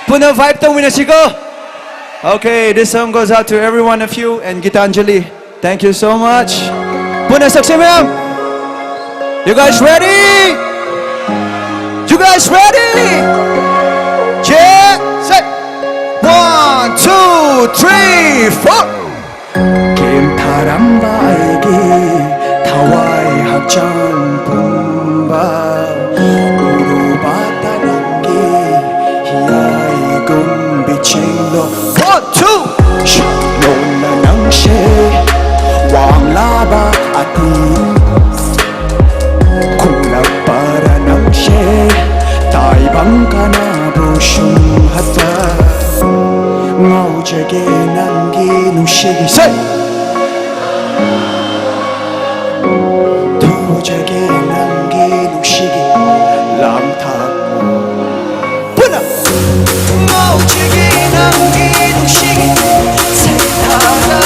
ꯄꯨꯟꯅ vibe ꯇꯧꯃꯤꯟꯅꯁꯤꯀꯣ. Okay, this song goes out to every one of you and Gitanjali. Thank you so much. ꯄꯨꯟꯅ ꯁꯛꯁꯤ, ꯃꯌꯥꯝ. You guys ready? You guys ready? Yeah, say. One, two, three, four. ꯀꯦꯝ ꯊꯥꯔꯝꯕ ꯑꯩꯒꯤ ꯊꯋꯥꯏ ꯍꯛꯆꯥꯡ ꯄꯨꯝꯕ ꯎꯔꯨꯕꯇ ꯅꯪꯒꯤ ꯍꯤꯌꯥꯏꯒꯨꯝ ꯕꯤꯆꯤꯡꯂꯣ. One, two. ꯂꯣꯟꯅ ꯅꯪꯁꯦ ꯋꯥꯡꯂꯕ ꯑꯇꯤꯡ ꯈꯨꯝꯂꯛꯄꯔ ꯅꯪꯁꯦ ꯇꯥꯏꯕꯪ ꯀꯅꯥꯕꯨ ꯁꯨꯝ ꯍꯠꯇ ꯉꯥꯎꯖꯒꯦ ꯅꯪꯒꯤ ꯅꯨꯡꯁꯤꯒꯤ ꯁꯩ ꯊꯨꯖꯒꯦ ꯅꯪꯒꯤ ꯅꯨꯡꯁꯤꯒꯤ ꯂꯥꯡꯊꯥꯛ ꯄꯨꯟꯅ ꯉꯥꯎꯖꯒꯦ ꯅꯪꯒꯤ ꯅꯨꯡꯁꯤꯒꯤ ꯁꯩꯊꯥꯗ.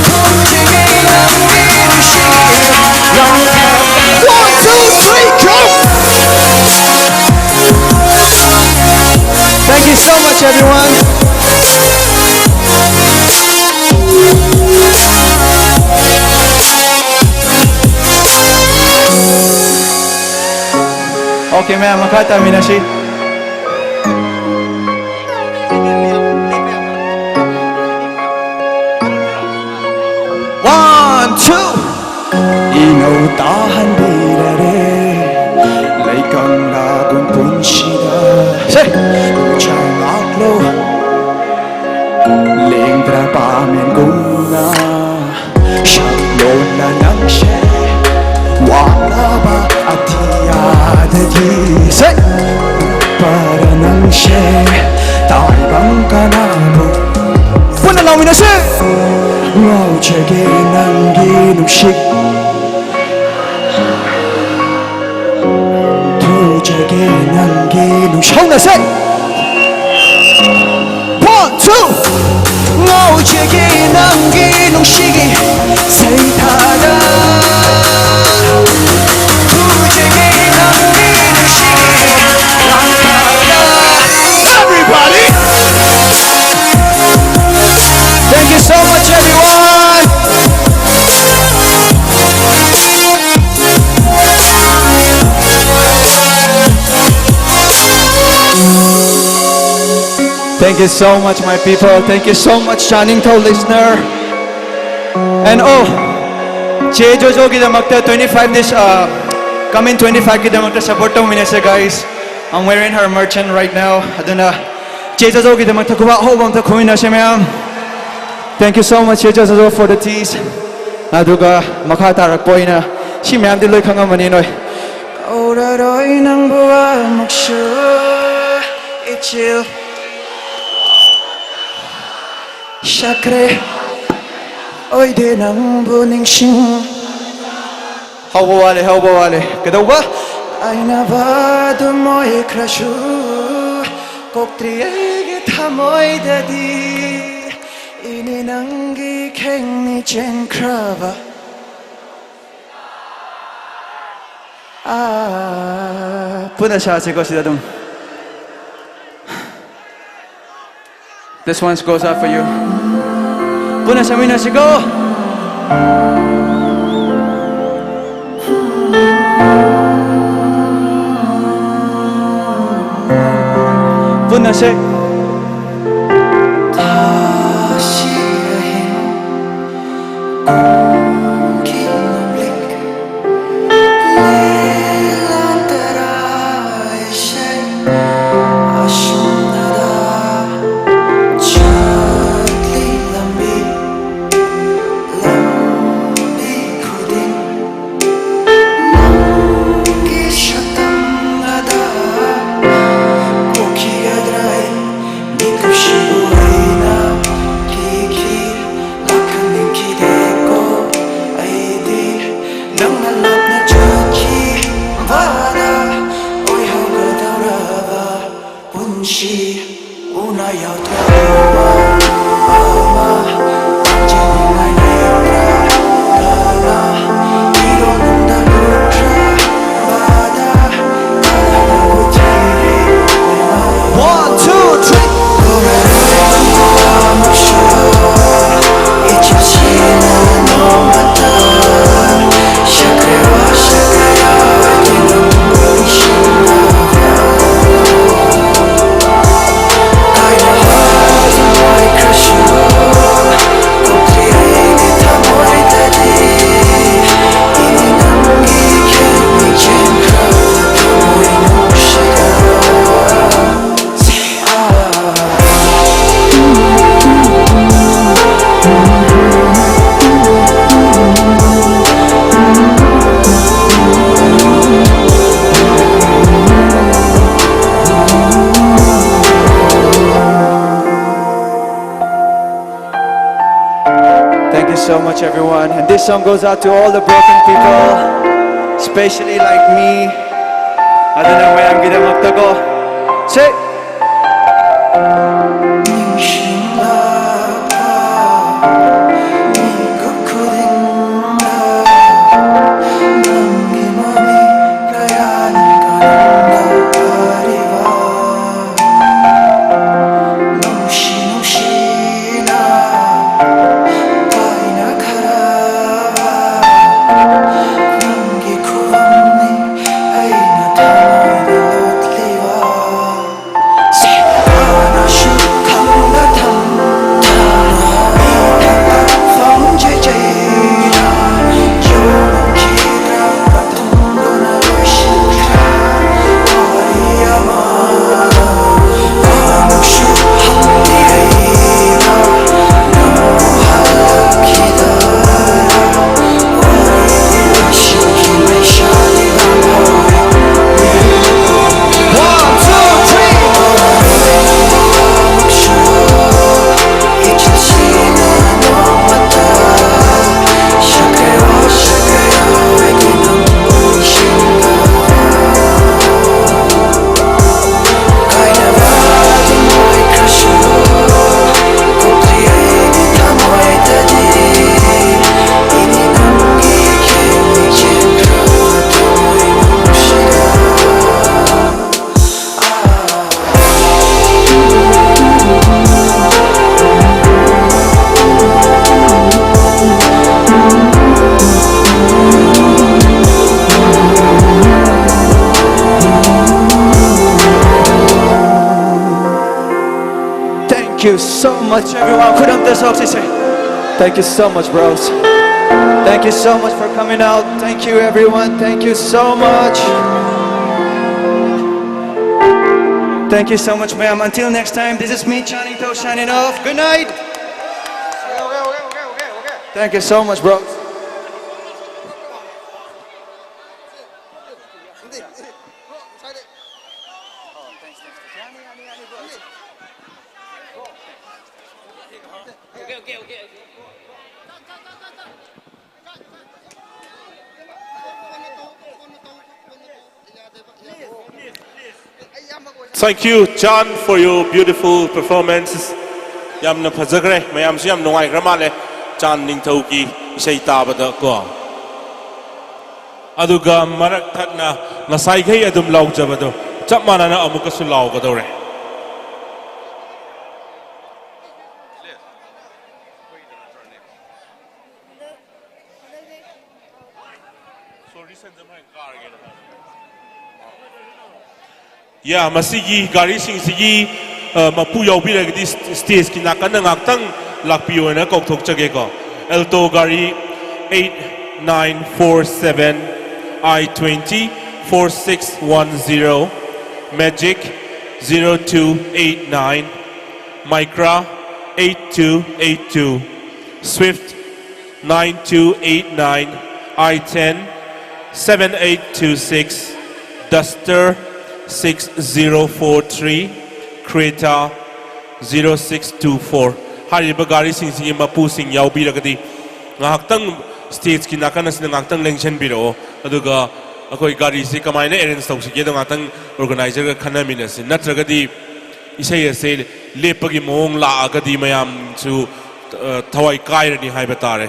ꯉꯥꯎꯖꯒꯦ ꯅꯪꯒꯤ ꯅꯨꯡꯁꯤꯒꯤ ꯂꯥꯡꯊꯥꯛ. One, two, three, go! Thank you so much, everyone. Okay, ꯃꯌꯥꯝ, ꯃꯈꯥ ꯇꯥꯃꯤꯟꯅꯁꯤ. One, two. ꯏꯅ ꯇꯥꯍꯟꯕꯤꯔꯔꯦ ꯂꯩꯀꯪꯂꯥꯒꯨꯝ ꯄꯨꯟꯁꯤꯗ꯫ ꯁꯦ! ꯆꯥꯡꯂꯥꯛꯂꯣ ꯂꯦꯡꯗ꯭ꯔꯕ ꯃꯦꯟꯒꯨꯝꯅ ꯁꯛꯂꯣꯟꯅ ꯅꯪꯁꯦ ꯋꯥꯡꯂꯕ ꯑꯇꯤꯌꯥꯗꯒꯤ꯫ ꯁꯦ! ꯄꯔ ꯅꯪꯁꯦ ꯇꯥꯏꯕꯪ ꯀꯅꯥꯕꯨ ꯄꯨꯟꯅ ꯂꯥꯎꯃꯤꯟꯅꯁꯦ꯫ ꯉꯥꯎꯖꯒꯦ ꯅꯪꯒꯤ ꯅꯨꯡꯁꯤꯠ ꯊꯨꯖꯒꯦ ꯅꯪꯒꯤ ꯅꯨꯡꯁꯧꯅꯁꯦ꯫ One, two. ꯉꯥꯎꯖꯒꯦ ꯅꯪꯒꯤ ꯅꯨꯡꯁꯤꯒꯤ ꯁꯩꯊꯥꯗ ꯊꯨꯖꯒꯦ ꯅꯪꯒꯤ ꯅꯨꯡꯁꯤꯒꯤ ꯂꯥꯡꯐꯥꯗ. Everybody! Thank you so much, everyone. Thank you so much, my people. Thank you so much, Chaningthou listener. And oh, Che Jojo ꯒꯤꯗꯃꯛꯇ twenty-five this uh, coming twenty-five ꯒꯤꯗꯃꯛꯇ support ꯇꯧꯃꯤꯟꯅꯁꯦ, guys. I'm wearing her merchant right now. ꯑꯗꯨꯅ Che Jojo ꯒꯤꯗꯃꯛꯇ ꯈꯨꯕꯥꯛ ꯑꯍꯧꯕ ꯑꯝꯇ ꯈꯨꯃꯤꯟꯅꯁꯦ, ꯃꯌꯥꯝ. Thank you so much, Che Jojo, for the teas. ꯑꯗꯨꯒ ꯃꯈꯥ ꯇꯥꯔꯛꯄ ꯑꯣꯏꯅ ꯁꯤ ꯃꯌꯥꯝꯗꯤ ꯂꯣꯏ ꯈꯪꯉꯝꯃꯅꯤ ꯅꯣꯏ. ꯎꯔꯔꯣꯏ ꯅꯪꯕꯨ ꯑꯃꯨꯛꯁꯨ ꯏꯆꯤꯜ ꯁꯛꯈ꯭ꯔꯦ ꯑꯣꯏꯗꯦ ꯅꯪꯕꯨ ꯅꯤꯡꯁꯤꯡ. ꯍꯧꯕ ꯋꯥꯠꯂꯦ, ꯍꯧꯕ ꯋꯥꯠꯂꯦ꯫ ꯀꯩꯗꯧꯕ? ꯀꯥꯏꯅꯕ ꯑꯗꯨꯝ ꯑꯣꯏꯈ꯭ꯔꯁꯨ ꯀꯣꯛꯇ꯭ꯔꯤ ꯑꯩꯒꯤ ꯊꯃꯣꯏꯗꯗꯤ ꯏꯅꯤ ꯅꯪꯒꯤ ꯈꯦꯡꯅꯤ ꯆꯦꯟꯈ꯭ꯔꯕ. ꯑꯥ, ꯄꯨꯟꯅ ꯁꯥꯁꯤꯀꯣ ꯁꯤꯗ ꯑꯗꯨꯝ. This one goes out for you. ꯄꯨꯟꯅ ꯁꯛꯃꯤꯟꯅꯁꯤꯀꯣ. ꯄꯨꯟꯅ ꯁꯛ. ꯎꯅ ꯌꯥꯎꯗ꯭ꯔꯕ ꯑꯃ ꯂꯥꯟꯖꯦꯟꯅꯤꯡꯉꯥꯏ ꯂꯩꯕ꯭ꯔꯥ? ꯀꯅꯥ ꯏꯔꯣꯟꯗ ꯂꯨꯞꯈ꯭ꯔꯕꯗ ꯀꯅꯥꯅ ꯎꯊꯤꯔꯦ? One, two, three. Thank you so much, everyone. And this song goes out to all the broken people, especially like me. I don't know where I'm gonna go. Say. Thank you so much, everyone. ꯈꯨꯠ ꯑꯝꯇ ꯁꯣꯛꯁꯤꯁꯦ. Thank you so much, bros. Thank you so much for coming out. Thank you, everyone. Thank you so much. Thank you so much, ma'am. Until next time, this is me, Channing To, signing off. Good night. Thank you so much, bro. Thank you, Chan, for your beautiful performances. ꯌꯥꯝꯅ ꯐꯖꯈ꯭ꯔꯦ꯫ ꯃꯌꯥꯝꯁꯨ ꯌꯥꯝ ꯅꯨꯡꯉꯥꯏꯈ꯭ꯔ ꯃꯥꯜꯂꯦ ꯆꯥꯟ ꯅꯤꯡꯊꯧꯒꯤ ꯏꯁꯩ ꯇꯥꯕꯗ ꯀꯣ꯫ ꯑꯗꯨꯒ ꯃꯔꯛ ꯊꯠꯅ ꯉꯁꯥꯏꯈꯩ ꯑꯗꯨꯝ ꯂꯥꯎꯖꯕꯗꯣ ꯆꯞ ꯃꯥꯟꯅꯅ ꯑꯃꯨꯛꯀꯁꯨ ꯂꯥꯎꯒꯗꯧꯔꯦ꯫ ꯌꯥ, ꯃꯁꯤꯒꯤ ꯒꯥꯔꯤꯁꯤꯡꯁꯤꯒꯤ ꯃꯄꯨ ꯌꯥꯎꯕꯤꯔꯒꯗꯤ ꯁ꯭ꯇꯦꯖꯀꯤ ꯅꯥꯀꯟꯗ ꯉꯥꯛꯇꯪ ꯂꯥꯛꯄꯤꯌꯣꯅ ꯀꯧꯊꯣꯛꯆꯒꯦꯀꯣ꯫ ꯑꯦꯜꯇꯣ ꯒꯥꯔꯤ eight nine four seven, I twenty four six one zero, Magic zero two eight nine, Micra eight two eight two, Swift nine two eight nine, I ten seven eight two six, Duster six zero four three, Creta zero six two four꯫ ꯍꯥꯏꯔꯤꯕ ꯒꯥꯔꯤꯁꯤꯡꯁꯤꯒꯤ ꯃꯄꯨꯁꯤꯡ ꯌꯥꯎꯕꯤꯔꯒꯗꯤ ꯉꯥꯏꯍꯥꯛꯇꯪ ꯁ꯭ꯇꯦꯖꯀꯤ ꯅꯥꯀꯟ ꯑꯁꯤꯗ ꯉꯥꯏꯍꯥꯛꯇꯪ ꯂꯦꯡꯁꯤꯟꯕꯤꯔꯛꯑꯣ꯫ ꯑꯗꯨꯒ ꯑꯩꯈꯣꯏ ꯒꯥꯔꯤꯁꯤ ꯀꯃꯥꯏꯅ arrange ꯇꯧꯁꯤꯒꯦꯗꯣ ꯉꯥꯏꯍꯥꯛꯇꯪ ꯑꯣꯔꯒꯅꯥꯏꯖꯔꯒ ꯈꯟꯅꯃꯤꯟꯅꯁꯤ꯫ ꯅꯠꯇ꯭ꯔꯒꯗꯤ ꯏꯁꯩ ꯑꯁꯦ ꯂꯦꯞꯄꯒꯤ ꯃꯑꯣꯡ ꯂꯥꯛꯑꯒꯗꯤ ꯃꯌꯥꯝꯁꯨ ꯊꯋꯥꯏ ꯀꯥꯏꯔꯅꯤ ꯍꯥꯏꯕ ꯇꯥꯔꯦ꯫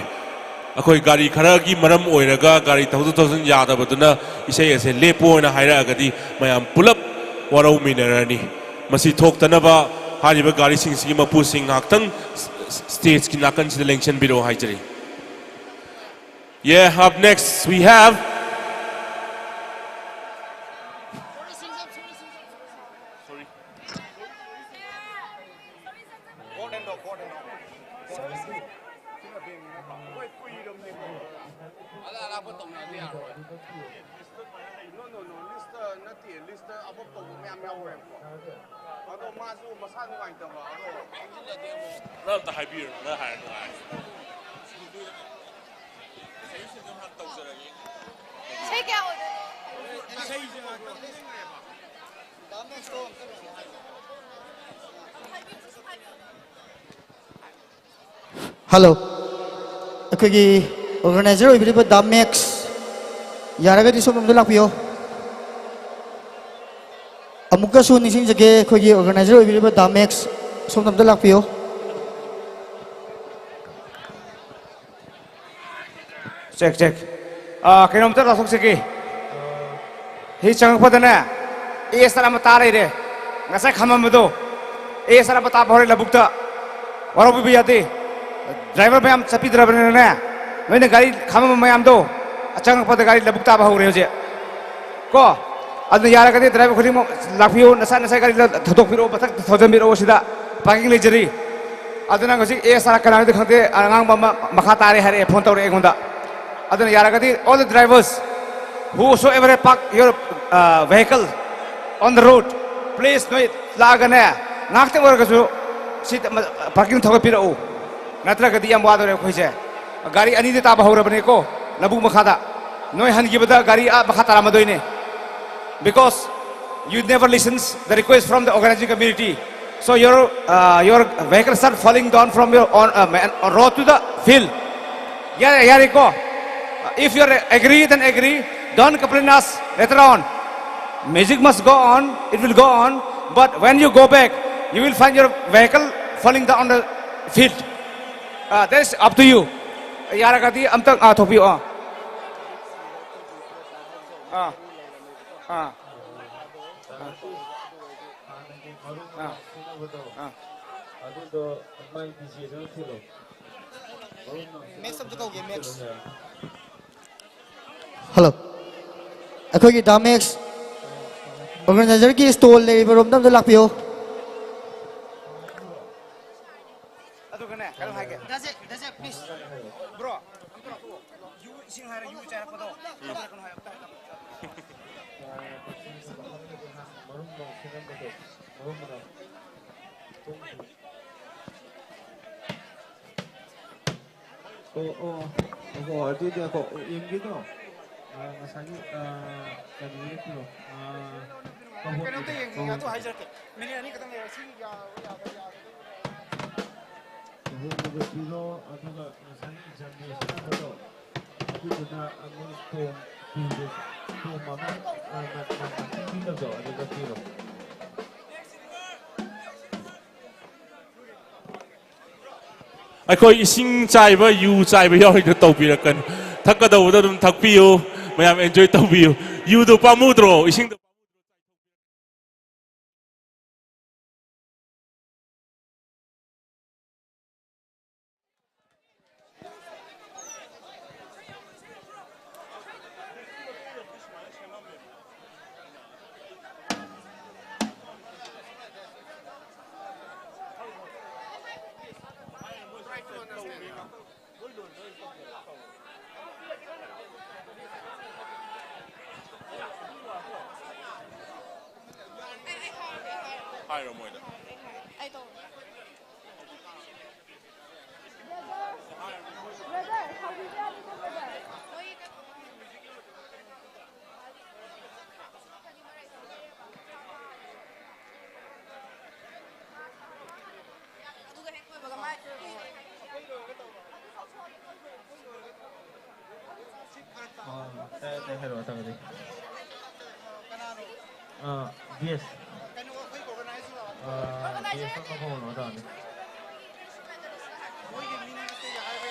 ꯑꯩꯈꯣꯏ ꯒꯥꯔꯤ ꯈꯔꯒꯤ ꯃꯔꯝ ꯑꯣꯏꯔꯒ ꯒꯥꯔꯤ ꯊꯧꯗꯣꯛ ꯊꯧꯖꯤꯟ ꯌꯥꯗꯕꯗꯨꯅ ꯏꯁꯩ ꯑꯁꯦ ꯂꯦꯞꯄꯣꯅ ꯍꯥꯏꯔꯛꯑꯒꯗꯤ ꯃꯌꯥꯝ ꯄꯨꯂꯞ ꯋꯥꯔꯧꯃꯤꯟꯅꯔꯅꯤ꯫ ꯃꯁꯤ ꯊꯣꯛꯇꯅꯕ ꯍꯥꯏꯔꯤꯕ ꯒꯥꯔꯤꯁꯤꯡꯁꯤꯒꯤ ꯃꯄꯨꯁꯤꯡ ꯉꯥꯏꯍꯥꯛꯇꯪ ꯁ꯭ꯇꯦꯖꯀꯤ ꯅꯥꯀꯟꯁꯤꯗ ꯂꯦꯡꯁꯤꯟꯕꯤꯔꯛꯑꯣ ꯍꯥꯏꯖꯔꯤ꯫ Yeah, up next we have. Sorry. ꯇꯧꯅꯗꯤ ꯌꯥꯔꯣꯏ꯫ ꯅꯣ, ꯅꯣ, ꯅꯣ, ꯂꯤꯁꯇ ꯅꯠꯇꯦ, ꯂꯤꯁꯇ ꯑꯕꯞ ꯇꯧꯕ ꯃꯌꯥꯝ ꯌꯥꯎꯈ꯭ꯔꯦꯕꯀꯣ꯫ ꯑꯗꯣ ꯃꯥꯁꯨ ꯃꯁꯥ ꯅꯨꯡꯉꯥꯏꯇꯕ, ꯑꯗꯣ ꯍꯥꯏꯖꯤꯜꯂꯗꯤ ꯑꯃꯨꯛ ꯅꯪ ꯑꯝꯇ ꯍꯥꯏꯕꯤꯔꯨꯅꯨ, ꯅꯪ ꯍꯥꯏꯔ ꯅꯨꯡꯉꯥꯏ꯫ ꯏꯁꯩ ꯀꯌꯥ ꯑꯣꯏꯗꯣꯏꯅꯣ? ꯍꯜꯂꯣ, ꯑꯩꯈꯣꯏꯒꯤ ꯑꯣꯔꯒꯅꯥꯏꯖꯔ ꯑꯣꯏꯕꯤꯔꯤꯕ ꯗꯥ ꯃꯦꯛꯁ, ꯌꯥꯔꯒꯗꯤ ꯁꯣꯝꯗ ꯑꯝꯇ ꯂꯥꯛꯄꯤꯌꯣ꯫ ꯑꯃꯨꯛꯀꯁꯨ ꯅꯤꯡꯁꯤꯡꯖꯒꯦ, ꯑꯩꯈꯣꯏꯒꯤ ꯑꯣꯔꯒꯅꯥꯏꯖꯔ ꯑꯣꯏꯕꯤꯔꯤꯕ ꯗꯥ ꯃꯦꯛꯁ, ꯁꯣꯝꯗ ꯑꯝꯇ ꯂꯥꯛꯄꯤꯌꯣ꯫ Check, check. ꯑꯥ, ꯀꯩꯅꯣꯝꯇ ꯂꯥꯎꯊꯣꯛꯆꯒꯦ꯫ ꯍꯤ ꯆꯪꯉꯛꯄꯗꯅꯦ, ASR ꯑꯃ ꯇꯥ ꯂꯩꯔꯦ꯫ ꯉꯁꯥꯏ ꯈꯝꯃꯝꯕꯗꯣ, ASR ꯑꯃ ꯇꯥꯕ ꯍꯧꯔꯦ ꯂꯧꯕꯨꯛꯇ꯫ ꯋꯥꯔꯧꯕꯤꯕ ꯌꯥꯗꯦ꯫ ꯗ꯭ꯔꯥꯏꯚꯔ ꯃꯌꯥꯝ ꯆꯠꯄꯤꯗ꯭ꯔꯕꯅꯤꯅꯅꯦ, ꯅꯣꯏꯅ ꯒꯥꯔꯤ ꯈꯝꯃꯝꯕ ꯃꯌꯥꯝꯗꯣ, ꯆꯪꯉꯛꯄꯗ ꯒꯥꯔꯤ ꯂꯧꯕꯨꯛ ꯇꯥꯕ ꯍꯧꯔꯦ ꯍꯧꯖꯤꯛ꯫ ꯀꯣ? ꯑꯗꯨꯅ ꯌꯥꯔꯒꯗꯤ ꯗ꯭ꯔꯥꯏꯚꯔ ꯈꯨꯗꯤꯡꯃꯛ ꯂꯥꯛꯄꯤꯌꯨ, ꯅꯁꯥ ꯅꯁꯥꯒꯤ ꯒꯥꯔꯤ ꯊꯧꯗꯣꯛꯄꯤꯔꯛꯑꯣ, ꯃꯊꯛꯇ ꯊꯧꯖꯤꯟꯕꯤꯔꯛꯑꯣ, ꯁꯤꯗ ꯄꯥꯔꯀꯤꯡ ꯂꯩꯖꯔꯤ꯫ ꯑꯗꯨꯅ ꯍꯧꯖꯤꯛ ASR ꯀꯅꯥꯅꯣꯗꯤ ꯈꯪꯗꯦ, ꯑꯉꯥꯡꯕ ꯑꯃ ꯃꯈꯥ ꯇꯥꯔꯦ ꯍꯥꯏꯔꯛꯑꯦ, ꯐꯣꯟ ꯇꯧꯔꯛꯑꯦ ꯑꯩꯉꯣꯟꯗ꯫ ꯑꯗꯨꯅ ꯌꯥꯔꯒꯗꯤ all the drivers whosoever park your, uh, vehicle on the road, please ꯅꯣꯏ ꯂꯥꯛꯑꯒꯅꯦ, ꯉꯥꯏꯍꯥꯛꯇꯪ ꯑꯣꯏꯔꯒꯁꯨ ꯁꯤ ꯄꯥꯔꯀꯤꯡ ꯊꯧꯒꯠꯄꯤꯔꯛꯎ, ꯅꯠꯇ꯭ꯔꯒꯗꯤ ꯌꯥꯝ ꯋꯥꯗꯧꯔꯦ ꯑꯩꯈꯣꯏꯁꯦ꯫ ꯒꯥꯔꯤ ꯑꯅꯤꯗꯤ ꯇꯥꯕ ꯍꯧꯔꯕꯅꯦꯀꯣ ꯂꯧꯕꯨꯛ ꯃꯈꯥꯗ꯫ ꯅꯣꯏ ꯍꯟꯈꯤꯕꯗ ꯒꯥꯔꯤ ꯑꯥ ꯃꯈꯥ ꯇꯥꯔꯝꯃꯗꯣꯏꯅꯦ꯫ Because you never listens the request from the organizing committee. So your, uh, your vehicle start falling down from your on, uh, man, on road to the field. ꯌꯥꯔꯦ, ꯌꯥꯔꯦꯀꯣ? If you are agree, then agree. Don't complain us later on. Music must go on, it will go on. But when you go back, you will find your vehicle falling down on the field. Uh, that is up to you. ꯌꯥꯔꯒꯗꯤ ꯑꯝꯇꯪ, ꯑꯥ, ꯊꯣꯛꯄꯤꯌꯣ꯫ ꯑꯥ꯫ ꯑꯥ꯫ ꯑꯥ꯫ ꯑꯥ꯫ ꯑꯥ꯫ ꯑꯗꯨꯗꯣ ꯃꯥꯏ ꯄꯤꯁꯤ ꯑꯗꯨꯝ ꯊꯤꯜꯂꯣ꯫ Max ꯑꯝꯇ ꯀꯧꯒꯦ, max. Hello. ꯑꯩꯈꯣꯏꯒꯤ ꯗꯥ max ꯑꯣꯔꯒꯅꯥꯏꯖꯔꯒꯤ stall ꯂꯩꯔꯤꯕ ꯔꯣꯝꯗ ꯑꯝꯇ ꯂꯥꯛꯄꯤꯌꯣ꯫ ꯑꯗꯨꯒꯅꯦ, ꯀꯩꯅꯣꯝ ꯍꯥꯏꯒꯦ꯫ ꯗꯥ ꯖꯦꯛ, ꯗꯥ ꯖꯦꯛ, please꯫ Bro, ꯑꯝꯇ ꯂꯥꯛꯊꯣꯛꯑꯣ꯫ You ꯏꯁꯤꯡ ꯍꯥꯏꯔ ꯌꯨ ꯆꯥꯏꯔꯛꯄꯗꯣ꯫ ꯀꯩꯅꯣ ꯍꯥꯏꯔꯛꯇꯥꯏ꯫ ꯃꯔꯨꯝ ꯂꯧꯁꯤꯟꯕꯗꯣ, ꯃꯔꯨꯝ ꯃꯔꯨꯝ꯫ ꯑꯣ, ꯑꯣ, ꯑꯣ, ꯑꯗꯨꯗꯤ ꯑꯩꯈꯣꯏ ꯌꯦꯡꯒꯦꯀꯣ꯫ ꯑ, ꯉꯁꯥꯏꯒꯤ, ꯑ, ꯀꯩꯅꯣꯒꯤ ꯄꯤꯔꯣ꯫ ꯑ, ꯀꯩꯅꯣꯝꯇ ꯌꯦꯡꯈꯤꯒꯦ, ꯑꯗꯨ ꯍꯥꯏꯖꯔꯛꯀꯦ꯫ ꯃꯤꯅꯤꯠ ꯑꯅꯤ ꯈꯛꯇꯪ ꯂꯩꯔ ꯁꯤ ꯌꯥꯕ ꯌꯥꯗꯕ ꯌꯥꯗꯕ꯫ ꯑꯍꯣꯡꯕꯗꯣ ꯄꯤꯔꯣ, ꯑꯗꯨꯒ ꯉꯁꯥꯏꯒꯤ ꯖꯟꯗꯦꯁ ꯍꯥꯏꯕꯗꯣ, ꯑꯗꯨꯗꯨꯅ ꯑꯃꯨꯛ ꯀꯣꯝ ꯄꯤꯔꯣ, ꯀꯣꯝ ꯑꯃ, ꯑ, ꯅ-, ꯅ-, ꯅ-, ꯄꯤꯅꯕꯗꯣ ꯑꯗꯨꯗ ꯄꯤꯔꯣ꯫ ꯑꯩꯈꯣꯏ ꯏꯁꯤꯡ ꯆꯥꯏꯕ, ꯌꯨ ꯆꯥꯏꯕ ꯌꯥꯎꯔꯤꯗꯣ ꯇꯧꯕꯤꯔꯛꯀꯅꯨ꯫ ꯊꯛꯀꯗꯧꯕꯗꯣ ꯑꯗꯨꯝ ꯊꯛꯄꯤꯌꯨ, ꯃꯌꯥꯝ ꯑꯦꯟꯖꯣꯏ ꯇꯧꯕꯤꯌꯨ꯫ ꯌꯨꯗꯣ ꯄꯥꯝꯃꯨꯗ꯭ꯔꯣ? ꯏꯁꯤꯡꯗꯣ ꯍꯥꯏꯔꯣ ꯃꯣꯏꯗ꯫ ꯑꯩ ꯇꯧ꯫ ꯑꯥ, ꯇꯥꯏ, ꯇꯥꯏ, ꯍꯥꯏꯔꯛꯑꯣ, ꯇꯥꯔꯗꯤ꯫ ꯑꯥ, ꯕꯤ ꯑꯦꯁ꯫ ꯑꯥ, ꯕꯤ ꯑꯦꯁ ꯑꯃ ꯐꯥꯎꯕ ꯇꯥꯔꯗꯤ꯫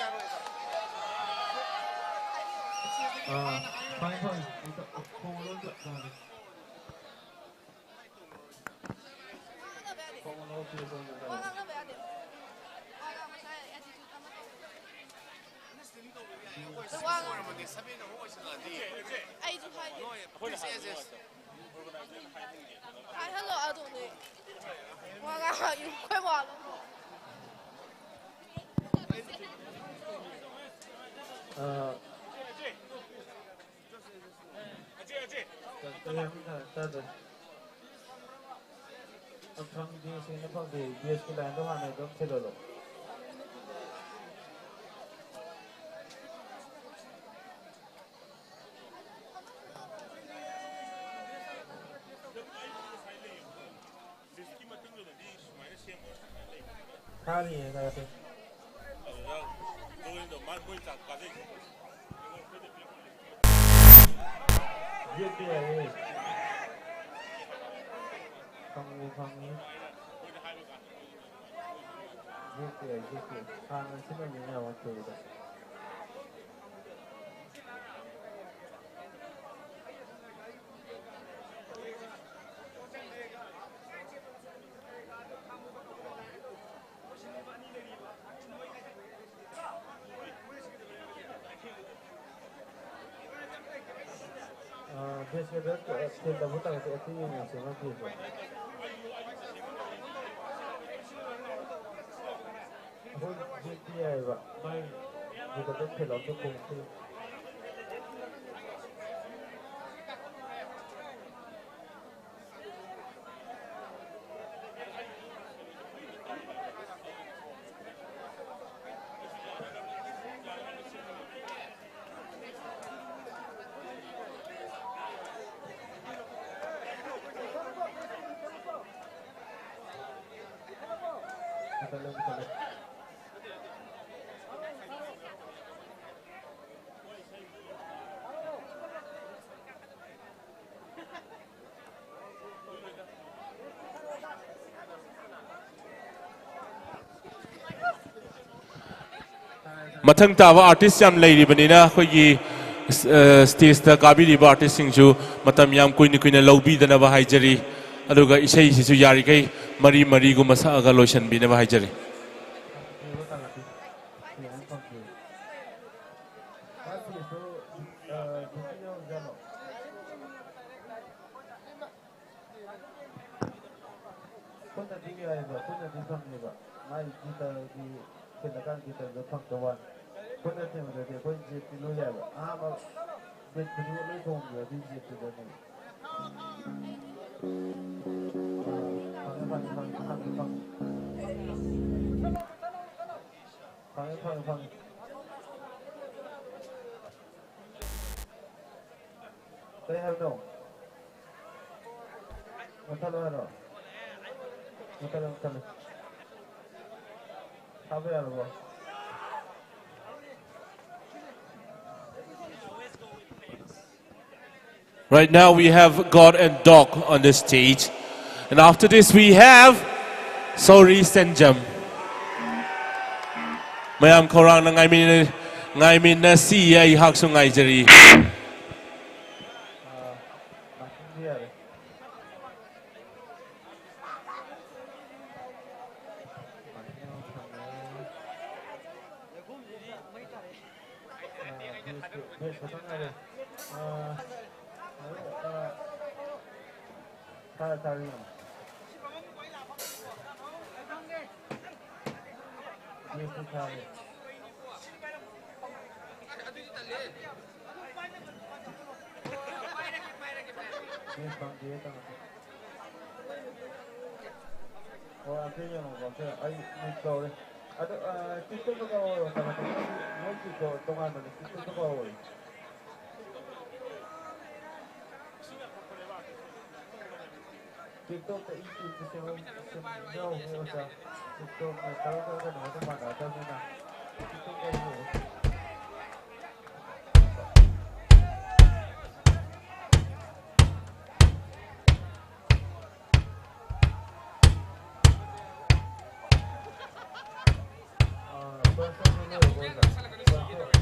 ꯑꯥ, ꯐꯔꯦ, ꯐꯔꯦ꯫ ꯑꯝꯇ ꯐꯣꯟ ꯑꯝꯇ ꯇꯥꯔꯗꯤ꯫ ꯋꯥ ꯉꯥꯡꯅꯕ ꯌꯥꯗꯦ꯫ ꯃꯥ ꯉꯁꯥꯏ attitude ꯑꯃ ꯇꯧꯕꯅꯦ꯫ ꯋꯥ ꯉꯥꯡ-, ꯑꯩꯁꯨ ꯍꯥꯏꯗꯦ꯫ ꯍꯥꯏꯍꯜꯂꯣ ꯑꯗꯨꯅꯦ꯫ ꯋꯥ ꯉꯥꯡ-, ꯑꯩꯈꯣꯏ ꯋꯥ ꯑ, ꯆꯥꯗ꯭ꯔꯦ꯫ ꯑꯝ ꯐꯪꯗꯦ, ꯁꯦꯡꯅ ꯐꯪꯗꯦ꯫ ꯕꯦꯁꯀꯤ ꯂꯥꯏꯟꯗꯣ ꯍꯥꯟꯅ ꯑꯗꯨꯝ ꯊꯤꯜꯍꯜꯂꯣ꯫ ꯊꯥꯔꯤꯌꯦ, ꯊꯥꯔꯛꯀꯦ꯫ ꯌꯦꯠꯄ ꯌꯥꯏꯌꯦ꯫ ꯐꯪꯉꯤ, ꯐꯪꯉꯤ꯫ ꯌꯦꯠꯄ ꯌꯥꯏ, ꯌꯦꯠꯄ ꯌꯥꯏ꯫ ꯍꯥꯟꯅ ꯁꯤꯃ ꯌꯦꯡ ꯌꯥꯕ ꯅꯠꯇꯦꯕ꯫ ꯑ, ꯕꯦꯁ ꯀꯦꯗꯔ ꯐꯦꯜ ꯇꯧꯕ ꯇꯥꯔꯗꯤ ꯑꯦꯛꯇꯤꯡ ꯌꯦꯡꯉꯁꯦ, ꯃꯥ ꯕꯦꯁꯇꯣ꯫ ꯑꯩꯈꯣꯏ ꯕꯦꯁꯇꯤ ꯌꯥꯏꯑꯕ, ꯃꯥꯏ ꯕꯦꯁ ꯀꯦꯗꯔ ꯐꯦꯜ ꯑꯝꯇ ꯈꯣꯡꯉꯛꯇꯦ꯫ ꯃꯊꯪ ꯇꯥꯕ ꯑꯥꯔꯇꯤꯁ ꯌꯥꯝ ꯂꯩꯔꯤꯕꯅꯤꯅ, ꯑꯩꯈꯣꯏꯒꯤ, ꯑ, ꯁ꯭ꯇꯦꯖꯇ ꯀꯥꯕꯤꯔꯤꯕ ꯑꯥꯔꯇꯤꯁꯁꯤꯡꯁꯨ ꯃꯇꯝ ꯌꯥꯝ ꯀꯨꯏꯅ ꯀꯨꯏꯅ ꯂꯧꯕꯤꯗꯅꯕ ꯍꯥꯏꯖꯔꯤ꯫ ꯑꯗꯨꯒ ꯏꯁꯩꯁꯤꯁꯨ ꯌꯥꯔꯤꯈꯩ ꯃꯔꯤ ꯃꯔꯤꯒꯨꯝꯕ ꯁꯛꯑꯒ ꯂꯣꯏꯁꯤꯟꯕꯤꯅꯕ ꯍꯥꯏꯖꯔꯤ꯫ ꯑꯩꯈꯣꯏꯅꯗꯤ ꯌꯥꯏꯑꯕ, ꯑꯩꯈꯣꯏꯅꯗꯤ ꯐꯪꯉꯦꯕ꯫ ꯃꯥꯏ ꯒꯤꯇꯔꯒꯤ ꯊꯤꯜꯂꯀꯥꯟ ꯒꯤꯇꯔꯗꯣ ꯐꯪꯗꯕ ꯋꯥꯅꯤ꯫ ꯑꯩꯈꯣꯏꯅ ꯊꯤꯟꯕꯗꯗꯤ ꯑꯩꯈꯣꯏ ꯖꯦꯠꯇꯤ ꯂꯣꯏ ꯌꯥꯏꯕ꯫ ꯑꯍꯥꯟꯕ ꯕꯤꯠ ꯈꯨꯗꯤꯡꯃꯛ ꯂꯣꯏ ꯈꯣꯡꯕꯗꯗꯤ ꯖꯦꯠꯇꯨꯗꯅꯦꯕ꯫ ꯐꯪꯉꯦ, ꯐꯪꯉꯦ, ꯐꯪꯉꯦ, ꯐꯪꯉꯦ꯫ ꯐꯪꯉꯦ, ꯐꯪꯉꯦ, ꯐꯪꯉꯦ꯫ ꯀꯩ ꯍꯥꯏꯕꯅꯣ? ꯃꯨꯠꯊꯠꯂꯣ ꯍꯥꯏꯔꯣ? ꯃꯨꯠꯊꯠꯂꯣ, ꯃꯨꯠꯊꯠꯂꯣ꯫ ꯊꯥꯕ ꯌꯥꯔꯕꯣ? Right now we have God and Dog on the stage. And after this we have Sauri Senjam. ꯃꯌꯥꯝ ꯈꯧꯔꯥꯡꯅ ꯉꯥꯏꯃꯤꯟꯅ-, ꯉꯥꯏꯃꯤꯟꯅꯁꯤ, ꯑꯩꯍꯥꯛꯁꯨ ꯉꯥꯏꯖꯔꯤ꯫ ꯑꯥ, ꯃꯥꯁꯤꯟꯕ ꯌꯥꯔꯦ꯫ ꯃꯥꯁꯤꯟꯕ ꯐꯪꯉꯦ꯫ ꯑꯥ, ꯕꯦꯁ, ꯕꯦꯁ ꯈꯛꯇꯪ ꯉꯥꯏꯔꯦ꯫ ꯑꯥ, ꯑꯗꯨ, ꯑꯥ, ꯊꯥꯔꯦ, ꯊꯥꯔꯦ, ꯌꯦꯡꯉꯣ꯫ ꯕꯦꯁꯇꯤ ꯊꯥꯔꯦ꯫ ꯕꯦꯁ ꯐꯪꯗꯦ, ꯇꯧꯔꯦ꯫ ꯑꯣ, ꯑꯝꯇ ꯌꯦꯡꯉꯣꯀꯣ, ꯑꯝꯇ ꯑꯩ ꯃꯤꯁ ꯇꯧꯔꯦ꯫ ꯑꯗꯣ, ꯑ, ꯇꯤꯛꯇꯣꯛꯇ ꯀꯛꯑꯣ, ꯀꯩꯅꯣ, ꯃꯣꯏ ꯇꯤꯛꯇꯣ ꯇꯣꯉꯥꯟꯕꯅꯦ, ꯇꯤꯛꯇꯣꯛꯇ ꯀꯛꯑꯣ꯫ ꯇꯤꯛꯇꯣꯛꯇ ꯏ ꯇꯤꯛꯇ ꯁꯦꯝꯍꯧ-, ꯁꯦꯝꯍꯧꯍꯦ ꯑꯣꯖꯥ꯫ ꯇꯤꯛꯇꯣꯛꯅ ꯇꯧꯔꯒ ꯀꯩꯅꯣꯒ ꯃꯥꯟꯅꯗꯕꯅꯤꯅ꯫ ꯇꯤꯛꯇꯣꯛꯇ ꯌꯦꯡꯉꯣ꯫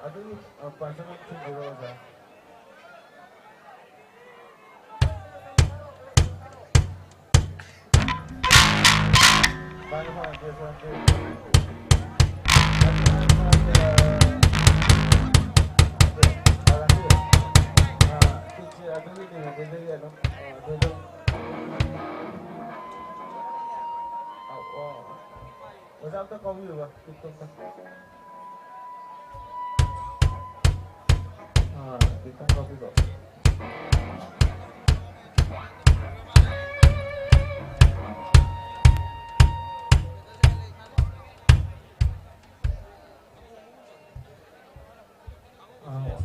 ꯑꯗꯨꯒꯤ, ꯑ, ꯄꯥꯔꯁꯟ ꯑꯃ ꯊꯤꯟꯕꯤꯔꯣ, ꯑꯣꯖꯥ꯫ ꯃꯥꯅꯦ, ꯃꯥꯅꯦ, ꯗꯦꯠ ꯁꯚꯦꯟꯇꯤꯟ꯫ ꯑꯗꯨ, ꯑ, ꯑ, ꯁꯤꯛꯁꯁꯦ ꯑꯗꯨꯒꯤ ꯅꯨꯃꯤꯠꯇꯨꯗꯒꯤ ꯑꯗꯨꯝ, ꯑ, ꯑꯗꯨ ꯑꯗꯨꯝ, ꯑ, ꯑ, ꯑꯣꯖꯥ ꯑꯝꯇ ꯀꯧꯕꯤꯌꯨꯕ, ꯇꯤꯛꯇꯣꯛꯇ꯫ ꯑꯥ, ꯈꯤꯇꯪ ꯀꯛꯄꯤꯔꯛꯑꯣ꯫ ꯑꯥ, ꯑꯣ,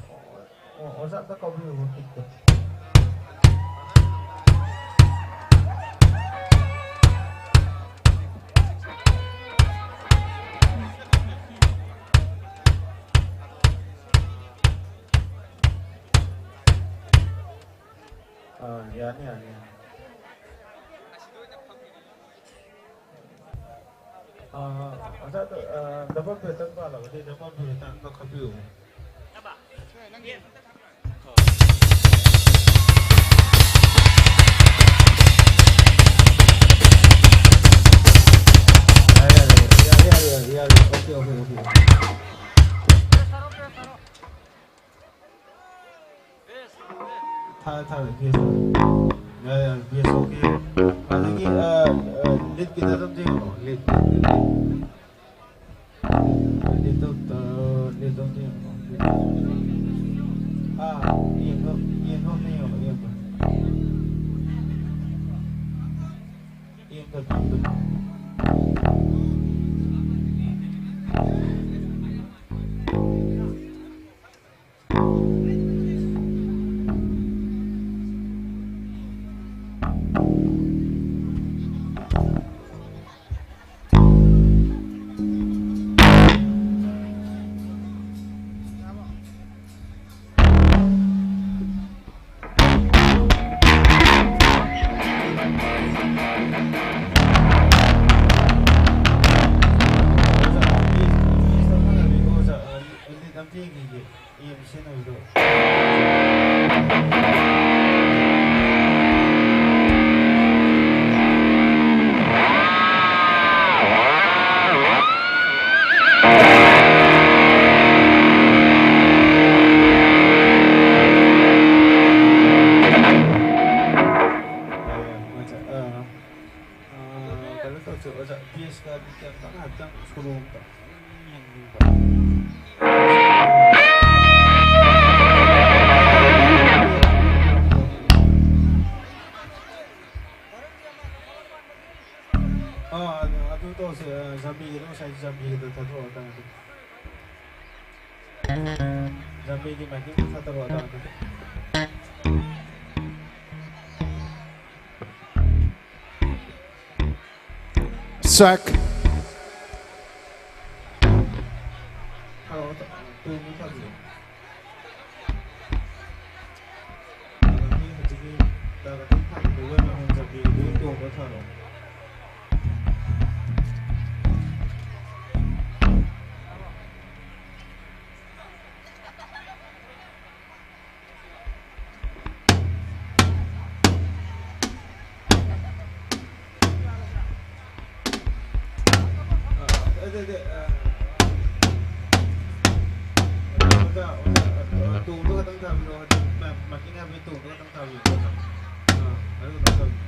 ꯑꯣ, ꯑꯣꯖꯥ ꯑꯝꯇ ꯀꯧꯕꯤꯌꯨ, ꯍꯧꯖꯤꯛꯇꯣ꯫ ꯑꯥ, ꯌꯥꯅꯤ, ꯌꯥꯅꯤ, ꯌꯥꯅꯤ꯫ ꯑꯥ, ꯑꯣꯖꯥ, ꯑꯥ, double bass ꯇꯪ ꯄꯥꯜꯂꯕꯗꯤ double bass ꯇꯪ ꯑꯝꯇ ꯈꯥꯛꯄꯤꯌꯨ꯫ ꯌꯥꯔꯦ, ꯌꯥꯔꯦ, ꯌꯥꯔꯦ, ꯌꯥꯔꯦ, ꯌꯥꯔꯦ, ꯌꯥꯔꯦ, ꯌꯥꯔꯦ, ꯌꯥꯔꯦ, ꯌꯥꯔꯦ, okay, okay, okay, okay꯫ ꯊꯥꯔꯦ, ꯊꯥꯔꯦ, bass ꯊꯥꯔꯦ꯫ ꯌꯥꯔꯦ, ꯌꯥꯔꯦ, bass okay꯫ ꯑꯗꯒꯤ, ꯑ, ꯑ, lead ꯀꯤꯗ ꯑꯗꯨꯝ ꯌꯦꯡꯉꯣ, lead, lead, lead꯫ Lead ꯇꯣ, ꯑ, lead ꯇꯣ ꯑꯝꯇ ꯌꯦꯡꯉꯣ, lead꯫ ꯑꯥ, ꯌꯦꯡꯉꯣ, ꯌꯦꯡꯉꯣ, ꯑꯝꯇ ꯌꯦꯡꯉꯣ, ꯌꯦꯡꯉꯣ꯫ ꯌꯦꯡꯉꯣ, ꯌꯦꯡꯉꯣ꯫ ꯑꯥ, ꯀꯩꯅꯣ ꯇꯧꯁꯦ, ꯑꯣꯖꯥ, bass ꯀ ꯀꯌꯥꯝ ꯇꯞꯅ ꯍꯥꯏꯐꯦꯠꯇꯪ solo ꯑꯝꯇ ꯌꯦꯡꯅꯤꯡꯕ꯫ ꯖꯥꯝꯕꯤꯒꯤꯗꯣ ꯊꯥꯗꯣꯛꯑꯣ ꯑꯇꯥꯡꯕꯗꯣ꯫ ꯖꯥꯝꯕꯤꯒꯤ ꯃꯥꯏꯀꯤꯡꯗꯣ ꯊꯥꯗꯣꯛꯑꯣ ꯑꯇꯥꯡꯕꯗꯣ꯫ Check. ꯊꯥꯔꯛꯑꯣ, ꯇꯨ ꯑꯃꯨꯛ ꯊꯥꯕꯤꯌꯣ꯫ ꯑꯗꯒꯤ ꯍꯧꯖꯤꯛꯀꯤ ꯇꯥꯒ ꯊꯥꯈꯤꯕ ꯋꯦꯕ ꯑꯃꯃꯝ ꯆꯠꯄꯤꯗꯨꯒꯤ ꯇꯣꯡꯕ ꯊꯥꯔꯛꯑꯣ꯫ ꯑ, ꯑ, ꯑ, ꯑ, ꯑꯣꯖꯥ, ꯑꯣꯖꯥ, ꯑ, ꯇꯣꯡꯗꯣ ꯈꯛꯇꯪ ꯊꯥꯕꯤꯔꯛꯑꯣ, ꯍꯥꯏꯗꯤ ꯃ-, ꯃꯥꯔꯀꯤꯡ ꯍꯥꯏꯕꯗꯤ ꯇꯣꯡꯗꯣ ꯈꯛꯇꯪ ꯊꯥꯕꯤꯔꯛꯑꯣ, ꯑꯣꯖꯥ꯫ ꯑ, ꯑꯗꯨ ꯈꯛꯇꯪ ꯊꯥꯕꯤꯔꯛꯑꯣ꯫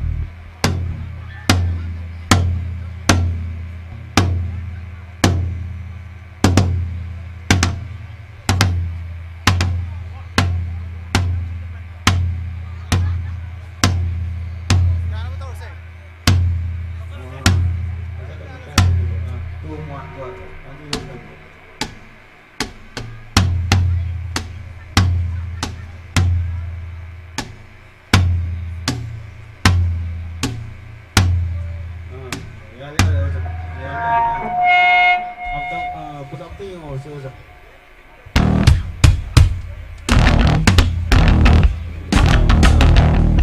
ꯑꯥ, ꯌꯥꯔꯦ, ꯌꯥꯔꯦ, ꯑꯣꯖꯥ꯫ ꯌꯥꯔꯦ, ꯌꯥꯔꯦ꯫ ꯑꯝꯇ, ꯑꯥ, ꯈꯨꯠ ꯑꯝꯇ ꯌꯦꯡꯍꯧꯔꯁꯤ, ꯑꯣꯖꯥ꯫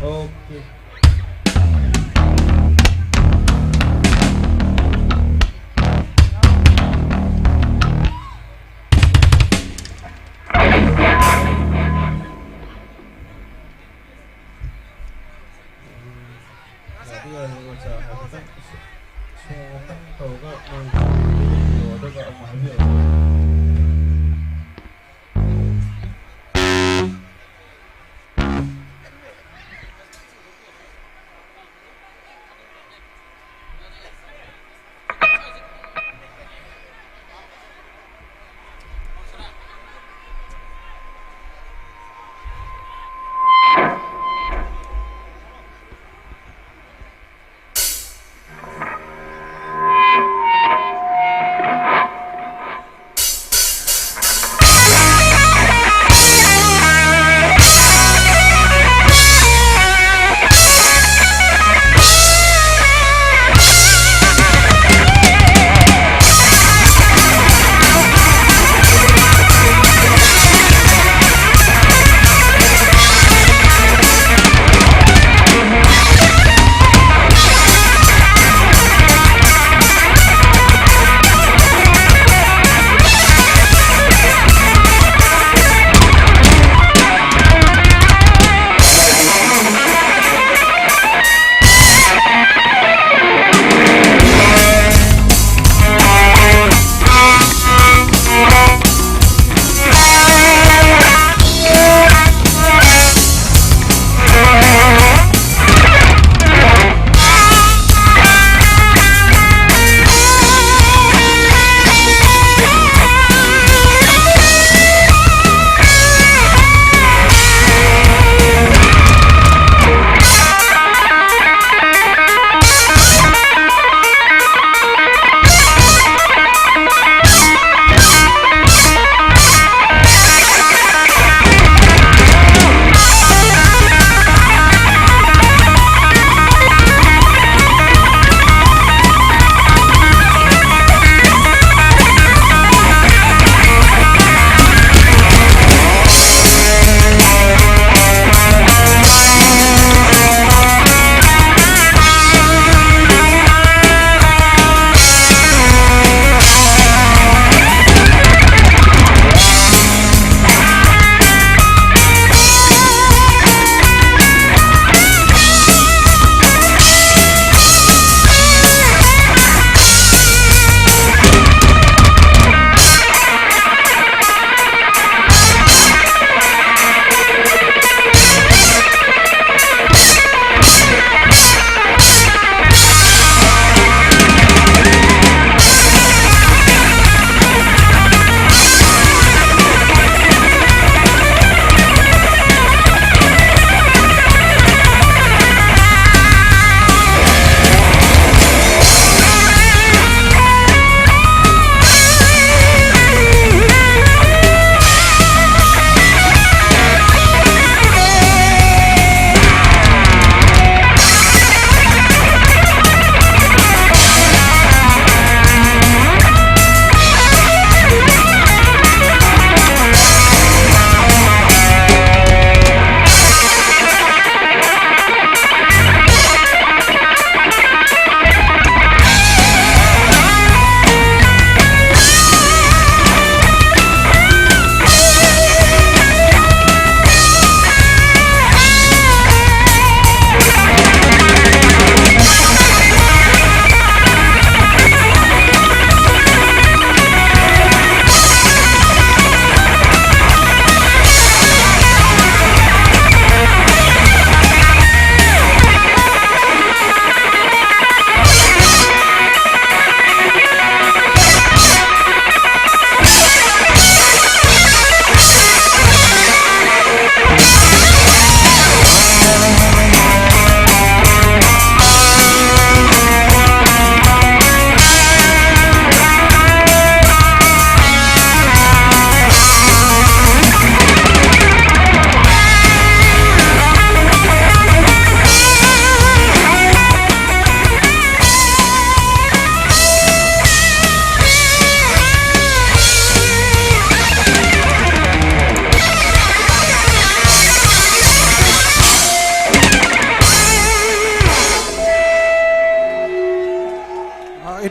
ꯑꯣꯀꯦ꯫ ꯌꯥꯗꯤ ꯌꯥꯏ, ꯑꯣꯖꯥ꯫ ꯍꯥꯏꯐꯦꯠꯇꯪ ꯁꯣ-, ꯁꯣ ꯑꯝꯇꯪ ꯇꯧꯔꯒ ꯃꯣꯏ ꯌꯦꯡꯕꯤꯌꯣ, ꯑꯗꯨꯒ ꯑꯃꯨꯛ ꯍꯥꯏꯕꯤꯔꯛꯑꯣ꯫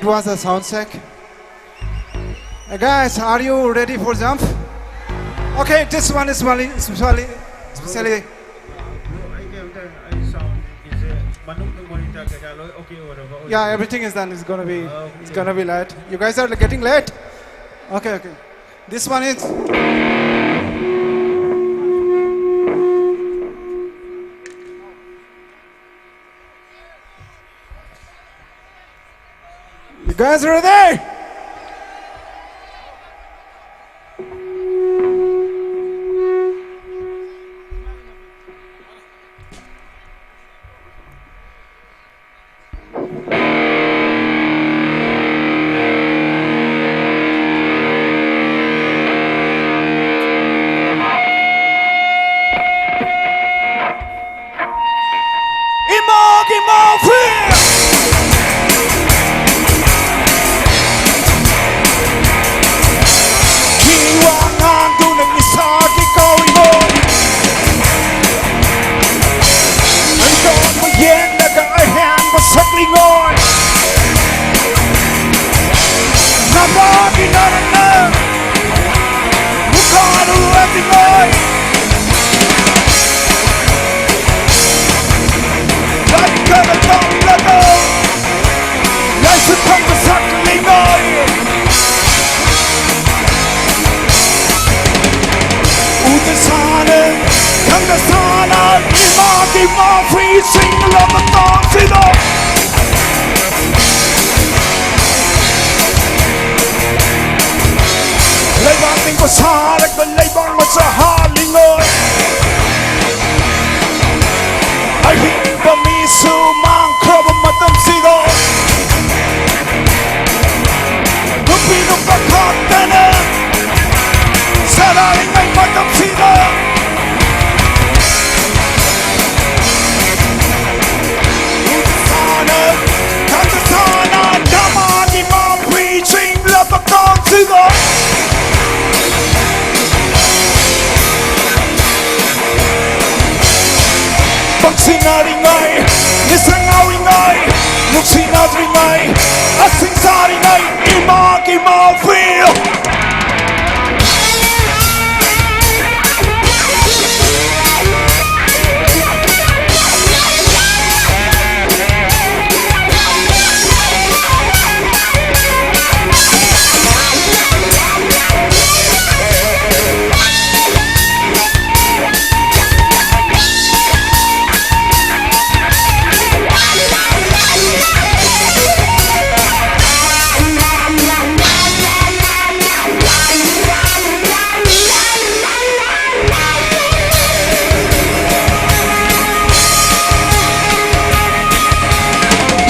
It was a sound check. Uh, guys, are you ready for jump? Okay, this one is specially, specially, specially. Yeah, everything is done. It's gonna be, it's gonna be late. You guys are getting late. Okay, okay. This one is. You guys ready? ꯏꯃꯥꯒꯤ ꯃꯥꯐꯤ꯫ ꯈꯤꯋꯥ ꯉꯥꯡꯗꯨꯅ ꯏꯁꯥꯒꯤ ꯀꯧꯏꯉꯣꯏ꯫ ꯑꯟꯗꯣꯛꯄ ꯌꯦꯡꯂꯒ ꯑꯍꯦꯟꯕ ꯁꯛꯂꯤꯉꯣꯏ꯫ ꯅꯃꯥꯒꯤ ꯅꯔꯛꯅ ꯃꯨꯈꯥꯔꯨ ꯑꯗꯤꯉꯣꯏ꯫ ꯂꯥꯏꯔꯤꯛ ꯈꯔ ꯇꯝꯂꯒ ꯂꯥꯏꯁꯨ ꯈꯪꯕ ꯁꯛꯂꯤꯉꯣꯏ꯫ ꯎꯗ ꯁꯥꯅ ꯈꯪꯗ ꯁꯥꯅ ꯏꯃꯥꯒꯤ ꯃꯥꯐꯤ ꯁꯤꯡꯂꯕ ꯇꯥꯡꯁꯤꯗ ꯂꯩꯕꯥꯛ ꯅꯤꯡꯕ ꯁꯥꯔꯒ ꯂꯩꯕꯥꯛ ꯃꯆꯥ ꯍꯥꯜꯂꯤꯉꯣꯏ꯫ ꯑꯍꯤꯡꯕ ꯃꯤꯁꯨ ꯃꯥꯡꯈ꯭ꯔꯕ ꯃꯇꯝꯁꯤꯗ ꯅꯨꯄꯤ ꯅꯨꯄꯥ ꯈꯛꯇꯅ ꯁꯥꯟꯅꯔꯤꯉꯩ ꯃꯇꯝꯁꯤꯗ ꯎꯗ ꯁꯥꯅ ꯈꯪꯗ ꯁꯥꯅ ꯅꯃꯥꯒꯤ ꯃꯥꯐꯤ ꯆꯤꯡꯂꯕ ꯀꯥꯟꯁꯤꯗ ꯄꯪꯁꯤꯟꯅꯔꯤꯉꯩ ꯅꯤꯁꯥ ꯉꯥꯎꯔꯤꯉꯩ ꯅꯨꯡꯁꯤꯅꯗ꯭ꯔꯤꯉꯩ, ꯑꯁꯤꯡ ꯆꯥꯔꯤꯉꯩ, ꯏꯃꯥꯒꯤ ꯃꯥꯐꯤ꯫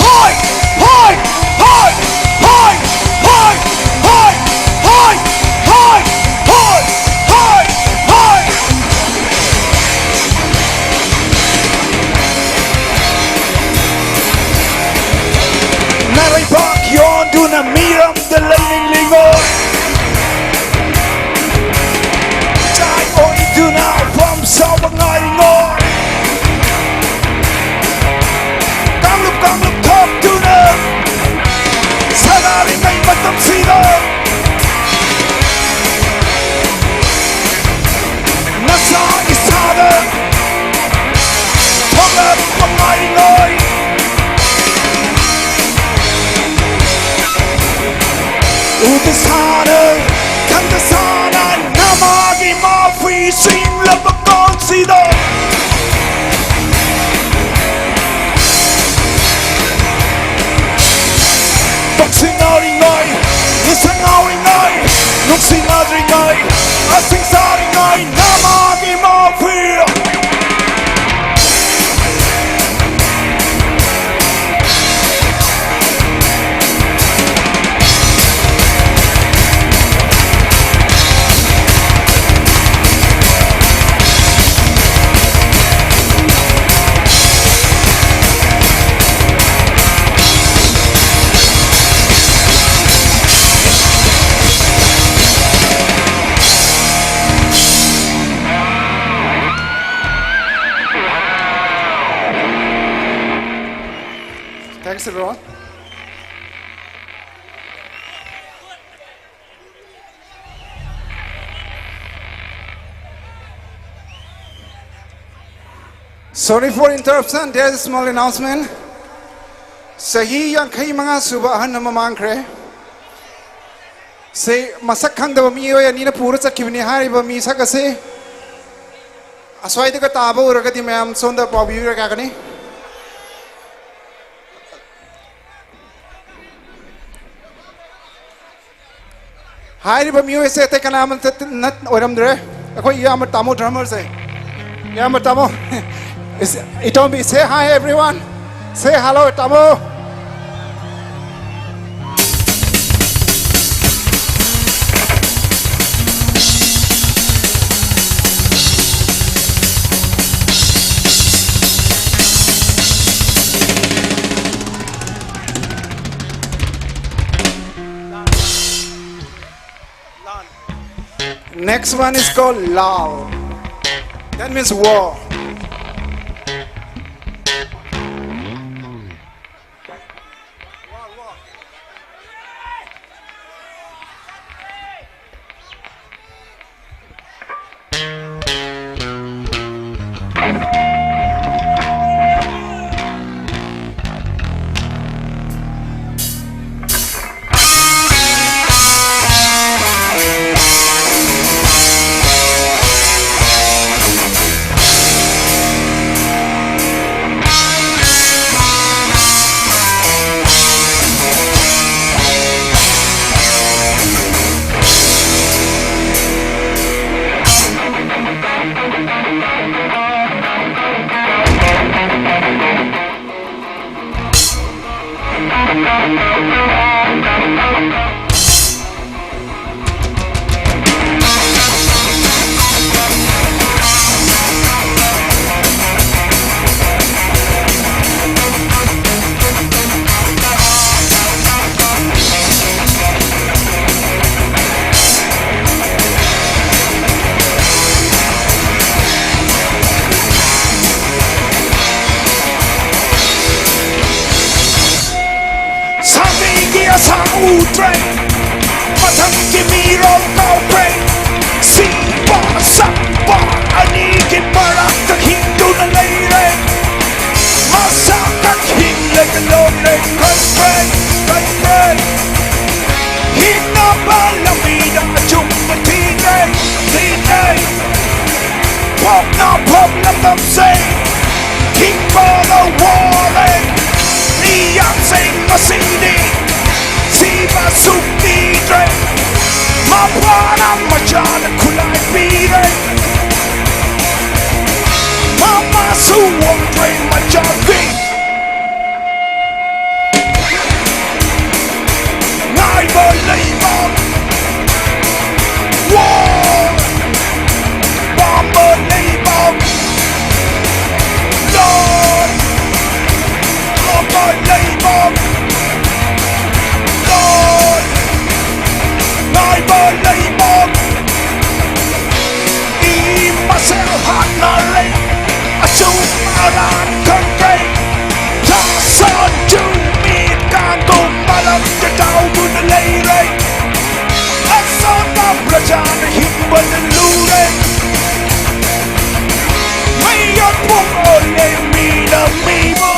ꯍꯣꯏ! ꯍꯣꯏ! ꯅꯥꯔꯩꯕꯥꯛ ꯌꯣꯟꯗꯨꯅ ꯃꯤꯔꯝꯗ ꯂꯩꯅꯤꯡꯂꯤꯉꯣ꯫ ꯆꯥꯏ ꯑꯣꯏꯗꯨꯅ ꯐꯝ ꯁꯥꯕ ꯉꯥꯏꯔꯤꯉꯣ꯫ ꯀꯥꯡꯂꯨꯞ ꯀꯥꯡꯂꯨꯞ ꯊꯣꯛꯇꯨꯅ ꯁꯥꯟꯅꯔꯤꯉꯩ ꯃꯇꯝꯁꯤꯗ ꯅꯁꯥ ꯏꯁꯥꯗ ꯊꯣꯛꯂꯛꯄ ꯉꯥꯏꯔꯤꯉꯩ ꯎꯗ ꯁꯥꯅ ꯈꯪꯗ ꯁꯥꯅ ꯅꯃꯥꯒꯤ ꯃꯥꯐꯤ ꯁꯤꯡꯂꯕ ꯀꯣꯟꯁꯤꯗ ꯄꯛꯁꯤꯟꯅꯔꯤꯉꯩ, ꯅꯤꯡꯁꯤꯡꯍꯧꯔꯤꯉꯩ, ꯅꯨꯡꯁꯤꯅꯗ꯭ꯔꯤꯉꯩ, ꯑꯁꯤꯡ ꯆꯥꯔꯤꯉꯩ, ꯅꯃꯥꯒꯤ ꯃꯥꯐꯤ꯫ ꯔꯣ꯫ Sorry for interruption. There's a small announcement. ꯆꯍꯤ ꯌꯥꯡꯈꯩ ꯃꯉꯥ ꯁꯨꯕ ꯑꯍꯟ ꯑꯃ ꯃꯥꯡꯈ꯭ꯔꯦ꯫ ꯁꯤ ꯃꯁꯛ ꯈꯪꯗꯕ ꯃꯤꯑꯣꯏ ꯑꯅꯤꯅ ꯄꯨꯔ ꯆꯠꯈꯤꯕꯅꯤ꯫ ꯍꯥꯏꯔꯤꯕ ꯃꯤꯁꯛ ꯑꯁꯤ ꯑꯁ꯭ꯋꯥꯏꯗꯒ ꯇꯥꯕ ꯎꯔꯒꯗꯤ ꯃꯌꯥꯝ ꯁꯣꯝꯗ ꯄꯥꯎꯕꯤꯕ ꯌꯥꯒꯅꯤ꯫ ꯍꯥꯏꯔꯤꯕ ꯃꯤꯑꯣꯏ ꯑꯁꯤ ꯑꯇꯩ ꯀꯅꯥ ꯑꯃꯠꯇ ꯅꯠ-, ꯑꯣꯏꯔꯝꯗ꯭ꯔꯦ꯫ ꯑꯩꯈꯣꯏ ꯏꯌꯥꯝꯕ ꯇꯥꯃꯣ ꯗ꯭ꯔꯃꯔꯁꯦ꯫ ꯏꯌꯥꯝꯕ ꯇꯥꯃꯣ꯫ Is-, ꯏꯇꯣꯝꯕꯤ, say hi everyone. Say hello, ꯇꯥꯃꯣ꯫ Next one is called Lal. That means war. Hero ꯀꯧꯈ꯭ꯔꯦ꯫ ꯁꯤꯕ ꯁꯛꯄ ꯑꯅꯤꯒꯤ ꯃꯔꯛꯇ ꯍꯤꯡꯗꯨꯅ ꯂꯩꯔꯦ꯫ ꯃꯁꯛ ꯈꯛ ꯍꯤꯡꯂꯒ ꯂꯣꯏꯔꯦ꯫ ꯈꯟꯈ꯭ꯔꯦ, ꯈꯟꯈ꯭ꯔꯦ꯫ ꯍꯤꯡꯅꯕ ꯂꯝꯕꯤꯗ ꯑꯆꯨꯝꯕ ꯊꯤꯔꯦ, ꯊꯤꯔꯦ꯫ ꯄꯣꯛꯅꯐꯝ ꯂꯝꯗꯝꯁꯦ ꯊꯤꯡꯕꯗ ꯋꯥꯔꯦ꯫ ꯃꯤꯌꯥꯝꯁꯤꯡ ꯉꯁꯤꯗꯤ ꯁꯤꯕꯁꯨ ꯀꯤꯗ꯭ꯔꯦ꯫ ꯃꯄꯥꯅ ꯃꯆꯥꯗ ꯈꯨꯠꯂꯥꯏ ꯄꯤꯔꯦ꯫ ꯃꯃꯥꯁꯨ ꯋꯥꯗ꯭ꯔꯦ ꯃꯆꯥꯒꯤ꯫ ꯉꯥꯏꯕ ꯂꯩꯕ꯫ War! ꯄꯥꯝꯕ ꯂꯩꯕ꯫ Lord! ꯄꯥꯝꯕ ꯂꯩꯕ꯫ Lord! ꯉꯥꯏꯕ ꯂꯩꯕ꯫ ꯃꯤ ꯃꯁꯦꯜ ꯍꯥꯠꯅꯔꯦ꯫ ꯑꯆꯨꯝ ꯑꯔꯥꯟ ꯈꯪꯗ꯭ꯔꯦ꯫ ꯁꯥꯁꯟꯁꯨ ꯃꯤ ꯀꯥꯡꯒꯨꯝ ꯃꯔꯛꯇ ꯇꯥꯎꯗꯨꯅ ꯂꯩꯔꯦ꯫ ꯑꯁꯣꯟꯕ ꯄ꯭ꯔꯖꯥꯅ ꯍꯤꯡꯕꯗ ꯂꯨꯔꯦ꯫ ꯃꯩ ꯌꯥꯠꯄ ꯑꯣꯜꯂꯦ ꯃꯤꯅ ꯃꯤꯕꯨ꯫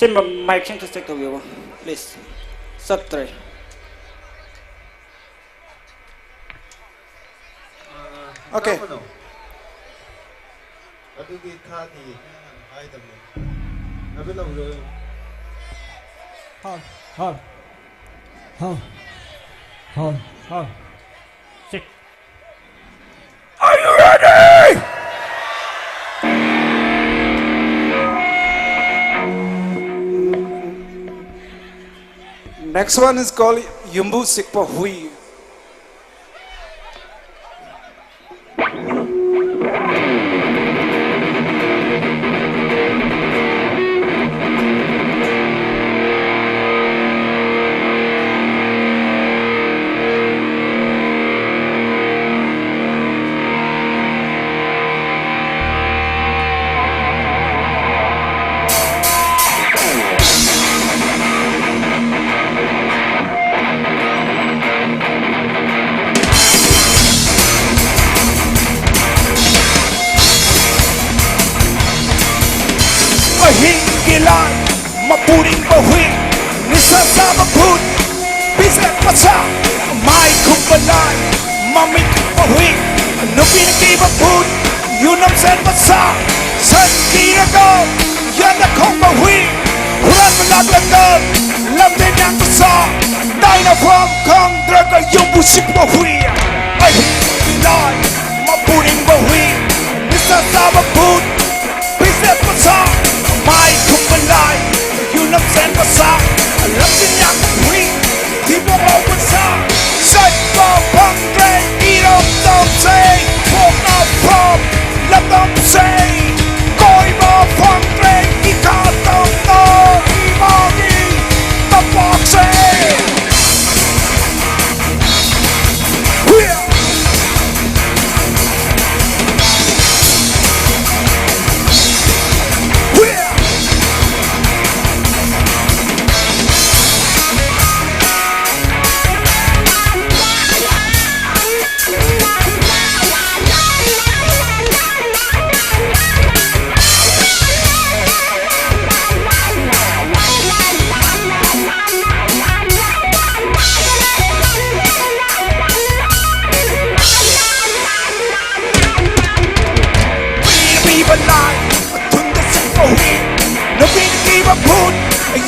ꯃꯥꯏꯛꯁꯦ ꯑꯝꯇ ꯆꯦꯛ ꯇꯧꯕꯤꯌꯨ, ꯄ꯭ꯂꯤꯖ꯫ ꯆꯠꯇ꯭ꯔꯦ꯫ ꯑꯣꯀꯦ꯫ ꯀꯔꯝꯕꯅꯣ? ꯑꯗꯨꯗꯤ ꯊꯥꯗꯤꯌꯦ, ꯅꯪ ꯍꯥꯟꯅ ꯍꯥꯏꯗꯕꯅꯦ꯫ ꯍꯥꯏꯐꯦꯠ ꯂꯥꯎꯖꯔꯣ꯫ ꯍꯥꯎ, ꯍꯥꯎ, ꯍꯥꯎ, ꯍꯥꯎ, ꯍꯥꯎ꯫ Check. Are you ready? Next one is called Yumbu Sikpa Hui. ꯑꯍꯤꯡꯒꯤ ꯂꯥꯏ, ꯃꯄꯨꯅꯤꯡꯕ ꯍꯨꯏ, ꯅꯤꯁꯥ ꯆꯥꯕ ꯚꯨꯠ, ꯄꯤꯖꯦꯠ ꯃꯆꯥ, ꯃꯥꯏ ꯈꯨꯝꯕ ꯂꯥꯏ, ꯃꯃꯤꯠ ꯈꯨꯝꯕ ꯍꯨꯏ, ꯅꯨꯄꯤꯅ ꯀꯤꯕ ꯚꯨꯠ, ꯌꯨ ꯅꯝꯖꯟꯕ ꯁꯥ, ꯁꯟ ꯀꯤꯔꯒ ꯌꯥꯝꯅ ꯈꯣꯡꯕ ꯍꯨꯏ, ꯍꯨꯔꯥꯟꯕ ꯂꯥꯛꯂꯒ ꯂꯝꯖꯦꯟ ꯌꯥꯡꯕ ꯁꯥ, ꯇꯥꯏꯅꯐꯝ ꯈꯪꯗ꯭ꯔꯒ ꯌꯨꯝꯕꯨ ꯁꯤꯛꯄ ꯍꯨꯏ, ꯑꯍꯤꯡꯒꯤ ꯂꯥꯏ, ꯃꯄꯨꯅꯤꯡꯕ ꯍꯨꯏ, ꯅꯤꯁꯥ ꯆꯥꯕ ꯚꯨꯠ, ꯄꯤꯖꯦꯠ ꯃꯆꯥ, ꯃꯥꯏ ꯈꯨꯝꯕ ꯂꯥꯏ, ꯌꯨ ꯅꯝꯖꯟꯕ ꯁꯥ, ꯂꯝꯖꯦꯟ ꯌꯥꯡꯕ ꯍꯨꯏ, ꯊꯤꯕꯣꯡ ꯂꯥꯎꯕ ꯁꯥ, ꯆꯠꯄ ꯐꯪꯗ꯭ꯔꯦ ꯏꯔꯝꯗꯝꯁꯦ, ꯄꯣꯛꯅꯐꯝ ꯂꯝꯗꯝꯁꯦ, ꯀꯣꯏꯕ ꯐꯪꯗ꯭ꯔꯦ ꯏꯀꯥ ꯇꯝꯅ ꯏꯃꯥꯒꯤ ꯇꯝꯄꯥꯛꯁꯦ꯫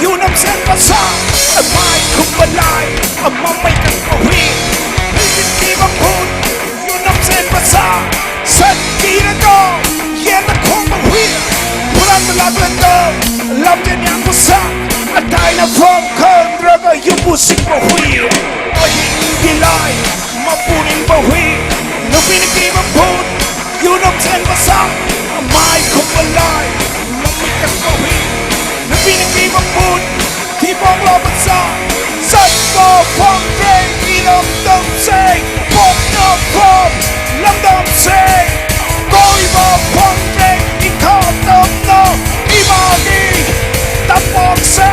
ꯌꯨꯅꯝꯁꯦꯟ ꯃꯆꯥ, ꯃꯥꯏ ꯈꯨꯝꯕ ꯂꯥꯏ, ꯃꯃꯩ ꯀꯛꯄ ꯍꯨꯏ, ꯅꯨꯄꯤꯒꯤ ꯃꯈꯨꯠ, ꯌꯨꯅꯝꯁꯦꯟ ꯃꯆꯥ, ꯁꯟ ꯀꯤꯔꯒ ꯌꯦꯟꯗ ꯈꯣꯡꯕ ꯍꯨꯏ, ꯍꯨꯔꯥꯟꯕ ꯂꯥꯛꯂꯒ ꯂꯝꯖꯦꯟ ꯌꯥꯡꯕ ꯁꯥ, ꯑꯇꯥꯏꯅꯐꯝ ꯈꯪꯗ꯭ꯔꯒ ꯌꯨꯝꯕꯨ ꯁꯤꯡꯕ ꯍꯨꯏ, ꯃꯍꯤꯛꯀꯤ ꯂꯥꯏ, ꯃꯄꯨꯅꯤꯡꯕ ꯍꯨꯏ, ꯅꯨꯄꯤꯅ ꯀꯤꯕ ꯚꯨꯠ, ꯌꯨꯅꯝꯁꯦꯟ ꯃꯆꯥ, ꯃꯥꯏ ꯈꯨꯝꯕ ꯂꯥꯏ, ꯃꯃꯤꯠ ꯀꯛꯄ ꯍꯨꯏ, ꯅꯨꯄꯤꯅ ꯀꯤꯕ ꯚꯨꯠ, ꯊꯤꯕꯣꯡ ꯂꯥꯎꯕ ꯆꯥ, ꯆꯠꯄ ꯐꯪꯗ꯭ꯔꯦ ꯏꯔꯝꯗꯝꯁꯦ, ꯄꯣꯛꯅꯐꯝ ꯂꯝꯗꯝꯁꯦ, ꯀꯣꯏꯕ ꯐꯪꯗ꯭ꯔꯦ ꯏꯊꯥ ꯇꯝꯅ ꯏꯃꯥꯒꯤ ꯇꯝꯄꯥꯛꯁꯦ꯫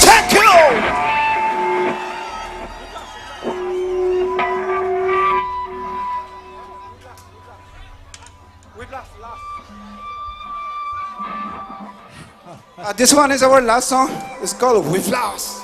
Thank you. Uh, this one is our last song. It's called Whiplash.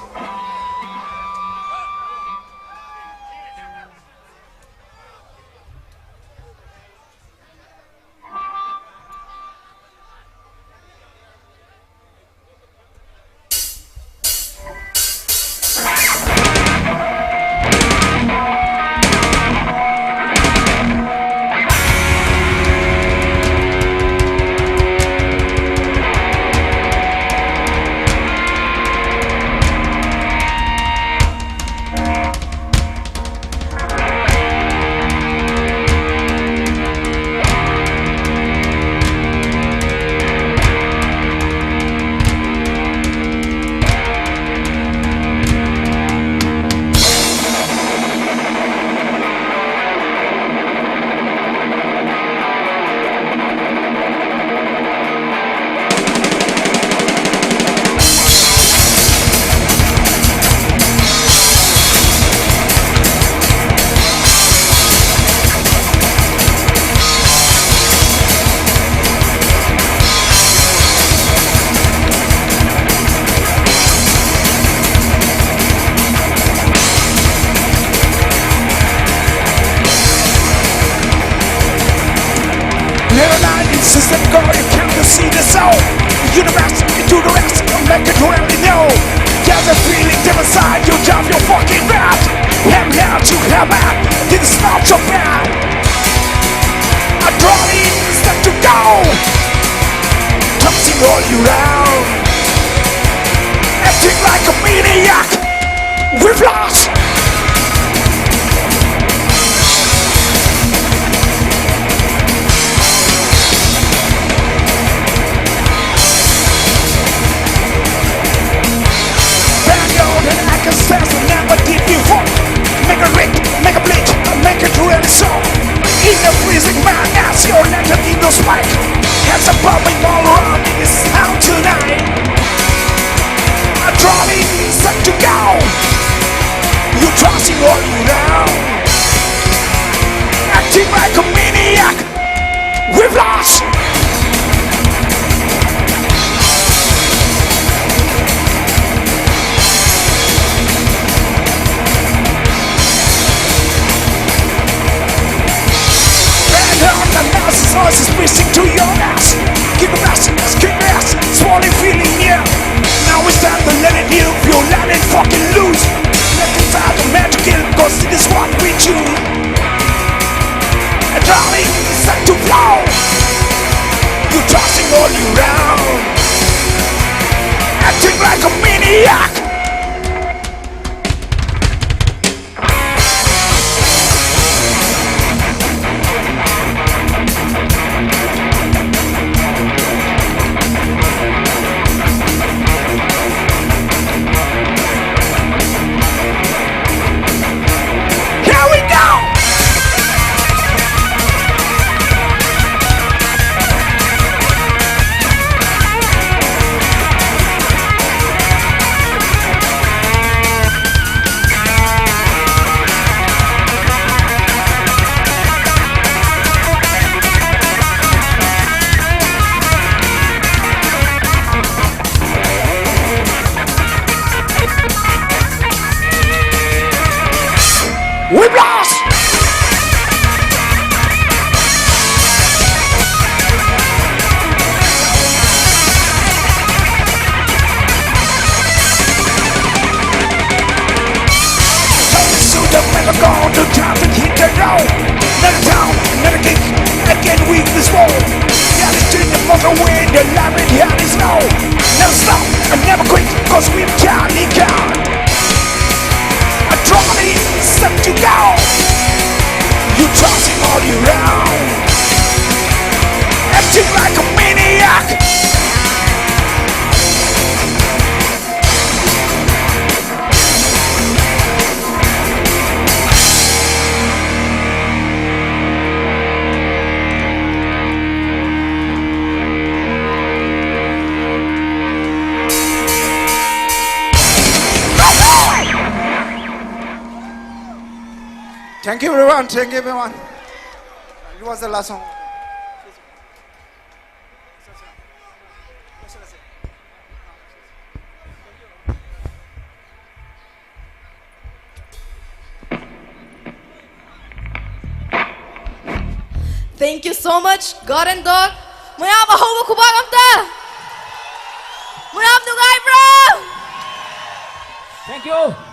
Go, you came to see the soul. Universe, into the rest, make it really know. There's a feeling deep inside you, drive your fucking mad. Head here to heaven, this is not so bad. A drawing is set to go. Tossing all you round. Acting like a maniac. We've lost. Bang on and I can sense I never did before. Make a rip, make a bleed, make it really so. In the freezing madness, your legend in the spike. Has a bubbling all around me, it's time tonight. A drawing set to go. You trust in all you know. Acting like a maniac. We've lost. Bang on the mouse, voices missing to your ass. Kick ass, kick ass, swollen feeling near. Now it's time to let it you, feel let it fucking loose. Let it out the magic, cause it is what we choose. A drawing set to flow. You tossing all you round. Acting like a maniac. Here we go. Whiplash! You go. You tossing all around. Acting like a maniac. Thank you, everyone. Thank you, everyone. It was the last song. Thank you so much, God and Dog. ꯃꯌꯥꯝ ꯑꯍꯧꯕ ꯈꯨꯕꯥꯛ ꯑꯝꯇ꯫ ꯃꯌꯥꯝ ꯅꯨꯡꯉꯥꯏꯕ꯭ꯔꯣ? Thank you.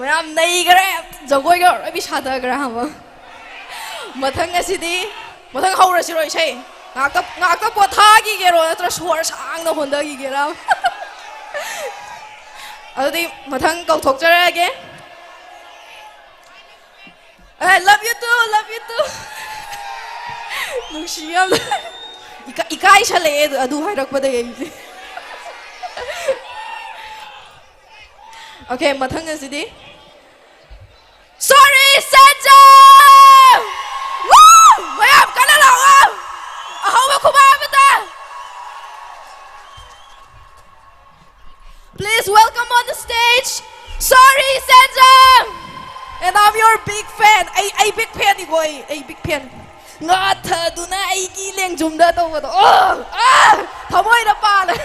ꯃꯌꯥꯝ ꯅꯩꯈ꯭ꯔꯦ꯫ ꯖꯒꯣꯏꯒ ꯂꯣꯏ ꯁꯥꯊꯈ꯭ꯔꯦ ꯍꯥꯏꯕ꯫ ꯃꯊꯪ ꯑꯁꯤꯗꯤ, ꯃꯊꯪ ꯍꯧꯔꯁꯤꯔꯣ ꯏꯁꯩ? ꯉꯥꯛꯇ, ꯉꯥꯛꯇ ꯄꯣꯊꯥꯈꯤꯒꯦꯔꯣ, ꯅꯠꯇ꯭ꯔ ꯁꯣꯔ ꯁꯥꯡꯅ ꯍꯣꯟꯊꯈꯤꯒꯦꯔꯥ? ꯑꯗꯨꯗꯤ ꯃꯊꯪ ꯀꯧꯊꯣꯛꯆꯔꯛꯑꯒꯦ꯫ ꯑꯦ, love you too, love you too. ꯅꯨꯡꯁꯤ ꯌꯥꯝꯅ꯫ ꯏꯀꯥ-, ꯏꯀꯥꯏꯁꯜꯂꯛꯑꯦ ꯑꯗꯨ, ꯑꯗꯨ ꯍꯥꯏꯔꯛꯄꯗꯒꯤ ꯑꯩꯁꯦ꯫ Okay, ꯃꯊꯪ ꯑꯁꯤꯗꯤ Sorry, Sanjay! Woo! ꯃꯌꯥꯝ ꯀꯟꯅ ꯂꯥꯎꯑꯣ! ꯑꯍꯧꯕ ꯈꯨꯕꯥꯛ ꯑꯃꯇ! Please welcome on the stage, Sorry Sanjay! And I'm your big fan. ꯑꯩ, ꯑꯩ big fan ꯅꯤꯀꯣ, ꯑꯩ, ꯑꯩ big fan. ꯉꯥꯊꯗꯨꯅ ꯑꯩꯒꯤ ꯂꯦꯡꯖꯨꯝꯗ ꯇꯧꯕꯗꯣ꯫ ꯑꯣ! ꯑꯥ! ꯊꯃꯣꯏꯗ ꯄꯥꯜꯂꯦ꯫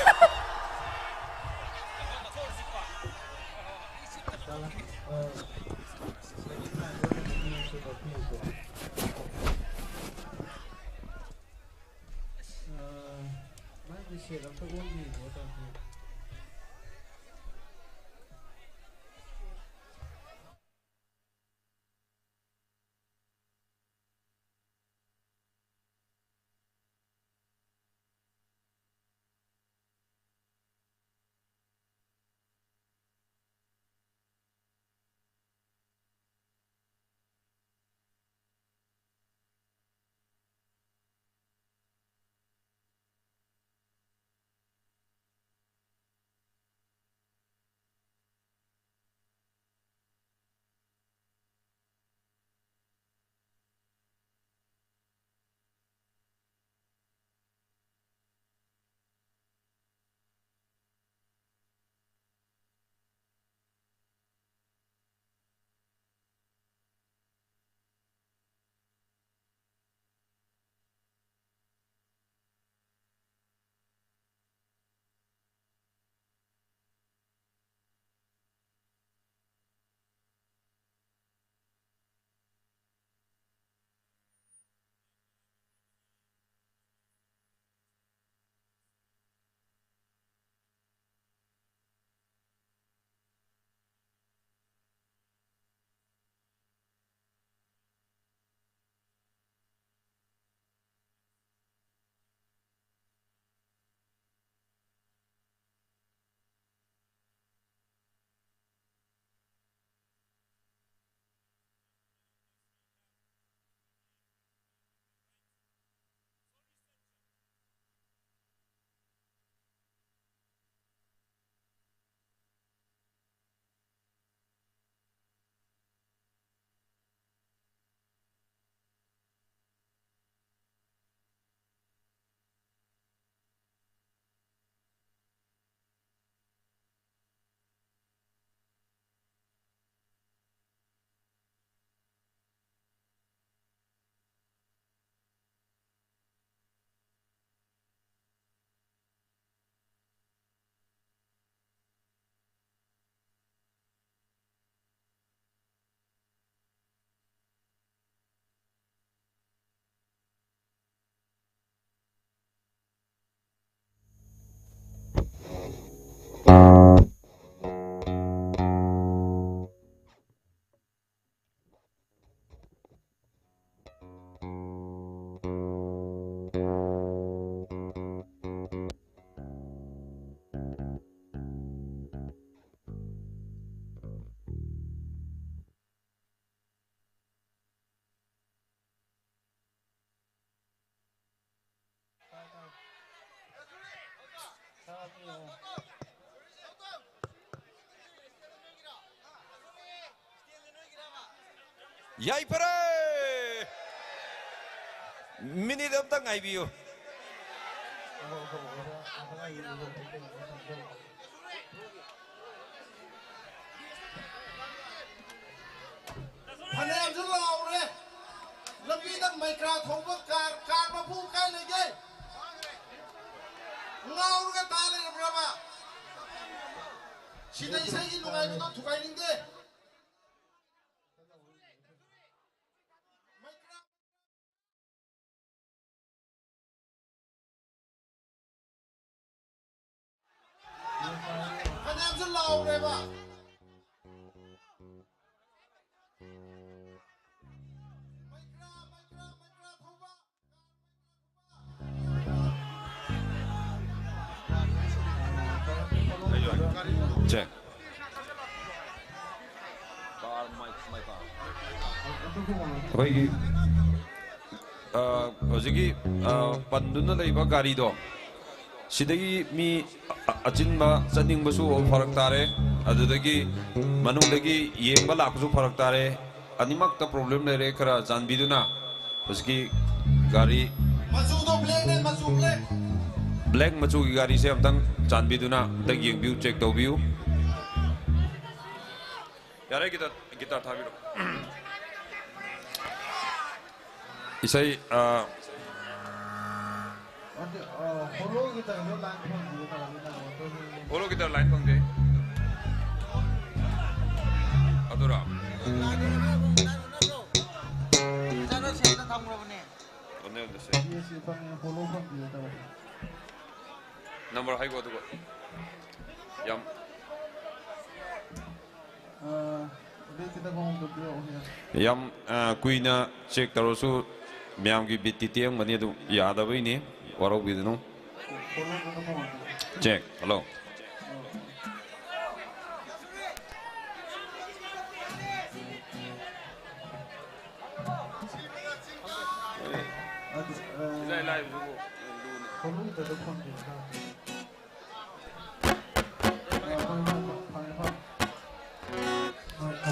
ꯌꯥꯏꯐꯔꯦ! ꯃꯤꯅꯤꯠ ꯑꯝꯇ ꯉꯥꯏꯕꯤꯌꯨ꯫ ꯐꯅꯌꯥꯝꯁꯨ ꯂꯥꯎꯔꯦ꯫ ꯂꯝꯕꯤꯗ ꯃꯥꯏꯀ꯭ꯔꯥ ꯊꯧꯕ ꯀꯥꯔ, ꯀꯥꯔ ꯃꯄꯨ ꯀꯥꯏ ꯂꯩꯒꯦ? ꯉꯥꯎꯔꯒ ꯇꯥ ꯂꯩꯔꯕ꯭ꯔꯕ? ꯁꯤꯗ ꯏꯁꯩꯒꯤ ꯅꯨꯡꯉꯥꯏꯕꯗꯣ ꯊꯨꯒꯥꯏꯅꯤꯡꯗꯦ꯫ ꯐꯅꯌꯥꯝꯁꯨ ꯂꯥꯎꯔꯦꯕ꯫ ꯆꯦꯛ꯫ ꯑꯩꯈꯣꯏꯒꯤ, ꯑ, ꯍꯧꯖꯤꯛꯀꯤ, ꯑ, ꯄꯟꯗꯨꯅ ꯂꯩꯕ ꯒꯥꯔꯤꯗꯣ, ꯁꯤꯗꯒꯤ ꯃꯤ ꯑ-, ꯑꯆꯤꯟꯕ ꯆꯠꯅꯤꯡꯕꯁꯨ ꯐꯔꯛ ꯇꯥꯔꯦ, ꯑꯗꯨꯗꯒꯤ ꯃꯅꯨꯡꯗꯒꯤ ꯌꯦꯡꯕ ꯂꯥꯛꯄꯁꯨ ꯐꯔꯛ ꯇꯥꯔꯦ꯫ ꯑꯅꯤꯃꯛꯇ ꯄ꯭ꯔꯣꯕ꯭ꯂꯦꯝ ꯂꯩꯔꯦ꯫ ꯈꯔ ꯆꯥꯟꯕꯤꯗꯨꯅ ꯍꯧꯖꯤꯛꯀꯤ ꯒꯥꯔꯤ, ꯃꯆꯨꯗꯣ ꯕ꯭ꯂꯦꯛꯅꯦ, ꯃꯆꯨ ꯕ꯭ꯂꯦꯛ꯫ ꯕ꯭ꯂꯦꯛ ꯃꯆꯨꯒꯤ ꯒꯥꯔꯤꯁꯦ ꯑꯝꯇꯪ ꯆꯥꯟꯕꯤꯗꯨꯅ ꯑꯝꯇꯪ ꯌꯦꯡꯕꯤꯌꯨ, ꯆꯦꯛ ꯇꯧꯕꯤꯌꯨ꯫ ꯌꯥꯔꯦ, ꯒꯤꯇꯥꯔ, ꯒꯤꯇꯥꯔ ꯊꯥꯕꯤꯔꯣ꯫ ꯏꯁꯩ, ꯑ, ꯑꯗꯨ, ꯑ, ꯍꯣꯂꯣꯒꯤ ꯇꯧꯔꯤꯗꯣ ꯂꯥꯏꯟ ꯐꯪꯗꯦ ꯇꯧꯔꯒ ꯅꯪ ꯑꯣꯇꯣꯗꯨ ꯍꯣꯂꯣ ꯒꯤꯇꯥꯔ ꯂꯥꯏꯟ ꯐꯪꯗꯦ꯫ ꯑꯗꯨꯔꯣ? ꯆꯠꯂꯣ, ꯁꯦꯟꯗ ꯊꯝꯈ꯭ꯔꯕꯅꯦ꯫ ꯑꯣꯟꯅ ꯑꯣꯟꯅ ꯁꯦ꯫ ꯌꯦꯁ, ꯐꯪꯉꯦ, ꯍꯣꯂꯣ ꯐꯪꯗꯦ ꯇꯧꯔꯦ꯫ ꯅꯝꯕꯔ ꯍꯥꯏꯒꯣ ꯑꯗꯨꯒ꯫ ꯌꯥꯝ ꯑ, ꯑꯗꯨꯗꯤ ꯈꯤꯇꯪ ꯍꯣꯡꯗꯣꯛꯄꯤꯔꯛꯑꯣ, ꯌꯥꯔꯦ꯫ ꯌꯥꯝ, ꯑ, ꯀꯨꯏꯅ ꯆꯦꯛ ꯇꯧꯔꯁꯨ ꯃꯌꯥꯝꯒꯤ ꯕꯤꯠꯇꯤ ꯇꯦꯛꯑꯝꯒꯅꯤ, ꯑꯗꯨ ꯌꯥꯗꯕꯩꯅꯦ, ꯋꯥꯔꯧꯕꯤꯒꯅꯨ꯫ Check, hello. ꯑꯗꯨ, ꯑ, ꯏꯂꯥꯏ ꯂꯥꯏꯕꯗꯨꯕꯨ ꯂꯨꯅ꯫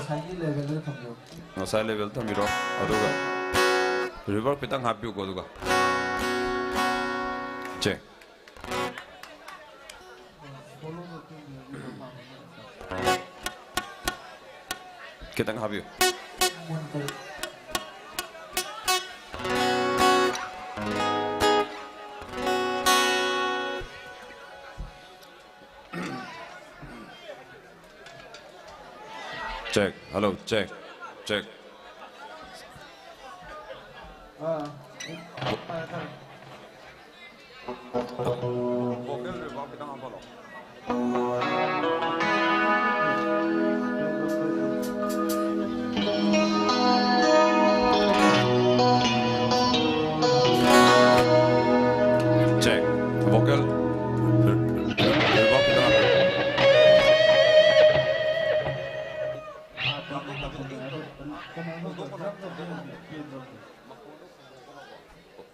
ꯉꯁꯥꯏꯒꯤ ꯂꯦꯚꯦꯜꯗ ꯊꯝꯕꯤꯌꯨ꯫ ꯉꯁꯥꯏ ꯂꯦꯚꯦꯜ ꯊꯝꯕꯤꯔꯣ, ꯑꯗꯨꯒ ꯔꯤꯚꯔꯕ ꯈꯤꯇꯪ ꯍꯥꯞꯄꯤꯌꯨꯀꯣ, ꯑꯗꯨꯒ ꯆꯦꯛ꯫ ꯈꯤꯇꯪ ꯍꯥꯞꯄꯤꯌꯨ꯫ Check. Hello, check. Check. ꯑꯥ, ꯐꯔꯦ, ꯐꯔꯦ꯫ Vocal reverb ꯈꯤꯇꯪ ꯍꯥꯞꯍꯜꯂꯣ꯫ Check. Vocal reverb ꯈꯤꯇꯪ ꯍꯥꯞꯍꯜꯂꯣ꯫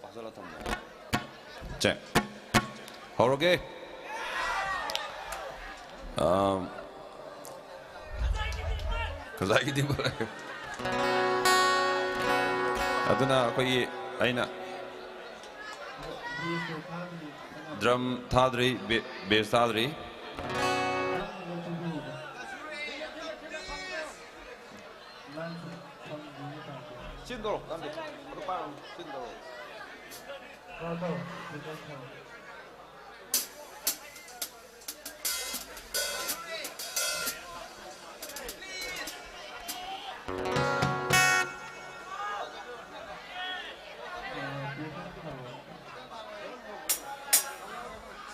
ꯐꯥꯖꯜꯂ ꯊꯝꯃꯣ꯫ ꯆꯦ, ꯍꯧꯔꯒꯦ꯫ ꯑꯥꯝ, ꯉꯁꯥꯏꯒꯤꯗꯤ ꯑꯗꯨꯅ ꯑꯩꯈꯣꯏꯒꯤ ꯑꯩꯅ ꯗ꯭ꯔꯝ ꯊꯥꯗ꯭ꯔꯤ, ꯕꯦ-, ꯕꯦꯁ ꯊꯥꯗ꯭ꯔꯤ꯫ ꯁꯤꯟꯗꯧꯔꯣ, ꯀꯥꯟꯗꯦ꯫ ꯑꯗꯨ ꯄꯥꯏꯔꯣ, ꯁꯤꯟꯗꯧꯔꯣ꯫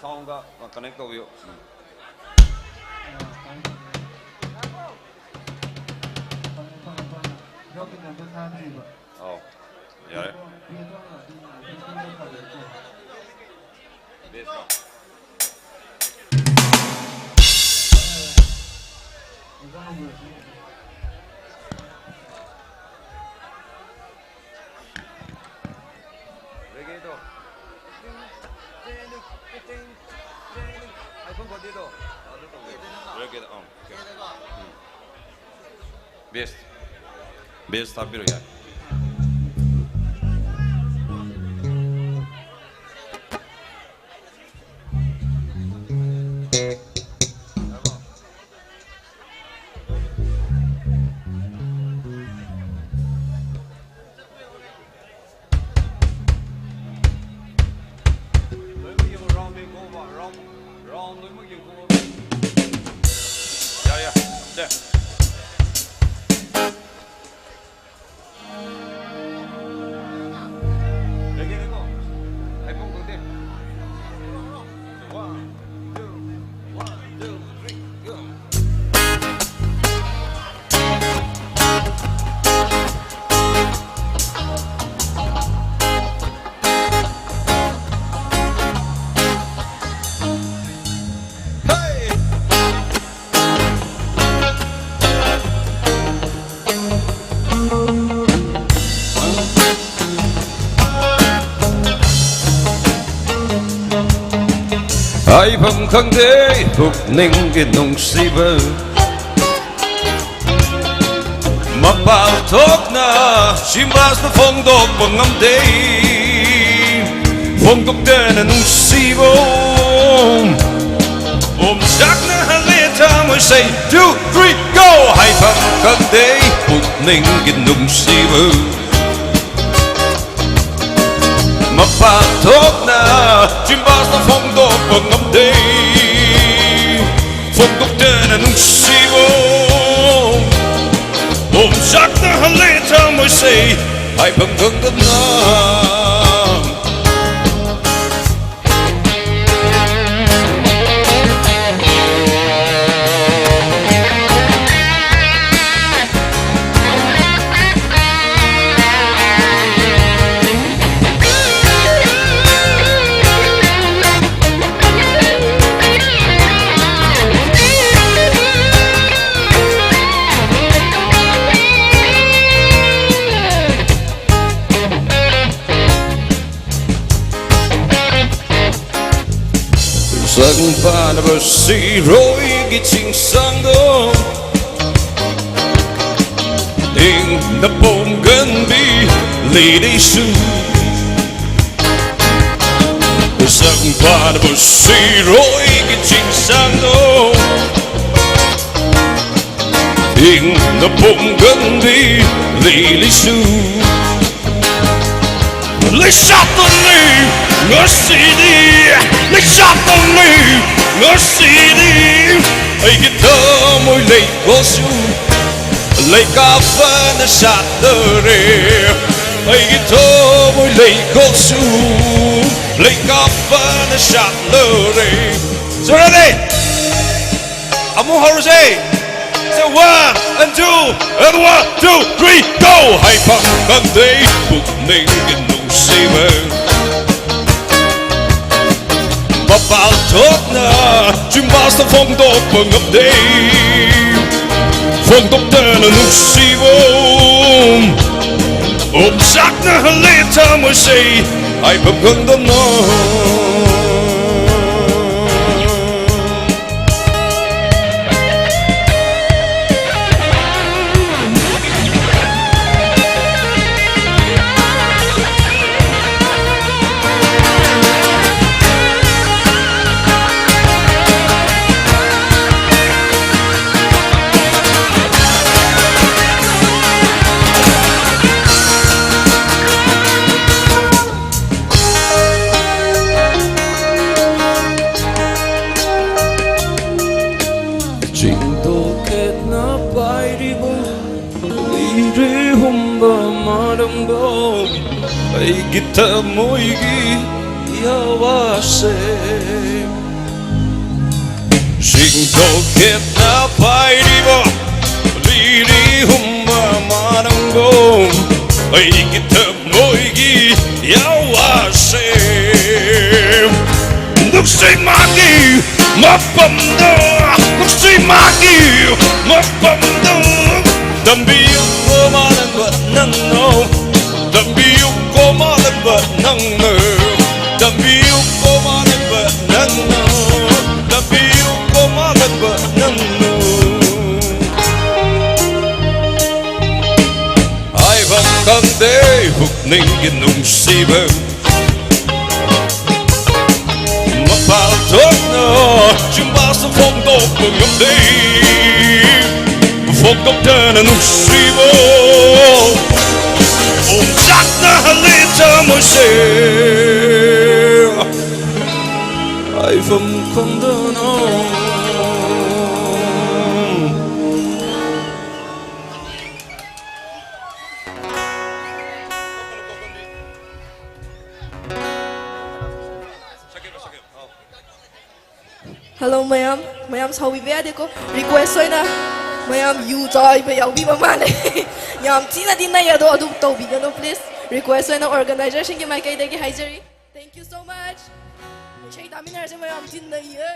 ꯁꯥꯎꯟꯒ ꯀꯅꯦꯛ ꯇꯧꯕꯤꯌꯨ꯫ ꯎꯝ꯫ ꯑꯧ, ꯌꯥꯔꯦ꯫ ꯕꯦꯁꯂꯣ? ꯔꯦꯒꯦꯗꯣ꯫ ꯑꯥꯏꯐꯣꯟ ꯐꯣꯔꯇꯤꯗꯣ꯫ ꯑꯗꯨ ꯇꯧꯒꯦ꯫ ꯔꯦꯒꯦꯗꯣ, ꯑꯥ, ꯑꯣꯀꯦ꯫ ꯎꯝ꯫ ꯕꯦꯁ, ꯕꯦꯁ ꯊꯥꯕꯤꯔꯣ, ꯌꯥꯏ꯫ ꯌꯥ, ꯌꯥ, ꯁꯦ꯫ One, two, one, two, three, go. Hey! ꯍꯥꯏꯐꯝ ꯈꯪꯗꯦ ꯄꯨꯛꯅꯤꯡꯒꯤ ꯅꯨꯡꯁꯤꯕ, ꯃꯄꯥꯟ ꯊꯣꯛꯅ ꯆꯤꯝꯕꯥꯜꯗ ꯐꯣꯡꯗꯣꯛꯄ ꯉꯝꯗꯦ꯫ ꯐꯣꯡꯗꯣꯛꯇꯅ ꯅꯨꯡꯁꯤꯕ ꯑꯣꯝꯆꯥꯛꯅꯍꯜꯂꯦ ꯊꯃꯣꯏꯁꯦ꯫ Two, three, go! ꯍꯥꯏꯐꯝ ꯈꯪꯗꯦ ꯄꯨꯛꯅꯤꯡꯒꯤ ꯅꯨꯡꯁꯤꯕ, ꯃꯄꯥꯟ ꯊꯣꯛꯅ ꯆꯤꯝꯕꯥꯜꯗ ꯐꯣꯡꯗꯣꯛꯄ ꯉꯝꯗꯦ꯫ ꯐꯣꯡꯗꯣꯛꯇꯅ ꯅꯨꯡꯁꯤꯕ ꯑꯣꯝꯆꯥꯛꯅꯍꯜꯂꯦ ꯊꯃꯣꯏꯁꯦ ꯍꯥꯏꯐꯝ ꯈꯪꯗꯅ꯫ ꯁꯛ ꯐꯖꯕ ꯁꯤꯔꯣꯏꯒꯤ ꯆꯤꯡꯁꯥꯡꯗꯣ, ꯅꯄꯣꯝ ꯀꯟꯕꯤ ꯂꯤꯔꯤꯁꯨ ꯁꯛ ꯐꯥꯅꯕ ꯁꯤꯔꯣꯏꯒꯤ ꯆꯤꯡꯁꯥꯡꯗꯣ ꯏꯪꯅ ꯄꯣꯝꯒꯟꯕꯤ ꯂꯤꯂꯤꯁꯨ ꯂꯩꯁꯥꯠꯇꯅꯤ ꯉꯁꯤꯗꯤ, ꯂꯩꯁꯥꯠꯇꯅꯤ ꯉꯁꯤꯗꯤ꯫ ꯑꯩꯒꯤ ꯊꯃꯣꯏ ꯂꯩꯀꯣꯜꯁꯨ ꯂꯩꯀꯥ ꯐꯅ ꯁꯥꯠꯂꯔꯦ꯫ ꯑꯩꯒꯤ ꯊꯃꯣꯏ ꯂꯩꯀꯣꯜꯁꯨ ꯂꯩꯀꯥ ꯐꯅ ꯁꯥꯠꯂꯔꯦ꯫ ꯁꯨꯔꯗꯤ ꯑꯃꯨꯛ ꯍꯧꯔꯁꯦ꯫ So one and two and one, two, three, go! ꯍꯥꯏꯐꯝ ꯈꯪꯗꯦ ꯄꯨꯛꯅꯤꯡꯒꯤ ꯅꯨꯡꯁꯤꯕ ꯃꯄꯥꯜ ꯊꯣꯛꯅ ꯆꯤꯝꯕꯥꯜꯁꯤꯗ ꯐꯣꯡꯗꯣꯛꯄ ꯉꯝꯗꯦ꯫ ꯐꯣꯡꯗꯣꯛꯇꯅ ꯅꯨꯡꯁꯤꯕ ꯑꯣꯝꯆꯥꯛꯅꯍꯜꯂꯦ ꯊꯃꯣꯏꯁꯦ ꯍꯥꯏꯐꯝ ꯈꯪꯗꯅ꯫ ꯆꯤꯡꯗꯣꯛ ꯈꯦꯠꯅ ꯄꯥꯏꯔꯤꯕ ꯂꯤꯔꯦ ꯍꯨꯝꯕ ꯃꯔꯝꯗꯣ ꯑꯩꯒꯤ ꯊꯃꯣꯏꯒꯤ ꯌꯥꯋꯥꯁꯦ꯫ ꯆꯤꯡꯗꯣꯛ ꯈꯦꯠꯅ ꯄꯥꯏꯔꯤꯕ ꯂꯤꯔꯤ ꯍꯨꯝꯕ ꯃꯔꯝꯗꯣ ꯑꯩꯒꯤ ꯊꯃꯣꯏꯒꯤ ꯌꯥꯋꯥꯁꯦ꯫ ꯅꯨꯡꯁꯤꯠ ꯃꯥꯒꯤ ꯃꯐꯝꯗ ꯅꯨꯡꯁꯤꯠ ꯃꯥꯒꯤ ꯃꯐꯝꯗ ꯇꯝꯕꯤꯌꯨ ꯀꯣ ꯃꯥꯂꯪꯕ ꯅꯪꯅ ꯇꯝꯕꯤꯌꯨ ꯀꯣ ꯃꯥꯂꯪꯕ ꯅꯪꯅ ꯇꯝꯕꯤꯌꯨ ꯀꯣ ꯃꯥꯂꯪꯕ ꯅꯪꯅ ꯇꯝꯕꯤꯌꯨ ꯀꯣ ꯃꯥꯂꯪꯕ ꯅꯪꯅ꯫ ꯈꯪꯗꯦ ꯄꯨꯛꯅꯤꯡꯒꯤ ꯅꯨꯡꯁꯤꯕ ꯃꯄꯥꯜ ꯊꯣꯛꯅ ꯆꯤꯝꯕꯥꯜꯁꯨ ꯐꯣꯡꯗꯣꯛꯄ ꯉꯝꯗꯦ꯫ ꯐꯣꯡꯗꯣꯛꯇꯅ ꯅꯨꯡꯁꯤꯕ ꯑꯣꯝꯆꯥꯛꯅꯍꯜꯂꯤ ꯊꯃꯣꯏꯁꯦ꯫ ꯍꯥꯏꯐꯝ ꯈꯪꯗꯅ꯫ ꯍꯜꯂꯣ ꯃꯌꯥꯝ, ꯃꯌꯥꯝ ꯁꯥꯎꯕꯤꯕ ꯌꯥꯗꯦꯀꯣ꯫ ꯔꯤꯀ꯭ꯋꯦꯁ ꯑꯣꯏꯅ ꯃꯌꯥꯝ ꯌꯨ ꯆꯥꯏꯕ ꯌꯥꯎꯕꯤꯕ ꯃꯥꯜꯂꯦ꯫ ꯌꯥꯝ ꯊꯤꯅꯗꯤ ꯅꯩ, ꯑꯗꯣ ꯑꯗꯨ ꯇꯧꯕꯤꯒꯅꯨ please꯫ ꯔꯤꯀ꯭ꯋꯦꯁ ꯑꯣꯏꯅ ꯑꯣꯔꯒꯅꯥꯏꯖꯔꯁꯤꯡꯒꯤ ꯃꯥꯏꯀꯩꯗꯒꯤ ꯍꯥꯏꯖꯔꯤ꯫ Thank you so much. ꯏꯁꯩ ꯇꯥꯃꯤꯟꯅꯔꯁꯦ ꯃꯌꯥꯝ, ꯊꯤꯟ ꯅꯩꯌꯦ꯫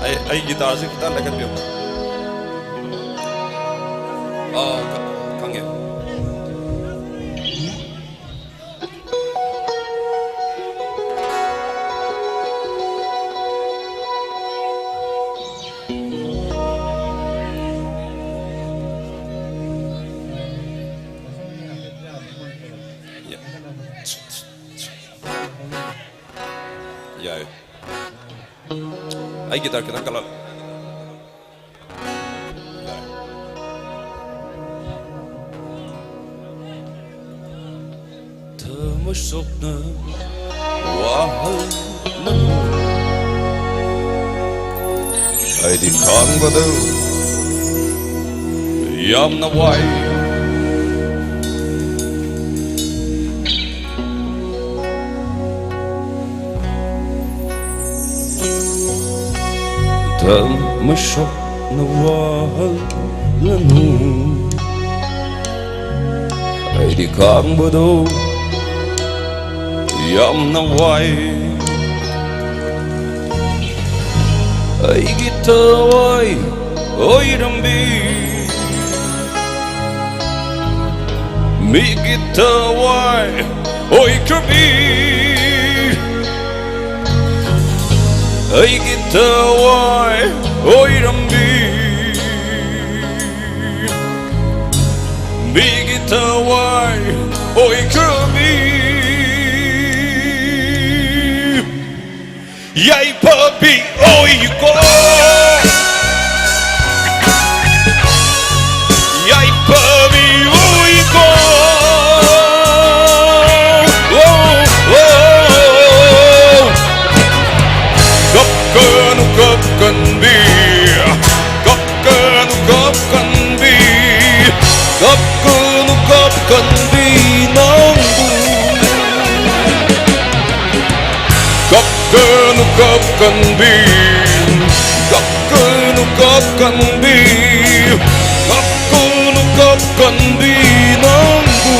ꯑꯩ, ꯑꯩ ꯒꯤꯇꯥꯔꯁꯦ ꯈꯤꯇꯪ ꯂꯩꯈꯠꯄꯤꯌꯨ꯫ ꯑꯥ, ꯈ-, ꯈꯪꯉꯦ꯫ ꯌꯥꯏ꯫ ꯑꯩ ꯒꯤꯇꯥꯔ ꯈꯤꯇꯪ ꯀꯜꯂꯛ-, ꯌꯥꯏ꯫ ꯊꯃꯣꯏ ꯁꯣꯛꯅ ꯋꯥꯍꯜꯂꯅꯨ꯫ ꯑꯩꯗꯤ ꯈꯥꯡꯕꯗꯨ ꯌꯥꯝꯅ ꯋꯥꯏ꯫ ꯊꯃꯣꯏ ꯁꯣꯛꯅ ꯋꯥꯍꯜꯂꯅꯨ꯫ ꯑꯩꯗꯤ ꯈꯥꯡꯕꯗꯣ ꯌꯥꯝꯅ ꯋꯥꯏ꯫ ꯑꯩꯒꯤ ꯊꯋꯥꯏ ꯑꯣꯏꯔꯝꯕꯤ, ꯃꯤꯒꯤ ꯊꯋꯥꯏ ꯑꯣꯏꯈ꯭ꯔꯕꯤ, ꯑꯩꯒꯤ ꯊꯋꯥꯏ ꯑꯣꯏꯔꯝꯕꯤ꯫ ꯌꯥꯏꯐꯕꯤ ꯑꯣꯏꯀꯣ, ꯌꯥꯏꯐꯕꯤ ꯑꯣꯏꯀꯣ꯫ ꯑꯣ, ꯑꯣ, ꯑꯣ꯫ ꯀꯞꯀꯅꯨ ꯀꯞꯀꯟꯕꯤ, ꯀꯞꯀꯅꯨ ꯀꯞꯀꯟꯕꯤ, ꯀꯞꯀꯅꯨ ꯀꯞꯀꯟꯕꯤ ꯅꯪꯕꯨ꯫ ꯀꯞꯀꯅꯨ ꯀꯞꯀꯟꯕꯤ, ꯀꯞꯀꯅꯨ ꯀꯞꯀꯟꯕꯤ, ꯀꯞꯀꯅꯨ ꯀꯞꯀꯟꯕꯤ ꯅꯪꯕꯨ꯫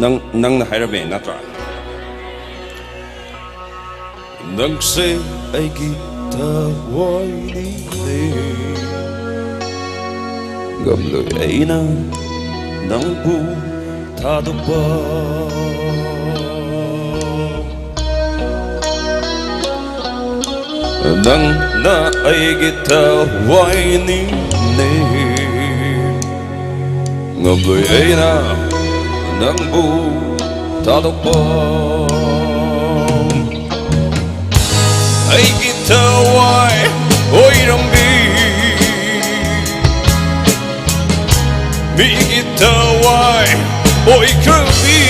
ꯅꯪ, ꯅꯪꯅ ꯍꯥꯏꯔꯝꯃꯦ ꯅꯠꯇ꯭ꯔꯥ? ꯅꯪꯁꯦ ꯑꯩꯒꯤ ꯊꯋꯥꯏꯅꯤꯅꯦ꯫ ꯉꯝꯂꯣꯏ ꯑꯩꯅ ꯅꯪꯕꯨ ꯊꯥꯗꯣꯛꯄ꯫ ꯅꯪꯅ ꯑꯩꯒꯤ ꯊꯋꯥꯏꯅꯤꯅꯦ꯫ ꯉꯝꯂꯣꯏ ꯑꯩꯅ ꯅꯪꯕꯨ ꯊꯥꯗꯣꯛꯄ꯫ ꯑꯩꯒꯤ ꯊꯋꯥꯏ ꯑꯣꯏꯔꯝꯕꯤ, ꯃꯤꯒꯤ ꯊꯋꯥꯏ ꯑꯣꯏꯈ꯭ꯔꯕꯤ꯫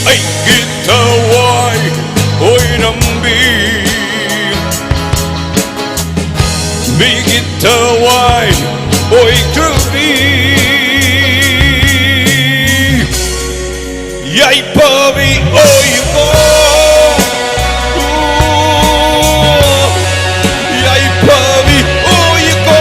ꯑꯩꯒꯤ ꯊꯋꯥꯏ ꯑꯣꯏꯔꯝꯕꯤ, ꯃꯤꯒꯤ ꯊꯋꯥꯏ ꯑꯣꯏꯈ꯭ꯔꯕꯤ꯫ ꯌꯥꯏꯐꯕꯤ ꯑꯣꯏꯀꯣ, ꯌꯥꯏꯐꯕꯤ ꯑꯣꯏꯀꯣ꯫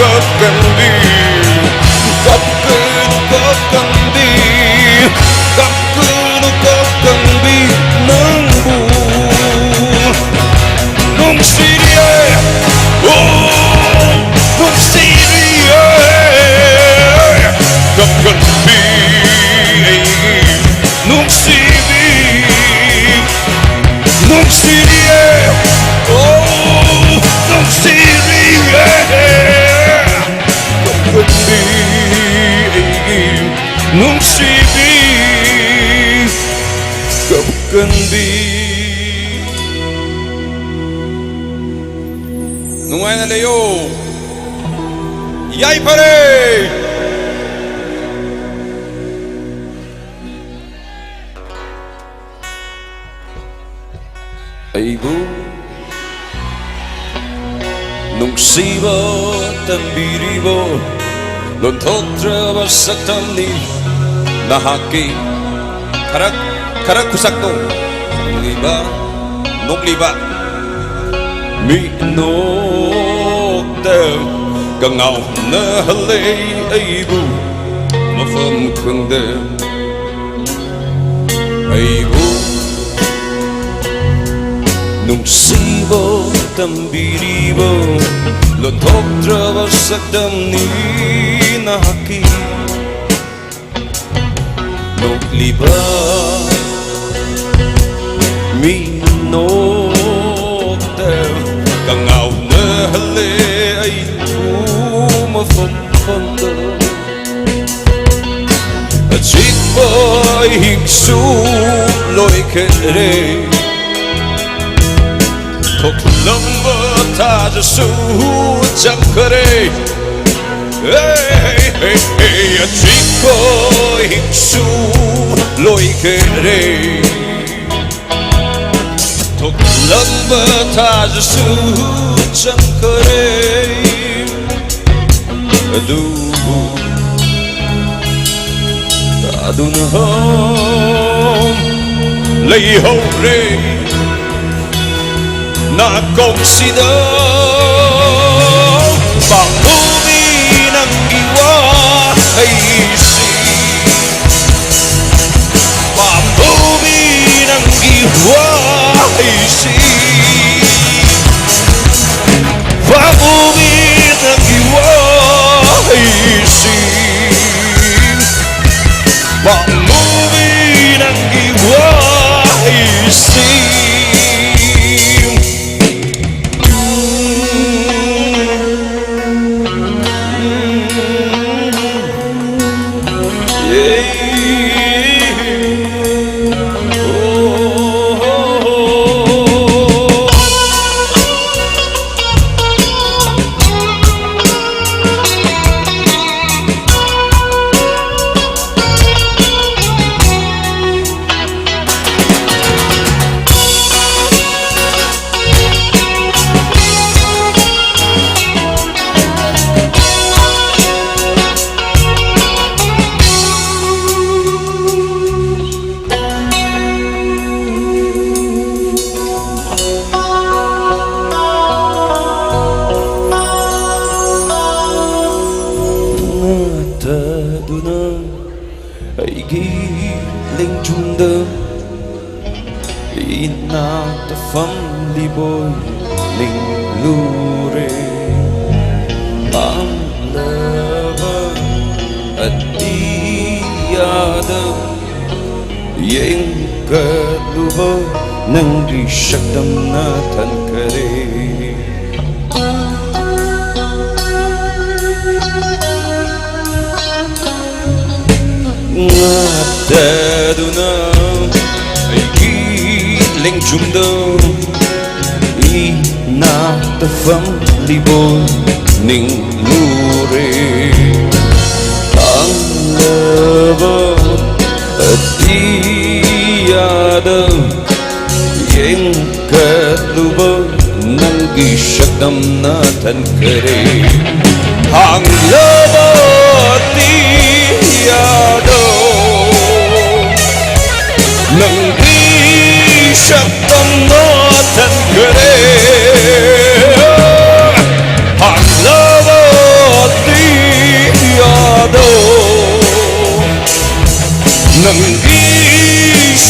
ꯀꯞꯀꯟꯕꯤ, ꯀꯞꯀꯅꯨ ꯀꯞꯀꯟꯕꯤ, ꯀꯞꯀꯅꯨ ꯀꯞꯀꯟꯕꯤ ꯅꯪꯕꯨ ꯅꯨꯡꯁꯤꯔꯤꯌꯦ, ꯑꯣ, ꯅꯨꯡꯁꯤꯔꯤꯌꯦ, ꯀꯞꯀꯟꯕꯤ ꯑꯩꯒꯤ ꯅꯨꯡꯁꯤꯕꯤ, ꯅꯨꯡꯁꯤꯔꯤꯌꯦ, ꯑꯣ, ꯅꯨꯡꯁꯤꯔꯤꯌꯦ, ꯀꯞꯀꯟꯕꯤ ꯑꯩꯒꯤ ꯅꯨꯡꯁꯤꯕꯤ, ꯀꯞꯀꯟꯕꯤ꯫ ꯅꯨꯡꯉꯥꯏꯅ ꯂꯩꯌꯣ꯫ ꯌꯥꯏꯐꯔꯦ꯫ ꯑꯩꯕꯨ ꯅꯨꯡꯁꯤꯕ ꯇꯝꯕꯤꯔꯤꯕ ꯂꯣꯟꯊꯣꯛꯇ꯭ꯔꯕ ꯁꯛꯇꯝꯅꯤ ꯅꯍꯥꯛꯀꯤ꯫ ꯈꯔ, ꯈꯔ ꯈꯨꯁꯛꯇꯣ꯫ ꯅꯣꯛꯂꯤꯕ, ꯅꯣꯛꯂꯤꯕ꯫ ꯃꯤꯅꯣꯛꯇ ꯀꯉꯥꯎꯅꯍꯜꯂꯦ ꯑꯩꯕꯨ ꯃꯐꯝ ꯈꯪꯗ꯫ ꯑꯩꯕꯨ ꯅꯨꯡꯁꯤꯕ ꯇꯝꯕꯤꯔꯤꯕ ꯂꯣꯟꯊꯣꯛꯇ꯭ꯔꯕ ꯁꯛꯇꯝꯅꯤ ꯅꯍꯥꯛꯀꯤ꯫ ꯅꯣꯛꯂꯤꯕ ꯃꯤꯅꯣꯛꯇ ꯀꯉꯥꯎꯅꯍꯜꯂꯦ ꯑꯩꯕꯨ ꯃꯐꯝ ꯈꯪꯗ꯫ ꯑꯆꯤꯛꯄ ꯑꯍꯤꯡꯁꯨ ꯂꯣꯏꯈ꯭ꯔꯦ꯫ ꯊꯣꯛꯂꯝꯕ ꯊꯥꯖꯁꯨ ꯆꯪꯈ꯭ꯔꯦ꯫ ꯍꯦ, ꯍꯦ, ꯍꯦ, ꯑꯆꯤꯛꯄ ꯑꯍꯤꯡꯁꯨ ꯂꯣꯏꯈ꯭ꯔꯦ꯫ ꯊꯣꯛꯂꯝꯕ ꯊꯥꯖꯁꯨ ꯆꯪꯈ꯭ꯔꯦ꯫ ꯑꯗꯨꯕꯨ ꯊꯥꯗꯨꯅ ꯂꯩꯍꯧꯔꯦ ꯅꯥꯀꯣꯡꯁꯤꯗ꯫ ꯄꯥꯡꯊꯣꯛ ꯑꯩꯒꯤ ꯂꯦꯡꯖꯨꯝꯗ ꯏꯅꯥꯛꯇ ꯐꯝꯂꯤꯕꯣꯏ ꯅꯤꯡꯂꯨꯔꯦ꯫ ꯄꯥꯝꯂꯕ ꯑꯇꯤꯌꯥꯗ ꯌꯦꯡꯀꯠꯂꯨꯕ ꯅꯪꯒꯤ ꯁꯛꯇꯝꯅ ꯊꯟꯈꯔꯦ꯫ ꯉꯥꯗꯗꯨꯅ ꯑꯩꯒꯤ ꯂꯦꯡꯖꯨꯝꯗ ꯏꯅꯥꯛꯇ ꯐꯝꯂꯤꯕꯣ ꯅꯤꯡꯂꯨꯔꯦ꯫ ꯊꯥꯡꯂꯕ ꯑꯇꯤꯌꯥꯗ ꯌꯦꯡꯀꯠꯂꯨꯕ ꯅꯪꯒꯤ ꯁꯛꯇꯝꯅ ꯊꯟꯈꯔꯦ꯫ ꯍꯥꯡꯂꯕ ꯑꯇꯤꯌꯥꯗꯣ ꯅꯪꯒꯤ ꯁꯛꯇꯝꯅ ꯊꯟꯈꯔꯦ꯫ ꯍꯥꯡꯂꯕ ꯑꯇꯤꯌꯥꯗꯣ ꯅꯪꯒꯤ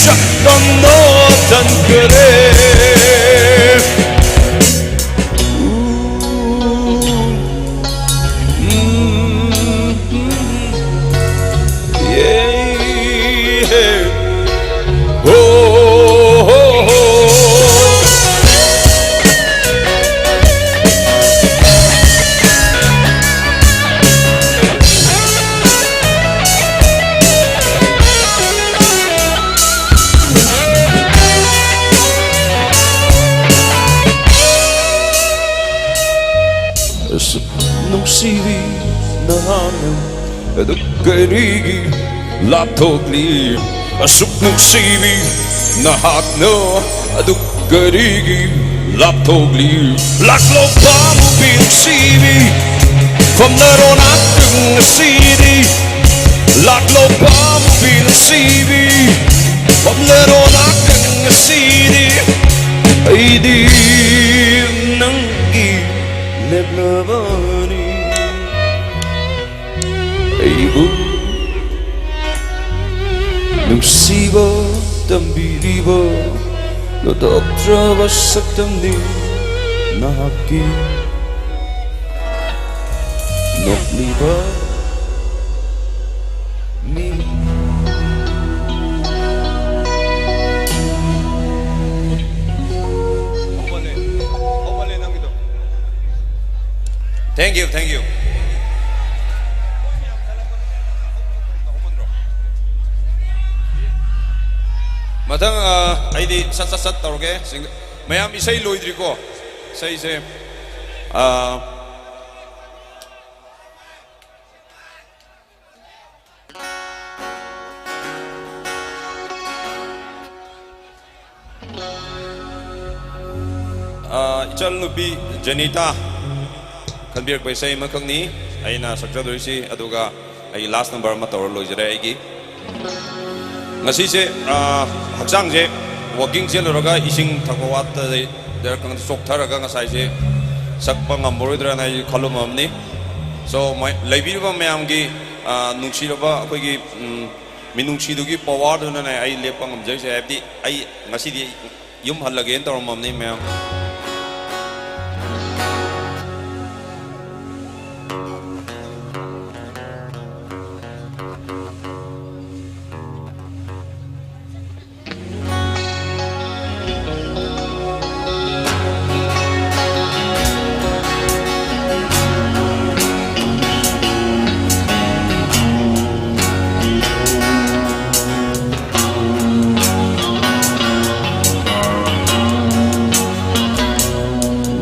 ꯁꯛꯇꯝꯅ ꯊꯟꯈꯔꯦ꯫ ꯑꯁꯨꯛ ꯅꯨꯡꯁꯤꯕꯤ ꯅꯍꯥꯛꯅ ꯑꯗꯨ ꯀꯔꯤꯒꯤ ꯂꯥꯞꯊꯣꯛꯂꯤ? ꯑꯁꯨꯛ ꯅꯨꯡꯁꯤꯕꯤ ꯅꯍꯥꯛꯅ ꯑꯗꯨ ꯀꯔꯤꯒꯤ ꯂꯥꯞꯊꯣꯛꯂꯤ? ꯂꯥꯛꯂꯣ ꯄꯥꯝꯃꯨꯕꯤ ꯅꯨꯡꯁꯤꯕꯤ, ꯐꯝꯂꯔꯣ ꯅꯥꯛꯇ ꯉꯁꯤꯗꯤ꯫ ꯂꯥꯛꯂꯣ ꯄꯥꯝꯃꯨꯕꯤ ꯅꯨꯡꯁꯤꯕꯤ, ꯐꯝꯂꯔꯣ ꯅꯥꯛꯇ ꯉꯁꯤꯗꯤ꯫ ꯑꯩꯗꯤ ꯅꯪꯒꯤ ꯂꯦꯞꯂꯕꯅꯤ꯫ ꯑꯩꯕꯨ ꯅꯨꯡꯁꯤꯕ ꯇꯝꯕꯤꯔꯤꯕ ꯂꯣꯏꯇꯣꯛꯇ꯭ꯔꯕ ꯁꯛꯇꯝꯅꯤ ꯅꯍꯥꯛꯀꯤ ꯅꯣꯛꯂꯤꯕ ꯃꯤ꯫ Thank you, thank you. ꯃꯊꯪ, ꯑ, ꯑꯩꯗꯤ ꯁꯠ ꯁꯠ ꯁꯠ ꯇꯧꯔꯒꯦ꯫ ꯁꯤꯡ-, ꯃꯌꯥꯝ ꯏꯁꯩ ꯂꯣꯏꯗ꯭ꯔꯤꯀꯣ? ꯏꯁꯩꯁꯦ, ꯑ, ꯑ, ꯏꯆꯜ ꯅꯨꯄꯤ ꯖꯦꯅꯤꯇꯥ ꯈꯟꯕꯤꯔꯛꯄ ꯏꯁꯩ ꯑꯃꯈꯛꯅꯤ ꯑꯩꯅ ꯁꯛꯆꯗꯣꯏꯁꯤ, ꯑꯗꯨꯒ ꯑꯩ last number ꯑꯃ ꯇꯧꯔ ꯂꯣꯏꯖꯔꯦ ꯑꯩꯒꯤ꯫ ꯉꯁꯤꯁꯦ, ꯑ, ꯍꯛꯆꯥꯡꯁꯦ walking ꯆꯦꯜꯂꯨꯔꯒ ꯏꯁꯤꯡ ꯊꯛꯄ ꯋꯥꯠꯇꯗꯩ ꯗꯔ ꯈꯪꯗꯦ ꯆꯣꯛꯊꯔꯒ ꯉꯁꯥꯏꯁꯦ ꯁꯛꯄ ꯉꯝꯃꯔꯣꯏꯗ꯭ꯔꯅ ꯑꯩ ꯈꯜꯂꯝꯃꯕꯅꯤ꯫ So, ꯃ-, ꯂꯩꯕꯤꯔꯤꯕ ꯃꯌꯥꯝꯒꯤ, ꯑ, ꯅꯨꯡꯁꯤꯔꯕ ꯑꯩꯈꯣꯏꯒꯤ, ꯎꯝ, ꯃꯤꯅꯨꯡꯁꯤꯗꯨꯒꯤ powerꯗꯨꯅꯅꯦ ꯑꯩ ꯂꯦꯞꯄ ꯉꯝꯖꯔꯤꯁꯦ꯫ ꯍꯥꯏꯕꯗꯤ ꯑꯩ ꯉꯁꯤꯗꯤ ꯌꯨꯝ ꯍꯜꯂꯒꯦꯅ ꯇꯧꯔꯝꯃꯕꯅꯤ ꯃꯌꯥꯝ꯫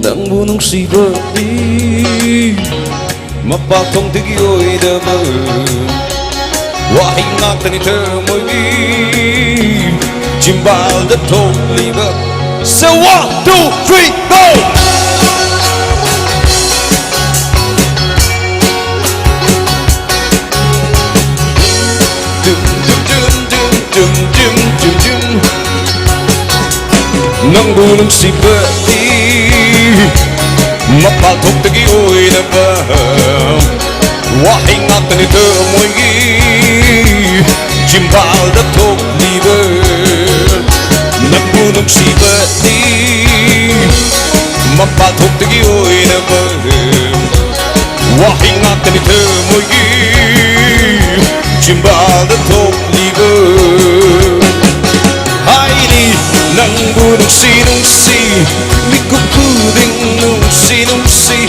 ꯅꯪꯕꯨ ꯅꯨꯡꯁꯤꯕꯗꯤ ꯃꯄꯥꯟ ꯊꯣꯡꯗꯒꯤ ꯑꯣꯏꯗꯕ ꯋꯥꯍꯩ ꯉꯥꯛꯇꯅꯤ ꯊꯃꯣꯏꯒꯤ ꯆꯤꯝꯕꯥꯜꯗ ꯊꯣꯛꯂꯤꯕ꯫ Say one, two, three, go! ꯅꯪꯕꯨ ꯅꯨꯡꯁꯤꯕꯗꯤ ꯃꯄꯥꯟ ꯊꯣꯛꯇꯒꯤ ꯑꯣꯏꯔꯕ ꯋꯥꯍꯩ ꯉꯥꯛꯇꯅꯤ ꯊꯃꯣꯏꯒꯤ ꯆꯤꯝꯕꯥꯜꯗ ꯊꯣꯛꯂꯤꯕ ꯅꯪꯕꯨ ꯅꯨꯡꯁꯤꯕꯗꯤ ꯃꯄꯥꯟ ꯊꯣꯛꯇꯒꯤ ꯑꯣꯏꯔꯕ ꯋꯥꯍꯩ ꯉꯥꯛꯇꯅꯤ ꯊꯃꯣꯏꯒꯤ ꯆꯤꯝꯕꯥꯜꯗ ꯊꯣꯛꯂꯤꯕ꯫ ꯍꯥꯏꯔꯤ ꯅꯪꯕꯨ ꯅꯨꯡꯁꯤ ꯅꯨꯡꯁꯤ, ꯃꯤꯀꯨꯞ ꯈꯨꯗꯤꯡ ꯅꯨꯡꯁꯤ ꯅꯨꯡꯁꯤ,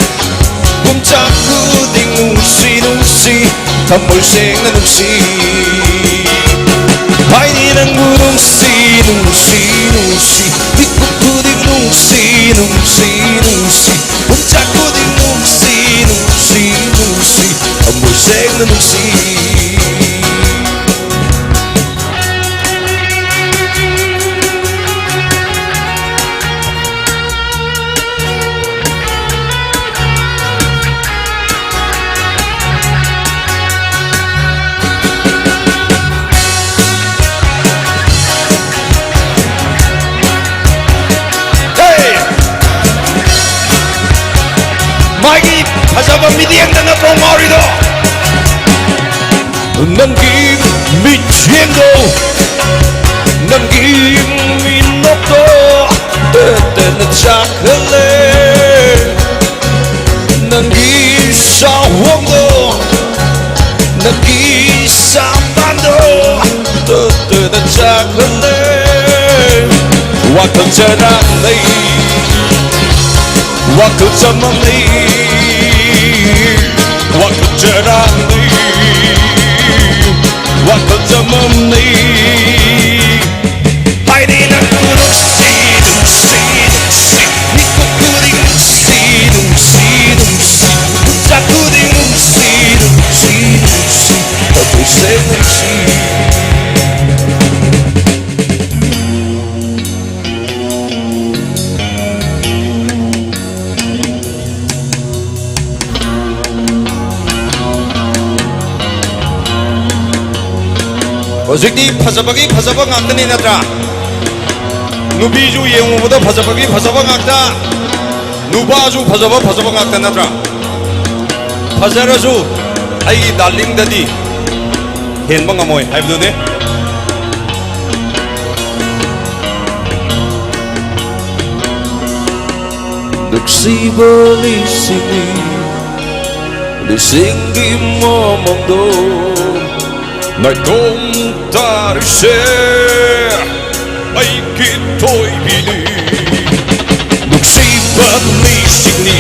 ꯄꯨꯝꯆꯥꯛ ꯈꯨꯗꯤꯡ ꯅꯨꯡꯁꯤ ꯅꯨꯡꯁꯤ, ꯊꯃꯣꯏ ꯁꯦꯡꯅ ꯅꯨꯡꯁꯤ꯫ ꯍꯥꯏꯅꯤ ꯅꯪꯕꯨ ꯅꯨꯡꯁꯤ ꯅꯨꯡꯁꯤ ꯅꯨꯡꯁꯤ, ꯃꯤꯀꯨꯞ ꯈꯨꯗꯤꯡ ꯅꯨꯡꯁꯤ ꯅꯨꯡꯁꯤ ꯅꯨꯡꯁꯤ, ꯄꯨꯝꯆꯥꯛ ꯈꯨꯗꯤꯡ ꯅꯨꯡꯁꯤ ꯅꯨꯡꯁꯤ ꯅꯨꯡꯁꯤ, ꯊꯃꯣꯏ ꯁꯦꯡꯅ ꯅꯨꯡꯁꯤ꯫ ꯍꯦ! ꯃꯥꯒꯤ ꯐꯖꯕ ꯃꯤꯠꯌꯦꯡꯗ ꯅꯠꯇ꯭ꯔꯣ ꯉꯥꯎꯔꯤꯗꯣ? ꯅꯪꯒꯤ ꯃꯤꯠꯌꯦꯡꯗꯣ, ꯅꯪꯒꯤ ꯃꯤꯅꯣꯛꯇꯣ ꯇꯦꯠ ꯇꯦꯠꯅ ꯆꯥꯛꯍꯜꯂꯦ꯫ ꯅꯪꯒꯤ ꯁꯥꯍꯣꯡꯗꯣ, ꯅꯪꯒꯤ ꯁꯥꯄꯥꯟꯗꯣ ꯇꯦꯠ ꯇꯦꯠꯅ ꯆꯥꯛꯍꯜꯂꯦ꯫ ꯋꯥꯈꯜ ꯆꯔꯥꯡꯅꯩ, ꯋꯥꯈꯜ ꯆꯃꯝꯅꯩ, ꯋꯥꯈꯜ ꯆꯔꯥꯡꯅꯩ, ꯋꯥꯈꯜ ꯆꯃꯝꯅꯩ꯫ ꯍꯥꯏꯅꯤ ꯅꯪꯕꯨ ꯅꯨꯡꯁꯤ ꯅꯨꯡꯁꯤ ꯅꯨꯡꯁꯤ, ꯃꯤꯀꯨꯞ ꯈꯨꯗꯤꯡ ꯅꯨꯡꯁꯤ ꯅꯨꯡꯁꯤ ꯅꯨꯡꯁꯤ, ꯄꯨꯝꯆꯥꯛ ꯈꯨꯗꯤꯡ ꯅꯨꯡꯁꯤ ꯅꯨꯡꯁꯤ ꯅꯨꯡꯁꯤ, ꯊꯃꯣꯏ ꯁꯦꯡꯅ ꯅꯨꯡꯁꯤ꯫ ꯍꯧꯖꯤꯛꯇꯤ ꯐꯖꯕꯒꯤ ꯐꯖꯕ ꯉꯥꯛꯇꯅꯤ ꯅꯠꯇ꯭ꯔꯥ? ꯅꯨꯄꯤꯁꯨ ꯌꯦꯡꯉꯨꯕꯗ ꯐꯖꯕꯒꯤ ꯐꯖꯕ ꯉꯥꯛꯇ, ꯅꯨꯄꯥꯁꯨ ꯐꯖꯕ ꯐꯖꯕ ꯉꯥꯛꯇ ꯅꯠꯇ꯭ꯔꯥ? ꯐꯖꯔꯁꯨ ꯑꯩꯒꯤ ꯗꯥꯔꯂꯤꯡꯗꯗꯤ ꯍꯦꯟꯕ ꯉꯝꯃꯣꯏ ꯍꯥꯏꯕꯗꯨꯅꯤ꯫ ꯅꯨꯡꯁꯤꯕ ꯂꯤꯁꯤꯡꯅꯤ, ꯂꯤꯁꯤꯡꯒꯤ ꯃꯃꯥꯡꯗ ꯅꯥꯏꯇꯣꯝ ꯇꯥꯔꯤꯁꯦ ꯑꯩꯒꯤ ꯊꯣꯏꯕꯤꯅꯤ꯫ ꯅꯨꯡꯁꯤꯕ ꯂꯤꯁꯤꯡꯅꯤ,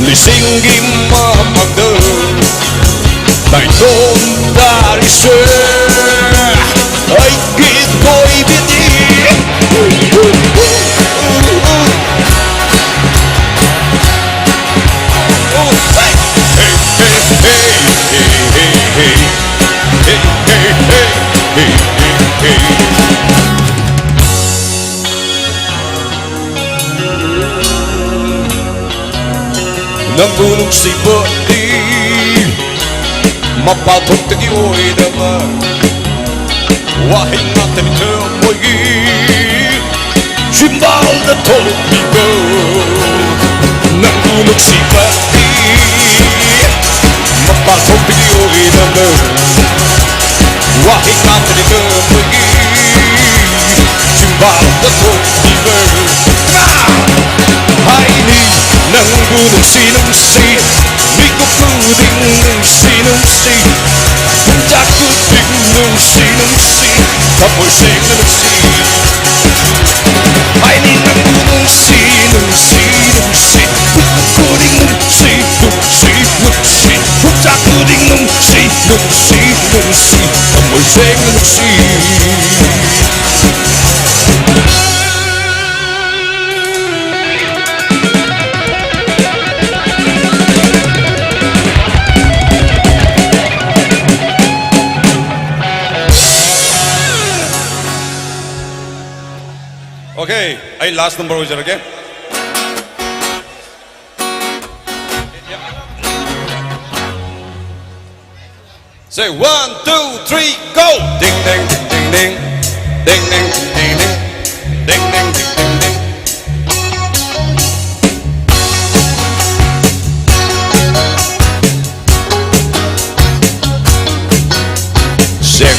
ꯂꯤꯁꯤꯡꯒꯤ ꯃꯃꯥꯡꯗ ꯅꯥꯏꯇꯣꯝ ꯇꯥꯔꯤꯁꯦ ꯑꯩꯒꯤ ꯊꯣꯏꯕꯤꯅꯤ꯫ ꯅꯪꯕꯨ ꯅꯨꯡꯁꯤꯕꯗꯤ ꯃꯄꯥꯟ ꯊꯣꯛꯇꯒꯤ ꯑꯣꯏꯗꯕ ꯋꯥꯍꯩ ꯉꯥꯛꯇꯅꯤ ꯊꯃꯣꯏꯒꯤ ꯆꯤꯝꯕꯥꯜꯗ ꯊꯣꯛꯂꯤꯕ꯫ ꯅꯪꯕꯨ ꯅꯨꯡꯁꯤꯕꯗꯤ ꯃꯄꯥꯟ ꯊꯣꯛꯇꯒꯤ ꯑꯣꯏꯗꯕ ꯋꯥꯍꯩ ꯉꯥꯛꯇꯅꯤ ꯊꯃꯣꯏꯒꯤ ꯆꯤꯝꯕꯥꯜꯗ ꯊꯣꯛꯂꯤꯕ꯫ ꯍꯥꯏꯅꯤ ꯅꯪꯕꯨ ꯅꯨꯡꯁꯤ ꯅꯨꯡꯁꯤ, ꯃꯤꯀꯨꯞ ꯈꯨꯗꯤꯡ ꯅꯨꯡꯁꯤ ꯅꯨꯡꯁꯤ, ꯄꯨꯡꯆꯥꯛ ꯈꯨꯗꯤꯡ ꯅꯨꯡꯁꯤ ꯅꯨꯡꯁꯤ, ꯊꯃꯣꯏ ꯁꯦꯡꯅ ꯅꯨꯡꯁꯤ꯫ ꯍꯥꯏꯅꯤ ꯅꯪꯕꯨ ꯅꯨꯡꯁꯤ ꯅꯨꯡꯁꯤ ꯅꯨꯡꯁꯤ, ꯃꯤꯀꯨꯞ ꯈꯨꯗꯤꯡ ꯅꯨꯡꯁꯤ ꯅꯨꯡꯁꯤ ꯅꯨꯡꯁꯤ, ꯄꯨꯡꯆꯥꯛ ꯈꯨꯗꯤꯡ ꯅꯨꯡꯁꯤ ꯅꯨꯡꯁꯤ ꯅꯨꯡꯁꯤ, ꯊꯃꯣꯏ ꯁꯦꯡꯅ ꯅꯨꯡꯁꯤ꯫ Okay, ꯑꯩ last number ꯑꯣꯏꯖꯔꯒꯦ꯫ Say one, two, three, go! Ding ding ding ding ding, ding ding ding ding, ding ding ding ding ding.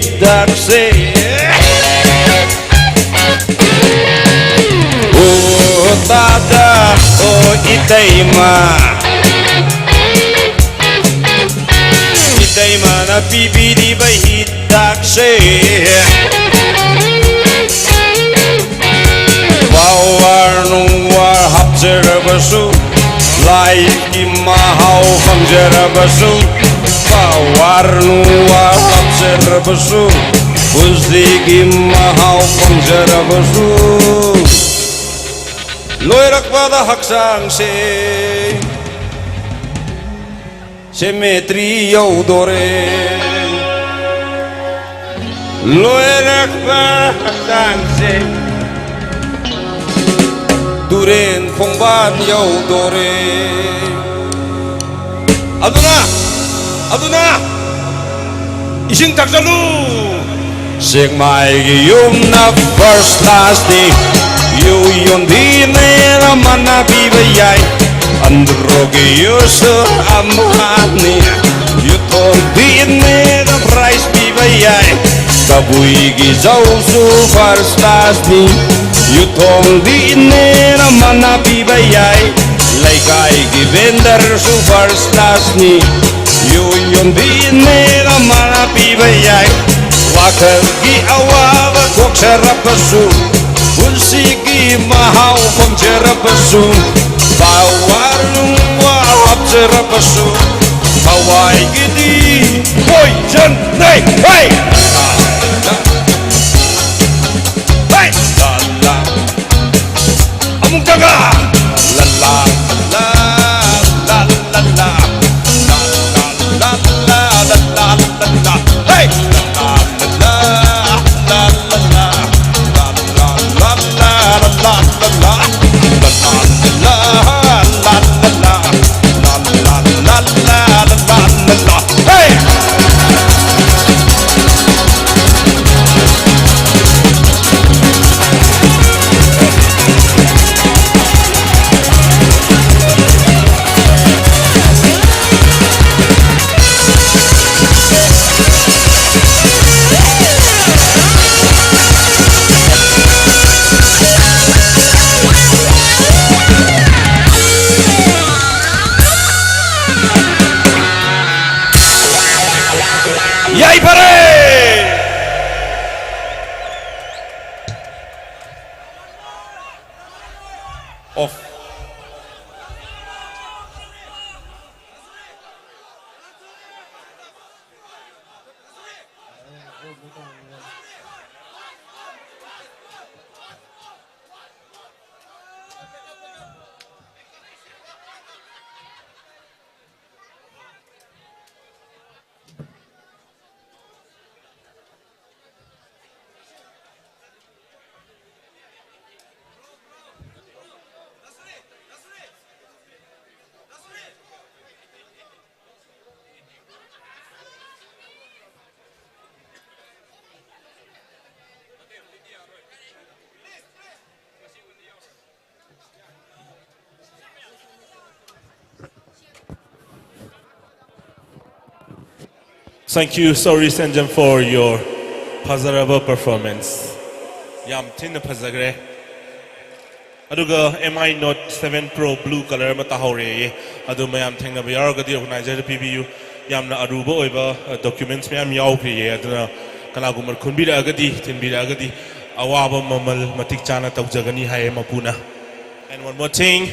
ꯍꯤꯗꯥꯛꯁꯦ꯫ ꯑꯣ ꯇꯥꯗ, ꯑꯣ ꯏꯇꯩꯃ, ꯏꯇꯩꯃꯅ ꯄꯤꯕꯤꯔꯤꯕ ꯍꯤꯗꯥꯛꯁꯦ꯫ ꯄꯥꯋꯔ ꯅꯨꯡꯋꯔ ꯍꯥꯞꯆꯔꯕꯁꯨ, ꯂꯥꯏꯐꯀꯤ ꯃꯍꯥꯎ ꯐꯪꯖꯔꯕꯁꯨ, ꯄꯥꯋꯔ ꯅꯨꯡꯋꯔ ꯍꯥꯞꯆꯔꯕꯁꯨ, ꯄꯨꯟꯁꯤꯒꯤ ꯃꯍꯥꯎ ꯐꯪꯖꯔꯕꯁꯨ, ꯂꯣꯏꯔꯛꯄꯗ ꯍꯛꯆꯥꯡꯁꯦ ꯁꯦꯃꯦꯇ꯭ꯔꯤ ꯌꯧꯗꯣꯔꯦ꯫ ꯂꯣꯏꯔꯛꯄ ꯍꯛꯆꯥꯡꯁꯦ ꯇꯨꯔꯦꯟ ꯈꯣꯡꯕꯥꯟ ꯌꯧꯗꯣꯔꯦ꯫ ꯑꯗꯨꯅ, ꯑꯗꯨꯅ ꯏꯁꯤꯡ ꯊꯛꯆꯜꯂꯨ꯫ ꯁꯦꯛꯃꯥꯏꯒꯤ ꯌꯨꯝꯅ ꯐꯥꯔꯁ ꯀ꯭ꯂꯥꯁꯅꯤ꯫ ꯌꯨ ꯌꯣꯟꯕꯤꯅꯦꯅ ꯃꯅꯥ ꯄꯤꯕ ꯌꯥꯏ꯫ ꯑꯟꯗ꯭ꯔꯣꯒꯤ ꯌꯨꯁꯨ ꯑꯃꯍꯥꯅꯤ꯫ ꯌꯨꯊꯣꯡꯕꯤꯅꯦꯅ ꯄ꯭ꯔꯥꯏꯖ ꯄꯤꯕ ꯌꯥꯏ꯫ ꯀꯕꯨꯏꯒꯤ ꯆꯧꯁꯨ ꯐꯥꯔꯁ ꯀ꯭ꯂꯥꯁꯅꯤ꯫ ꯌꯨꯊꯣꯡꯕꯤꯅꯦꯅ ꯃꯅꯥ ꯄꯤꯕ ꯌꯥꯏ꯫ ꯂꯩꯀꯥꯏꯒꯤ ꯚꯦꯟꯗꯔꯁꯨ ꯐꯥꯔꯁ ꯀ꯭ꯂꯥꯁꯅꯤ꯫ ꯌꯨ ꯌꯣꯟꯕꯤꯅꯦꯅ ꯃꯅꯥ ꯄꯤꯕ ꯌꯥꯏ꯫ ꯋꯥꯈꯜꯒꯤ ꯑꯋꯥꯕ ꯀꯣꯛꯆꯔꯕꯁꯨ, ꯄꯨꯟꯁꯤꯒꯤ ꯃꯍꯥꯎ ꯐꯪꯖꯔꯕꯁꯨ, ꯄꯥꯋꯔ ꯅꯨꯡꯋꯔ ꯍꯥꯞꯆꯔꯕꯁꯨ, ꯊꯋꯥꯏꯒꯤꯗꯤ ꯄꯣꯏꯖꯟꯅꯩ꯫ ꯍꯩ! ꯍꯩ! ꯑꯃꯨꯛꯇꯒ꯫ ꯂꯂꯥ, ꯂꯥ, ꯂꯥ, ꯂꯥ, ꯂꯥ꯫ ꯂꯥ, ꯂꯥ, ꯂꯥ, ꯂꯥ, ꯂꯥ, ꯂꯥ, ꯂꯥ꯫ ꯍꯦ! ꯂꯥ, ꯂꯥ, ꯂꯥ, ꯂꯥ, ꯂꯥ꯫ ꯂꯥ, ꯂꯥ, ꯂꯥ, ꯂꯥ, ꯂꯥ, ꯂꯥ꯫ ꯂꯥ, ꯂꯥ, ꯂꯥ, ꯂꯥ, ꯂꯥ, ꯂꯥ꯫ ꯂꯥ, ꯂꯥ, ꯂꯥ, ꯂꯥ, ꯂꯥ, ꯂꯥ꯫ ꯂꯥ, ꯂꯥ, ꯂꯥ, ꯂꯥ, ꯂꯥ, ꯂꯥ꯫ ꯍꯦ! Thank you, Sauri Senjam, for your ꯐꯖꯔꯕ performance. ꯌꯥꯝ ꯊꯤꯅ ꯐꯖꯈ꯭ꯔꯦ꯫ ꯑꯗꯨꯒ M I Note seven Pro blue color ꯑꯃ ꯇꯥꯍꯧꯔꯦꯌꯦ꯫ ꯑꯗꯨ ꯃꯌꯥꯝ ꯊꯦꯡꯅꯕ ꯌꯥꯎꯔꯒꯗꯤ organizer ꯗ ꯄꯤꯕꯤꯌꯨ꯫ ꯌꯥꯝꯅ ꯑꯔꯨꯕ ꯑꯣꯏꯕ, ꯑ, documents ꯃꯌꯥꯝ ꯌꯥꯎꯈ꯭ꯔꯤꯌꯦ꯫ ꯑꯗꯨꯅ ꯀꯅꯥꯒꯨꯝꯕ ꯈꯨꯟꯕꯤꯔꯛꯑꯒꯗꯤ, ꯊꯤꯟꯕꯤꯔꯛꯑꯒꯗꯤ ꯑꯋꯥꯕ ꯃꯃꯜ ꯃꯇꯤꯛ ꯆꯥꯅ ꯇꯧꯖꯒꯅꯤ ꯍꯥꯏꯌꯦ ꯃꯄꯨꯅ꯫ And one more thing.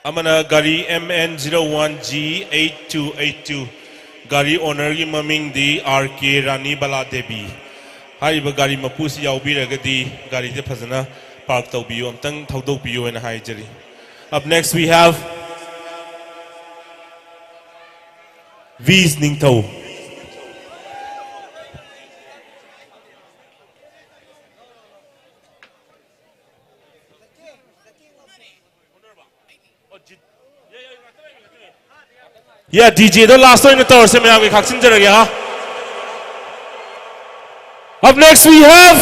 ꯑꯃꯅ ꯒꯥꯔꯤ M N zero one G eight two eight two, ꯒꯥꯔꯤ owner ꯒꯤ ꯃꯃꯤꯡꯗꯤ R K ꯔꯥꯅꯤ ꯕꯂꯥ ꯗꯦꯕꯤ꯫ ꯍꯥꯏꯔꯤꯕ ꯒꯥꯔꯤ ꯃꯄꯨꯁꯤ ꯌꯥꯎꯕꯤꯔꯒꯗꯤ ꯒꯥꯔꯤꯁꯦ ꯐꯖꯅ park ꯇꯧꯕꯤꯌꯨ, ꯑꯝꯇꯪ ꯊꯧꯗꯣꯛꯄꯤꯌꯨ ꯍꯥꯏꯅ ꯍꯥꯏꯖꯔꯤ꯫ Up next we have V ꯅꯤꯡꯊꯧ꯫ Yeah, D J ꯗꯣ last ꯑꯣꯏꯅ ꯇꯧꯔꯁꯦ, ꯃꯌꯥꯝꯒꯤ ꯈꯥꯛꯆꯤꯟꯖꯔꯒꯦ, ꯍꯥ? Up next we have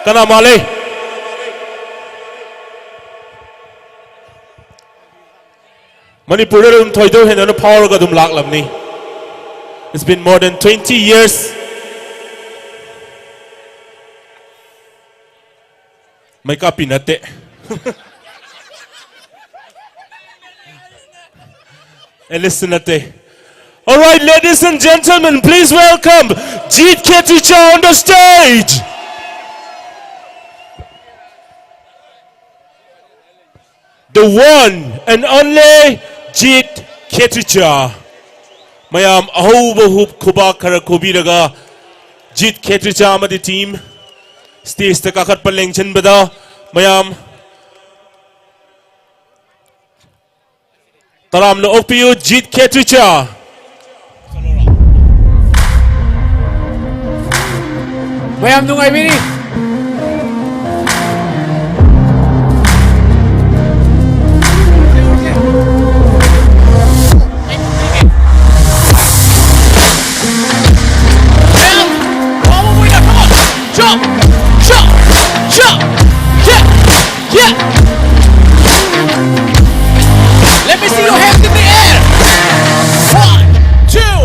ꯀꯅꯥ ꯃꯥꯜꯂꯦ? ꯃꯅꯤꯄꯨꯔꯗ ꯑꯗꯨꯝ ꯊꯣꯏꯗꯣꯛ ꯍꯦꯟꯗꯣꯛꯅ ꯐꯥꯎꯔꯒ ꯑꯗꯨꯝ ꯂꯥꯛꯂꯕꯅꯤ꯫ It's been more than twenty years. ꯃꯩꯀꯥꯞꯄꯤ ꯅꯠꯇꯦ꯫ ꯑꯦꯂꯤꯁꯁꯨ ꯅꯠꯇꯦ꯫ All right, ladies and gentlemen, please welcome Jeet Kheticha on the stage. The one and only Jit Khetricha. ꯃꯌꯥꯝ ꯑꯍꯧꯕ ꯍꯨꯞ ꯈꯨꯕꯥꯛ ꯈꯔ ꯈꯨꯕꯤꯔꯒ ꯖꯤꯠ ꯈꯦꯇ꯭ꯔꯤꯆꯥ ꯑꯃꯗꯤ ꯇꯤꯝ ꯁ꯭ꯇꯦꯖꯇ ꯀꯥꯈꯠꯄ ꯂꯦꯡꯁꯤꯟꯕꯗ ꯃꯌꯥꯝ ꯇꯔꯥꯝꯅ ꯑꯣꯛꯄꯤꯌꯨ, ꯖꯤꯠ ꯈꯦꯇ꯭ꯔꯤꯆꯥ꯫ ꯃꯌꯥꯝ ꯅꯨꯡꯉꯥꯏꯕꯤꯔꯤ? ꯃꯌꯥꯝ, ꯋꯥꯕ ꯃꯣꯏꯅ, come on! Jump! Jump! Jump! Yeah! Yeah! Let me see your hands in the air! One, two,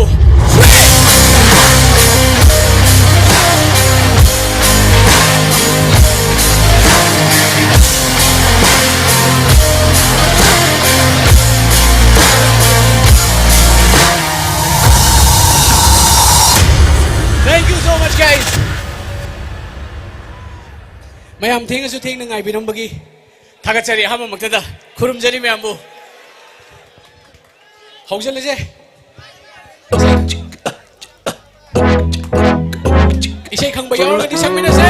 three! Thank you so much, guys. ꯃꯌꯥꯝ ꯊꯦꯡꯉꯁꯨ ꯊꯦꯡꯅ ꯉꯥꯏꯕꯤꯔꯝꯕꯒꯤ ꯊꯥꯒꯠꯆꯔꯤ꯫ ꯑꯍꯥꯟꯕꯃꯛꯇꯗ ꯈꯨꯔꯨꯝꯖꯔꯤ ꯃꯌꯥꯝꯕꯨ꯫ ꯍꯧꯖꯤꯜꯂꯁꯦ꯫ ꯏꯁꯩ ꯈꯪꯕ ꯌꯥꯎꯔꯒꯗꯤ ꯁꯛꯃꯤꯟꯅꯁꯦ꯫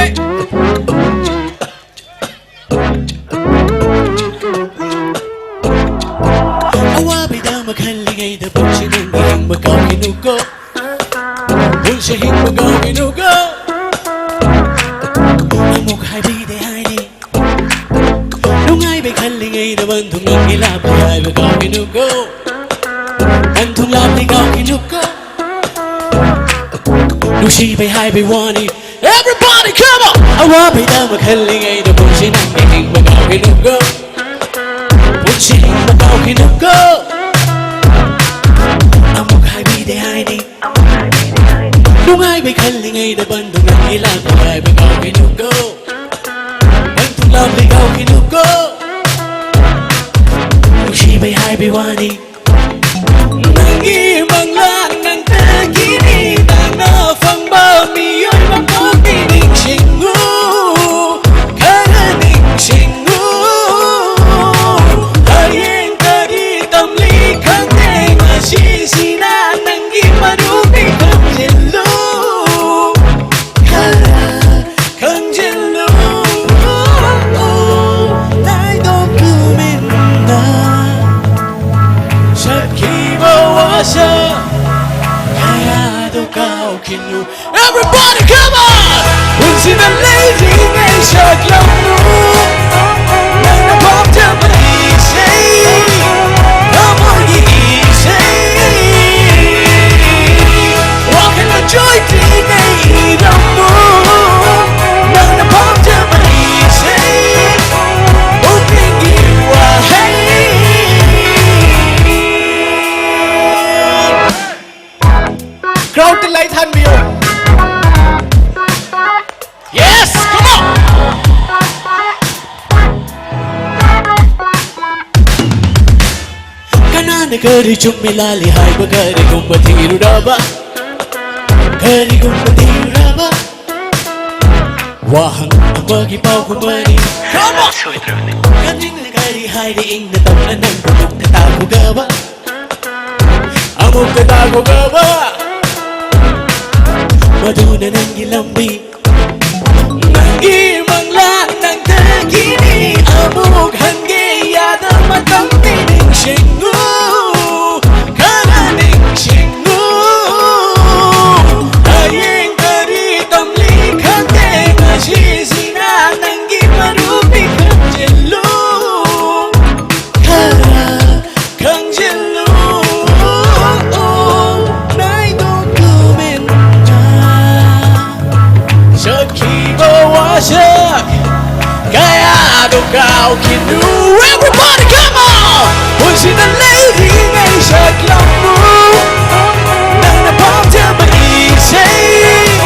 ꯑꯋꯥꯕꯩꯗ ꯃꯈꯜ ꯂꯩꯉꯩꯗ ꯄꯨꯟꯁꯤ ꯅꯪꯒꯤ ꯍꯤꯡꯕ ꯀꯥꯎꯈꯤꯅꯨꯀꯣ꯫ ꯄꯨꯟꯁꯤ ꯍꯤꯡꯕ ꯀꯥꯎꯈꯤꯅꯨꯀꯣ꯫ ꯑꯃꯨꯛ ꯍꯥꯏꯕꯤꯗꯦ ꯍꯥꯏꯅꯤ꯫ ꯅꯨꯡꯉꯥꯏꯕꯩ ꯈꯜꯂꯤꯉꯩꯗ ꯕꯟꯙꯨ ꯅꯪꯒꯤ ꯂꯥꯞꯄꯤ ꯍꯥꯏꯕ ꯀꯥꯎꯈꯤꯅꯨꯀꯣ꯫ ꯕꯟꯙꯨ ꯂꯥꯞꯄꯤ ꯀꯥꯎꯈꯤꯅꯨꯀꯣ꯫ ꯅꯨꯡꯁꯤꯕꯩ ꯍꯥꯏꯕꯩ ꯋꯥꯅꯤ꯫ Everybody, come on! ꯑꯋꯥꯕꯩꯗ ꯃꯈꯜ ꯂꯩꯉꯩꯗ ꯄꯨꯟꯁꯤ ꯅꯪꯒꯤ ꯍꯤꯡꯕ ꯀꯥꯎꯈꯤꯅꯨꯀꯣ꯫ ꯄꯨꯟꯁꯤ ꯍꯤꯡꯕ ꯀꯥꯎꯈꯤꯅꯨꯀꯣ꯫ ꯑꯃꯨꯛ ꯍꯥꯏꯕꯤꯗꯦ ꯍꯥꯏꯅꯤ꯫ ꯅꯨꯡꯉꯥꯏꯕꯩ ꯈꯜꯂꯤꯉꯩꯗ ꯕꯟꯙꯨ ꯅꯪꯒꯤ ꯂꯥꯛꯄ ꯍꯥꯏꯕ ꯀꯥꯎꯈꯤꯅꯨꯀꯣ꯫ ꯕꯟꯙꯨ ꯂꯥꯞꯄꯤ ꯀꯥꯎꯈꯤꯅꯨꯀꯣ꯫ ꯅꯨꯡꯁꯤꯕꯩ ꯍꯥꯏꯕꯩ ꯋꯥꯅꯤ꯫ ꯅꯪꯒꯤ ꯃꯪꯂꯥꯟ ꯅꯪꯇꯒꯤꯅꯤ꯫ ꯇꯥꯡꯅ ꯐꯪꯕ ꯃꯤꯑꯣꯏ ꯃꯄꯣꯛꯅꯤ꯫ ꯅꯤꯡꯁꯤꯡꯉꯨ, ꯈꯔ ꯅꯤꯡꯁꯤꯡꯉꯨ꯫ ꯀꯔꯤ ꯆꯨꯝꯃꯤ ꯂꯥꯜꯂꯤ ꯍꯥꯏꯕ ꯀꯔꯤꯒꯨꯝꯕ ꯊꯤꯔꯨꯔꯕ? ꯀꯔꯤꯒꯨꯝꯕ ꯊꯤꯔꯨꯔꯕ? ꯋꯥꯍꯪ ꯑꯃꯒꯤ ꯄꯥꯎꯈꯨꯝ ꯑꯅꯤ꯫ ꯁꯣꯏꯗ꯭ꯔꯕꯅꯤ꯫ ꯀꯔꯤ ꯍꯥꯏꯔꯦ ꯏꯪꯅ ꯇꯞꯅ ꯅꯪꯕꯨ ꯑꯃꯨꯛꯇ ꯇꯥꯛꯈꯣꯒꯕ? ꯑꯃꯨꯛꯇ ꯇꯥꯛꯈꯣꯒꯕ? ꯃꯗꯨꯅ ꯅꯪꯒꯤ ꯂꯝꯕꯤ꯫ ꯅꯪꯒꯤ ꯃꯪꯂꯥꯟ ꯅꯪꯗꯒꯤꯅꯤ꯫ ꯑꯃꯨꯛ ꯍꯟꯒꯦ ꯌꯥꯗ ꯃꯇꯝꯗꯤ ꯅꯤꯡꯁꯤꯡꯉꯨ꯫ ꯈꯔ ꯅꯤꯡꯁꯤꯡꯉꯨ꯫ ꯍꯌꯦꯡ ꯀꯔꯤ ꯇꯝꯂꯤ ꯈꯪꯗꯦ꯫ ꯉꯁꯤꯁꯤꯅ ꯅꯪꯒꯤ ꯃꯔꯨꯞꯅꯤ ꯈꯪꯖꯤꯜꯂꯨ꯫ ꯈꯔ ꯈꯪꯖꯤꯜꯂꯨ꯫ ꯅꯥꯏꯗꯣ ꯀꯨꯃꯤꯟ ꯆꯠꯈꯤꯕ ꯋꯥꯁꯛ ꯀꯌꯥꯗꯣ ꯀꯥꯎꯈꯤꯅꯨ꯫ Everybody, come on! ꯄꯨꯟꯁꯤꯗ ꯂꯩꯔꯤꯉꯩ ꯁꯛꯂꯝꯃꯨ ꯅꯪꯅ ꯄꯥꯝꯖꯕ ꯏꯁꯩ,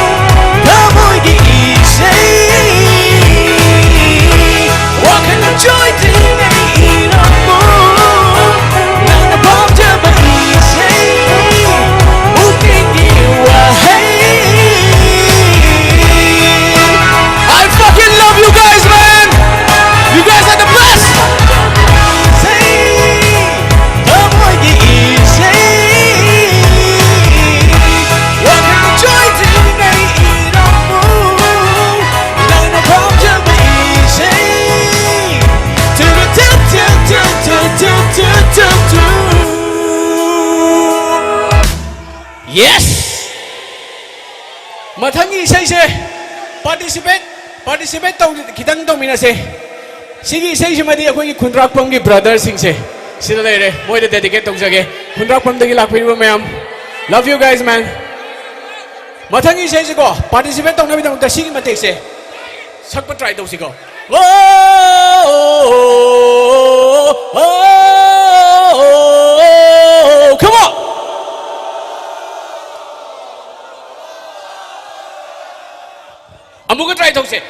ꯊꯃꯣꯏꯒꯤ ꯏꯁꯩ꯫ ꯋꯥꯈꯜ ꯂꯝꯆꯣꯏꯗ꯭ꯔꯤꯉꯩ ꯏꯔꯝꯃꯨ ꯅꯪꯅ ꯄꯥꯝꯖꯕ ꯏꯁꯩ, ꯄꯨꯛꯅꯤꯡꯒꯤ ꯋꯥꯍꯩ꯫ I fucking love you guys, man! You guys are the best! ꯊꯃꯣꯏꯒꯤ ꯏꯁꯩ, ꯋꯥꯈꯜ ꯂꯝꯆꯣꯏꯗ꯭ꯔꯤꯉꯩ ꯏꯔꯝꯃꯨ ꯅꯪꯅ ꯄꯥꯝꯖꯕ ꯏꯁꯩ꯫ Two two two two two two two two two. Yes! ꯃꯊꯪꯒꯤ ꯏꯁꯩꯁꯦ participate, participate ꯇꯧ, ꯈꯤꯇꯪ ꯇꯧꯃꯤꯟꯅꯁꯦ꯫ ꯁꯤꯒꯤ ꯏꯁꯩꯁꯤꯃꯗꯤ ꯑꯩꯈꯣꯏꯒꯤ ꯈꯨꯟꯗ꯭ꯔꯥꯛꯄꯝꯒꯤ brotherꯁꯤꯡꯁꯦ ꯁꯤꯗ ꯂꯩꯔꯦ, ꯃꯣꯏꯗ dedicate ꯇꯧꯖꯒꯦ꯫ ꯈꯨꯟꯗ꯭ꯔꯥꯛꯄꯝꯗꯒꯤ ꯂꯥꯛꯄꯤꯔꯤꯕ ꯃꯌꯥꯝ, love you guys, man. ꯃꯊꯪꯒꯤ ꯏꯁꯩꯁꯤꯀꯣ, participate ꯇꯧꯅꯕꯒꯤꯗꯃꯛꯇ ꯁꯤꯒꯤ ꯃꯇꯦꯛꯁꯦ ꯁꯛꯄ try ꯇꯧꯁꯤꯀꯣ꯫ Come on! ꯑꯃꯨꯛꯀ try ꯇꯧꯁꯦ꯫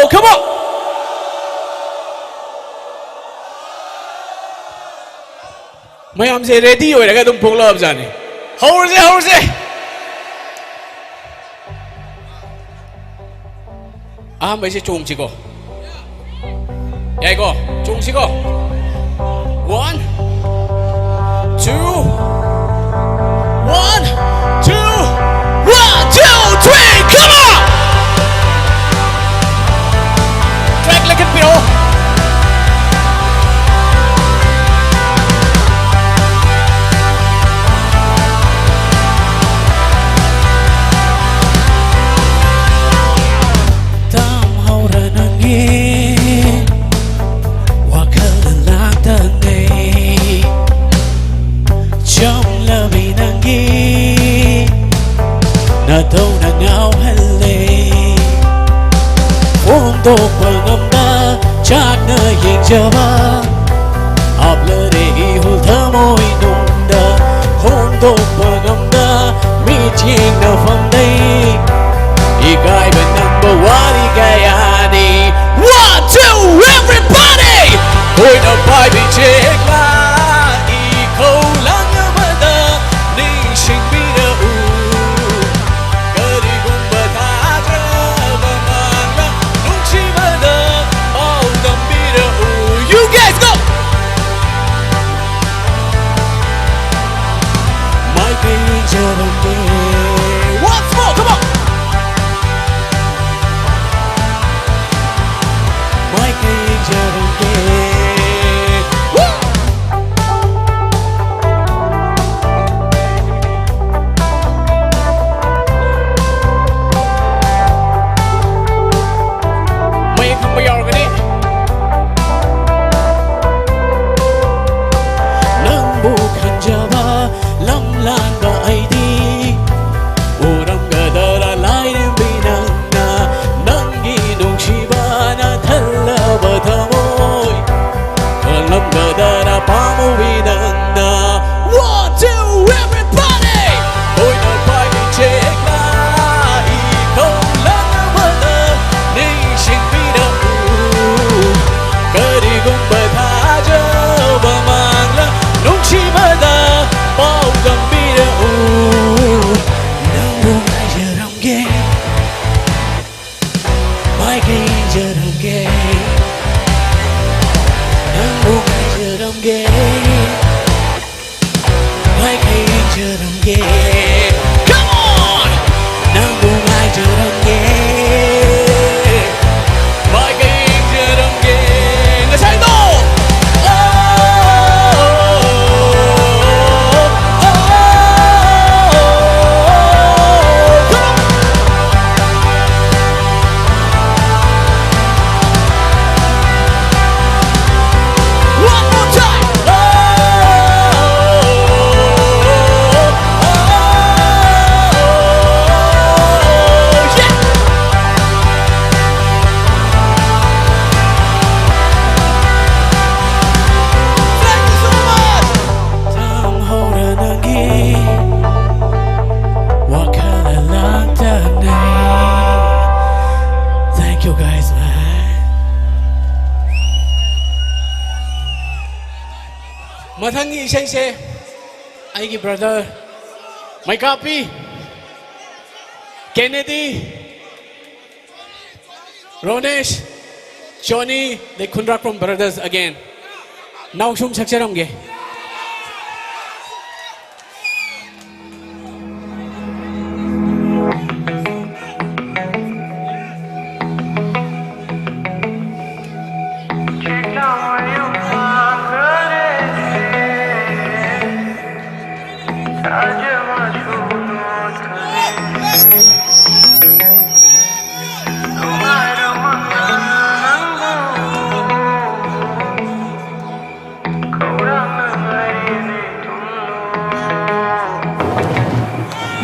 Come on! ꯃꯌꯥꯝꯁꯦ ready ꯑꯣꯏꯔꯒ ꯑꯗꯨꯝ ꯐꯣꯡꯂꯛꯑꯕꯖꯥꯠꯅꯤ꯫ ꯍꯧꯔꯁꯦ, ꯍꯧꯔꯁꯦ꯫ ꯑꯍꯥꯟꯕꯩꯁꯦ ꯆꯣꯡꯁꯤꯀꯣ꯫ ꯌꯥꯏꯀꯣ? ꯆꯣꯡꯁꯤꯀꯣ꯫ One, two, one, two, one, two, three, come on! Track ꯂꯩꯈꯠꯄꯤꯔꯛꯑꯣ꯫ ꯇꯝꯍꯧꯔ ꯅꯪꯒꯤ ꯋꯥꯈꯜꯗ ꯂꯥꯛꯇꯅꯩ꯫ ꯆꯝꯂꯕꯤ ꯅꯪꯒꯤ ꯅꯇꯧꯅ ꯉꯥꯎꯍꯜꯂꯦ꯫ ꯐꯣꯡꯗꯣꯛꯄ ꯉꯝꯕ ꯆꯥꯛꯅ ꯌꯦꯡꯖꯕ ꯍꯥꯞꯂꯔꯦ ꯏꯍꯨꯜ ꯊꯃꯣꯏꯅꯨꯡꯗ꯫ ꯐꯣꯡꯗꯣꯛꯄ ꯉꯝꯕ ꯃꯤꯠꯌꯦꯡ ꯅꯐꯝꯗꯩ ꯏꯀꯥꯏꯕ ꯅꯪꯕ ꯋꯥꯔꯤ ꯀꯌꯥꯅꯤ꯫ One, two, everybody! ꯈꯣꯏꯅ ꯄꯥꯏꯕꯤ ꯆꯦꯛꯂꯥ ꯏꯈꯧ ꯂꯥꯡ ꯑꯃꯗ ꯅꯤꯡꯁꯤꯡꯕꯤꯔꯛꯎ꯫ ꯀꯔꯤꯒꯨꯝꯕ ꯊꯥꯈ꯭ꯔꯕ ꯃꯥꯡꯂ ꯅꯨꯡꯁꯤꯕꯗ ꯄꯥꯎꯗꯝꯕꯤꯔꯛꯎ꯫ You guys go! ꯃꯥꯏꯀꯩ ꯌꯦꯡꯖꯔꯝꯒꯦ꯫ Once ꯃꯊꯪꯒꯤ ꯏꯁꯩꯁꯦ ꯑꯩꯒꯤ ꯕ꯭ꯔꯗꯔ ꯃꯩꯀꯥꯄꯤ, ꯀꯦꯅꯦꯗꯤ, ꯔꯣꯅꯦꯁ, ꯖꯣꯅꯤ, ꯑꯗꯩ ꯈꯨꯟꯗ꯭ꯔꯥꯛꯄꯝ brothers again. ꯅꯥꯎꯁꯨꯝ ꯁꯛꯆꯔꯝꯒꯦ꯫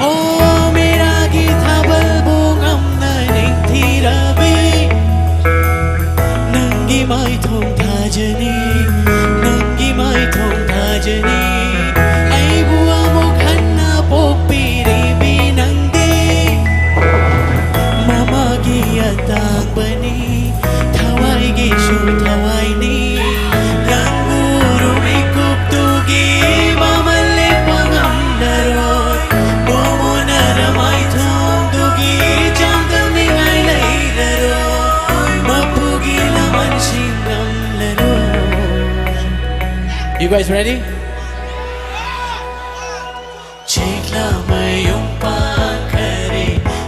ꯑꯣ, ꯃꯤꯔꯥꯒꯤ ꯊꯥꯕꯜꯕꯨ ꯉꯝꯅ ꯅꯤꯡꯊꯤꯔꯕꯤ, ꯅꯪꯒꯤ ꯃꯥꯏꯊꯣꯡ ꯊꯥꯖꯅꯤ, ꯅꯪꯒꯤ ꯃꯥꯏꯊꯣꯡ ꯊꯥꯖꯅꯤ꯫ ꯑꯩꯕꯨ ꯑꯃꯨꯛ ꯍꯟꯅ ꯄꯣꯛꯄꯤꯔꯤꯕꯤ ꯅꯪꯗꯤ ꯃꯃꯥꯒꯤ ꯑꯇꯥꯡꯕꯅꯤ꯫ ꯊꯋꯥꯏꯒꯤꯁꯨ ꯊꯋꯥꯏꯅꯤ꯫ ꯂꯪꯒꯨꯔꯨ ꯃꯤꯀꯨꯞꯇꯨꯒꯤ ꯃꯃꯜ ꯂꯦꯞꯄ ꯉꯝꯂꯔꯣꯏ꯫ ꯃꯣꯃꯣꯅ ꯂꯃꯥꯏꯊꯣꯡꯗꯨꯒꯤ ꯆꯥꯡꯗꯝꯅꯤꯡꯉꯥꯏ ꯂꯩꯔꯔꯣꯏ꯫ ꯃꯄꯨꯒꯤ ꯂꯃꯟꯁꯤꯡ ꯉꯝꯂꯔꯣꯏ꯫ You guys ready? ꯆꯦꯛꯂꯥꯃꯌꯨꯝ ꯄꯥꯟꯈꯔꯦ,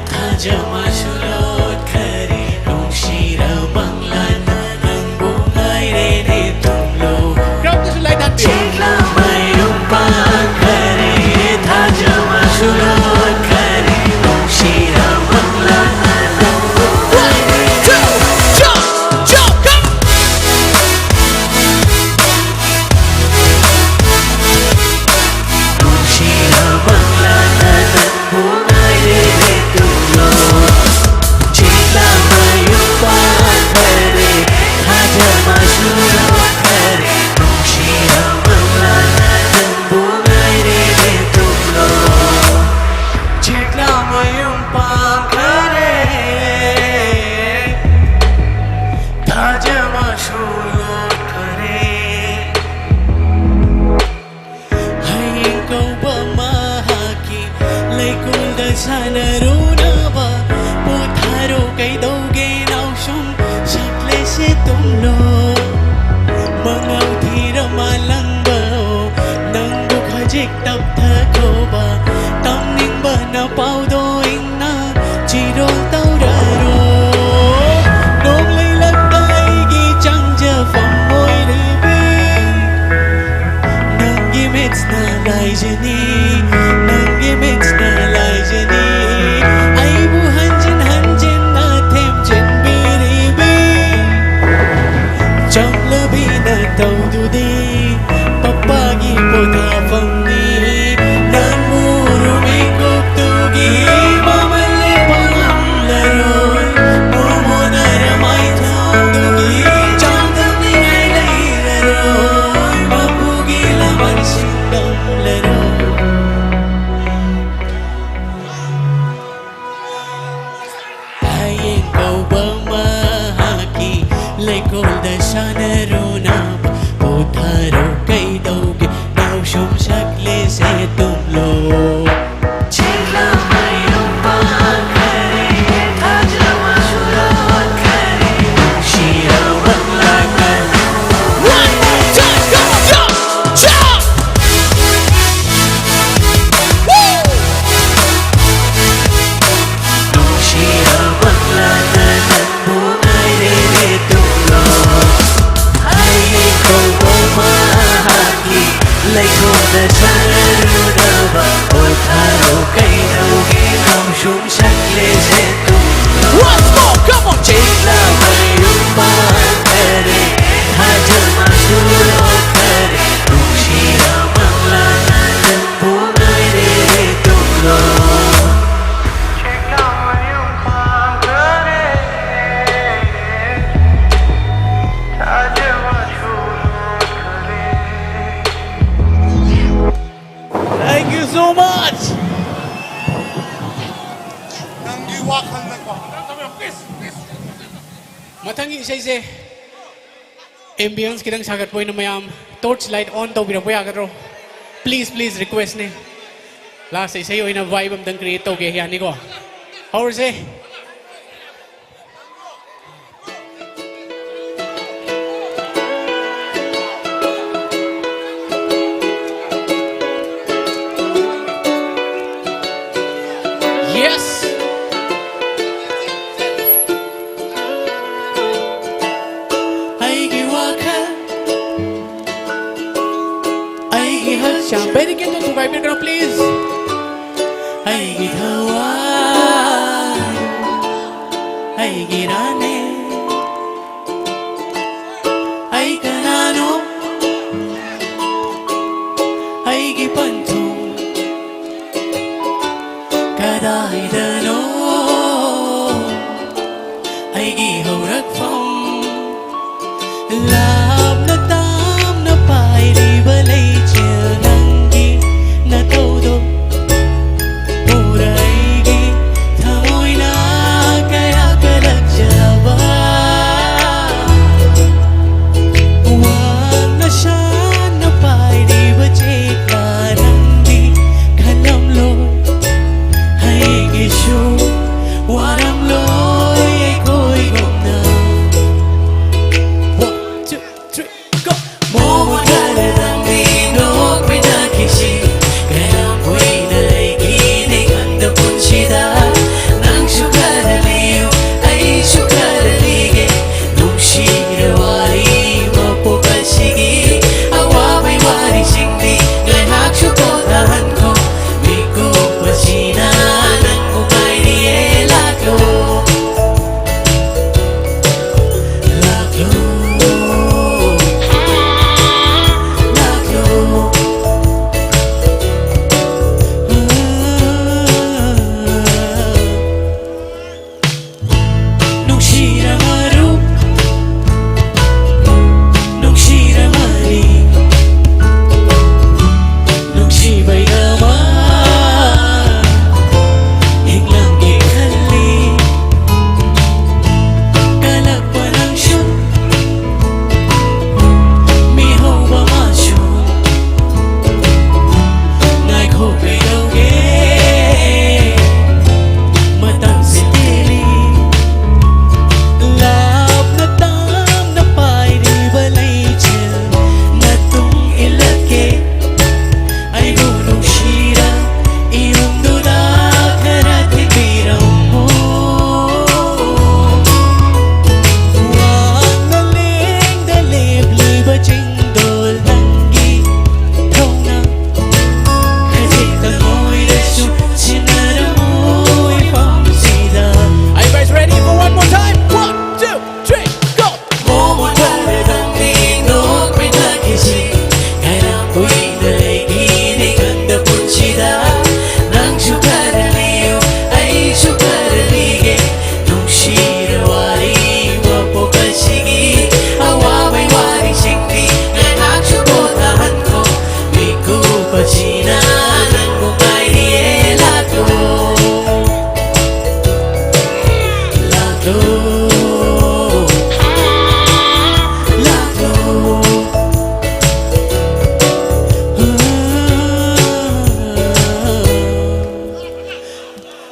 ꯊꯥꯖ ꯃꯥꯁꯨ ꯂꯣꯠꯈꯔꯦ, ꯅꯨꯡꯁꯤꯔ ꯃꯪꯂꯥꯟꯅ ꯅꯪꯕꯨ ꯉꯥꯏꯔꯦꯅꯦ ꯇꯨꯝꯂꯣ꯫ Crowdꯗꯁꯨ light ꯍꯥꯟꯕꯤꯌꯨ꯫ ꯆꯦꯛꯂꯥꯃꯌꯨꯝ ꯄꯥꯟꯈꯔꯦ, ꯊꯥꯖ ꯃꯥꯁꯨ ꯂꯣꯠꯈꯔꯦ, ꯅꯨꯡꯁꯤꯔ ꯃꯪꯂꯥꯟꯅ ꯅꯪꯕꯨ ꯉꯥꯏꯔꯦꯅꯦ ꯇꯨꯝꯂꯣ꯫ ꯂꯩꯀꯣꯜꯗ ꯁꯥꯟꯅꯔꯨꯅꯕ ꯄꯣꯊꯥꯔꯣ, ꯀꯩꯗꯧꯒꯦ ꯅꯥꯎꯁꯨꯝ ꯁꯛꯂꯦꯁꯦ ꯇꯨꯝꯂꯣ꯫ ꯃꯉꯥꯎ ꯊꯤꯔ ꯃꯥꯂꯪꯕ ꯅꯪꯕꯨ ꯈꯖꯤꯛ ꯇꯞꯊꯈꯣꯕ꯫ ꯇꯝꯅꯤꯡꯕꯅ ꯄꯥꯎꯗꯣ ꯏꯪꯅ ꯆꯤꯔꯣꯜ ꯇꯧꯔꯔꯣ꯫ ꯅꯣꯡꯂꯩ ꯂꯛꯇ ꯑꯩꯒꯤ ꯆꯪꯖꯐꯝ ꯑꯣꯏꯔꯤꯕꯤ ꯅꯪꯒꯤ ꯃꯤꯠꯁꯅ ꯂꯥꯏꯖꯅꯤ, ꯅꯪꯒꯤ ꯃꯤꯠꯁꯅ ꯂꯥꯏꯖꯅꯤ꯫ ꯑꯩꯕꯨ ꯍꯟꯖꯤꯟ ꯍꯟꯖꯤꯟꯅ ꯊꯦꯝꯖꯤꯟꯕꯤꯔꯤꯕꯤ ꯆꯝꯂꯕꯤꯅ ꯇꯧꯗꯨꯗꯤ ꯄꯞꯄꯥꯒꯤ ꯄꯣꯊꯥꯐꯝꯅꯤ꯫ ꯅꯪꯕꯨ ꯎꯔꯨꯃꯤ ꯀꯣꯛꯇꯨꯒꯤ ꯃꯃꯜ ꯄꯥꯡꯂꯔꯣꯏ꯫ ꯃꯣꯃꯣꯅ ꯔꯃꯥꯏꯊꯣꯡꯗꯨꯒꯤ ꯆꯥꯡꯗꯝꯅꯤꯡꯉꯥꯏ ꯂꯩꯔꯔꯣꯏ꯫ ꯃꯄꯨꯒꯤ ꯂꯃꯟꯁꯤꯡ ꯇꯝꯂꯔꯣꯏ꯫ ꯍꯌꯦꯡ ꯐꯥꯎꯕ ꯃꯍꯥꯛꯀꯤ ꯂꯩꯀꯣꯜꯗ ꯁꯥꯟꯅꯔꯨꯅꯕ ꯄꯣꯊꯥꯔꯣ, ꯀꯩꯗꯧꯒꯦ ꯅꯥꯎꯁꯨꯝ ꯁꯛꯂꯦꯁꯦ ꯇꯨꯝꯂꯣ꯫ ꯆꯤꯡꯂꯥꯃꯌꯨꯝ ꯄꯥꯟꯈꯔꯦ, ꯊꯥꯖ ꯃꯆꯨ ꯂꯣꯟꯈꯔꯦ, ꯅꯨꯡꯁꯤꯔꯕ ꯂꯥꯛꯀꯅꯨ꯫ One more time, come on, jump, jump! Woo! ꯅꯨꯡꯁꯤꯔꯕ ꯂꯥꯛꯀꯅꯨ꯫ ꯅꯪꯕꯨ ꯉꯥꯏꯔꯦꯅꯦ ꯇꯨꯝꯂꯣ꯫ ꯍꯌꯦꯡ ꯀꯧꯕ ꯃꯍꯥꯛꯀꯤ ꯂꯩꯀꯣꯜꯗ ꯁꯥꯟꯅꯔꯨꯅꯕ ꯄꯣꯊꯥꯔꯣ, ꯀꯩꯗꯧꯒꯦ ꯅꯥꯎꯁꯨꯝ ꯁꯛꯂꯦꯁꯦ ꯇꯨꯝꯂꯣ꯫ Once more, come on! ꯆꯤꯡꯂꯥꯃꯌꯨꯝ ꯄꯥꯟꯈꯔꯦ, ꯊꯥꯖ ꯃꯆꯨ ꯂꯣꯟꯈꯔꯦ, ꯅꯨꯡꯁꯤꯔꯕ ꯂꯥꯛꯅ ꯅꯪꯕꯨ ꯉꯥꯏꯔꯦꯅꯦ ꯇꯨꯝꯂꯣ꯫ Thank you so much. ꯅꯪꯒꯤ ꯋꯥꯈꯜꯗꯀꯣ꯫ ꯃꯊꯪꯒꯤ ꯏꯁꯩꯁꯦ ambience ꯈꯤꯇꯪ ꯁꯥꯒꯠꯄ ꯑꯣꯏꯅ ꯃꯌꯥꯝ torch light on ꯇꯧꯕꯤꯔꯛꯄ ꯌꯥꯒꯗ꯭ꯔꯣ? Please, please, request ꯅꯦ꯫ Last ꯏꯁꯩ ꯑꯣꯏꯅ vibe ꯑꯝꯇꯪ create ꯇꯧꯒꯦ, ꯌꯥꯅꯤꯀꯣ? ꯍꯧꯔꯁꯦ꯫ Yes! ꯑꯩꯒꯤ ꯋꯥꯈꯜ, ꯑꯩꯒꯤ ꯍꯛꯆꯥꯡ, ꯕꯦꯔꯤꯀꯦꯠꯇꯨ ꯊꯨꯒꯥꯏꯕꯤꯔꯛꯀꯅꯨ, please. ꯑꯩꯒꯤ ꯊꯋꯥꯏ, ꯑꯩꯒꯤ ꯔꯥꯅꯤ, ꯑꯩ ꯀꯅꯥꯅꯣ? ꯑꯩꯒꯤ ꯄꯟꯊꯨꯡ ꯀꯗꯥꯏꯗꯅꯣ? ꯑꯩꯒꯤ ꯍꯧꯔꯛꯐꯝ ꯂꯥꯞꯅ ꯇꯥꯝꯅ ꯄꯥꯏꯔꯤꯕ ꯂꯩꯆꯤꯜ ꯅꯪꯒꯤ ꯅꯇꯧꯗꯣ ꯎꯔ ꯑꯩꯒꯤ ꯊꯃꯣꯏꯅ ꯀꯌꯥ ꯀꯜꯂꯛꯆꯕ꯫ ꯋꯥꯡꯅ ꯁꯥꯟꯅ ꯄꯥꯏꯔꯤꯕ ꯆꯦꯛꯂꯥ ꯅꯪꯗꯤ ꯈꯜꯂꯝꯂꯣꯏ, ꯑꯩꯒꯤꯁꯨ ꯋꯥꯔꯝꯂꯣꯏ ꯑꯩꯈꯣꯏꯒꯨꯝꯅ꯫ One, two.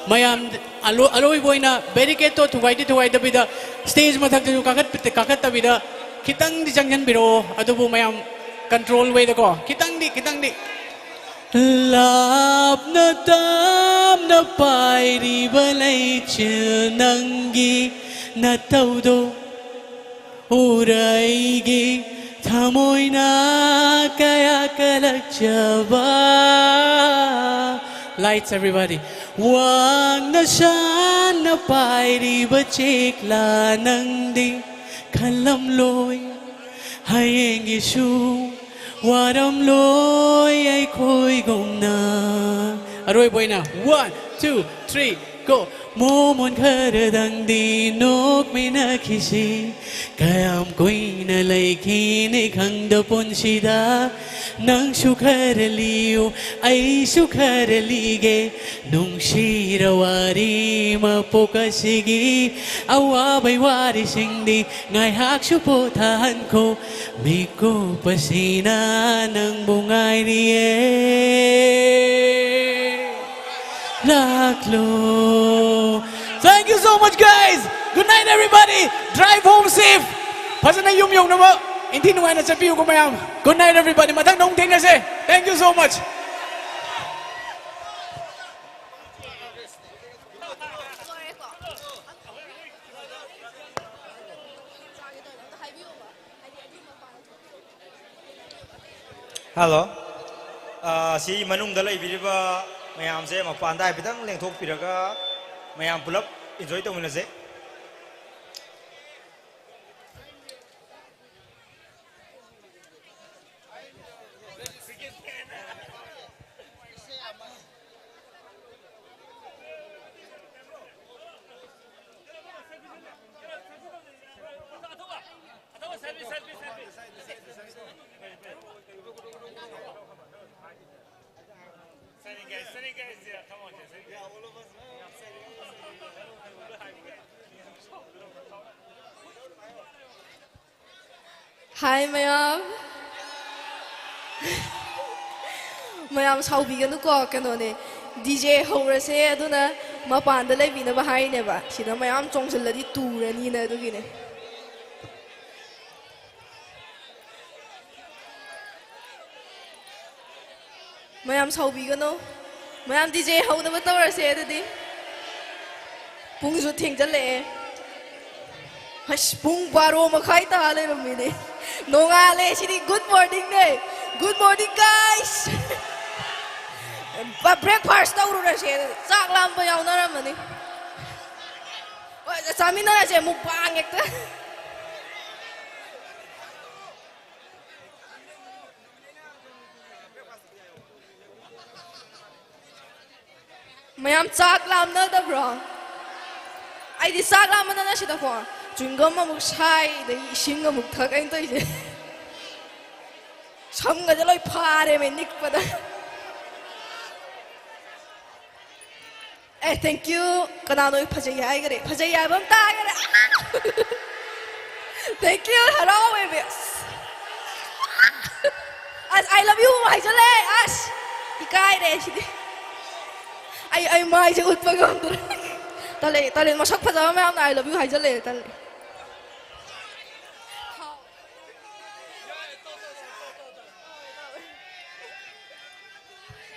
ꯃꯌꯥꯝ ꯑꯂꯣ- ꯑꯔꯣꯏꯕ ꯑꯣꯏꯅ ꯕꯦꯔꯤꯀꯦꯠꯇꯣ ꯊꯨꯒꯥꯏꯗꯤ ꯊꯨꯒꯥꯏꯗꯕꯤꯗ, ꯁ꯭ꯇꯦꯖ ꯃꯊꯛꯇꯁꯨ ꯀꯥꯈꯠ- ꯀꯥꯈꯠꯇꯕꯤꯗ, ꯈꯤꯇꯪꯗꯤ ꯆꯪꯁꯤꯟꯕꯤꯔꯛꯑꯣ꯫ ꯑꯗꯨꯕꯨ ꯃꯌꯥꯝ ꯀꯟꯇ꯭ꯔꯣꯜ ꯋꯦꯗꯀꯣ, ꯈꯤꯇꯪꯗꯤ, ꯈꯤꯇꯪꯗꯤ꯫ ꯂꯥꯞꯅ ꯇꯞꯅ ꯄꯥꯏꯔꯤꯕ ꯂꯩꯆꯤꯜ ꯅꯪꯒꯤ ꯅꯇꯧꯗꯣ ꯎꯔꯩꯒꯤ ꯊꯃꯣꯏꯅ ꯀꯌꯥ ꯀꯂꯛꯆꯕ꯫ Lights, everybody. ꯋꯥꯡꯅ ꯁꯥꯟꯅ ꯄꯥꯏꯔꯤꯕ ꯆꯦꯛꯂꯥ ꯅꯪꯗꯤ ꯈꯜꯂꯝꯂꯣꯏ ꯍꯌꯦꯡꯒꯤꯁꯨ ꯋꯥꯔꯝꯂꯣꯏ ꯑꯩꯈꯣꯏꯒꯨꯝꯅ꯫ ꯑꯔꯣꯏꯕ ꯑꯣꯏꯅ, one, two, three, go. ꯃꯣꯃꯣꯟ ꯈꯔꯗꯪꯗꯤ ꯅꯣꯛꯃꯤꯟꯅꯈꯤꯁꯤ꯫ ꯀꯌꯥꯝ ꯀꯨꯏꯅ ꯂꯩꯈꯤꯅꯤ ꯈꯪꯗ ꯄꯨꯟꯁꯤꯗ꯫ ꯅꯪꯁꯨ ꯈꯔ ꯂꯤꯌꯨ, ꯑꯩꯁꯨ ꯈꯔ ꯂꯤꯒꯦ꯫ ꯅꯨꯡꯁꯤꯔ ꯋꯥꯔꯤ ꯃꯄꯣꯛ ꯑꯁꯤꯒꯤ ꯑꯋꯥꯕꯩ ꯋꯥꯔꯤꯁꯤꯡꯗꯤ ꯉꯥꯏꯍꯥꯛꯁꯨ ꯄꯣꯊꯥꯍꯟꯈꯣ꯫ ꯃꯤꯀꯨꯞ ꯑꯁꯤꯅ ꯅꯪꯕꯨ ꯉꯥꯏꯔꯤꯌꯦ꯫ ꯂꯥꯛꯂꯣ꯫ Thank you so much, guys. Good night, everybody. Drive home safe. ꯐꯖꯅ ꯌꯨꯝ ꯌꯧꯅꯕ ꯏꯟꯊꯤ ꯅꯨꯡꯉꯥꯏꯅ ꯆꯠꯄꯤꯌꯨꯀꯣ, ꯃꯌꯥꯝ꯫ Good night, everybody. ꯃꯊꯪꯗ ꯑꯃꯨꯛ ꯊꯦꯡꯅꯁꯦ꯫ Thank you so much. Hello. ꯑ, ꯁꯤ ꯃꯅꯨꯡꯗ ꯂꯩꯕꯤꯔꯤꯕ ꯃꯌꯥꯝꯁꯦ ꯃꯄꯥꯟꯗ ꯍꯥꯏꯐꯦꯠꯇꯪ ꯂꯦꯡꯊꯣꯛꯄꯤꯔꯒ ꯃꯌꯥꯝ ꯄꯨꯂꯞ enjoy ꯇꯧꯃꯤꯟꯅꯁꯦ꯫ Hi, ꯃꯌꯥꯝ꯫ ꯃꯌꯥꯝ ꯁꯥꯎꯕꯤꯒꯅꯨꯀꯣ, ꯀꯩꯅꯣꯅꯦ, DJ ꯍꯧꯔꯁꯦ, ꯑꯗꯨꯅ ꯃꯄꯥꯟꯗ ꯂꯩꯕꯤꯅꯕ ꯍꯥꯏꯅꯦꯕ, ꯁꯤꯗ ꯃꯌꯥꯝ ꯆꯣꯡꯁꯤꯜꯂꯗꯤ ꯇꯨꯔꯅꯤꯅ, ꯑꯗꯨꯒꯤꯅꯦ꯫ ꯃꯌꯥꯝ ꯁꯥꯎꯕꯤꯒꯅꯨ꯫ ꯃꯌꯥꯝ ꯗꯤ ꯖꯦ ꯍꯧꯅꯕ ꯇꯧꯔꯁꯦ ꯑꯗꯨꯗꯤ꯫ ꯄꯨꯡꯁꯨ ꯊꯦꯡꯖꯜꯂꯛꯑꯦ꯫ ꯑꯁ, ꯄꯨꯡ ꯕꯥꯔꯣ ꯃꯈꯥꯏ ꯇꯥ ꯂꯩꯔꯝꯃꯤꯅꯦ꯫ ꯅꯣꯡꯉꯥꯜꯂꯦ ꯁꯤꯗꯤ꯫ Good morning ꯅꯦ꯫ Good morning, guys꯫ ꯕ-, breakfast ꯇꯧꯔꯨꯔꯁꯦ꯫ ꯆꯥꯛ ꯂꯥꯝꯕ ꯌꯥꯎꯅꯔꯝꯃꯅꯤ꯫ ꯍꯣꯏ, ꯆꯥꯃꯤꯟꯅꯔꯁꯦ mukbang ꯍꯦꯛꯇ꯫ ꯃꯌꯥꯝ ꯆꯥꯛ ꯂꯥꯝꯅꯗꯕ꯭ꯔꯣ? ꯑꯩꯗꯤ ꯆꯥꯛ ꯂꯥꯝꯃꯟꯗꯅ ꯁꯤꯗꯀꯣ chewing gum ꯑꯃꯨꯛ ꯁꯥꯏ, ꯑꯗꯒꯤ ꯏꯁꯤꯡ ꯑꯃꯨꯛ ꯊꯛ, ꯑꯩꯅ ꯇꯧꯔꯤꯁꯦ꯫ ꯁꯝꯒꯁꯦ ꯂꯣꯏ ꯐꯥꯔꯦꯃꯦ ꯅꯤꯛꯄꯗ꯫ ꯑꯦ, thank you꯫ ꯀꯅꯥꯅꯣ ꯐꯖꯩ ꯍꯥꯏꯈꯔꯦ? ꯐꯖꯩ ꯍꯥꯏꯕ ꯑꯃ ꯇꯥꯈꯔꯦ꯫ Thank you꯫ ꯍꯔꯥꯎꯋꯦꯃꯦ꯫ ꯑꯁ, ꯑꯁ, "I love you" ꯍꯥꯏꯖꯜꯂꯦ꯫ ꯑꯁ, ꯏꯀꯥꯏꯔꯦ ꯁꯤꯗꯤ꯫ ꯑꯩ, ꯑꯩ ꯃꯥꯏꯁꯦ ꯎꯠꯄ ꯉꯝꯗ꯭ꯔꯦ꯫ ꯇꯜꯂꯦ, ꯇꯜꯂꯦ꯫ ꯃꯁꯛ ꯐꯖꯕ ꯃꯌꯥꯝꯅ "I love you" ꯍꯥꯏꯖꯜꯂꯦ꯫ ꯇꯜꯂꯦ꯫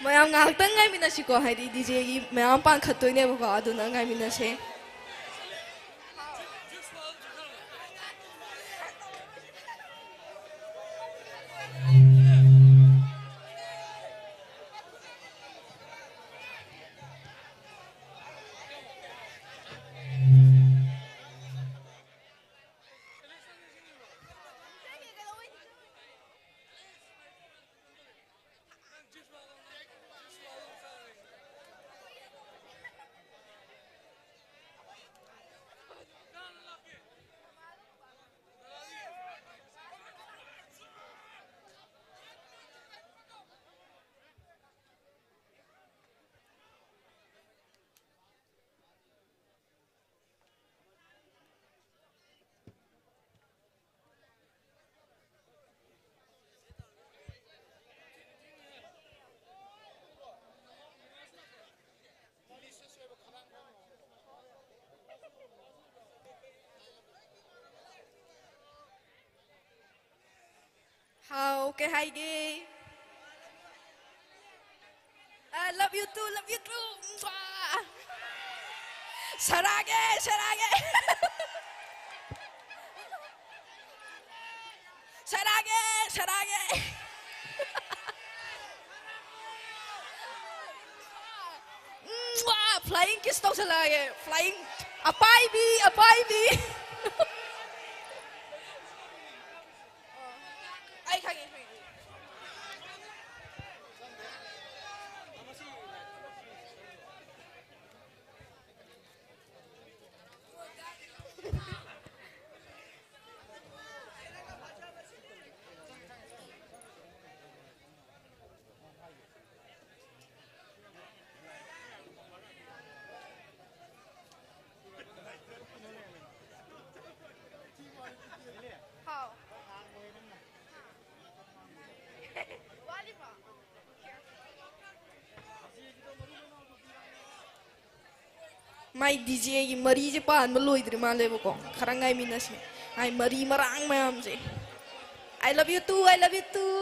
ꯃꯌꯥꯝ ꯉꯥꯏꯍꯥꯛꯇꯪ ꯉꯥꯏꯃꯤꯟꯅꯁꯤꯀꯣ, ꯍꯥꯏꯗꯤ ꯗꯤ ꯖꯦꯒꯤ ꯃꯌꯥꯝ ꯄꯥꯟꯈꯠꯇꯣꯏꯅꯦꯕꯀꯣ, ꯑꯗꯨꯅ ꯉꯥꯏꯃꯤꯟꯅꯁꯦ꯫ ꯍꯥꯎ, ꯀꯩ ꯍꯥꯏꯒꯦ? I love you too, love you too. ꯁꯔꯥꯒꯦ, ꯁꯔꯥꯒꯦ꯫ ꯁꯔꯥꯒꯦ, ꯁꯔꯥꯒꯦ꯫ Flying kiss ꯇꯧꯁꯜꯂꯛꯑꯒꯦ꯫ Flying. ꯑꯄꯥꯏꯕꯤ, ꯑꯄꯥꯏꯕꯤ꯫ ꯑꯩ ꯈꯪꯉꯦ, ꯈꯪꯉꯦ꯫ ꯍꯥꯎ꯫ ꯋꯥꯠꯂꯤꯕꯣ? ꯃꯥꯏ ꯗꯤꯖꯦꯒꯤ ꯃꯔꯤꯁꯦ ꯄꯥꯟꯕ ꯂꯣꯏꯗ꯭ꯔꯤ ꯃꯥꯜꯂꯦꯕꯀꯣ꯫ ꯈꯔ ꯉꯥꯏꯃꯤꯟꯅꯁꯦ꯫ ꯃꯥꯏ ꯃꯔꯤ ꯃꯔꯥꯡ ꯃꯌꯥꯝꯁꯦ꯫ I love you too, I love you too.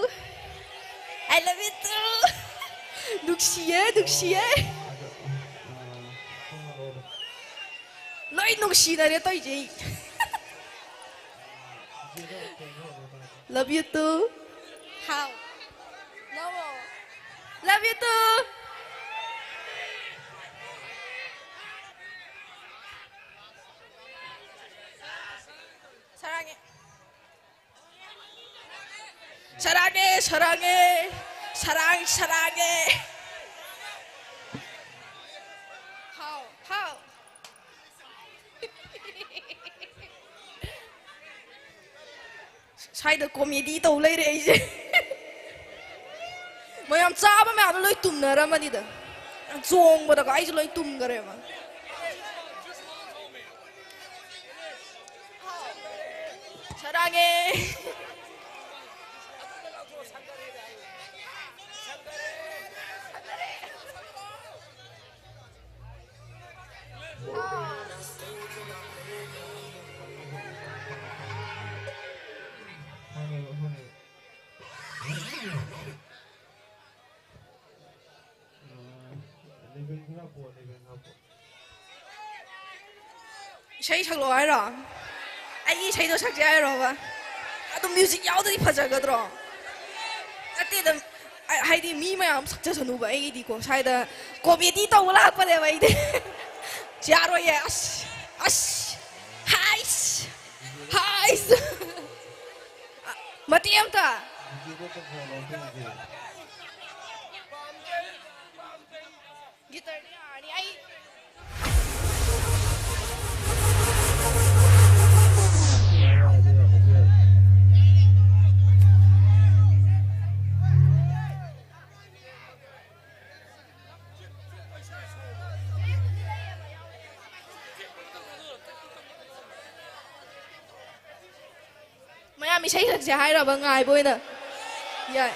I love you too. ꯅꯨꯡꯁꯤꯌꯦ, ꯅꯨꯡꯁꯤꯌꯦ꯫ ꯂꯣꯏ ꯅꯨꯡꯁꯤꯅꯔꯦ ꯇꯧꯏꯁꯦ꯫ Love you too. ꯍꯥꯎ꯫ ꯂꯧꯔꯣ꯫ Love you too. ꯁꯔꯥꯡꯉꯦ꯫ ꯁꯔꯥꯡꯉꯦ, ꯁꯔꯥꯡꯉꯦ꯫ ꯁꯔꯥꯡ, ꯁꯔꯥꯡꯉꯦ꯫ ꯍꯥꯎ, ꯍꯥꯎ꯫ ꯁ꯭ꯋꯥꯏꯗ comedy ꯇꯧ ꯂꯩꯔꯦ ꯑꯩꯁꯦ꯫ ꯃꯌꯥꯝ ꯆꯥꯕ ꯃꯌꯥꯝꯗꯣ ꯂꯣꯏ ꯇꯨꯝꯅꯔꯝꯃꯅꯤꯗ꯫ ꯆꯣꯡꯕꯗꯒ ꯑꯩꯁꯨ ꯂꯣꯏ ꯇꯨꯝꯈꯔꯦꯕ꯫ ꯁꯔꯥꯡꯉꯦ꯫ ꯏꯁꯩ ꯁꯛꯂꯛꯑꯣ ꯍꯥꯏꯔꯣ? ꯑꯩꯒꯤ ꯏꯁꯩꯗꯣ ꯁꯛꯁꯦ ꯍꯥꯏꯔꯣꯕ? ꯑꯗꯨꯝ ꯃ꯭ꯌꯨꯖꯤꯛ ꯌꯥꯎꯗꯗꯤ ꯐꯖꯒꯗ꯭ꯔꯣ? ꯅꯠꯇꯦꯗ, ꯑ-, ꯍꯥꯏꯗꯤ ꯃꯤ ꯃꯌꯥꯝ ꯁꯛꯆꯁꯅꯨꯕ, ꯑꯩꯒꯤꯗꯤꯀꯣ ꯁ꯭ꯋꯥꯏꯗ ꯀꯣꯃꯦꯗꯤ ꯇꯧꯕ ꯂꯥꯛꯄꯅꯦꯕ ꯑꯩꯗꯤ꯫ ꯌꯥꯔꯣꯏꯌꯦ꯫ ꯑꯁ, ꯑꯁ, ꯍꯥꯏꯁ, ꯍꯥꯏꯁ꯫ ꯃꯇꯦꯛ ꯑꯝꯇ꯫ ꯒꯤꯇꯔꯗꯤ ꯌꯥꯔꯅꯤ꯫ ꯑꯩ ꯃꯌꯥꯝ ꯏꯁꯩ ꯁꯛꯁꯦ ꯍꯥꯏꯔꯕ ꯉꯥꯏꯕ ꯑꯣꯏꯅ? ꯌꯥꯏ꯫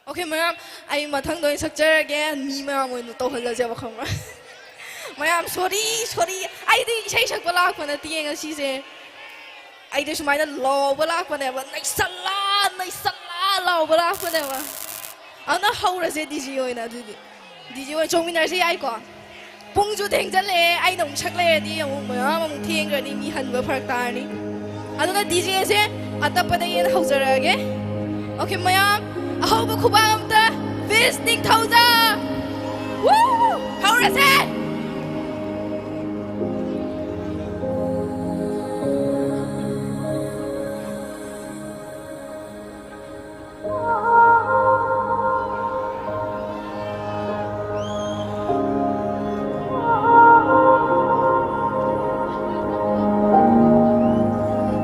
ꯑꯣꯀꯦ, ꯃꯌꯥꯝ, ꯑꯩ ꯃꯊꯪꯗ ꯑꯣꯏꯅ ꯁꯛꯆꯔꯒꯦ, ꯃꯤ ꯃꯌꯥꯝ ꯑꯣꯏꯅ ꯇꯧꯍꯜꯂꯁꯦꯕ, ꯈꯪꯕ꯭ꯔꯥ? ꯃꯌꯥꯝ, ꯁꯣꯔꯤ, ꯁꯣꯔꯤ, ꯑꯩꯗꯤ ꯏꯁꯩ ꯁꯛꯄ ꯂꯥꯛꯄ ꯅꯠꯇꯤꯌꯦ ꯉꯁꯤꯁꯦ꯫ ꯑꯩꯗꯤ ꯁꯨꯃꯥꯏꯅ ꯂꯥꯎꯕ ꯂꯥꯛꯄꯅꯦꯕ, ꯅꯩꯁꯜꯂꯥ, ꯅꯩꯁꯜꯂꯥ ꯂꯥꯎꯕ ꯂꯥꯛꯄꯅꯦꯕ꯫ ꯑꯗꯨꯅ ꯍꯧꯔꯁꯦ ꯗꯤ ꯖꯦ ꯑꯣꯏꯅ ꯑꯗꯨꯗꯤ꯫ ꯗꯤ ꯖꯦ ꯑꯣꯏꯅ ꯆꯣꯡꯃꯤꯟꯅꯔꯁꯦ, ꯌꯥꯏꯀꯣ? ꯄꯨꯡꯁꯨ ꯊꯦꯡꯖꯜꯂꯛꯑꯦ, ꯑꯩꯅ ꯑꯃꯨꯛ ꯁꯛ ꯂꯩꯔꯗꯤ ꯑꯃꯨꯛ ꯃꯌꯥꯝ ꯑꯃꯨꯛ ꯊꯦꯡꯈ꯭ꯔꯅꯤ, ꯃꯤ ꯍꯟꯕ ꯐꯔꯛ ꯇꯥꯔꯅꯤ꯫ ꯑꯗꯨꯅ ꯗꯤ ꯖꯦꯁꯦ ꯑꯇꯞꯄꯗꯒꯤ ꯍꯦꯟꯅ ꯍꯧꯖꯔꯛꯑꯒꯦ꯫ ꯑꯣꯀꯦ, ꯃꯌꯥꯝ ꯑꯍꯧꯕ ꯈꯨꯕꯥꯛ ꯑꯝꯇ ꯕꯤꯁ ꯅꯤꯡꯊꯧꯖꯝ꯫ ꯋꯨ! ꯍꯧꯔꯁꯦ!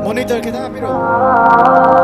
ꯃꯣꯅꯤꯇꯔ ꯈꯤꯇꯪ ꯍꯥꯞꯄꯤꯔꯛꯑꯣ꯫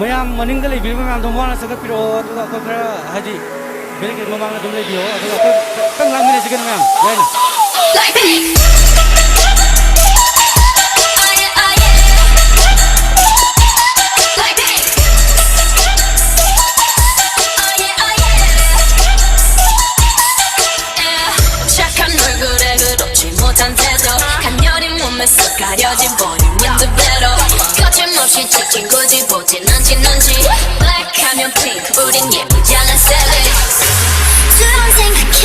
ꯃꯌꯥꯝ ꯃꯅꯤꯡꯗ ꯂꯩꯕꯤꯔꯤꯕ ꯃꯌꯥꯝꯗꯣ ꯋꯥꯅ ꯆꯠꯈꯠꯄꯤꯔꯛꯑꯣ, ꯑꯗꯨꯒ ꯑꯩꯈꯣꯏ ꯈꯔ ꯍꯥꯏꯗꯤ ꯕꯦꯔꯤꯀꯦꯗ ꯃꯃꯥꯡꯗ ꯑꯗꯨꯝ ꯂꯩꯕꯤꯌꯣ, ꯑꯗꯨꯒ ꯑꯩꯈꯣꯏ ꯈꯤꯇꯪ ꯂꯥꯡꯃꯤꯟꯅꯁꯤ ꯀꯩꯅꯣ ꯃꯌꯥꯝ, ꯌꯥꯏꯅ? 못한 태도, 간녀린 몸에 속 가려진 body with the better. 거침없이 찍힌 거지 보지 넌지 넌지. Black 하면 pink, 우린 예쁘장한 savage. 두번 생각해.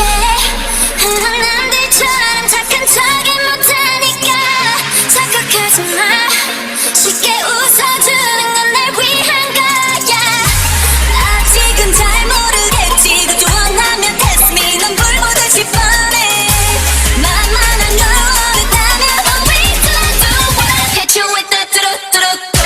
나는 남들처럼 착한 척이 못하니까. 착각하지 마. 쉽게 웃어주는 건 날 위한 거야. 아직은 잘 모르겠지. 그저 원하면 test me. 넌 불보듯이 뻔해. 만만한 걸 원했다면 always do it. Hit you with that 뚜루뚜루뚜.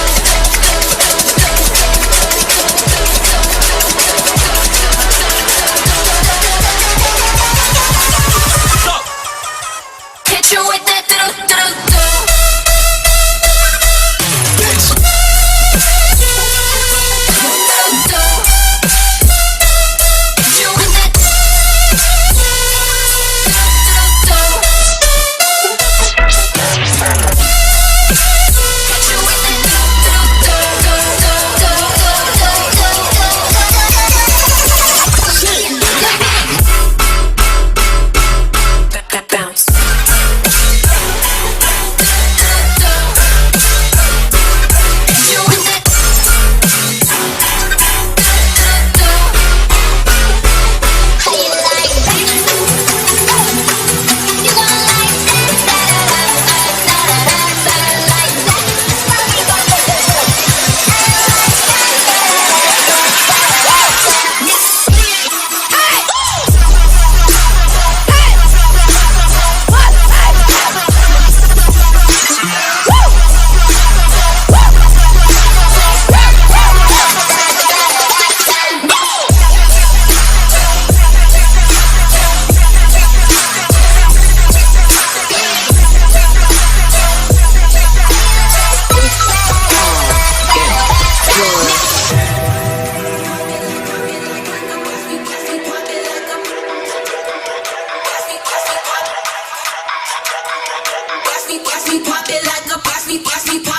Hit you with that 뚜루뚜루. Bounce. We pop it like a boss, we boss, we pop.